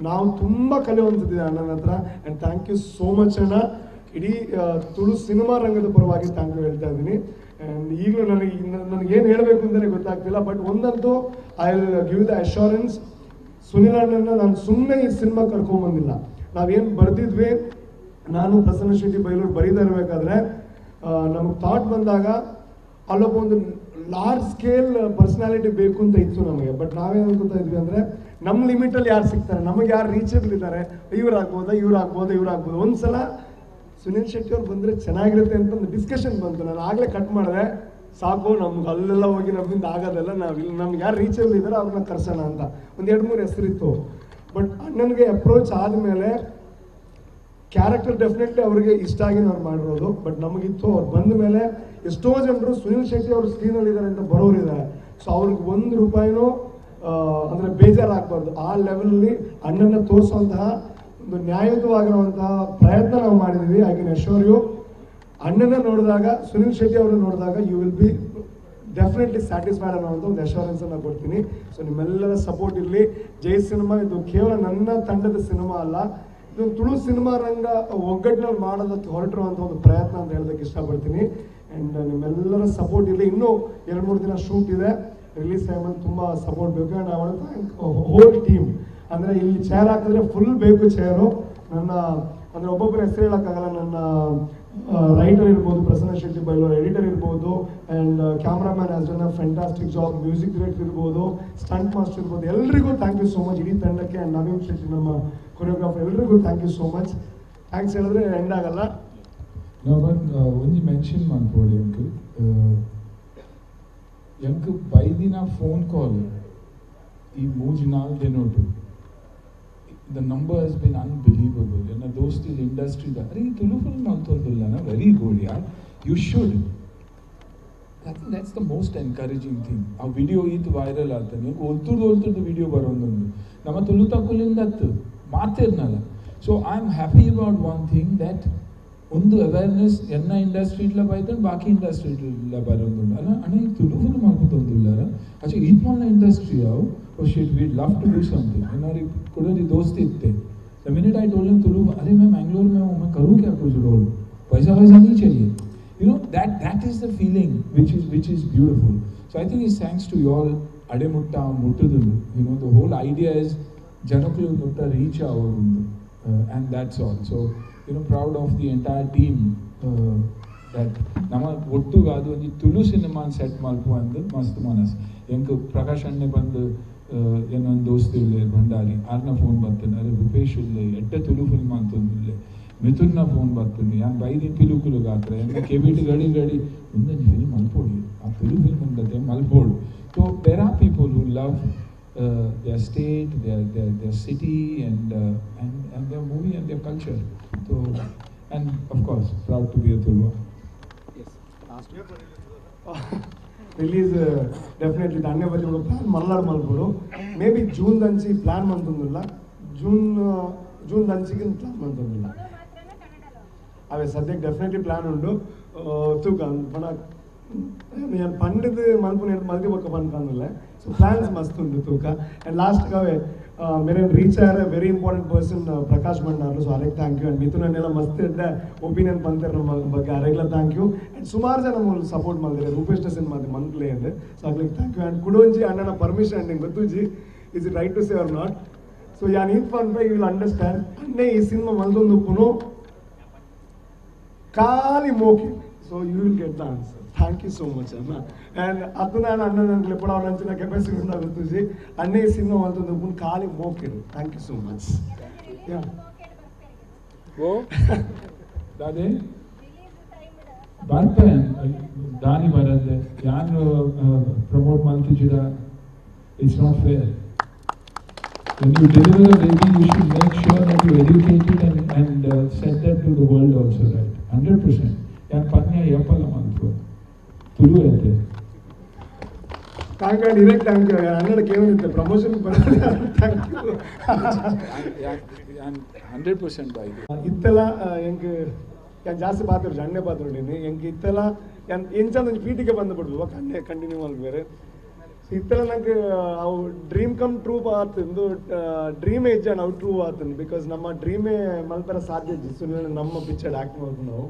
ನಾವು ತುಂಬ ಕಲಿಯುವಂಥದ್ದಿದೆ ಅಣ್ಣನ ಹತ್ರ. And thank you so much ಅಣ್ಣ, ಇಡೀ ತುಳು ಸಿನಿಮಾ ರಂಗದ ಪರವಾಗಿ thank you ಹೇಳ್ತಾ ಇದ್ದೀನಿ. ಆ್ಯಂಡ್ ಈಗಲೂ ನನಗೇನು ಹೇಳಬೇಕು ಅಂತಲೇ ಗೊತ್ತಾಗ್ತಿಲ್ಲ. ಬಟ್ ಒಂದಂತೂ I will give the assurance, Sunil ಅಣ್ಣನ ನಾನು ಸುಮ್ಮನೆ ಈ ಸಿನಿಮಾ ಕರ್ಕೊಂಬಂದಿಲ್ಲ. ನಾವೇನು ಬರೆದಿದ್ವಿ, ನಾನು ಪ್ರಸನ್ನ ಶೆಟ್ಟಿ ಬೈಲೂರು ಬರೀತಾ ಇರಬೇಕಾದ್ರೆ ನಮಗೆ ಥಾಟ್ ಬಂದಾಗ ಅಲ್ಲೊಬ್ಬ ಒಂದು ಲಾರ್ಜ್ ಸ್ಕೇಲ್ ಪರ್ಸನಾಲಿಟಿ ಬೇಕು ಅಂತ ಇತ್ತು ನಮಗೆ. ಬಟ್ ನಾವೇನು ಅನ್ಕೋತಾ ಇದ್ವಿ ಅಂದರೆ ನಮ್ಮ ಲಿಮಿಟಲ್ಲಿ ಯಾರು ಸಿಗ್ತಾರೆ, ನಮಗೆ ಯಾರು ರೀಚೇಬಲ್ ಇದ್ದಾರೆ, ಇವ್ರು ಆಗ್ಬೋದಾ ಇವ್ರು ಆಗ್ಬೋದಾ ಇವ್ರು ಆಗ್ಬೋದು. ಒಂದು ಸಲ ಸುನೀಲ್ ಶೆಟ್ಟಿ ಅವ್ರು ಬಂದರೆ ಚೆನ್ನಾಗಿರುತ್ತೆ ಅಂತ ಒಂದು ಡಿಸ್ಕಷನ್ ಬಂತು. ನಾನು ಆಗಲೇ ಕಟ್ ಮಾಡಿದೆ, ಸಾಕು ನಮ್ಗೆ ಅಲ್ಲೆಲ್ಲ ಹೋಗಿ ನಮ್ಮಿಂದ ಆಗೋದಲ್ಲ, ನಾವು ಇಲ್ಲಿ ನಮ್ಗೆ ಯಾರು ರೀಚೇಬಲ್ ಇದ್ದಾರೆ ಅವ್ರನ್ನ ಕರ್ಸೋಣ ಅಂತ ಒಂದು 2-3 ಹೆಸರಿತ್ತು. ಬಟ್ ಅಣ್ಣನಿಗೆ ಅಪ್ರೋಚ್ ಆದಮೇಲೆ ಕ್ಯಾರೆಕ್ಟರ್ ಡೆಫಿನೆಟ್ಲಿ ಅವ್ರಿಗೆ ಇಷ್ಟ ಆಗಿ ಅವ್ರು ಮಾಡಿರೋದು. ಬಟ್ ನಮಗಿತ್ತು ಅವ್ರು ಬಂದ ಮೇಲೆ ಎಷ್ಟೋ ಜನರು ಸುನೀಲ್ ಶೆಟ್ಟಿ ಅವರು ಸ್ಕ್ರೀನಲ್ಲಿ ಇದ್ದಾರೆ ಅಂತ ಬರೋರಿದ್ದಾರೆ. ಸೊ ಅವ್ರಿಗೆ 1 ರೂಪಾಯಿನೂ ಅಂದರೆ ಬೇಜಾರಾಗಬಾರ್ದು, ಆ ಲೆವೆಲಲ್ಲಿ ಅಣ್ಣನ ತೋರಿಸುವಂತಹ ಒಂದು ನ್ಯಾಯಯುತವಾಗಿರುವಂತಹ ಪ್ರಯತ್ನ ನಾವು ಮಾಡಿದ್ವಿ. I can assure you, ಅಣ್ಣನ ನೋಡಿದಾಗ, ಸುನೀಲ್ ಶೆಟ್ಟಿ ಅವ್ರನ್ನ ನೋಡಿದಾಗ you will be definitely satisfied ಅನ್ನೋವಂಥ ಒಂದು ಅಶ್ಯೂರೆನ್ಸನ್ನು ಕೊಡ್ತೀನಿ. ಸೊ ನಿಮ್ಮೆಲ್ಲರ ಸಪೋರ್ಟ್ ಇರಲಿ. ಜೈ ಸಿನಿಮಾ ಇದು ಕೇವಲ ನನ್ನ ತಂಡದ ಸಿನಿಮಾ ಅಲ್ಲ, ಇದು ತುಳು ಸಿನಿಮಾ ರಂಗ ಒಗ್ಗಟ್ಟಿನಲ್ಲಿ ಮಾಡೋದಕ್ಕೆ ಹೊರಟಿರುವಂಥ ಒಂದು ಪ್ರಯತ್ನ ಅಂತ ಹೇಳೋದಕ್ಕೆ ಇಷ್ಟಪಡ್ತೀನಿ. ಆ್ಯಂಡ್ ನಿಮ್ಮೆಲ್ಲರ ಸಪೋರ್ಟ್ ಇರಲಿ. ಇನ್ನೂ 2-3 ದಿನ ಶೂಟ್ ಇದೆ, ರಿಲೀಸ್ ಟೈಮಲ್ಲಿ ತುಂಬ ಸಪೋರ್ಟ್ ಬೇಕು. And I want thank whole team. ಅಂದರೆ ಇಲ್ಲಿ ಚೇರ್ ಹಾಕಿದ್ರೆ ಫುಲ್ ಬೇಕು ಚೇರು. ನನ್ನ ಅಂದರೆ ಒಬ್ಬೊಬ್ಬರ ಹೆಸರು ಹೇಳೋಕ್ಕಾಗಲ್ಲ. ನನ್ನ ರೈಟರ್ ಇರ್ಬೋದು, ಪ್ರಸನ್ನ ಶೆಟ್ಟಿ ಬೈಲೂರು ಎಡಿಟರ್ ಇರ್ಬೋದು, and cameraman has done a fantastic job, music director ಇರ್ಬೋದು, ಸ್ಟಂಟ್ ಮಾಸ್ಟರ್ ಇರ್ಬೋದು, ಎಲ್ರಿಗೂ thank you so much ಇಡೀ ತಂಡಕ್ಕೆ. ಆ್ಯಂಡ್ ನವೀನ್ ಶೆಟ್ಟಿ ನಮ್ಮ ಕೊರಿಯೋಗ್ರಾಫರ್, ಎಲ್ರಿಗೂ thank you so much. Thanks ಹೇಳಿದ್ರೆ ಎಂಡ್ ಆಗಲ್ಲ. ಬಟ್ ಒಂಜಿ ಮೆನ್ಷನ್ ಮನ್ಪೊಡು ಎಂಕ್ ಎಂಕ್ ಬೈದಿನ ಫೋನ್ ಕಾಲ್ ಈ ಮೂಜಿ ನಾಲ್ ದಿನೊಟು the number has been unbelievable. ಎನ್ನ ದೋಸ್ತಿ ಇಂಡಸ್ಟ್ರಿ ಅರೆ ಈ ತುಳು ಫಿಲ್ಮ್ ಮಲ್ತೊಂದುಲ್ಲನ, ವೆರಿ ಗುಡ್ ಯಾರ್, you should. I think that's the most encouraging thing. ಆ ವಿಡಿಯೋ ಈತ್ ವೈರಲ್ ಆಗ್ತಾನೆ ಒಲ್ತುರ್ದು ಒಲ್ತುರ್ದು ವಿಡಿಯೋ ಬರೋದೊಂದು ನಮ್ಮ ತುಳು ತಕ್ಕುಲಿಂದ ಮಾತಿರ್ನಲ್ಲ. So I am happy about one thing that ಒಂದು ಅವೇರ್ನೆಸ್ ಎನ್ನ ಇಂಡಸ್ಟ್ರಿ ಬೈತಂಡು ಬಾಕಿ ಇಂಡಸ್ಟ್ರಿ ಬರೋದುಂಡು ಅಲ್ಲ ಅಣ್ಣ ಈ ತುಳು ಫಿಲ್ಮ್ ಮಲ್ಪುತ್ತೊಂದುಲ್ಲಾರ ಅಚ್ಚೆ ಈತ್ ಮಲ್ಲ ಇಂಡಸ್ಟ್ರಿ ಅವು oh shit we love to do something. ಏನಾರು ಕೊಡೋರಿ ದೋಸ್ತಿ ಇತ್ತೆ the minute I told him Tulu, अरे मैं बैंगलोर में हूँ, मैं करूँ क्या कुछ रोल, पैसा वैसा नहीं चाहिए, you know, that is the feeling which is beautiful. So I think it's thanks to you all ademutta muttudundu, you know, the whole idea is janakulu mutta reach avurundu, and that's all. So you know, proud of the entire team that nama ottu gaadu onji Tulu cinema set malpu andu mast manas enku Prakash anne bandu ennon dostu ille Bhandari arna phone battunu, are Rupesh ille edde Tulu film antondille, ಮಿಥುನ್ನ phone ಬರ್ತದೆ, ಯಾನ್ ಬೈದಿನ ಪಿಲುಕುಲು ಗಾತ್ರ ಎನ್ನ ಕೆಬಿಟ್ ಗಡಿ ಗಡಿ ಒಂದೊಂದು ಫಿಲ್ಮ್ ಮಲ್ಪೋಡು, ಆ ತುಳು ಫಿಲ್ಮ್ ಉಂದತೆ ಮಲ್ಪೋಡು. So there are people who love their state, their their their city and and and their movie and their culture. So and of course proud to be a Tuluva. Release definitely ದಾನ್ಯ ಬಲ್ಲಿ ಪ್ಲಾನ್ ಮಲ್ಲಾಡ್ ಮಲ್ಪೋಡು. ಮೇ ಬಿ ಜೂನ್ ದಂಚಿ ಪ್ಲಾನ್ ಮಂತೊಂದುಲ್ಲ, ಜೂನ್ ಜೂನ್ ದಂಚಿಗೆ ಪ್ಲಾನ್ ಮಂತೊಂದುಲ್ಲ. ಅವೇ ಸದ್ಯಕ್ಕೆ ಡೆಫಿನೆಟ್ಲಿ ಪ್ಲಾನ್ ಉಂಡು. ತೂಕ ಪಣ ನಾನು ಪಂಡಿದ್ ಮಲ್ಪುನ ಮಲ್ತಿ ಬೊಕ್ಕ ಪನ್ಪಂದಿಲ್ಲ. ಸೊ ಪ್ಲಾನ್ಸ್ ಮಸ್ತ್ ಉಂಡು ತೂಕ. ಆ್ಯಂಡ್ ಲಾಸ್ಟ್ ಅವೇ ಮೇರೆ reach are very important person Prakash Bhandar, so ಅರೆಗ್ thank you. And Mithun ಅನ್ನೆಲ್ಲ ಮಸ್ತ್ ಇದ್ದ ಒಪಿನಿಯನ್ ಪಂತೇರ್ ನಮ್ಮ ಬಗ್ಗೆ, ಅರೆಗ್ಲ thank you. And ಸುಮಾರು ಜನ ಮೂಲ ಸಪೋರ್ಟ್ ಮಾಡಿದ್ರೆ ರೂಪೇಶ್ ಸಿನಿಮಾ ಮಂತ್ಲಿ ಅಂದೆ, ಸೊ ಅಗ್ಲಿಗೆ thank you. And ಕುಡೊಂಜಿ ಅಣ್ಣನ ಪರ್ಮಿಷನ್ ನಿಂಗೆ ಗೊತ್ತುಜಿ, is it right to say or not? So ಯಾನ್ ಈತ್ ಪನ್ಪೆ you will understand. ಅನ್ನೇ ಈ ಸಿನಿಮಾ ಮಲ್ದೊಂದುಪ್ಪುನು ಖಾಲಿ ಮೋಕೆ, so you will get the answer. Thank you so much ಅಣ್ಣ. ಆ್ಯಂಡ್ ಅದು ನಾನು ಅಣ್ಣ ನನಗೆ ಲೆಪ್ಪಡ ಅಂಚಿನ ಕೆಪಾಸಿಟಿ ಉಂಡಾಗುತ್ತುಜಿ ಅಣ್ಣೆ ಈ ಸಿನಿಮಾ ಮಲ್ತೊಂದುಪ್ಪುನು ಖಾಲಿ ಮೋಕೆಡು. Thank you so much. ಓ ದಾದೆ ಬರ್ಪೆ ದಾನಿ ಬರಂದೆ ಯಾನು promote ಮಲ್ತಿಜಿಡ, it's not fair. When you deliver a baby, you should make sure that you educate it and send that to the world also, right? 100%. ಯಾನ್ ಪನ್ಯ ಏಪಲ್ಲ ಮಲ್ಪು ತುಳು ಐತೆ. Thank you direct thank you ಅಣ್ಣಡ ಕೇಳಿದ್ದೆ ಪ್ರಮೋಷನ್ ಬರೋದು. Thank you 100% ಬಾಯ್ದು. ಇತ್ತೆಲ್ಲ ಎಂಕ್ ಯಾನ್ ಜಾಸ್ತಿ ಪಾತ್ರ ಅಣ್ಣೆ ಪಾತ್ರ ಉಂಡಿನಿ ಎಂಕ್ ಇತ್ತೆಲ್ಲ ಯಾನ್ ಎಂಚ ಒಂಜಿ ಪೀಟಿಗೆ ಬಂದು ಬಿಡ್ಬೇಕು ಅಣ್ಣೆ ಕಂಟಿನ್ಯೂ ಮಲ್ಪೇರು. ಸೊ ಇತ್ತೆಲ್ಲ ನಂಗೆ ಅವು ಡ್ರೀಮ್ ಕಮ್ ಟ್ರೂ ಆತಂದು ಡ್ರೀಮ್ ಏಜ್ ಅವು ಟ್ರೂ ಆತಂದು, because ನಮ್ಮ ಡ್ರೀಮೇ ಮಲ್ಪರ ಸಾಧ್ಯ ಇಜ್ಜಿ. ಸುಮ್ಮನೆ ನಮ್ಮ ಪಿಕ್ಚರ್ ಆ್ಯಕ್ಟ್ ಮಾಡ್ಕೊಂಡು ನಾವು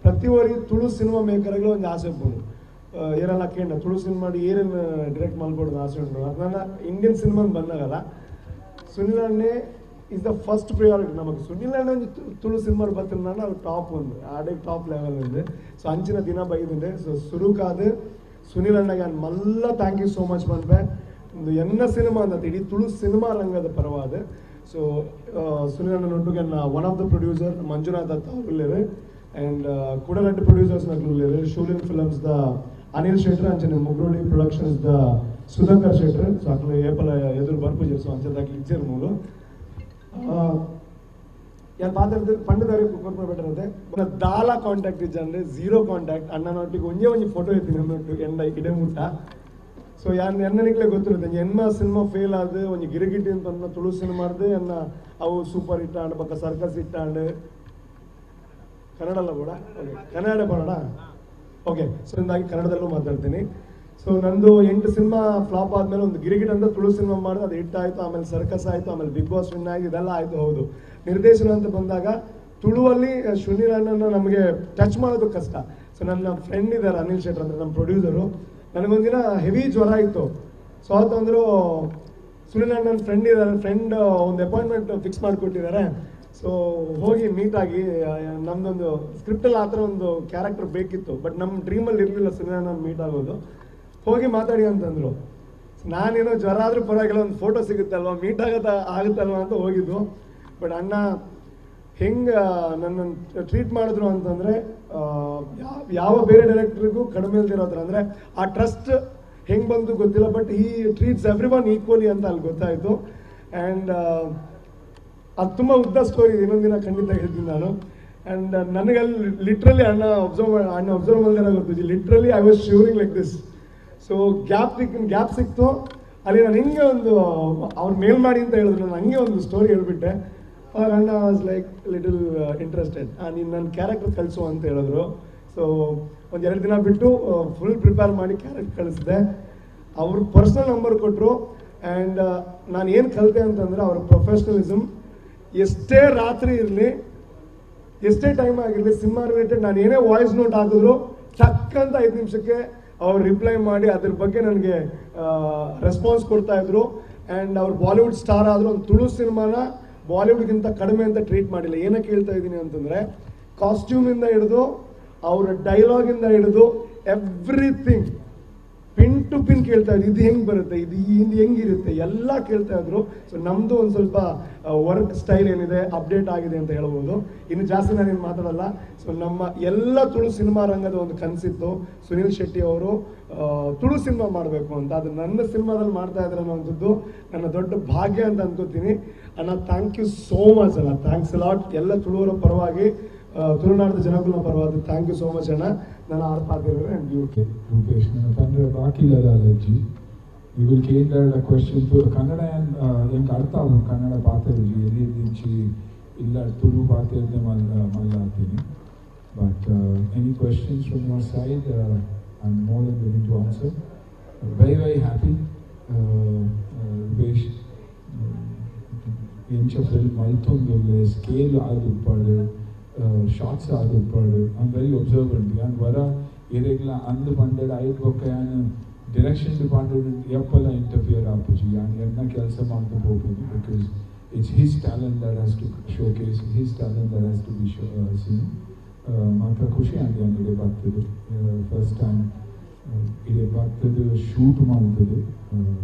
ಪ್ರತಿ ಒರಿ ತುಳು ಸಿನಿಮಾ ಮೇಕರ್ಗಳು ಒಂದು ಆಸೆ ಇರ್ಬೋದು ಏರೆಲ್ಲ ಕೇಂದ್ರ ತುಳು ಸಿನಿಮಾ ಏರೇನು ಡಿರೆಕ್ಟ್ ಮಲ್ಪೊಡು ಆಸೆ ಉಂಟು. ಅದನ್ನ ಇಂಡಿಯನ್ ಸಿನಿಮಾ ಬಂದಾಗಲ್ಲ ಸುನಿಲ್ ಅಣ್ಣೆ is the first priority ನಮಗೆ. ಸುನಿಲ್ ಅಣ್ಣೆ ಒಂಜಿ ತುಳು ಸಿನಿಮಾ ಬತ್ತಿನ ಅದು ಟಾಪ್ ಒಂದು ಆಡೆ ಟಾಪ್ ಲೆವೆಲ್ ఉంది. ಸೊ ಅಂಚಿನ ದಿನ ಬೈದುಂಡೆ. ಸೊ ಸುರುಕಾದ ಸುನಿಲ್ ಅಣ್ಣಗೆ ಮಲ್ಲ thank you so much ಪನ್ಪೆ. ಒಂದು ಎನ್ನ ಸಿನಿಮಾ ಅಂತ ಇಡೀ ತುಳು ಸಿನಿಮಾ ರಂಗದ ಪರವಾದ. ಸೊ ಸುನಿಲ್ ಅಣ್ಣನೊಟ್ಟಿಗೆ one of the producer Manjunath Datta ಅವರು ಆ್ಯಂಡ್ ಕುಡರಡ್ಡು ಪ್ರೊಡ್ಯೂಸರ್ಸ್ ನಕ್ಲು Shoolin films the Anil Shettar ಅಂಚನೆ Mugrodi productions the Sudhakar Shettar. So ಅಕ್ಲು ಏಪಲ ಎದುರು ಬರ್ಪುಜೆರ್, ಸೊ ಅಂಚದಾಕ್ಲು ಇಜ್ಜೆರ್ ಮೂಲು ಯಾನ್ ಪಾತ್ರ ಪಂಡದಾರಿ ಕೊರ್ಪುನ ಬೆಟರ್ ಅದೇ ದಾಲ ಕಾಂಟ್ಯಾಕ್ಟ್ ಇಜ್ಜಂದ್ರೆ ಝೀರೋ ಕಾಂಟ್ಯಾಕ್ಟ್. ಅಣ್ಣನೊಟ್ಟಿಗೆ ಒಂಜೇ ಒಂಜಿ ಫೋಟೋ ಇತ್ತೀನಿ ನನ್ನೊಟ್ಟಿಗೆ ಎಂಡ ಇಡೆ ಮುಟ್ಟ. ಸೊ ಯಾನ್ ಎನ್ನನಿಕ್ಲೆ ಗೊತ್ತಿರುತ್ತೆ ಎನ್ನ ಸಿನಿಮಾ ಫೇಲ್ ಆದ ಒಂಜಿ ಗಿರಿಗಿಟ್ಟಿ ಅಂತ ತುಳು ಸಿನಿಮಾರ್ದು ಎನ್ನ ಅವು ಸೂಪರ್ ಹಿಟ್ ಆಂಡ್ ಬೊಕ್ಕ ಸರ್ಕಸ್ ಹಿಟ್ ಆಂಡ್ ಕನ್ನಡ ಬೋಡ ಓಕೆ ಕನ್ನಡ ಬೋಡ ಓಕೆ. ಸೊ ಇಂದಾಗಿ ಕನ್ನಡದಲ್ಲೂ ಮಾತಾಡ್ತೀನಿ. ಸೊ ನಂದು 8 ಸಿನಿಮಾ ಫ್ಲಾಪ್ ಆದಮೇಲೆ ಒಂದು ಗಿರಿಗಿಟ್ ಅಂತ ತುಳು ಸಿನಿಮಾ ಮಾಡಿದೆ, ಅದು ಹಿಟ್ ಆಯಿತು, ಆಮೇಲೆ ಸರ್ಕಸ್ ಆಯಿತು, ಆಮೇಲೆ ಬಿಗ್ ಬಾಸ್ ವಿನ್ ಆಯಿತು, ಇದೆಲ್ಲ ಆಯಿತು. ಹೌದು, ನಿರ್ದೇಶನ ಅಂತ ಬಂದಾಗ ತುಳುವಲ್ಲಿ ಸುನಿಲ್ ಅಣ್ಣನ ನಮಗೆ ಟಚ್ ಮಾಡೋದು ಕಷ್ಟ. ಸೊ ನನ್ನ ಫ್ರೆಂಡ್ ಇದ್ದಾರೆ ಅನಿಲ್ ಶೆಟ್ಟರ್ ಅಂದರೆ ನಮ್ಮ ಪ್ರೊಡ್ಯೂಸರು. ನನಗೊಂದಿನ ಹೆವಿ ಜ್ವರ ಇತ್ತು. ಸೊ ಆತಂದರು ಸುನಿಲ್ ಅಣ್ಣನ ಫ್ರೆಂಡ್ ಇದ್ದಾರೆ, ಫ್ರೆಂಡ್ ಒಂದು ಅಪಾಯಿಂಟ್ಮೆಂಟ್ ಫಿಕ್ಸ್ ಮಾಡಿಕೊಟ್ಟಿದ್ದಾರೆ. ಸೊ ಹೋಗಿ ಮೀಟಾಗಿ ನಮ್ಮದೊಂದು ಸ್ಕ್ರಿಪ್ಟಲ್ಲಿ ಆ ಥರ ಒಂದು ಕ್ಯಾರೆಕ್ಟರ್ ಬೇಕಿತ್ತು, ಬಟ್ ನಮ್ಮ ಡ್ರೀಮಲ್ಲಿ ಇರಲಿಲ್ಲ ಸುನಿಲ್ ಅಣ್ಣನ ಮೀಟ್ ಆಗೋದು. ಹೋಗಿ ಮಾತಾಡಿ ಅಂತಂದರು. ನಾನೇನೋ ಜ್ವರ ಆದರೂ ಪರವಾಗಿಲ್ಲ, ಒಂದು ಫೋಟೋ ಸಿಗುತ್ತಲ್ವ, ಮೀಟ್ ಆಗುತ್ತಲ್ವ ಅಂತ ಹೋಗಿದ್ದು. ಬಟ್ ಅಣ್ಣ ಹೆಂಗೆ ನನ್ನನ್ನು ಟ್ರೀಟ್ ಮಾಡಿದ್ರು ಅಂತಂದರೆ ಯಾವ ಬೇರೆ ಡೈರೆಕ್ಟ್ರಿಗೂ ಕಡಿಮೆ ಇಲ್ದಿರೋ ಥರ. ಅಂದರೆ ಆ ಟ್ರಸ್ಟ್ ಹೆಂಗೆ ಬಂತು ಗೊತ್ತಿಲ್ಲ, but he treats everyone equally ಅಂತ ಅಲ್ಲಿ ಗೊತ್ತಾಯಿತು. ಆ್ಯಂಡ್ ಅದು ತುಂಬ ಉದ್ದ ಸ್ಟೋರಿ, ಇನ್ನೊಂದು ದಿನ ಖಂಡಿತ ಹೇಳ್ತೀನಿ ನಾನು. ಆ್ಯಂಡ್ ನನಗಲ್ಲಿ ಲಿಟ್ರಲಿ ಅಣ್ಣ ಅಬ್ಸರ್ವ್ ಮಾಡಿದ್ರೆ ಗೊತ್ತಿದೆ, literally I was shivering like this. So gap ಸಿಕ್ತು ಅಲ್ಲಿ. ನಾನು ಹಿಂಗೆ ಒಂದು, ಅವ್ರು ಮೇಲ್ ಮಾಡಿ ಅಂತ ಹೇಳಿದ್ರು, ನಾನು ಹಂಗೆ ಒಂದು ಸ್ಟೋರಿ ಹೇಳ್ಬಿಟ್ಟೆ. ಅವಾಗ ಅಣ್ಣ ವಾಸ್ ಲೈಕ್ ಲಿಟಲ್ ಇಂಟ್ರೆಸ್ಟೆಡ್. ನೀನು ನನ್ನ ಕ್ಯಾರೆಕ್ಟರ್ ಕಳಿಸು ಅಂತ ಹೇಳಿದ್ರು. ಸೊ ಒಂದು 2 ದಿನ ಬಿಟ್ಟು ಫುಲ್ ಪ್ರಿಪೇರ್ ಮಾಡಿ ಕ್ಯಾರೆಕ್ಟರ್ ಕಳಿಸಿದೆ. ಅವ್ರ ಪರ್ಸ್ನಲ್ ನಂಬರ್ ಕೊಟ್ಟರು. ಆ್ಯಂಡ್ ನಾನು ಏನು ಕಲಿತೆ ಅಂತಂದರೆ, ಅವ್ರ ಪ್ರೊಫೆಷ್ನಲಿಸಮ್. ಎಷ್ಟೇ ರಾತ್ರಿ ಇರಲಿ, ಎಷ್ಟೇ ಟೈಮ್ ಆಗಿರಲಿ, ಸಿನಿಮಾ ರಿಲೇಟೆಡ್ ನಾನು ಏನೇ ವಾಯ್ಸ್ ನೋಟ್ ಹಾಕಿದ್ರು ಟಕ್ ಅಂತ 5 ನಿಮಿಷಕ್ಕೆ ಅವ್ರು ರಿಪ್ಲೈ ಮಾಡಿ ಅದ್ರ ಬಗ್ಗೆ ನನಗೆ ರೆಸ್ಪಾನ್ಸ್ ಕೊಡ್ತಾಯಿದ್ರು. ಆ್ಯಂಡ್ ಅವ್ರು ಬಾಲಿವುಡ್ ಸ್ಟಾರ್ ಆದರೂ ಒಂದು ತುಳು ಸಿನಿಮಾನ ಬಾಲಿವುಡ್ಗಿಂತ ಕಡಿಮೆ ಅಂತ ಟ್ರೀಟ್ ಮಾಡಿಲ್ಲ. ಏನಕ್ಕೆ ಹೇಳ್ತಾ ಇದ್ದೀನಿ ಅಂತಂದರೆ, ಕಾಸ್ಟ್ಯೂಮಿಂದ ಹಿಡಿದು, ಅವರ ಡೈಲಾಗಿಂದ ಹಿಡಿದು, ಎವ್ರಿಥಿಂಗ್ ಪಿನ್ ಟು ಪಿನ್ ಕೇಳ್ತಾ ಇದ್ರು. ಇದು ಹೆಂಗೆ ಬರುತ್ತೆ, ಇದು ಇದು ಹೆಂಗಿರುತ್ತೆ, ಎಲ್ಲ ಕೇಳ್ತಾ ಇದ್ರು. ಸೊ ನಮ್ಮದು ಒಂದು ಸ್ವಲ್ಪ ವರ್ಕ್ ಸ್ಟೈಲ್ ಏನಿದೆ ಅಪ್ಡೇಟ್ ಆಗಿದೆ ಅಂತ ಹೇಳ್ಬೋದು. ಇನ್ನು ಜಾಸ್ತಿ ನಾನೇನು ಮಾತಾಡಲ್ಲ. ಸೊ ನಮ್ಮ ಎಲ್ಲ ತುಳು ಸಿನಿಮಾ ರಂಗದ ಒಂದು ಕನಸಿತ್ತು, ಸುನೀಲ್ ಶೆಟ್ಟಿ ಅವರು ತುಳು ಸಿನಿಮಾ ಮಾಡಬೇಕು ಅಂತ. ಅದು ನನ್ನ ಸಿನಿಮಾದಲ್ಲಿ ಮಾಡ್ತಾ ಇದ್ದಾರೆ ಅನ್ನೋವಂಥದ್ದು ನನ್ನ ದೊಡ್ಡ ಭಾಗ್ಯ ಅಂತ ಅನ್ಕೋತೀನಿ. ಅಣ್ಣ, thank you so much ಅಣ್ಣ, thanks lot. ಎಲ್ಲ ತುಳುವರ ಪರವಾಗಿ, ತುಳುನಾಡಿನ ಜನಗಳ ಪರವಾಗಿ thank you so much ಅಣ್ಣ. ನಾನು ಆರ್ ಪಾತಿರೋರು ಆ್ಯಂಡ್ you. Rupesh, ನನ್ನ ಪಂಡ್ರೆ ಬಾಕಿ ಅಜ್ಜಿ you will ಕೇಂದ್ರ ಕ್ವೆಶನ್ ಕನ್ನಡ ಎಂಕ್ ಅರ್ಥ ಆವು. ಕನ್ನಡ ಪಾತೆರ್ಜಿ ಎಲ್ಲಿ ದಿಂಚಿ ಇಲ್ಲ, ತುಳು ಪಾತೆರ್ದೆ ಮಲ್ಲ ಮಲ್ಲ ಆತೀನಿ. But any questions from your side, I am more than willing to answer. Very, very happy. Rupesh ಎಂಚ ಫಿಲ್ಮ್ ಮಲ್ತೊಂದುಲ್ಲೆ, ಸ್ಕೇಲ್ ಆದುಪ್ಪಡು, ಶಾರ್ಟ್ಸ್ ಆದುಪ್ಪಡು. I am very observant. ಯಾನ್ ವರ ಏರೆಗ್ಲ ಅಂದು ಪಂಡೆಡ್ ಐಟ್ ಬೊಕ್ಕ ಯಾನ್ ಡೈರೆಕ್ಷನ್ ಡಿಪಾರ್ಟ್ಮೆಂಟ್ ಎಪ್ಪಲ ಇಂಟರ್ಫಿಯರ್ ಆಪುಜಿ. ಯಾನ್ ಎನ್ನ ಕೆಲಸ ಮಾಡ್ತಾ ಪೋಪುನಿ, because it's his talent that has to showcase, his talent that has to be seen. ಮಾತ್ರ ಖುಷಿ ಆಂಡ್ ಯಾನ್ ಇಡೆ ಬರ್ತದೆ, ಫಸ್ಟ್ ಟೈಮ್ ಇಡೆ ಬರ್ತದೆ, ಶೂಟ್ ಮಾಡ್ತದೆ.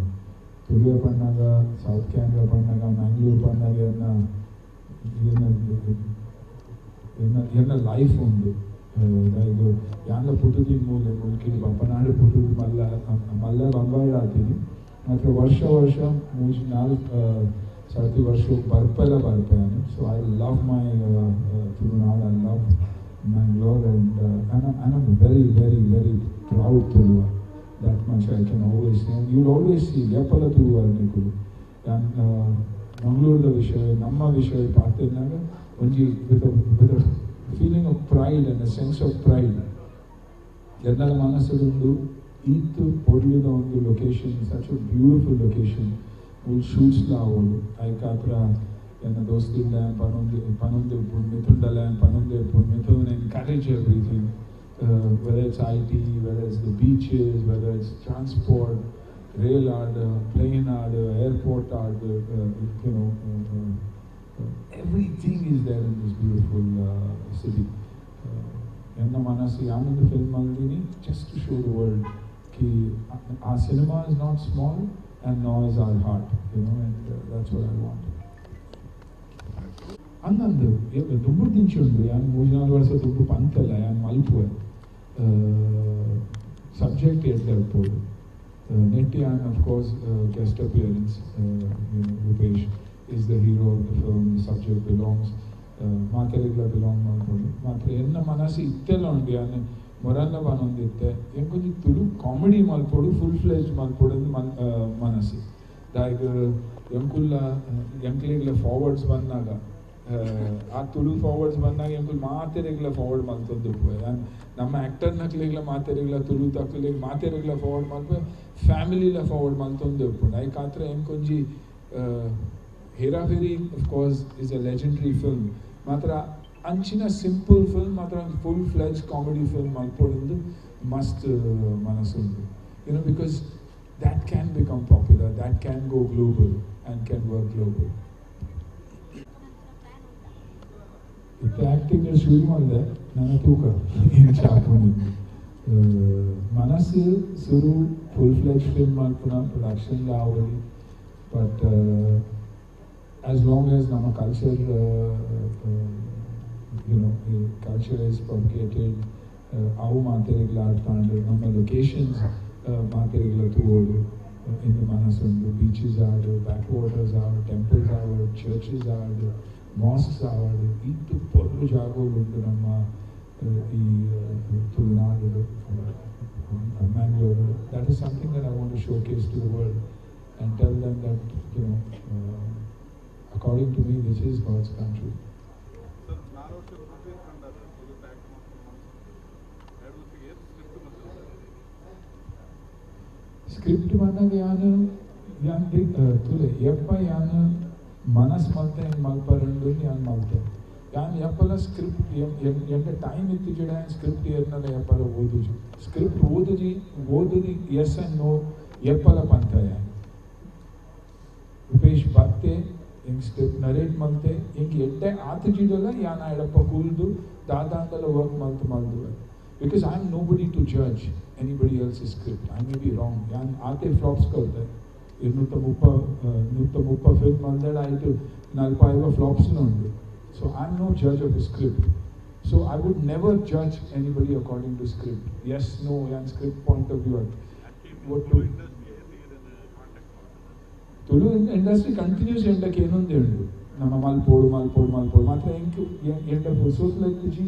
ತುಳುವೆ ಪಣ್ಣಾಗ, ಸೌತ್ ಕ್ಯಾನ್ರಾ ಪಣ್ಣಾಗ, ಮ್ಯಾಂಗ್ಳೂರ್ ಪಣ್ಣಾಗ ಎನ್ನ ಎನ್ನ ಎನ್ನ ಎನ್ನ ಲೈಫ್ ಉಂಡು. ಲೈಕ್ ಯಾನ್ಲ ಪುಟ್ಟುದಿನ ಮೂಲೆ ಮುಲ್ಕಿ ಬಪ್ಪನಾಡು ಪುಟ್ಟುದು ಮಲ್ಲ ಮಲ್ಲ ಬಂಬಾಯ್ಡ್ ಆತೀನಿ. ಮಾತ್ರ ವರ್ಷ ವರ್ಷ ಮೂಜಿ ನಾಲ್ಕು ಸರ್ತಿ ವರ್ಷ ಬರ್ಪೆಲ್ಲ ಬರ್ಪೆ ನಾನು. So I love my Tulunad, I love Mangalore, and I'm very, very, very proud Tuluva. That much I can always say. And you'll always see ಏಪಲ ತುಳುವ ನಿಕುಲು. ಯಾನ್ ಮಂಗಳೂರದ ವಿಷಯ, ನಮ್ಮ ವಿಷಯ ಪಾತೆರ್ನಾಗ ಒಂಜಿ with feeling of pride and sense of pride. ಎನ್ನಲ ಮನಸ್ಸುಡುಂಡು ಈತ್ ಪೊರ್ಲುದ ಒಂದು location, such a beautiful location, ಮೂಲು ಶೂಟ್ಸ್ಲ ಆವೊಡು. ಐಕಾತ್ರ ಎನ್ನ ದೋಸ್ತಿಲ್ಲ ಪನೊಂದು ಪನೊಂದು ಮಿಥುಂಡಲ ಪನೊಂದು Mithun encourage everything, whether it's IT, whether it's the beaches, whether it's transport, rail add, plane add, airport add, everything is there in this beautiful city. ಎನ್ನ ಮನಸ್ಸು ಯಾನೊಂದು film ಮಲ್ದಿನಿ just to show the world Ki ಆ cinema is not small and nor is our heart, and that's what I want. ಅಂದಂದು ದುಂಬು ದಿಂಚಿ ಉಂಡು. ಯಾನ್ ಮೂಜಿ ನಾಲ್ಕು ವರ್ಷ ದುಂಬು ಪಂತಲ್ಲ ಯಾನ್ ಮಲ್ಪುವೆ, ಸಬ್ಜೆಕ್ಟ್ ಎಡ್ಡೆ ಇರ್ಬೋದು. ನೆಟ್ಟಿ ಯಾನ್ of course guest appearance. Rupesh is the hero of the film, subject belongs ಮಾತೆರೆಗ್ಲ belong ಮಾಡ್ಕೊಂಡು. ಮಾತ್ರ ಎನ್ನ ಮನಸ್ಸು ಇತ್ತೆಲ್ಲ ಉಂಡು. ಯಾನ್ ಮೊರಲ್ಲ ಬನೊಂದಿತ್ತೆ, ಎಂಕೊಂಜಿ ತುಳು ಕಾಮಿಡಿ ಮಲ್ಪೊಡು, ಫುಲ್ ಫ್ಲೆಜ್ ಮಲ್ಪೊಡು ಮನ್ ಮನಸ್ಸು. ದಾಯಗ್ ಎಂಕುಲ್ಲ ಎಂಕ್ಲೆಗ್ಲ ಫಾರ್ವರ್ಡ್ಸ್ ಬಂದಾಗ, ಆ ತುಳು ಫಾರ್ವರ್ಡ್ಸ್ ಬಂದಾಗ ಎಂಕುಲ್ ಮಾತೆರೆಗ್ಲ ಫಾರ್ವರ್ಡ್ ಮಲ್ತೊಂದು. ನಮ್ಮ ಆ್ಯಕ್ಟರ್ ನಕ್ಲೆಗ್ಲ ಮಾತೆರೆಗ್ಲ ತುಳು ತಕ್ಲೆಗ್ ಮಾತೆರೆಗ್ಲ ಫಾರ್ವರ್ಡ್ ಮಲ್ಪೆ, ಫ್ಯಾಮಿಲಿಲ ಫಾರ್ವರ್ಡ್ ಮಲ್ತೊಂದು ಉಪ್ಪುಂಡು. ಐಕಾತ್ರ ಎಂಕೊಂಜಿ ಹೇರಾಫೇರಿ of course is a legendary film. ಮಾತ್ರ ಅಂಚಿನ ಸಿಂಪಲ್ ಫಿಲ್ಮ್ ಮಾತ್ರ ಫುಲ್ ಫ್ಲೆಜ್ ಕಾಮಿಡಿ ಫಿಲ್ಮ್ ಮಲ್ಪೊಡೊಂದು ಮಸ್ತ್ ಮನಸ್ಸುಂಡು, because that can become popular, that can go global and can work global. ಇತ್ತೆ ಆ್ಯಕ್ಟಿಂಗ್ ಶುರು ಮಾಡಿದೆ ನನ್ನ ತೂಕ ಎಂಚ ಆಪುಂಡು. ಮನಸ್ಸು ಸುರು ಫುಲ್ ಫ್ಲೆಜ್ ಫಿಲ್ಮ್ ಮಲ್ಪುನ, ಪ್ರೊಡಕ್ಷನ್ ಆವೊಲಿ. ಬಟ್ As long as ನಮ್ಮ culture, culture is propagated, ಅವು ಮಾತೆರೆಗ್ಲ ಅರ್ಥ ಆಂಡ್ ನಮ್ಮ ಲೊಕೇಶನ್ಸ್ ಮಾತೆರೆಗ್ಲ ತೂವೊಡು ಇಂದು ಮನಸ್ಸುಂಡು. ಬೀಚಸ್ ಆಡ್, ಬ್ಯಾಕ್ ವಾಟರ್ಸ್ ಆಡ್, ಟೆಂಪಲ್ಸ್ ಆವಡ್, ಚರ್ಚಸ್ ಆಡ್, ಮಾಸ್ಕ್ಸ್ ಆವಡ್, ಈತ್ ಪೊರ್ಲು ಜಾಗೋಲು ಉಂಡು ನಮ್ಮ ಈ Tulunadu, Mangalore. That is something that I want to showcase to the world and tell them that, according to me, this is God's country. Sir, ನಾಲ್ ವರ್ಷ ರೂಪೇಶ್ ಕಂಡಾರ ತುಳುತ ಆಕ್ಟ್ ಎರಡು ವರ್ಷಕ್ಕೆ ಏತ್ ಸ್ಕ್ರಿಪ್ಟ್ ಬಂದಿದೆ? ಸ್ಕ್ರಿಪ್ಟ್ ಬಂದಾಗ ಯಾನ್ ಯಾನ್ ತುಲೆ ಎಪ್ಪ ಯಾನ್ ಮನಸ್ ಮಲ್ತೆ ಹೆಂಗೆ ಮಲ್ಪರಂಡು ಯಾನ್ ಮಲ್ತೆ. ಯಾನ್ ಎಪ್ಪಲ ಸ್ಕ್ರಿಪ್ಟ್ ಎಂಟ ಟೈಮ್ ಇತ್ತಿಜಡ ಸ್ಕ್ರಿಪ್ಟ್ ಏರ್ನಲ ಎಪ್ಪಲ ಓದುಜಿ. ಸ್ಕ್ರಿಪ್ಟ್ ಓದುಜಿ, ಓದುದಿ ಎಸ್ ಅಂಡ್ ನೋ ಎಪ್ಪಲ ಪಂತ. ಯಾನ್ ರೂಪೇಶ್ ಬತ್ತೆ, ಎಂಕ್ ಸ್ಕ್ರಿಪ್ಟ್ ನರೇಟ್ ಮಲ್ತೆ, ಎಂಕ್ ಎಡ್ಡೆ ಆತಜಿಡಲ ಯಾನ್ ಎಡಪ್ಪ ಕೂಲ್ದು ದಾದಾಂಡಲ work ಮಲ್ತು ಮಲ್ದುವೆ, because I am nobody to judge anybody else's script. I may be wrong. ಯಾನ್ ಆತೆ ಫ್ಲಾಪ್ಸ್ ಕಲ್ತೆ. 230 130 ಫಿಲ್ಮ್ ಮಲ್ದೆಡ ಆಯ್ತು 40 ಫ್ಲಾಪ್ಸ್ ಉಂಡು. So I am no judge of a script, so I would never judge anybody according to script, yes, no. ಯಾನ್ ಸ್ಕ್ರಿಪ್ಟ್ ಪಾಯಿಂಟ್ ಆಫ್ ವ್ಯೂ ಒಟ್ಟು ತುಳು ಇಂಡಸ್ಟ್ರಿ ಏತ್ ಈರೆನ್ ಕಾಂಟ್ಯಾಕ್ಟ್ ಮಾಡ್ತಾರೆ? ತುಳು ಇಂಡಸ್ಟ್ರಿ ಕಂಟಿನ್ಯೂಸ್ ಎಂಡಕ್ಕೆ ಏನೊಂದೇ ಉಂಡು ನಮ್ಮ ಮಲ್ಪೋಡು ಮಲ್ಪೋಡು ಮಲ್ಪೋಡು ಮಾತ್ರ. ಎಂಕ್ ಎಂಡ ಫುರ್ಸೋತ್ಲ ಇತ್ತಿಜಿ,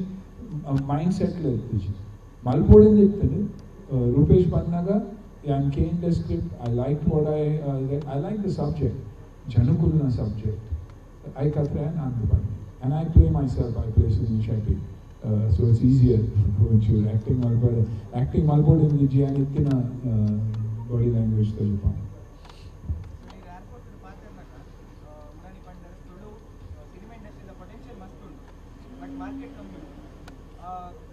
ಮೈಂಡ್ ಸೆಟ್ಲ ಇತ್ತಿಜಿ. ಮಲ್ಪೋಡಿಂದ ಇತ್ತಂಡು ರೂಪೇಶ್ ಬಂದಾಗ ಯಾನ್ ಕೇಂಡ script. I like what I like, the subject, ಜನಕುಲ್ನ subject. ಐಕತ್ರ ನಾನು ಬಂದೆ. And I play myself, I play Sunil Shetty, so it's easier. ಒಂಚೂರು ಆ್ಯಕ್ಟಿಂಗ್ ಮಲ್ಪಡೆ, ಆ್ಯಕ್ಟಿಂಗ್ ಮಲ್ಪೋಡಿಂದ ಯಾನ್ ಇತ್ತಿನ ಬಾಡಿ ಲ್ಯಾಂಗ್ವೇಜ್ ತೋಜುಪ. ಸೊ ಈಗ ಏರ್ಪೋರ್ಟ್ ಪಾತೆರ್ನಗ ಮುರಾನಿ ಪಂಡರ್ ತುಳು ಸಿನಿಮಾ ಇಂಡಸ್ಟ್ರಿದ ಪೊಟೆನ್ಷಿಯಲ್ ಮಸ್ತ್ ಉಂಡು, ಬಟ್ ಮಾರ್ಕೆಟ್ ಕಮ್ಮಿ ಉಂಡು.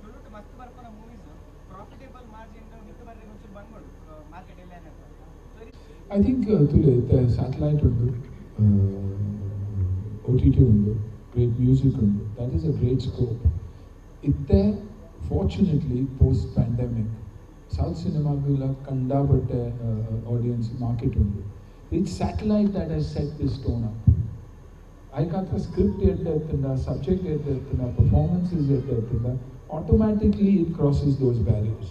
ತುಳುಟು ಮಸ್ತ್ ಬರ್ಪುನ ಮೂವೀಸ್ ಪ್ರಾಫಿಟೇಬಲ್ ಮಾರ್ಜಿನ್ ಮಿತ್ತು ಬರ್ರೆ ಒಂಚೂರು ಬಂಗೋಡು ಮಾರ್ಕೆಟ್ ಎಲ್ಲ. ಸೊ I think ತುಲೆ ಸ್ಯಾಟಲೈಟ್ ಉಂಡು, OTT ಉಂಡು, ಗ್ರೇಟ್ ಮ್ಯೂಸಿಕ್ ಉಂಡು. That is a great scope. ಇತ್ತೆ ಫಾರ್ಚುನೇಟ್ಲಿ ಪೋಸ್ಟ್ ಪ್ಯಾಂಡೆಮಿಕ್ ಸೌತ್ ಸಿನಿಮಾಗುಲ ಕಂಡಾಪಟ್ಟೆ ಆಡಿಯನ್ಸ್ ಮಾರ್ಕೆಟ್ ಉಂಡು. It's satellite that has set this tone up. ಐಕಾತ್ರ script ಎಡ್ಡೆ ಇತ್ತಂಡ, ಸಬ್ಜೆಕ್ಟ್ ಎಡ್ಡೆ ಇತ್ತಂಡ, ಪರ್ಫಾರ್ಮೆನ್ಸಸ್ ಎಡ್ಡೆ ಇತ್ತಂಡ, automatically it crosses those barriers.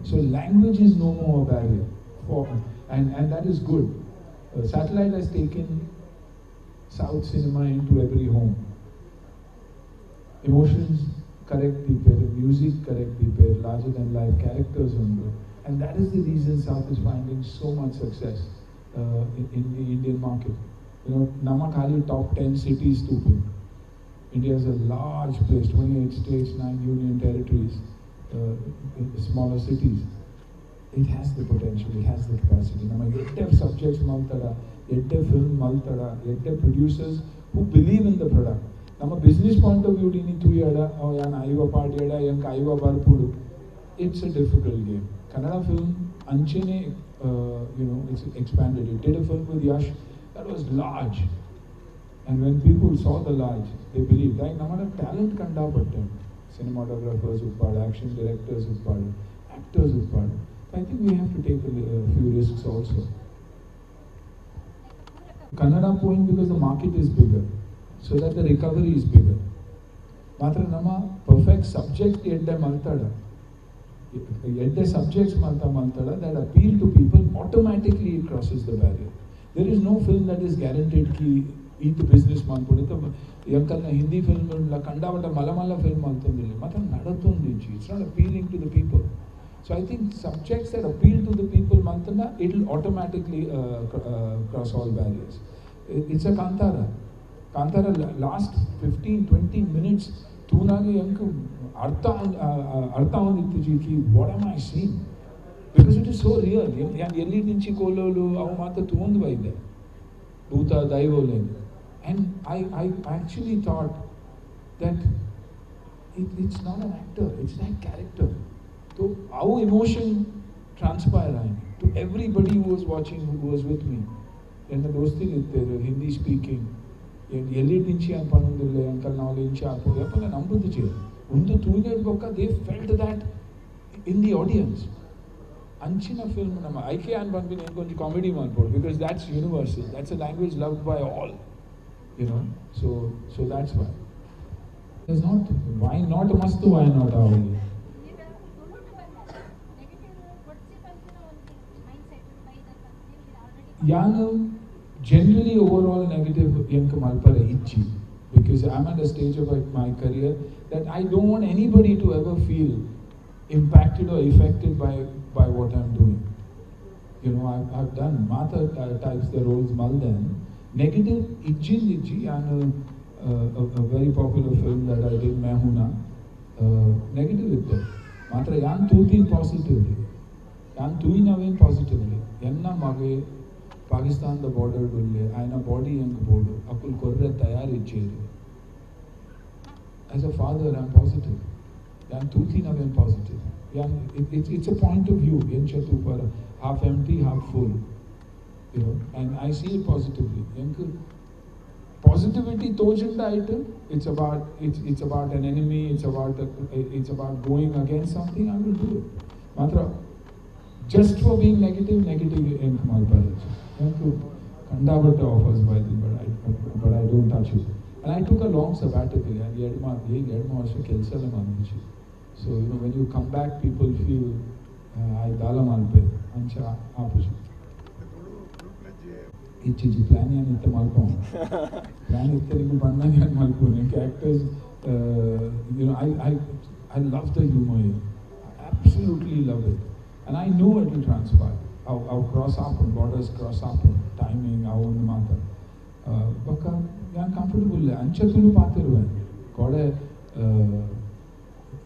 So language is no more a barrier for and that is good. Satellite has taken South cinema into every home. Emotions correct people, music correct people, larger than life characters only. And that is the reason South is finding so much success in the Indian market. ನಮ್ಮ ಖಾಲಿ top 10 cities ತೂಪಿ. India is a large place, 28 states, 9 union territories, smaller cities. It has the potential, it has the capacity. ನಮ್ಮ ಎಡ್ಡೆ ಸಬ್ಜೆಕ್ಟ್ಸ್ ಮಲ್ತಡ, ಎಡ್ಡೆ ಫಿಲ್ಮ್ ಮಲ್ತಡ, ಎಡ್ಡೆ producers who believe in the product. ನಮ್ಮ ಬಿಸ್ನೆಸ್ ಪಾಯಿಂಟ್ ಆಫ್ ವ್ಯೂ ನೀ ತೂಯಡ, ಯಾನ್ ಐವ ಪಾಡ್ಯಡ ಎಂಕ್ ಐವ ಬರ್ಪುಡು, it's a difficult game. Kannada film ಅಂಚೆನೆ it's expanded. It did a film with Yash that was large. And when people saw the large, they believed. Like ನಮ್ಮಡ talent ಕಂಡಾಪಟ್ಟೆ. Cinematographers ಉಪ್ಪಾಡು, action directors ಉಪ್ಪಾಡು, actors ಉಪ್ಪಾಡು. I think we have to take a few risks also. Kannada point because the market is bigger, so that the recovery is bigger. ಮಾತ್ರ ನಮ್ಮ ಪರ್ಫೆಕ್ಟ್ ಸಬ್ಜೆಕ್ಟ್ ಎಡ್ಡೆ ಮಲ್ತಾಡ, ಎಡ್ಡೆ subjects ಮಲ್ತ ಮಲ್ತಾಡ that appeal to people, automatically it crosses the barrier. There is no film that is guaranteed ಕಿ ಈತ್ ಬಿಸ್ನೆಸ್ ಮಲ್ಪೊಡು. ಎಂಕಲ್ನ ಹಿಂದಿ ಫಿಲ್ಮ್ ಕಂಡಾಪಟ್ಟ ಮಲ್ಲ ಮಲ್ಲ ಫಿಲ್ಮ್ ಮಲ್ತೊಂದಿಲ್ಲ, ಮಾತ್ರ ನಡತೊಂದಿಜ್ಜಿ. It's not appealing to the people. So I think subjects that appeal to the people ಮಲ್ತಂಡ, it will automatically cross all barriers. It's a Kantara. Kantara last 15-20 minutes ತೂನಾಗ ಎಂಕ್ ಅರ್ಥ ಅರ್ಥ ಆವೊಂದಿತ್ತಿಜಿ ಕಿ what am I seeing, because it is so real. ಯಾನ್ ಎಲ್ಲಿ నుంచి ಕೋಲೋಲು ಅವು ಮಾತ್ರ ತೂವೊಂದು ಬೈದೆ ಭೂತ ದೈವೋಲೇನು. And I actually thought that it's not an actor, it's that character. So our emotion transpired to everybody who was watching, who was with me. ಎನ್ನ ದೋಸ್ತಿಲು ಇತ್ತೇರು ಹಿಂದಿ ಸ್ಪೀಕಿಂಗ್, ಎಲ್ಲಿ నుంచి అని ಪನೊಂದಿಲ್ಲ ಅಂಕಲ್ ನಾವು ಇಂಚ ಆಪುಂಡು ಅಪ್ಪಲ ನಂಬುದಿಜಿ ಒಂದು ತೂನೇಡ್ ಬೊಕ್ಕ they felt that in the audience. ಅಂಚಿನ ಫಿಲ್ಮ್ ನಮ್ಮ ಐಕೆ ಅನ್ ಪನ್ಪಿನ ಎಂಕೊಂಜಿ ಕಾಮಿಡಿ ಮಲ್ಪೊಡು, because that's universal, that's a language loved by all. You know, so that's why. It's not, why not must, why not avali? Yan generally overall negative yank malpara ichi, because I'm at a stage of my career that I don't want anybody to ever feel impacted or affected by what I'm doing. You know, I've done mata types the roles malden negative ijjin ijji and a very popular film that I did, Main Hoon Na, negative itte matra yan tutin positively, yan tuinavin positively enna mage Pakistan the border dulle aina body yank bodu akul korre tayar icheru. As a father, I'm positive. Yan tutinavin positive. Yan it's a point of view. Encha tupara half empty, half full. You know, and I see it positively. Yank positivity tojinda item. It's about it's about an enemy. It's about going against something. I will do it. Matra just for being negative, negative yank malparaj. Yank kandabata offers by the but I don't touch it. And I took a long sabbatical. And yedma varsha kelsala mandichi. So you know, when you come back, people feel I dala malpe ancha aapuju. Ichiji plan yan itte malpon. Plan itte niku panna yan malpon. Actors, you know, I love the humor here. I absolutely love it. And I know it will transpire. Our cross up and borders cross up and timing, our own matter. Bakka yan comfortable le. Ancha tulu paatiruve. Kode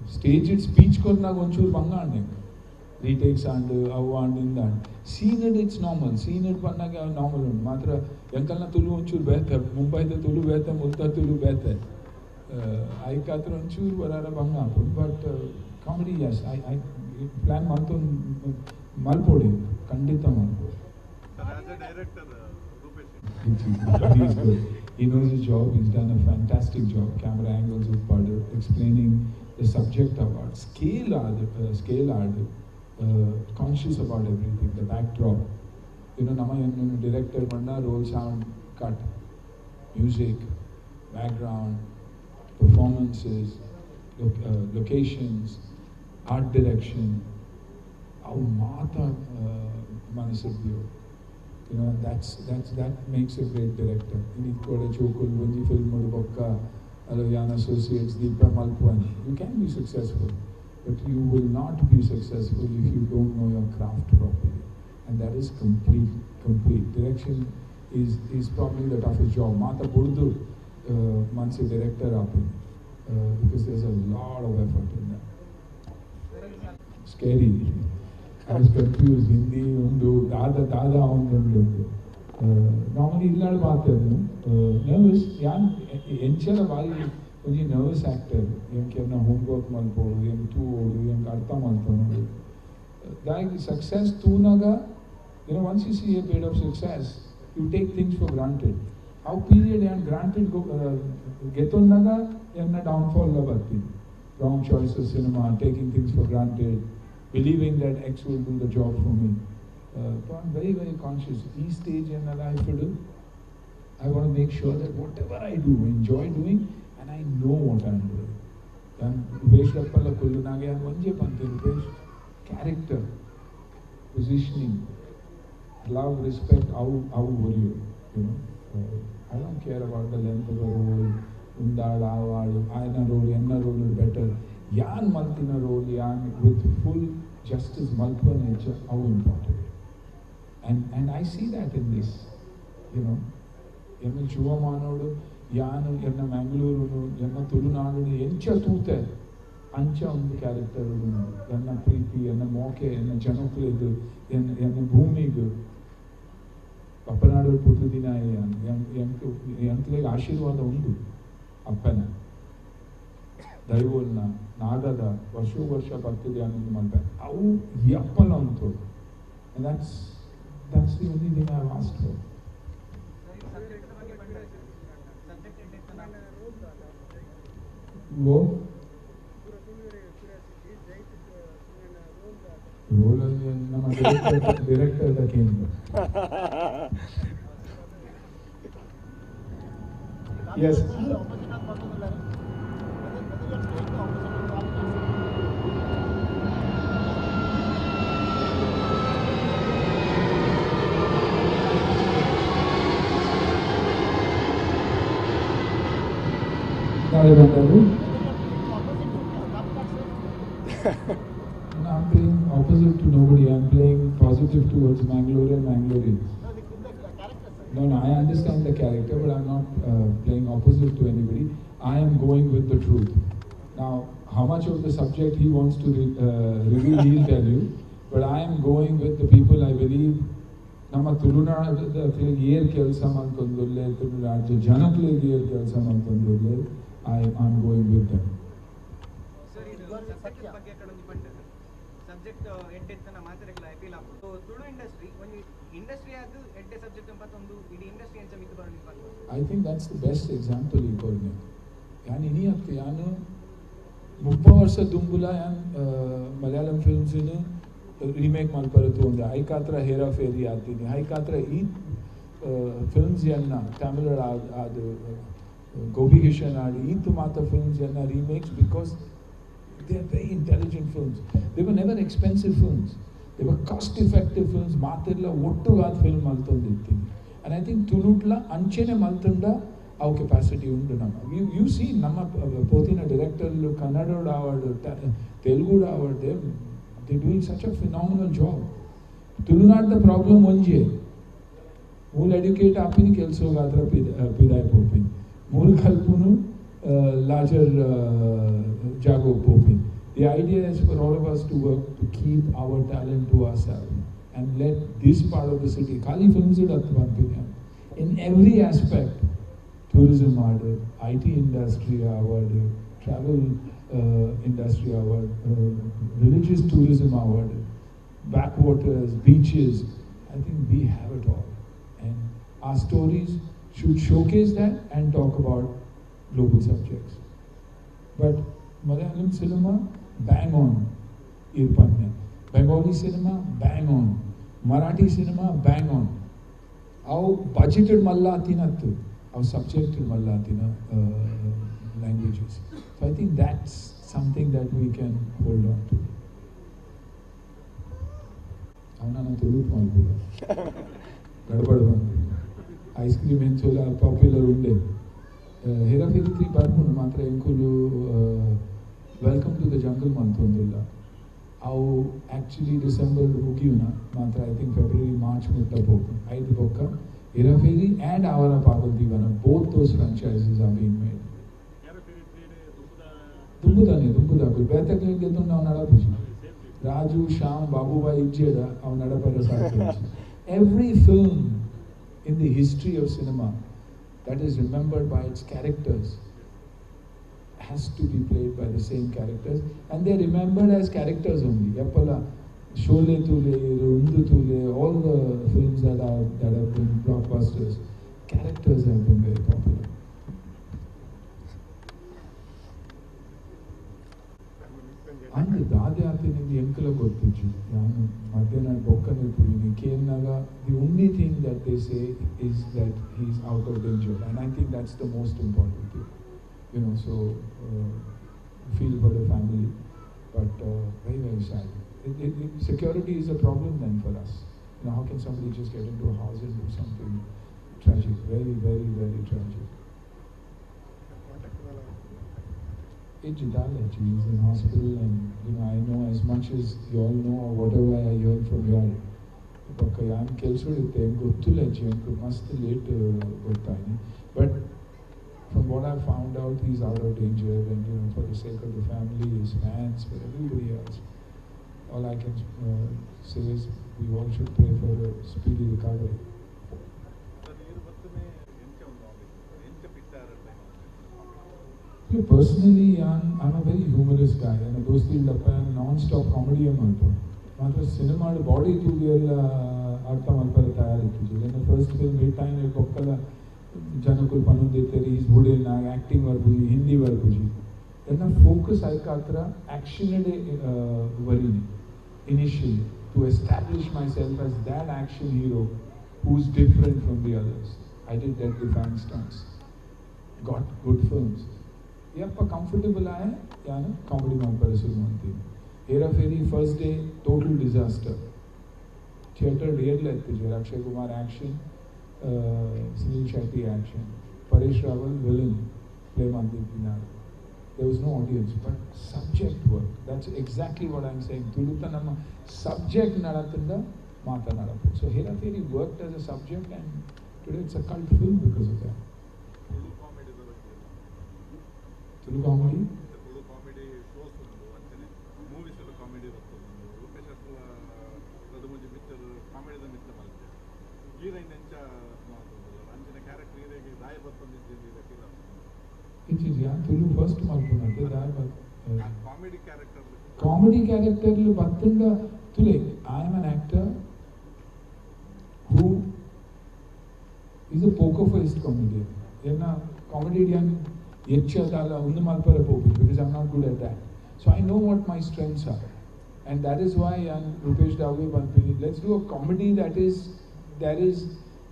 stage it speech kornaga onchuru banga anne. Retakes and avu and inda. Seen it, it's normal. Seen it pannaga normal undu. Matra yankalna tulu onchuru bethe. Mumbai da tulu bethe, Multa tulu bethe. Aikatra onchuru varara banga apun. But comedy, yes, I plan malton malpodi, kandita malpodi. Sir, as a director, Rupesh. He's good. He knows his job. He's done a fantastic job. Camera angles with Paddu, explaining the subject about scale art, conscious about everything, the backdrop. You know, nama ennu director panna roll sound cut, music, background, performances, locations, art direction. Avu maata manasuddiyo. You know, that makes a great director. Ini koda chokul vanji film bokka Alavian Associates Deepa Malpwan. You can be successful, but you will not be successful if you don't know your craft properly. And that is complete. Direction is probably the toughest job. Mata Burdu manse director aapin, because there's a lot of effort in that. Scary. I was confused. Hindi, Undu, Dada, Dada, Undu. Normally, illadu paathu. Nervous. Yan enchala bari onji nervous actor. Yank enna homework malpodu, yank toovodu, yank artha malpodu. Like success toonaga, you know, once you see a bit of success, you take things for granted. How period and granted go getonnaga enna downfall la barthi. Wrong choice of cinema, taking things for granted, believing that X will do the job for me. So I'm very, very conscious. Each stage in my life to do, I want to make sure that whatever I do, I enjoy doing, and I know what I'm doing. And Rupesh Lappala Kullunage and Vanje Pante, Rupesh, character, positioning, love, respect, how worry you, you know. I don't care about the length of a role, undad, aavad, aina role, enna role is better. Yan maltina role, yan with full justice, malpa nature, how important. And I see that in this, you know. Enna Chuvamanodu, yan enna Mangaluru, enna Tulunadu, encha toote, ancha undu character undu. Enna Preeti, enna Moke, enna Janakuledu, enna Bhoomigu. Pappanadu puttudina yankulega ashirvada undu appana. ದೈವೋಲ್ನ ನಾಗದ ವರ್ಷ ವರ್ಷ ಬರ್ತಿದೆ ಅನ್ನೋದು ಮಾಡ್ತಾರೆ ಅವು ಎಪ್ಪಲ ಅಂತು. And that's the only thing I've asked for. O role ನಮ್ಮ ಡೈರೆಕ್ಟರ್ the ಕೇಂದ್ರ. Yes. I'm playing opposite to nobody. I'm playing positive towards Mangalore and Mangaloreans. No, no, I understand the character, but I'm not playing opposite to anybody. I am going with the truth. Now, how much of the subject he wants to reveal, he'll tell you. But I am going with the people I believe. ನಮ್ಮ ತುಳುನಾಡದ ಏರ್ ಕೆಲಸ ಮಲ್ತೊಂದುಲ್ಲೆ, ತುಳುನಾಡ ಜನಕ್ಲೆಗ್ ಏರ್ ಕೆಲಸ ಮಲ್ತೊಂದುಲ್ಲೆ, I am going with them. Sir, ಇದು ಸಬ್ಜೆಕ್ಟ್ ಬಗ್ಗೆ ಕಡೊಂಜಿ ಪಂಡರ್ ಸಬ್ಜೆಕ್ಟ್ ಎಡ್ಡೆತ್ತನ ಮಾತೆರೆಗ್ಲ ಅಪೀಲ್ ಆಪುಂಡು. ತುಳು ಇಂಡಸ್ಟ್ರಿ ಒಂಜಿ ಇಂಡಸ್ಟ್ರಿ ಆದ್ ಎಡ್ಡೆ ಸಬ್ಜೆಕ್ಟ್ ಪತ್ತೊಂದು ಇಡೀ ಇಂಡಸ್ಟ್ರಿ ಎಂಚ ಮಿತ್ತ್ ಬರೊಂದು ಪನ್ಪುಂಡು. I think that's the best example ಈ ಕೊರ್ನೆ. ಯಾನ್ ಇನಿ ಅತ್ತ್, ಯಾನ್ 30 ವರ್ಷ ದುಂಬುಲ ಯಾನ್ ಮಲಯಾಳಂ ಫಿಲ್ಮ್ಸ್ ರೀಮೇಕ್ ಮಲ್ಪರೆ ತೂಂದೆ. ಐಕಾತ್ರ ಹೇರಾ ಫೇರಿ ಆತೀನಿ, ಐಕಾತ್ರ ಈ ಫಿಲ್ಮ್ಸ್ ಎನ್ನ ತಮಿಳ್ ಅದು ಗೋಪಿ ಕಿಶನ್ ಆಡಿ ಈತ್ ಮಾತ ಫಿಲ್ಮ್ಸ್ ಎನ್ನ remakes, because they are very intelligent films. They were never expensive films, they were cost effective films. ಮಾತೆಲ್ಲ ಒಟ್ಟುಗಾದ ಫಿಲ್ಮ್ ಮಲ್ತೊಂದಿತ್ತೀನಿ. ಆ್ಯಂಡ್ I think ತುಳುಟ್ಲ ಅಂಚೆನೆ ಮಲ್ತುಂಡ ಅವು ಕೆಪಾಸಿಟಿ ಉಂಡು. ನಮ್ಮ ಯು ಸಿ ನಮ್ಮ ಪೋತಿನ ಡೈರೆಕ್ಟರ್ಲು ಕನ್ನಡೋಡ್ ಆವಡ್ ತೆಲುಗುಡ್ ಆವಡ್, they doing such a phenomenal job. ತುಳುನಾಡ್ದ problem ಒಂಜೆ, ಮೂಲ ಎಡ್ಯುಕೇಟ್ ಆಪಿನಿ ಕೆಲಸಗಾತ್ರ ಪಿದಾಯ್ ಪೋಪಿನಿ, ಮೂಲ ಕಲ್ಪುನು ಲಾರ್ಜರ್ ಜಾಗೋ ಪೋಪಿನಿ. The idea is for all of us to work to keep our talent to ourselves and let this part of the city, ಖಾಲಿ films ಇಡತ್ತು ಪನ್ಪಿನಿ, in every aspect, tourism award, IT industry award, travel industry award, religious tourism award, backwaters, beaches. I think we have it all. And our stories should showcase that and talk about global subjects. But Malayalam cinema, bang on, Irpanne. Bengali cinema, bang on. Marathi cinema, bang on. Our budgeted mallathinattu, our subjected mallathina languages. So I think that's something that we can hold on to. ಅವನ ತುಳುಟ್ ಮಲ್ಪುಗ ಗಡಬಡ ಬಂದು ಐಸ್ ಕ್ರೀಮ್ ಎಂಚೋಲ ಪಾಪ್ಯುಲರ್ ಉಂಡೆ. ಹೇರಾಫೇರಿ 3 ಬರ್ಪುಂಡು ಮಾತ್ರ ಎಂಕುಲು welcome to the jungle ಮಲ್ತೊಂದುಲ್ಲ. ಅವು ಆ್ಯಕ್ಚುಲಿ ಡಿಸೆಂಬರ್ ಮುಗಿಯುನ ಮಾತ್ರ, I think February March ಮುಟ್ಟ ಪೋಪುಂಡು. ಐದು ಬೊಕ್ಕ Hera Pheri and Awara Pagal Deewana, both those franchises are being made. ದುಂಬುದಾನೆ ದುಂಬುದಾಕು ಬೇತಕ್ಲಿಗೆ ನಾವು ನಡಪುಜಿ. ರಾಜು ಶ್ಯಾಮ್ ಬಾಬುಬಾಯಿ ಇಜ್ಜೇಡ ಅವು ನಡಪರ ಸಾಧ್ಯ. Every film in the history of cinema that is remembered by its characters has to be played by the same characters, and they are remembered as characters only. Yappala Sholay Thule, Undu Thule, all the films that have been blockbusters, characters have been very popular. And ದಾದೆ ಆತಿನಿಂದ ಎಂಕಲ ಗೊತ್ತಿಜ್ಜಿ. ನಾನು ಮಧ್ಯಾಹ್ನ ಬೊಕ್ಕನೆ ಪುಯಿನಿ ಕೇನ್ನಾಗ the only thing that they say is that he is out of danger, and I think that's the most important thing, you know. So feel for the family, but very very sad. Security is a problem then for us. You know, how can somebody just get into a house and do something tragic? Very, very, very tragic. He is in hospital, and you know, I know as much as you all know or whatever I hear from you all. ಬೊಕ್ಕ ಯಾನ್ ಕೆಲ್ಸೊಡಿತ್ತೆ ಗೊತ್ತಿಲ್ಲ ಎಂಕ್ ಮಸ್ತ್ late ಗೊತ್ತಾಯ್ನಿ. But from what I found out, he's out of danger, and you know, for the sake of the family, his fans, for everybody else, all I can say is we all should pray for a speedy recovery. Personally, I'm a very humorous guy. And ದೋಸ್ತಿ ಇಲ್ಲಪ್ಪ ನಾನ್ ಸ್ಟಾಪ್ ಕಾಮಿಡಿ ಮಲ್ಪು ಮಾತ್ರ ಸಿನಿಮಾಡ್ ಬಾಡಿ ತೂದು ಎಲ್ಲ ಅರ್ಥ ಮಲ್ಪರೆ ತಯಾರಿತ್ತು. ನನ್ನ ಫಸ್ಟ್ ಫಿಲ್ಮ್ ಹಿಟ್ ಆಯ್ನ ಬೊಕ್ಕಲ ಜನಕುಲು ಪನೊಂದಿತ್ತೆರ್ is ಬುಡಿನ ಆ್ಯಕ್ಟಿಂಗ್ ಬರ್ಪುಜಿ, ಹಿಂದಿ ಬರ್ಪುಜಿ. ಎನ್ನ ಫೋಕಸ್ ಐಕಾತ್ರ ಆ್ಯಕ್ಷನ್ ವರೀನಿ initially to establish myself as that action hero who is different from the others. I did that defiant stunts. got good films. ಯಪ್ಪ ಕಂಫರ್ಟಬಲ್ ಆಯ ಯಾನು ಕಾಮಿಡಿ ಮಲ್ಪರೆ ಶುರು ಅಂತೀನಿ. Hera Pheri first day total disaster. Theatre ಏರ್ಲ ಇತ್ತಿಜೆರ್. Akshay Kumar action, Sunil Shetty action, Paresh Rawal villain play ಮಲ್ತಿತ್ತಿನಾರ್. There was no audience, but subject work. That's exactly what I'm saying. ತುಳುತ ನಮ್ಮ subject ನಡತಿಂದ ಮಾತನಾಡப்பு. So Hera Pheri worked as a subject and today it's a cult film because of that. Tulu ಕಾಮಿಡಿದ ಬಗ್ಗೆ. Tulu comedy? Tulu comedy shows ಉಂಡು, ಅಂಚನೆ movies ಎಲ್ಲ comedy ಬರ್ತದೆ. ರೂಪೇಶ್ ಅಟ್ಲ ರಡ್ಡ್ ಮೂಜಿ ಪಿಕ್ಚರ್ ಕಾಮಿಡಿದ ಮಿತ್ತ ಮಲ್ತೆ. ಹೀರೋಯಿನ್ ಎಂಚ ಅಂಚಿನ ಕ್ಯಾರೆಕ್ಟರ್ ಈರೆಗೆ ದಾಯ ಬರ್ತೊಂದಿದ್ದೇನೆ ಈರೆ ಫೀಲ್ ಇಚ್ಚಿಜಿ. ತುಳು ಫಸ್ಟ್ ಮಲ್ಪುನಂತೆ ದಾಯ comedy character. Comedy character ಬತ್ತಂಡ ತುಲೆ, I am an actor who is a poker faced comedian. ಎನ್ನ ಕಾಮಿಡಿಯನ್ ಹೆಚ್ಚಾದಲ್ಲ ಒಂದು ಮಲ್ಪರೆ ಪೋಪಿ, because I am not good at that. So I know what my strengths are, and that is why ಯಾನ್ Rupesh ಡಾವೆ ಪನ್ಪಿನಿ, let's do a comedy that is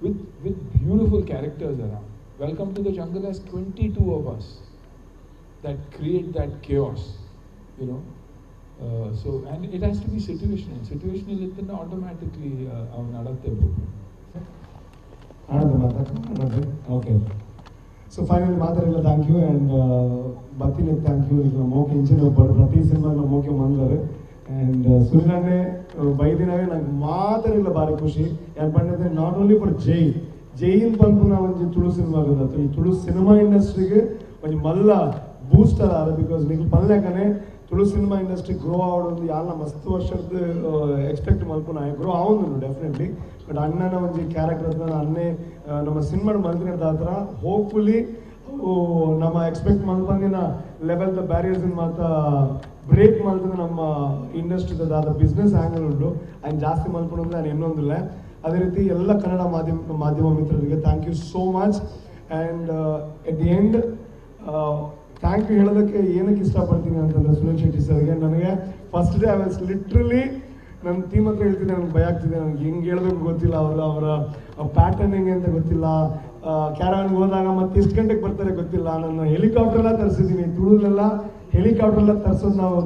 with beautiful characters around. Welcome to the Jungle has 22 of us that create that chaos. So, and it has to be situational. Situational ಇತ್ತಂದ್ರೆ automatically ಅವು ನಡತ್ತೆ ಬೇಕು. Okay, so finally ಮಾತಾಡಿಲ್ಲ. Thank you and ಬತ್ತಿನ thank you. ಈಗ ಮೋಕೆ ಇಂಚಿನ ಪ್ರತಿ cinema ಮೋಕೆ ಮಂದರು and ಸುನಿಲನ್ನೇ ಬೈದಿನವೇ ನಂಗೆ ಮಾತಾಡಿಲ್ಲ. ಭಾರಿ ಖುಷಿ ಯಾಕೆ ಪಂಡಿದ್ರೆ not only for Jai, Jain ಪನ್ಪುನ ಒಂಜಿ ತುಳು ಸಿನಿಮಾ ಈ ತುಳು ಸಿನಿಮಾ ಇಂಡಸ್ಟ್ರಿಗೆ ಒಂಜಿ ಮಲ್ಲ ಬೂಸ್ಟರ್ ಆದ. Because ನಿಂಗೆ ಪನ್ಲೆಕನೆ ತುಳು cinema industry grow ಆವಡೊಂದು ಯಾಲ ಮಸ್ತ್ ವರ್ಷದ ಎಕ್ಸ್ಪೆಕ್ಟ್ ಮಲ್ಪುನ ಗ್ರೋ ಆವೊಂದುಂಡು ಡೆಫಿನೆಟ್ಲಿ. ಬಟ್ ಅಣ್ಣನ ಒಂಜಿ ಕ್ಯಾರೆಕ್ಟರ್ ಅನ್ನೇ ನಮ್ಮ ಸಿನಿಮಾ ಮಲ್ತಿನ ದಾತ್ರ ಹೋಪ್ಫುಲಿ ನಮ್ಮ ಎಕ್ಸ್ಪೆಕ್ಟ್ ಮಲ್ಪಂದಿನ level the barriers ಮಾತ ಬ್ರೇಕ್ ಮಲ್ತದ ನಮ್ಮ ಇಂಡಸ್ಟ್ರಿದ ದಾದ ಬಿಸ್ನೆಸ್ ಆ್ಯಂಗಲ್ ಉಂಟು ಆ್ಯಂಡ್ ಜಾಸ್ತಿ ಮಲ್ಪುನಂದ್ರೆ ನಾನು ಇನ್ನೊಂದಿಲ್ಲ. ಅದೇ ರೀತಿ ಎಲ್ಲ ಕನ್ನಡ ಮಾಧ್ಯಮ ಮಿತ್ರರಿಗೆ thank you so much. And at the end thank you ಹೇಳೋದಕ್ಕೆ ಏನಕ್ಕೆ ಇಷ್ಟಪಡ್ತೀನಿ ಅಂತಂದರೆ ಸುನೀಲ್ ಶೆಟ್ಟಿ ಸರ್ಗೆ. ನನಗೆ first day I was literally ನನ್ನ ಟೀಮ್ ಹತ್ರ ಹೇಳ್ತಿದ್ದೆ, ನನಗೆ ಭಯ ಆಗ್ತಿದೆ, ನನಗೆ ಹೆಂಗೆ ಹೇಳಬೇಕು ಗೊತ್ತಿಲ್ಲ, ಅವರ ಅವರ ಪ್ಯಾಟರ್ನ್ ಹೆಂಗೆ ಅಂತ ಗೊತ್ತಿಲ್ಲ, ಕ್ಯಾರವನ್ಗೆ ಹೋದಾಗ ಮತ್ತೆ ಎಷ್ಟು ಗಂಟೆಗೆ ಬರ್ತಾರೆ ಗೊತ್ತಿಲ್ಲ. ನಾನು ಹೆಲಿಕಾಪ್ಟರ್ಲ್ಲ ತರಿಸಿದ್ದೀನಿ, ತುಳುಲೆಲ್ಲ ಹೆಲಿಕಾಪ್ಟರ್ಲ್ಲ ತರಿಸೋದು ನಾವು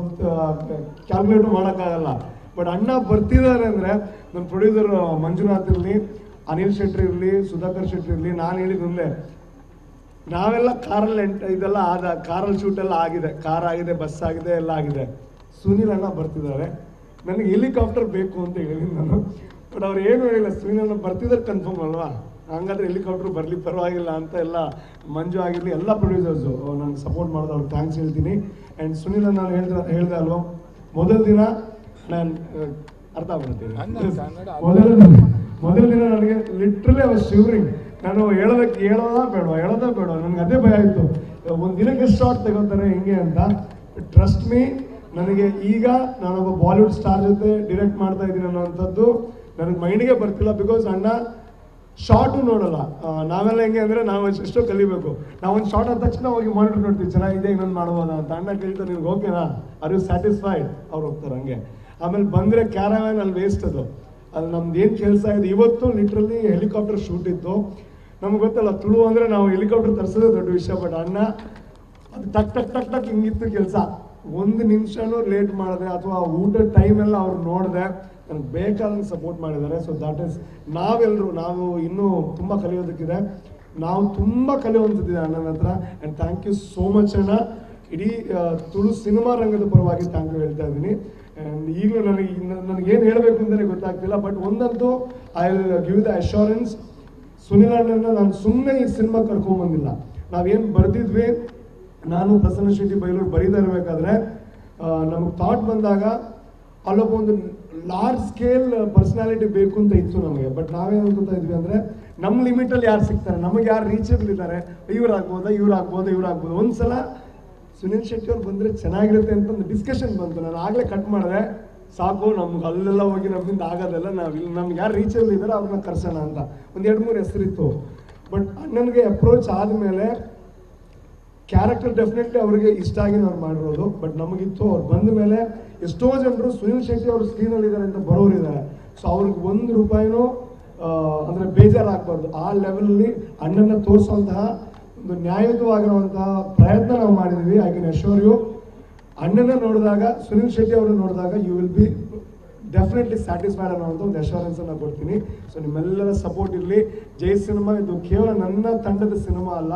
ಕ್ಯಾಲ್ಕುಲೇಟು ಮಾಡೋಕ್ಕಾಗಲ್ಲ. ಬಟ್ ಅಣ್ಣ ಬರ್ತಿದ್ದಾರೆ ಅಂದರೆ ನನ್ನ ಪ್ರೊಡ್ಯೂಸರ್ ಮಂಜುನಾಥ್ ಇರಲಿ, ಅನಿಲ್ ಶೆಟ್ಟಿ ಇರಲಿ, ಸುಧಾಕರ್ ಶೆಟ್ಟಿ ಇರಲಿ, ನಾನು ಹೇಳಿದ್ದೊಂದೇ, ನಾವೆಲ್ಲ ಕಾರಲ್ಲಿ ಇದೆಲ್ಲ ಆದ ಕಾರಲ್ಲಿ ಶೂಟೆಲ್ಲ ಆಗಿದೆ, ಕಾರ್ ಆಗಿದೆ, ಬಸ್ ಆಗಿದೆ, ಎಲ್ಲ ಆಗಿದೆ. ಸುನೀಲ್ ಅಣ್ಣ ಬರ್ತಿದ್ದಾರೆ, ನನಗೆ ಹೆಲಿಕಾಪ್ಟರ್ ಬೇಕು ಅಂತ ಹೇಳಿದ್ದೀನಿ ನಾನು. ಬಟ್ ಅವ್ರು ಏನು ಹೇಳಿಲ್ಲ, ಸುನೀಲ್ ಅಣ್ಣ ಬರ್ತಿದ್ದಾರೆ ಕನ್ಫರ್ಮ್ ಅಲ್ವಾ, ಹಂಗಾದ್ರೆ ಹೆಲಿಕಾಪ್ಟರ್ ಬರಲಿ ಪರವಾಗಿಲ್ಲ ಅಂತ ಎಲ್ಲ ಮಂಜು ಆಗಿರಲಿ ಎಲ್ಲ ಪ್ರೊಡ್ಯೂಸರ್ಸು ನನಗೆ ಸಪೋರ್ಟ್ ಮಾಡೋದು, ಅವ್ರಿಗೆ thanks ಹೇಳ್ತೀನಿ. ಆ್ಯಂಡ್ ಸುನೀಲ್ ಅಣ್ಣ ನಾನು ಹೇಳಿದೆ ಅಲ್ವಾ, ಮೊದಲ ದಿನ ನಾನು ಅರ್ಥ ಆಗ್ಬಿಡ್ತೀನಿ, ಮೊದಲ ದಿನ ನನಗೆ ಲಿಟ್ರಲಿ ಅವ್ರು ಶಿವರಿಂಗ್, ನಾನು ಹೇಳೋದಕ್ಕೆ ಹೇಳೋದಾ ಬೇಡ ನನಗೆ ಅದೇ ಭಯ ಆಯಿತು, ಒಂದು ದಿನಕ್ಕೆ ಶಾರ್ಟ್ ತಗೋತಾರೆ ಹೆಂಗೆ ಅಂತ. ಟ್ರಸ್ಟ್ ಮೀ, ನನಗೆ ಈಗ ನಾನೊಬ್ಬ ಬಾಲಿವುಡ್ ಸ್ಟಾರ್ ಜೊತೆ ಡಿರೆಕ್ಟ್ ಮಾಡ್ತಾ ಇದ್ದೀನಿ ಅನ್ನೋವಂಥದ್ದು ನನಗೆ ಮೈಂಡಿಗೆ ಬರ್ತಿಲ್ಲ. Because ಅಣ್ಣ ಶಾರ್ಟು ನೋಡಲ್ಲ. ನಾವೆಲ್ಲ ಹೆಂಗೆ ಅಂದರೆ ನಾವು ಎಷ್ಟೋ ಕಲಿಬೇಕು, ನಾವೊಂದು ಶಾರ್ಟ್ ಆದ ತಕ್ಷಣ ಹೋಗಿ ಮಾನಿಟರ್ ನೋಡ್ತೀವಿ, ಚೆನ್ನಾಗಿದೆ ಇನ್ನೊಂದು ಮಾಡ್ಬೋದಾ ಅಂತ. ಅಣ್ಣ ಕೇಳ್ತಾರೆ ನಿಮ್ಗೆ ಓಕೆನಾ, are you satisfied, ಅವ್ರು ಹೋಗ್ತಾರೆ ಹಂಗೆ. ಆಮೇಲೆ ಬಂದರೆ ಕ್ಯಾರವ್ಯಾನ್ ಅಲ್ಲಿ ವೇಸ್ಟ್, ಅದು ಅಲ್ಲಿ ನಮ್ದು ಏನು ಕೆಲಸ ಇದೆ. ಇವತ್ತು literally helicopter shoot ಇತ್ತು, ನಮ್ಗೆ ಗೊತ್ತಲ್ಲ ತುಳು ಅಂದರೆ ನಾವು ಹೆಲಿಕಾಪ್ಟರ್ ತರಿಸೋದೇ ದೊಡ್ಡ ವಿಷಯ. ಬಟ್ ಅಣ್ಣ ಅದು ಟಕ್ ಟಕ್ ಟಕ್ ಟಕ್ ಹಿಂಗಿತ್ತು ಕೆಲಸ, ಒಂದು ನಿಮಿಷನೂ ಲೇಟ್ ಮಾಡಿದೆ ಅಥವಾ ಊಟದ ಟೈಮೆಲ್ಲ ಅವ್ರು ನೋಡಿದೆ, ನನಗೆ ಬೇಕಾದಂಗೆ ಸಪೋರ್ಟ್ ಮಾಡಿದ್ದಾರೆ. So that is ನಾವೆಲ್ಲರೂ ನಾವು ಇನ್ನೂ ತುಂಬ ಕಲಿಯೋದಕ್ಕಿದೆ, ನಾವು ತುಂಬ ಕಲಿಯುವಂಥದ್ದಿದೆ ಅಣ್ಣನ ಹತ್ರ. And thank you so much ಅಣ್ಣ, ಇಡೀ ತುಳು ಸಿನಿಮಾ ರಂಗದ ಪರವಾಗಿ thank you ಹೇಳ್ತಾ ಇದ್ದೀನಿ. ಆ್ಯಂಡ್ ಈಗಲೂ ನನಗೇನು ಹೇಳಬೇಕು ಅಂತಲೇ ಗೊತ್ತಾಗ್ತಿಲ್ಲ. ಬಟ್ ಒಂದಂತೂ I will give the assurance, Sunil ಅಣ್ಣನ ನಾನು ಸುಮ್ಮನೆ ಈ ಸಿನಿಮಾ ಕರ್ಕೊಂಬಂದಿಲ್ಲ. ನಾವೇನು ಬರೆದಿದ್ವಿ, ನಾನು ಪ್ರಸನ್ನ ಶೆಟ್ಟಿ ಬೈಲೂರು ಬರೀತಾ ಇರಬೇಕಾದ್ರೆ ನಮಗೆ ಥಾಟ್ ಬಂದಾಗ ಅಲ್ಲೊಬ್ಬ ಒಂದು large scale personality ಬೇಕು ಅಂತ ಇತ್ತು ನಮಗೆ. ಬಟ್ ನಾವೇನು ಅನ್ಕೋತಾ ಇದ್ವಿ ಅಂದರೆ ನಮ್ಮ ಲಿಮಿಟಲ್ಲಿ ಯಾರು ಸಿಗ್ತಾರೆ, ನಮಗೆ ಯಾರು ರೀಚೇಬಲ್ ಇದ್ದಾರೆ, ಇವ್ರು ಆಗ್ಬೋದಾ ಇವ್ರು ಆಗ್ಬೋದಾ ಇವ್ರು ಆಗ್ಬೋದು. ಒಂದು ಸಲ ಸುನೀಲ್ ಶೆಟ್ಟಿ ಅವ್ರು ಬಂದರೆ ಚೆನ್ನಾಗಿರುತ್ತೆ ಅಂತ ಒಂದು ಡಿಸ್ಕಷನ್ ಬಂತು. ನಾನು ಆಗಲೇ ಕಟ್ ಮಾಡಿದೆ, ಸಾಕು ನಮ್ಗೆ ಅಲ್ಲೆಲ್ಲ ಹೋಗಿ ನಮ್ಮಿಂದ ಆಗೋದಲ್ಲ, ನಾವು ಇಲ್ಲಿ ನಮ್ಗೆ ಯಾರು ರೀಚೇಬಲ್ ಇದ್ದಾರೆ ಅವ್ರನ್ನ ಕರ್ಸೋಣ ಅಂತ ಒಂದು 2-3 ಹೆಸರಿತ್ತು. ಬಟ್ ಅಣ್ಣನಿಗೆ ಅಪ್ರೋಚ್ ಆದಮೇಲೆ ಕ್ಯಾರೆಕ್ಟರ್ ಡೆಫಿನೆಟ್ಲಿ ಅವ್ರಿಗೆ ಇಷ್ಟ ಆಗಿ ಅವ್ರು ಮಾಡಿರೋದು. ಬಟ್ ನಮಗಿತ್ತು ಅವ್ರು ಬಂದ ಮೇಲೆ ಎಷ್ಟೋ ಜನರು ಸುನೀಲ್ ಶೆಟ್ಟಿ ಅವರು ಸ್ಕ್ರೀನಲ್ಲಿದ್ದಾರೆ ಅಂತ ಬರೋರು ಇದ್ದಾರೆ. ಸೊ ಅವ್ರಿಗೆ 1 ರೂಪಾಯಿನೂ ಅಂದರೆ ಬೇಜಾರಾಗಬಾರ್ದು, ಆ ಲೆವೆಲಲ್ಲಿ ಅಣ್ಣನ ತೋರಿಸುವಂತಹ ಒಂದು ನ್ಯಾಯಯುತವಾಗಿರುವಂತಹ ಪ್ರಯತ್ನ ನಾವು ಮಾಡಿದ್ವಿ. I can assure you, ಅಣ್ಣನ ನೋಡಿದಾಗ, ಸುನಿಲ್ ಶೆಟ್ಟಿ ಅವರನ್ನು ನೋಡಿದಾಗ you will be definitely satisfied ಅನ್ನೋವಂಥ ಒಂದು ಅಶ್ಯೂರೆನ್ಸನ್ನು ಕೊಡ್ತೀನಿ. ಸೊ ನಿಮ್ಮೆಲ್ಲರ ಸಪೋರ್ಟ್ ಇರಲಿ. ಜೈ ಸಿನಿಮಾ ಇದು ಕೇವಲ ನನ್ನ ತಂಡದ ಸಿನಿಮಾ ಅಲ್ಲ,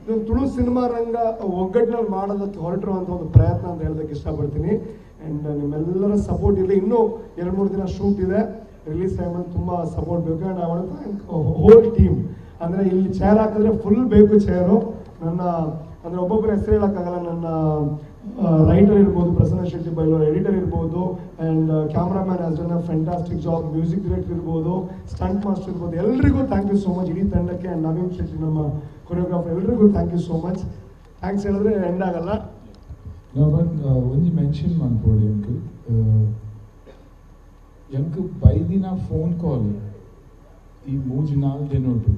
ಇದು ತುಳು ಸಿನಿಮಾ ರಂಗ ಒಗ್ಗಟ್ಟಿನಲ್ಲಿ ಮಾಡೋದಕ್ಕೆ ಹೊರಟಿರುವಂಥ ಒಂದು ಪ್ರಯತ್ನ ಅಂತ ಹೇಳೋದಕ್ಕೆ ಇಷ್ಟಪಡ್ತೀನಿ. ಆ್ಯಂಡ್ ನಿಮ್ಮೆಲ್ಲರ ಸಪೋರ್ಟ್ ಇರಲಿ. ಇನ್ನೂ 2-3 ದಿನ ಶೂಟ್ ಇದೆ, ರಿಲೀಸ್ ಟೈಮಲ್ಲಿ ತುಂಬ ಸಪೋರ್ಟ್ ಬೇಕು. And I want thank whole team. ಅಂದರೆ ಇಲ್ಲಿ ಚೇರ್ ಹಾಕಿದ್ರೆ ಫುಲ್ ಬೇಕು ಚೇರು. ನನ್ನ ಅಂದರೆ ಒಬ್ಬೊಬ್ಬರ ಹೆಸರು ಹೇಳೋಕ್ಕಾಗಲ್ಲ. ನನ್ನ ರೈಟರ್ ಇರ್ಬೋದು, ಪ್ರಸನ್ನ ಶೆಟ್ಟಿ ಬೈಲೂರು ಎಡಿಟರ್ ಇರ್ಬೋದು, and cameraman has done a fantastic job, music director ಇರ್ಬೋದು, ಸ್ಟಂಟ್ ಮಾಸ್ಟರ್ ಇರ್ಬೋದು, ಎಲ್ರಿಗೂ thank you so much ಇಡೀ ತಂಡಕ್ಕೆ. ಆ್ಯಂಡ್ ನವೀನ್ ಶೆಟ್ಟಿ ನಮ್ಮ ಕೊರಿಯೋಗ್ರಾಫರ್, ಎಲ್ರಿಗೂ thank you so much. Thanks ಹೇಳಿದ್ರೆ ಎಂಡ್ ಆಗಲ್ಲ. ಒಂಜಿ ಮೆನ್ಷನ್ ಮನ್ಪೊಡು ಎಂಕ್ ಎಂಕ್ ಬೈದಿನ ಫೋನ್ ಕಾಲ್ ಈ 3-4 ದಿನೊಟು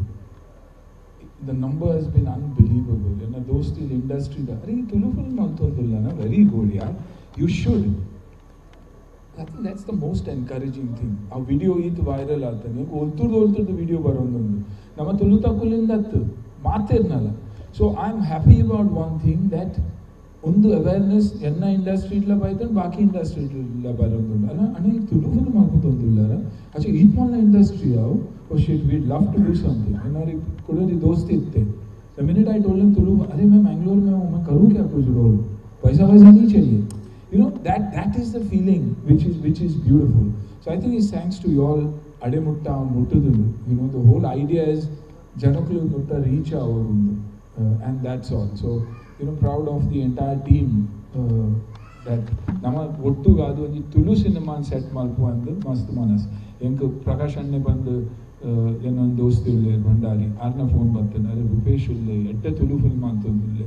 the number has been unbelievable. And those in industry, ಅರೆ ಈ ತುಳು ಫಿಲ್ಮ್ ಅಂತಂದಿಲ್ಲ, ವೆರಿ ಗುಡ್ ಯಾರ್, you should. I think that's the most encouraging thing. ಆ ವಿಡಿಯೋ ಈತ್ ವೈರಲ್ ಆಗ್ತಾನೆ, ಒಲ್ತುರ್ದು ವಿಡಿಯೋ ಬರೋದೊಂದು ನಮ್ಮ ತುಳು ತಕ್ಕುಲಿಂದ ಮಾತಿರ್ನಲ್ಲ. So I am happy about one thing, that ಒಂದು ಅವೇರ್ನೆಸ್ ಎನ್ನ ಇಂಡಸ್ಟ್ರಿ ಇಡ್ಲ ಬೈತಾನೆ, ಬಾಕಿ ಇಂಡಸ್ಟ್ರಿ ಇಡ್ಲ ಬರೋದುಂಡು ಅಲ್ಲ. ಅಣ್ಣ ಈ ತುಳು ಫಿಲ್ಮ್ ಹಾಕೋದೊಂದಿಲ್ಲ ಅಚ್ಚೆ ಈತ್ ಮಲ್ಲ ಇಂಡಸ್ಟ್ರಿ ಅವು oh shit, we'd love to do something. And कुड़ोरी दोस्ती इतने The minute I told him Tulu, अरे मैं मैंगलोर में हूँ, मैं करूँ क्या कुछ रोल, पैसा वैसा नहीं चाहिए. You know, that is the feeling which is beautiful. So I think it's thanks to you all, Ademutta Muttudulu. You know, the whole idea is Janakulu Mutta reach avarundu, and that's all. So you know, proud of the entire team that nama ottu gaadu onji Tulu cinema set malpu andu mast manas. Enku Prakash anne bandu ಏನೊಂದು ದೋಸ್ತಿ ಉಲ್ಲೆ ಭಂಡಾರಿ ಆರ್ನ phone ಬರ್ತೇನೆ, ಅರೆ ರೂಪೇಶ್ ಉಲ್ಲೆ ಎಡ್ಡೆ ತುಳು film ಅಂತಂದುಲ್ಲೆ,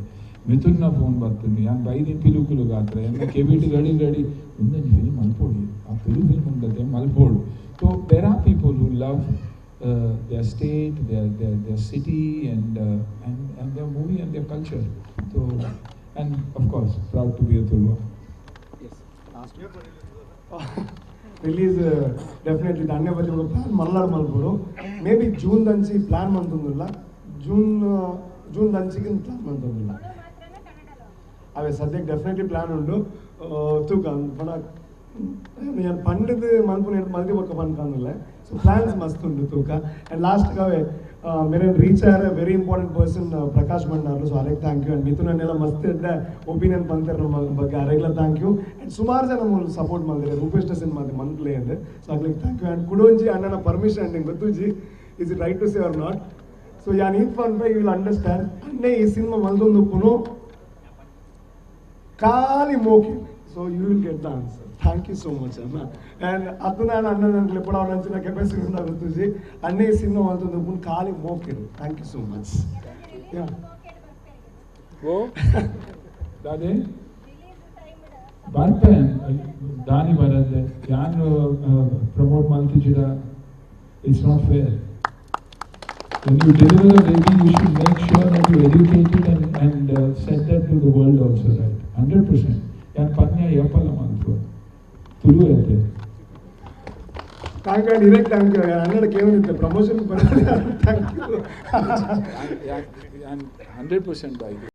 ಮಿಥುನ್ನ phone ಬರ್ತೇನೆ, ಯಾನ್ ಬೈದಿನ ಪಿಲುಕುಲು ಗಾತ್ರ ಎನ್ನ ಕೆಬಿಟ್ ಗಡಿ ಗಡಿ ಒಂದೊಂದು ಫಿಲ್ಮ್ ಮಲ್ಪೋಡಿ, ಆ ತುಳು ಫಿಲ್ಮ್ ಉಂಡತೆ ಮಲ್ಪೋಡು. So there are people who love their state, their city and and their movie and their culture. So and of course proud to be a Tuluva. Release definitely ದಾನ್ಯ ಬಲ್ಲಿ plan Malnad ಮಲ್ಪೋಡು. May be June ದಂಚಿ plan ಮಂತೊಂದುಲ್ಲ, June ದಂಚಿಗೆ plan ಮಂತೊಂದುಲ್ಲ. ಅವೇ ಸದ್ಯಕ್ಕೆ definitely plan ಉಂಡು. ತೂಕ ಪಣ ನಾನು ಪಂಡದ ಮಲ್ಪುನ ಮಲ್ದಿ ಬೊಕ್ಕ ಪನ್ಕಂದಿಲ್ಲ. ಸೊ ಪ್ಲಾನ್ಸ್ ಮಸ್ತ್ ಉಂಡು ತೂಕ. ಆ್ಯಂಡ್ ಲಾಸ್ಟ್ ಅವೇ ಮೇರೆ reach are very important person Prakash Bhandar, so ಅರೆಗ್ thank you. And ಮಿಥುನನ್ನೆಲ್ಲ ಮಸ್ತ್ ಇದ್ದ ಒಪಿನಿಯನ್ ಪಂತಾರೆ ನಮ್ಮ ಬಗ್ಗೆ, ಅರೆಗ್ಲ thank you. And ಸುಮಾರು ಜನ ಮೂಲ ಸಪೋರ್ಟ್ ಮಾಡಿದ್ದಾರೆ ರೂಪೇಶ್ ಸಿನಿಮಾ ಮಂತ್ಲಿ ಅಂದೆ, ಸೊ ಅಗ್ಲಿಗೆ thank you. And ಕುಡೋಂಜಿ ಅಣ್ಣನ ಪರ್ಮಿಷನ್ ನಿಂಗೆ ಗೊತ್ತುಜಿ, is it right to say or not? So ಯಾನ್ ಈತ್ fun you will understand. ಅಣ್ಣೆ ಈ ಸಿನಿಮಾ ಮಲ್ದೊಂದು ಖಾಲಿ ಮೋಕಿ, so you will get the answer. Thank you so much ಅಣ್ಣ. ಆ್ಯಂಡ್ ಅದು ನಾನು ಅಣ್ಣ ನನ್ನ ಲೆಪ್ಪಡ ಅಂಚಿನ ಕೆಪಾಸಿಟಿ ಗೊತ್ತುಜಿ, ಅಣ್ಣೆ ಈ ಸಿನಿಮಾ ಮಲ್ದೊಂದು ಖಾಲಿ ಮೋಕಿರು. Thank you so much. ಓ ದಾದೆ ಬರ್ಪೆ ದಾನಿ ಬರದೆ ಯಾನು promote ಮಲ್ತಿಜಿಡ, it's not fair. When you deliver a baby, you should make sure that you educate it and send that to the world also, right? 100%. ಯಾನ್ ಪನ್ಯ ಏಪಲ್ಲ ಮಲ್ಪು ತುಳು ಐತೆ. Thank you direct thank you ಅಣ್ಣಡ ಕೇವಲ ಪ್ರಮೋಷನ್ ಬರೋದು. Thank you 100% bye.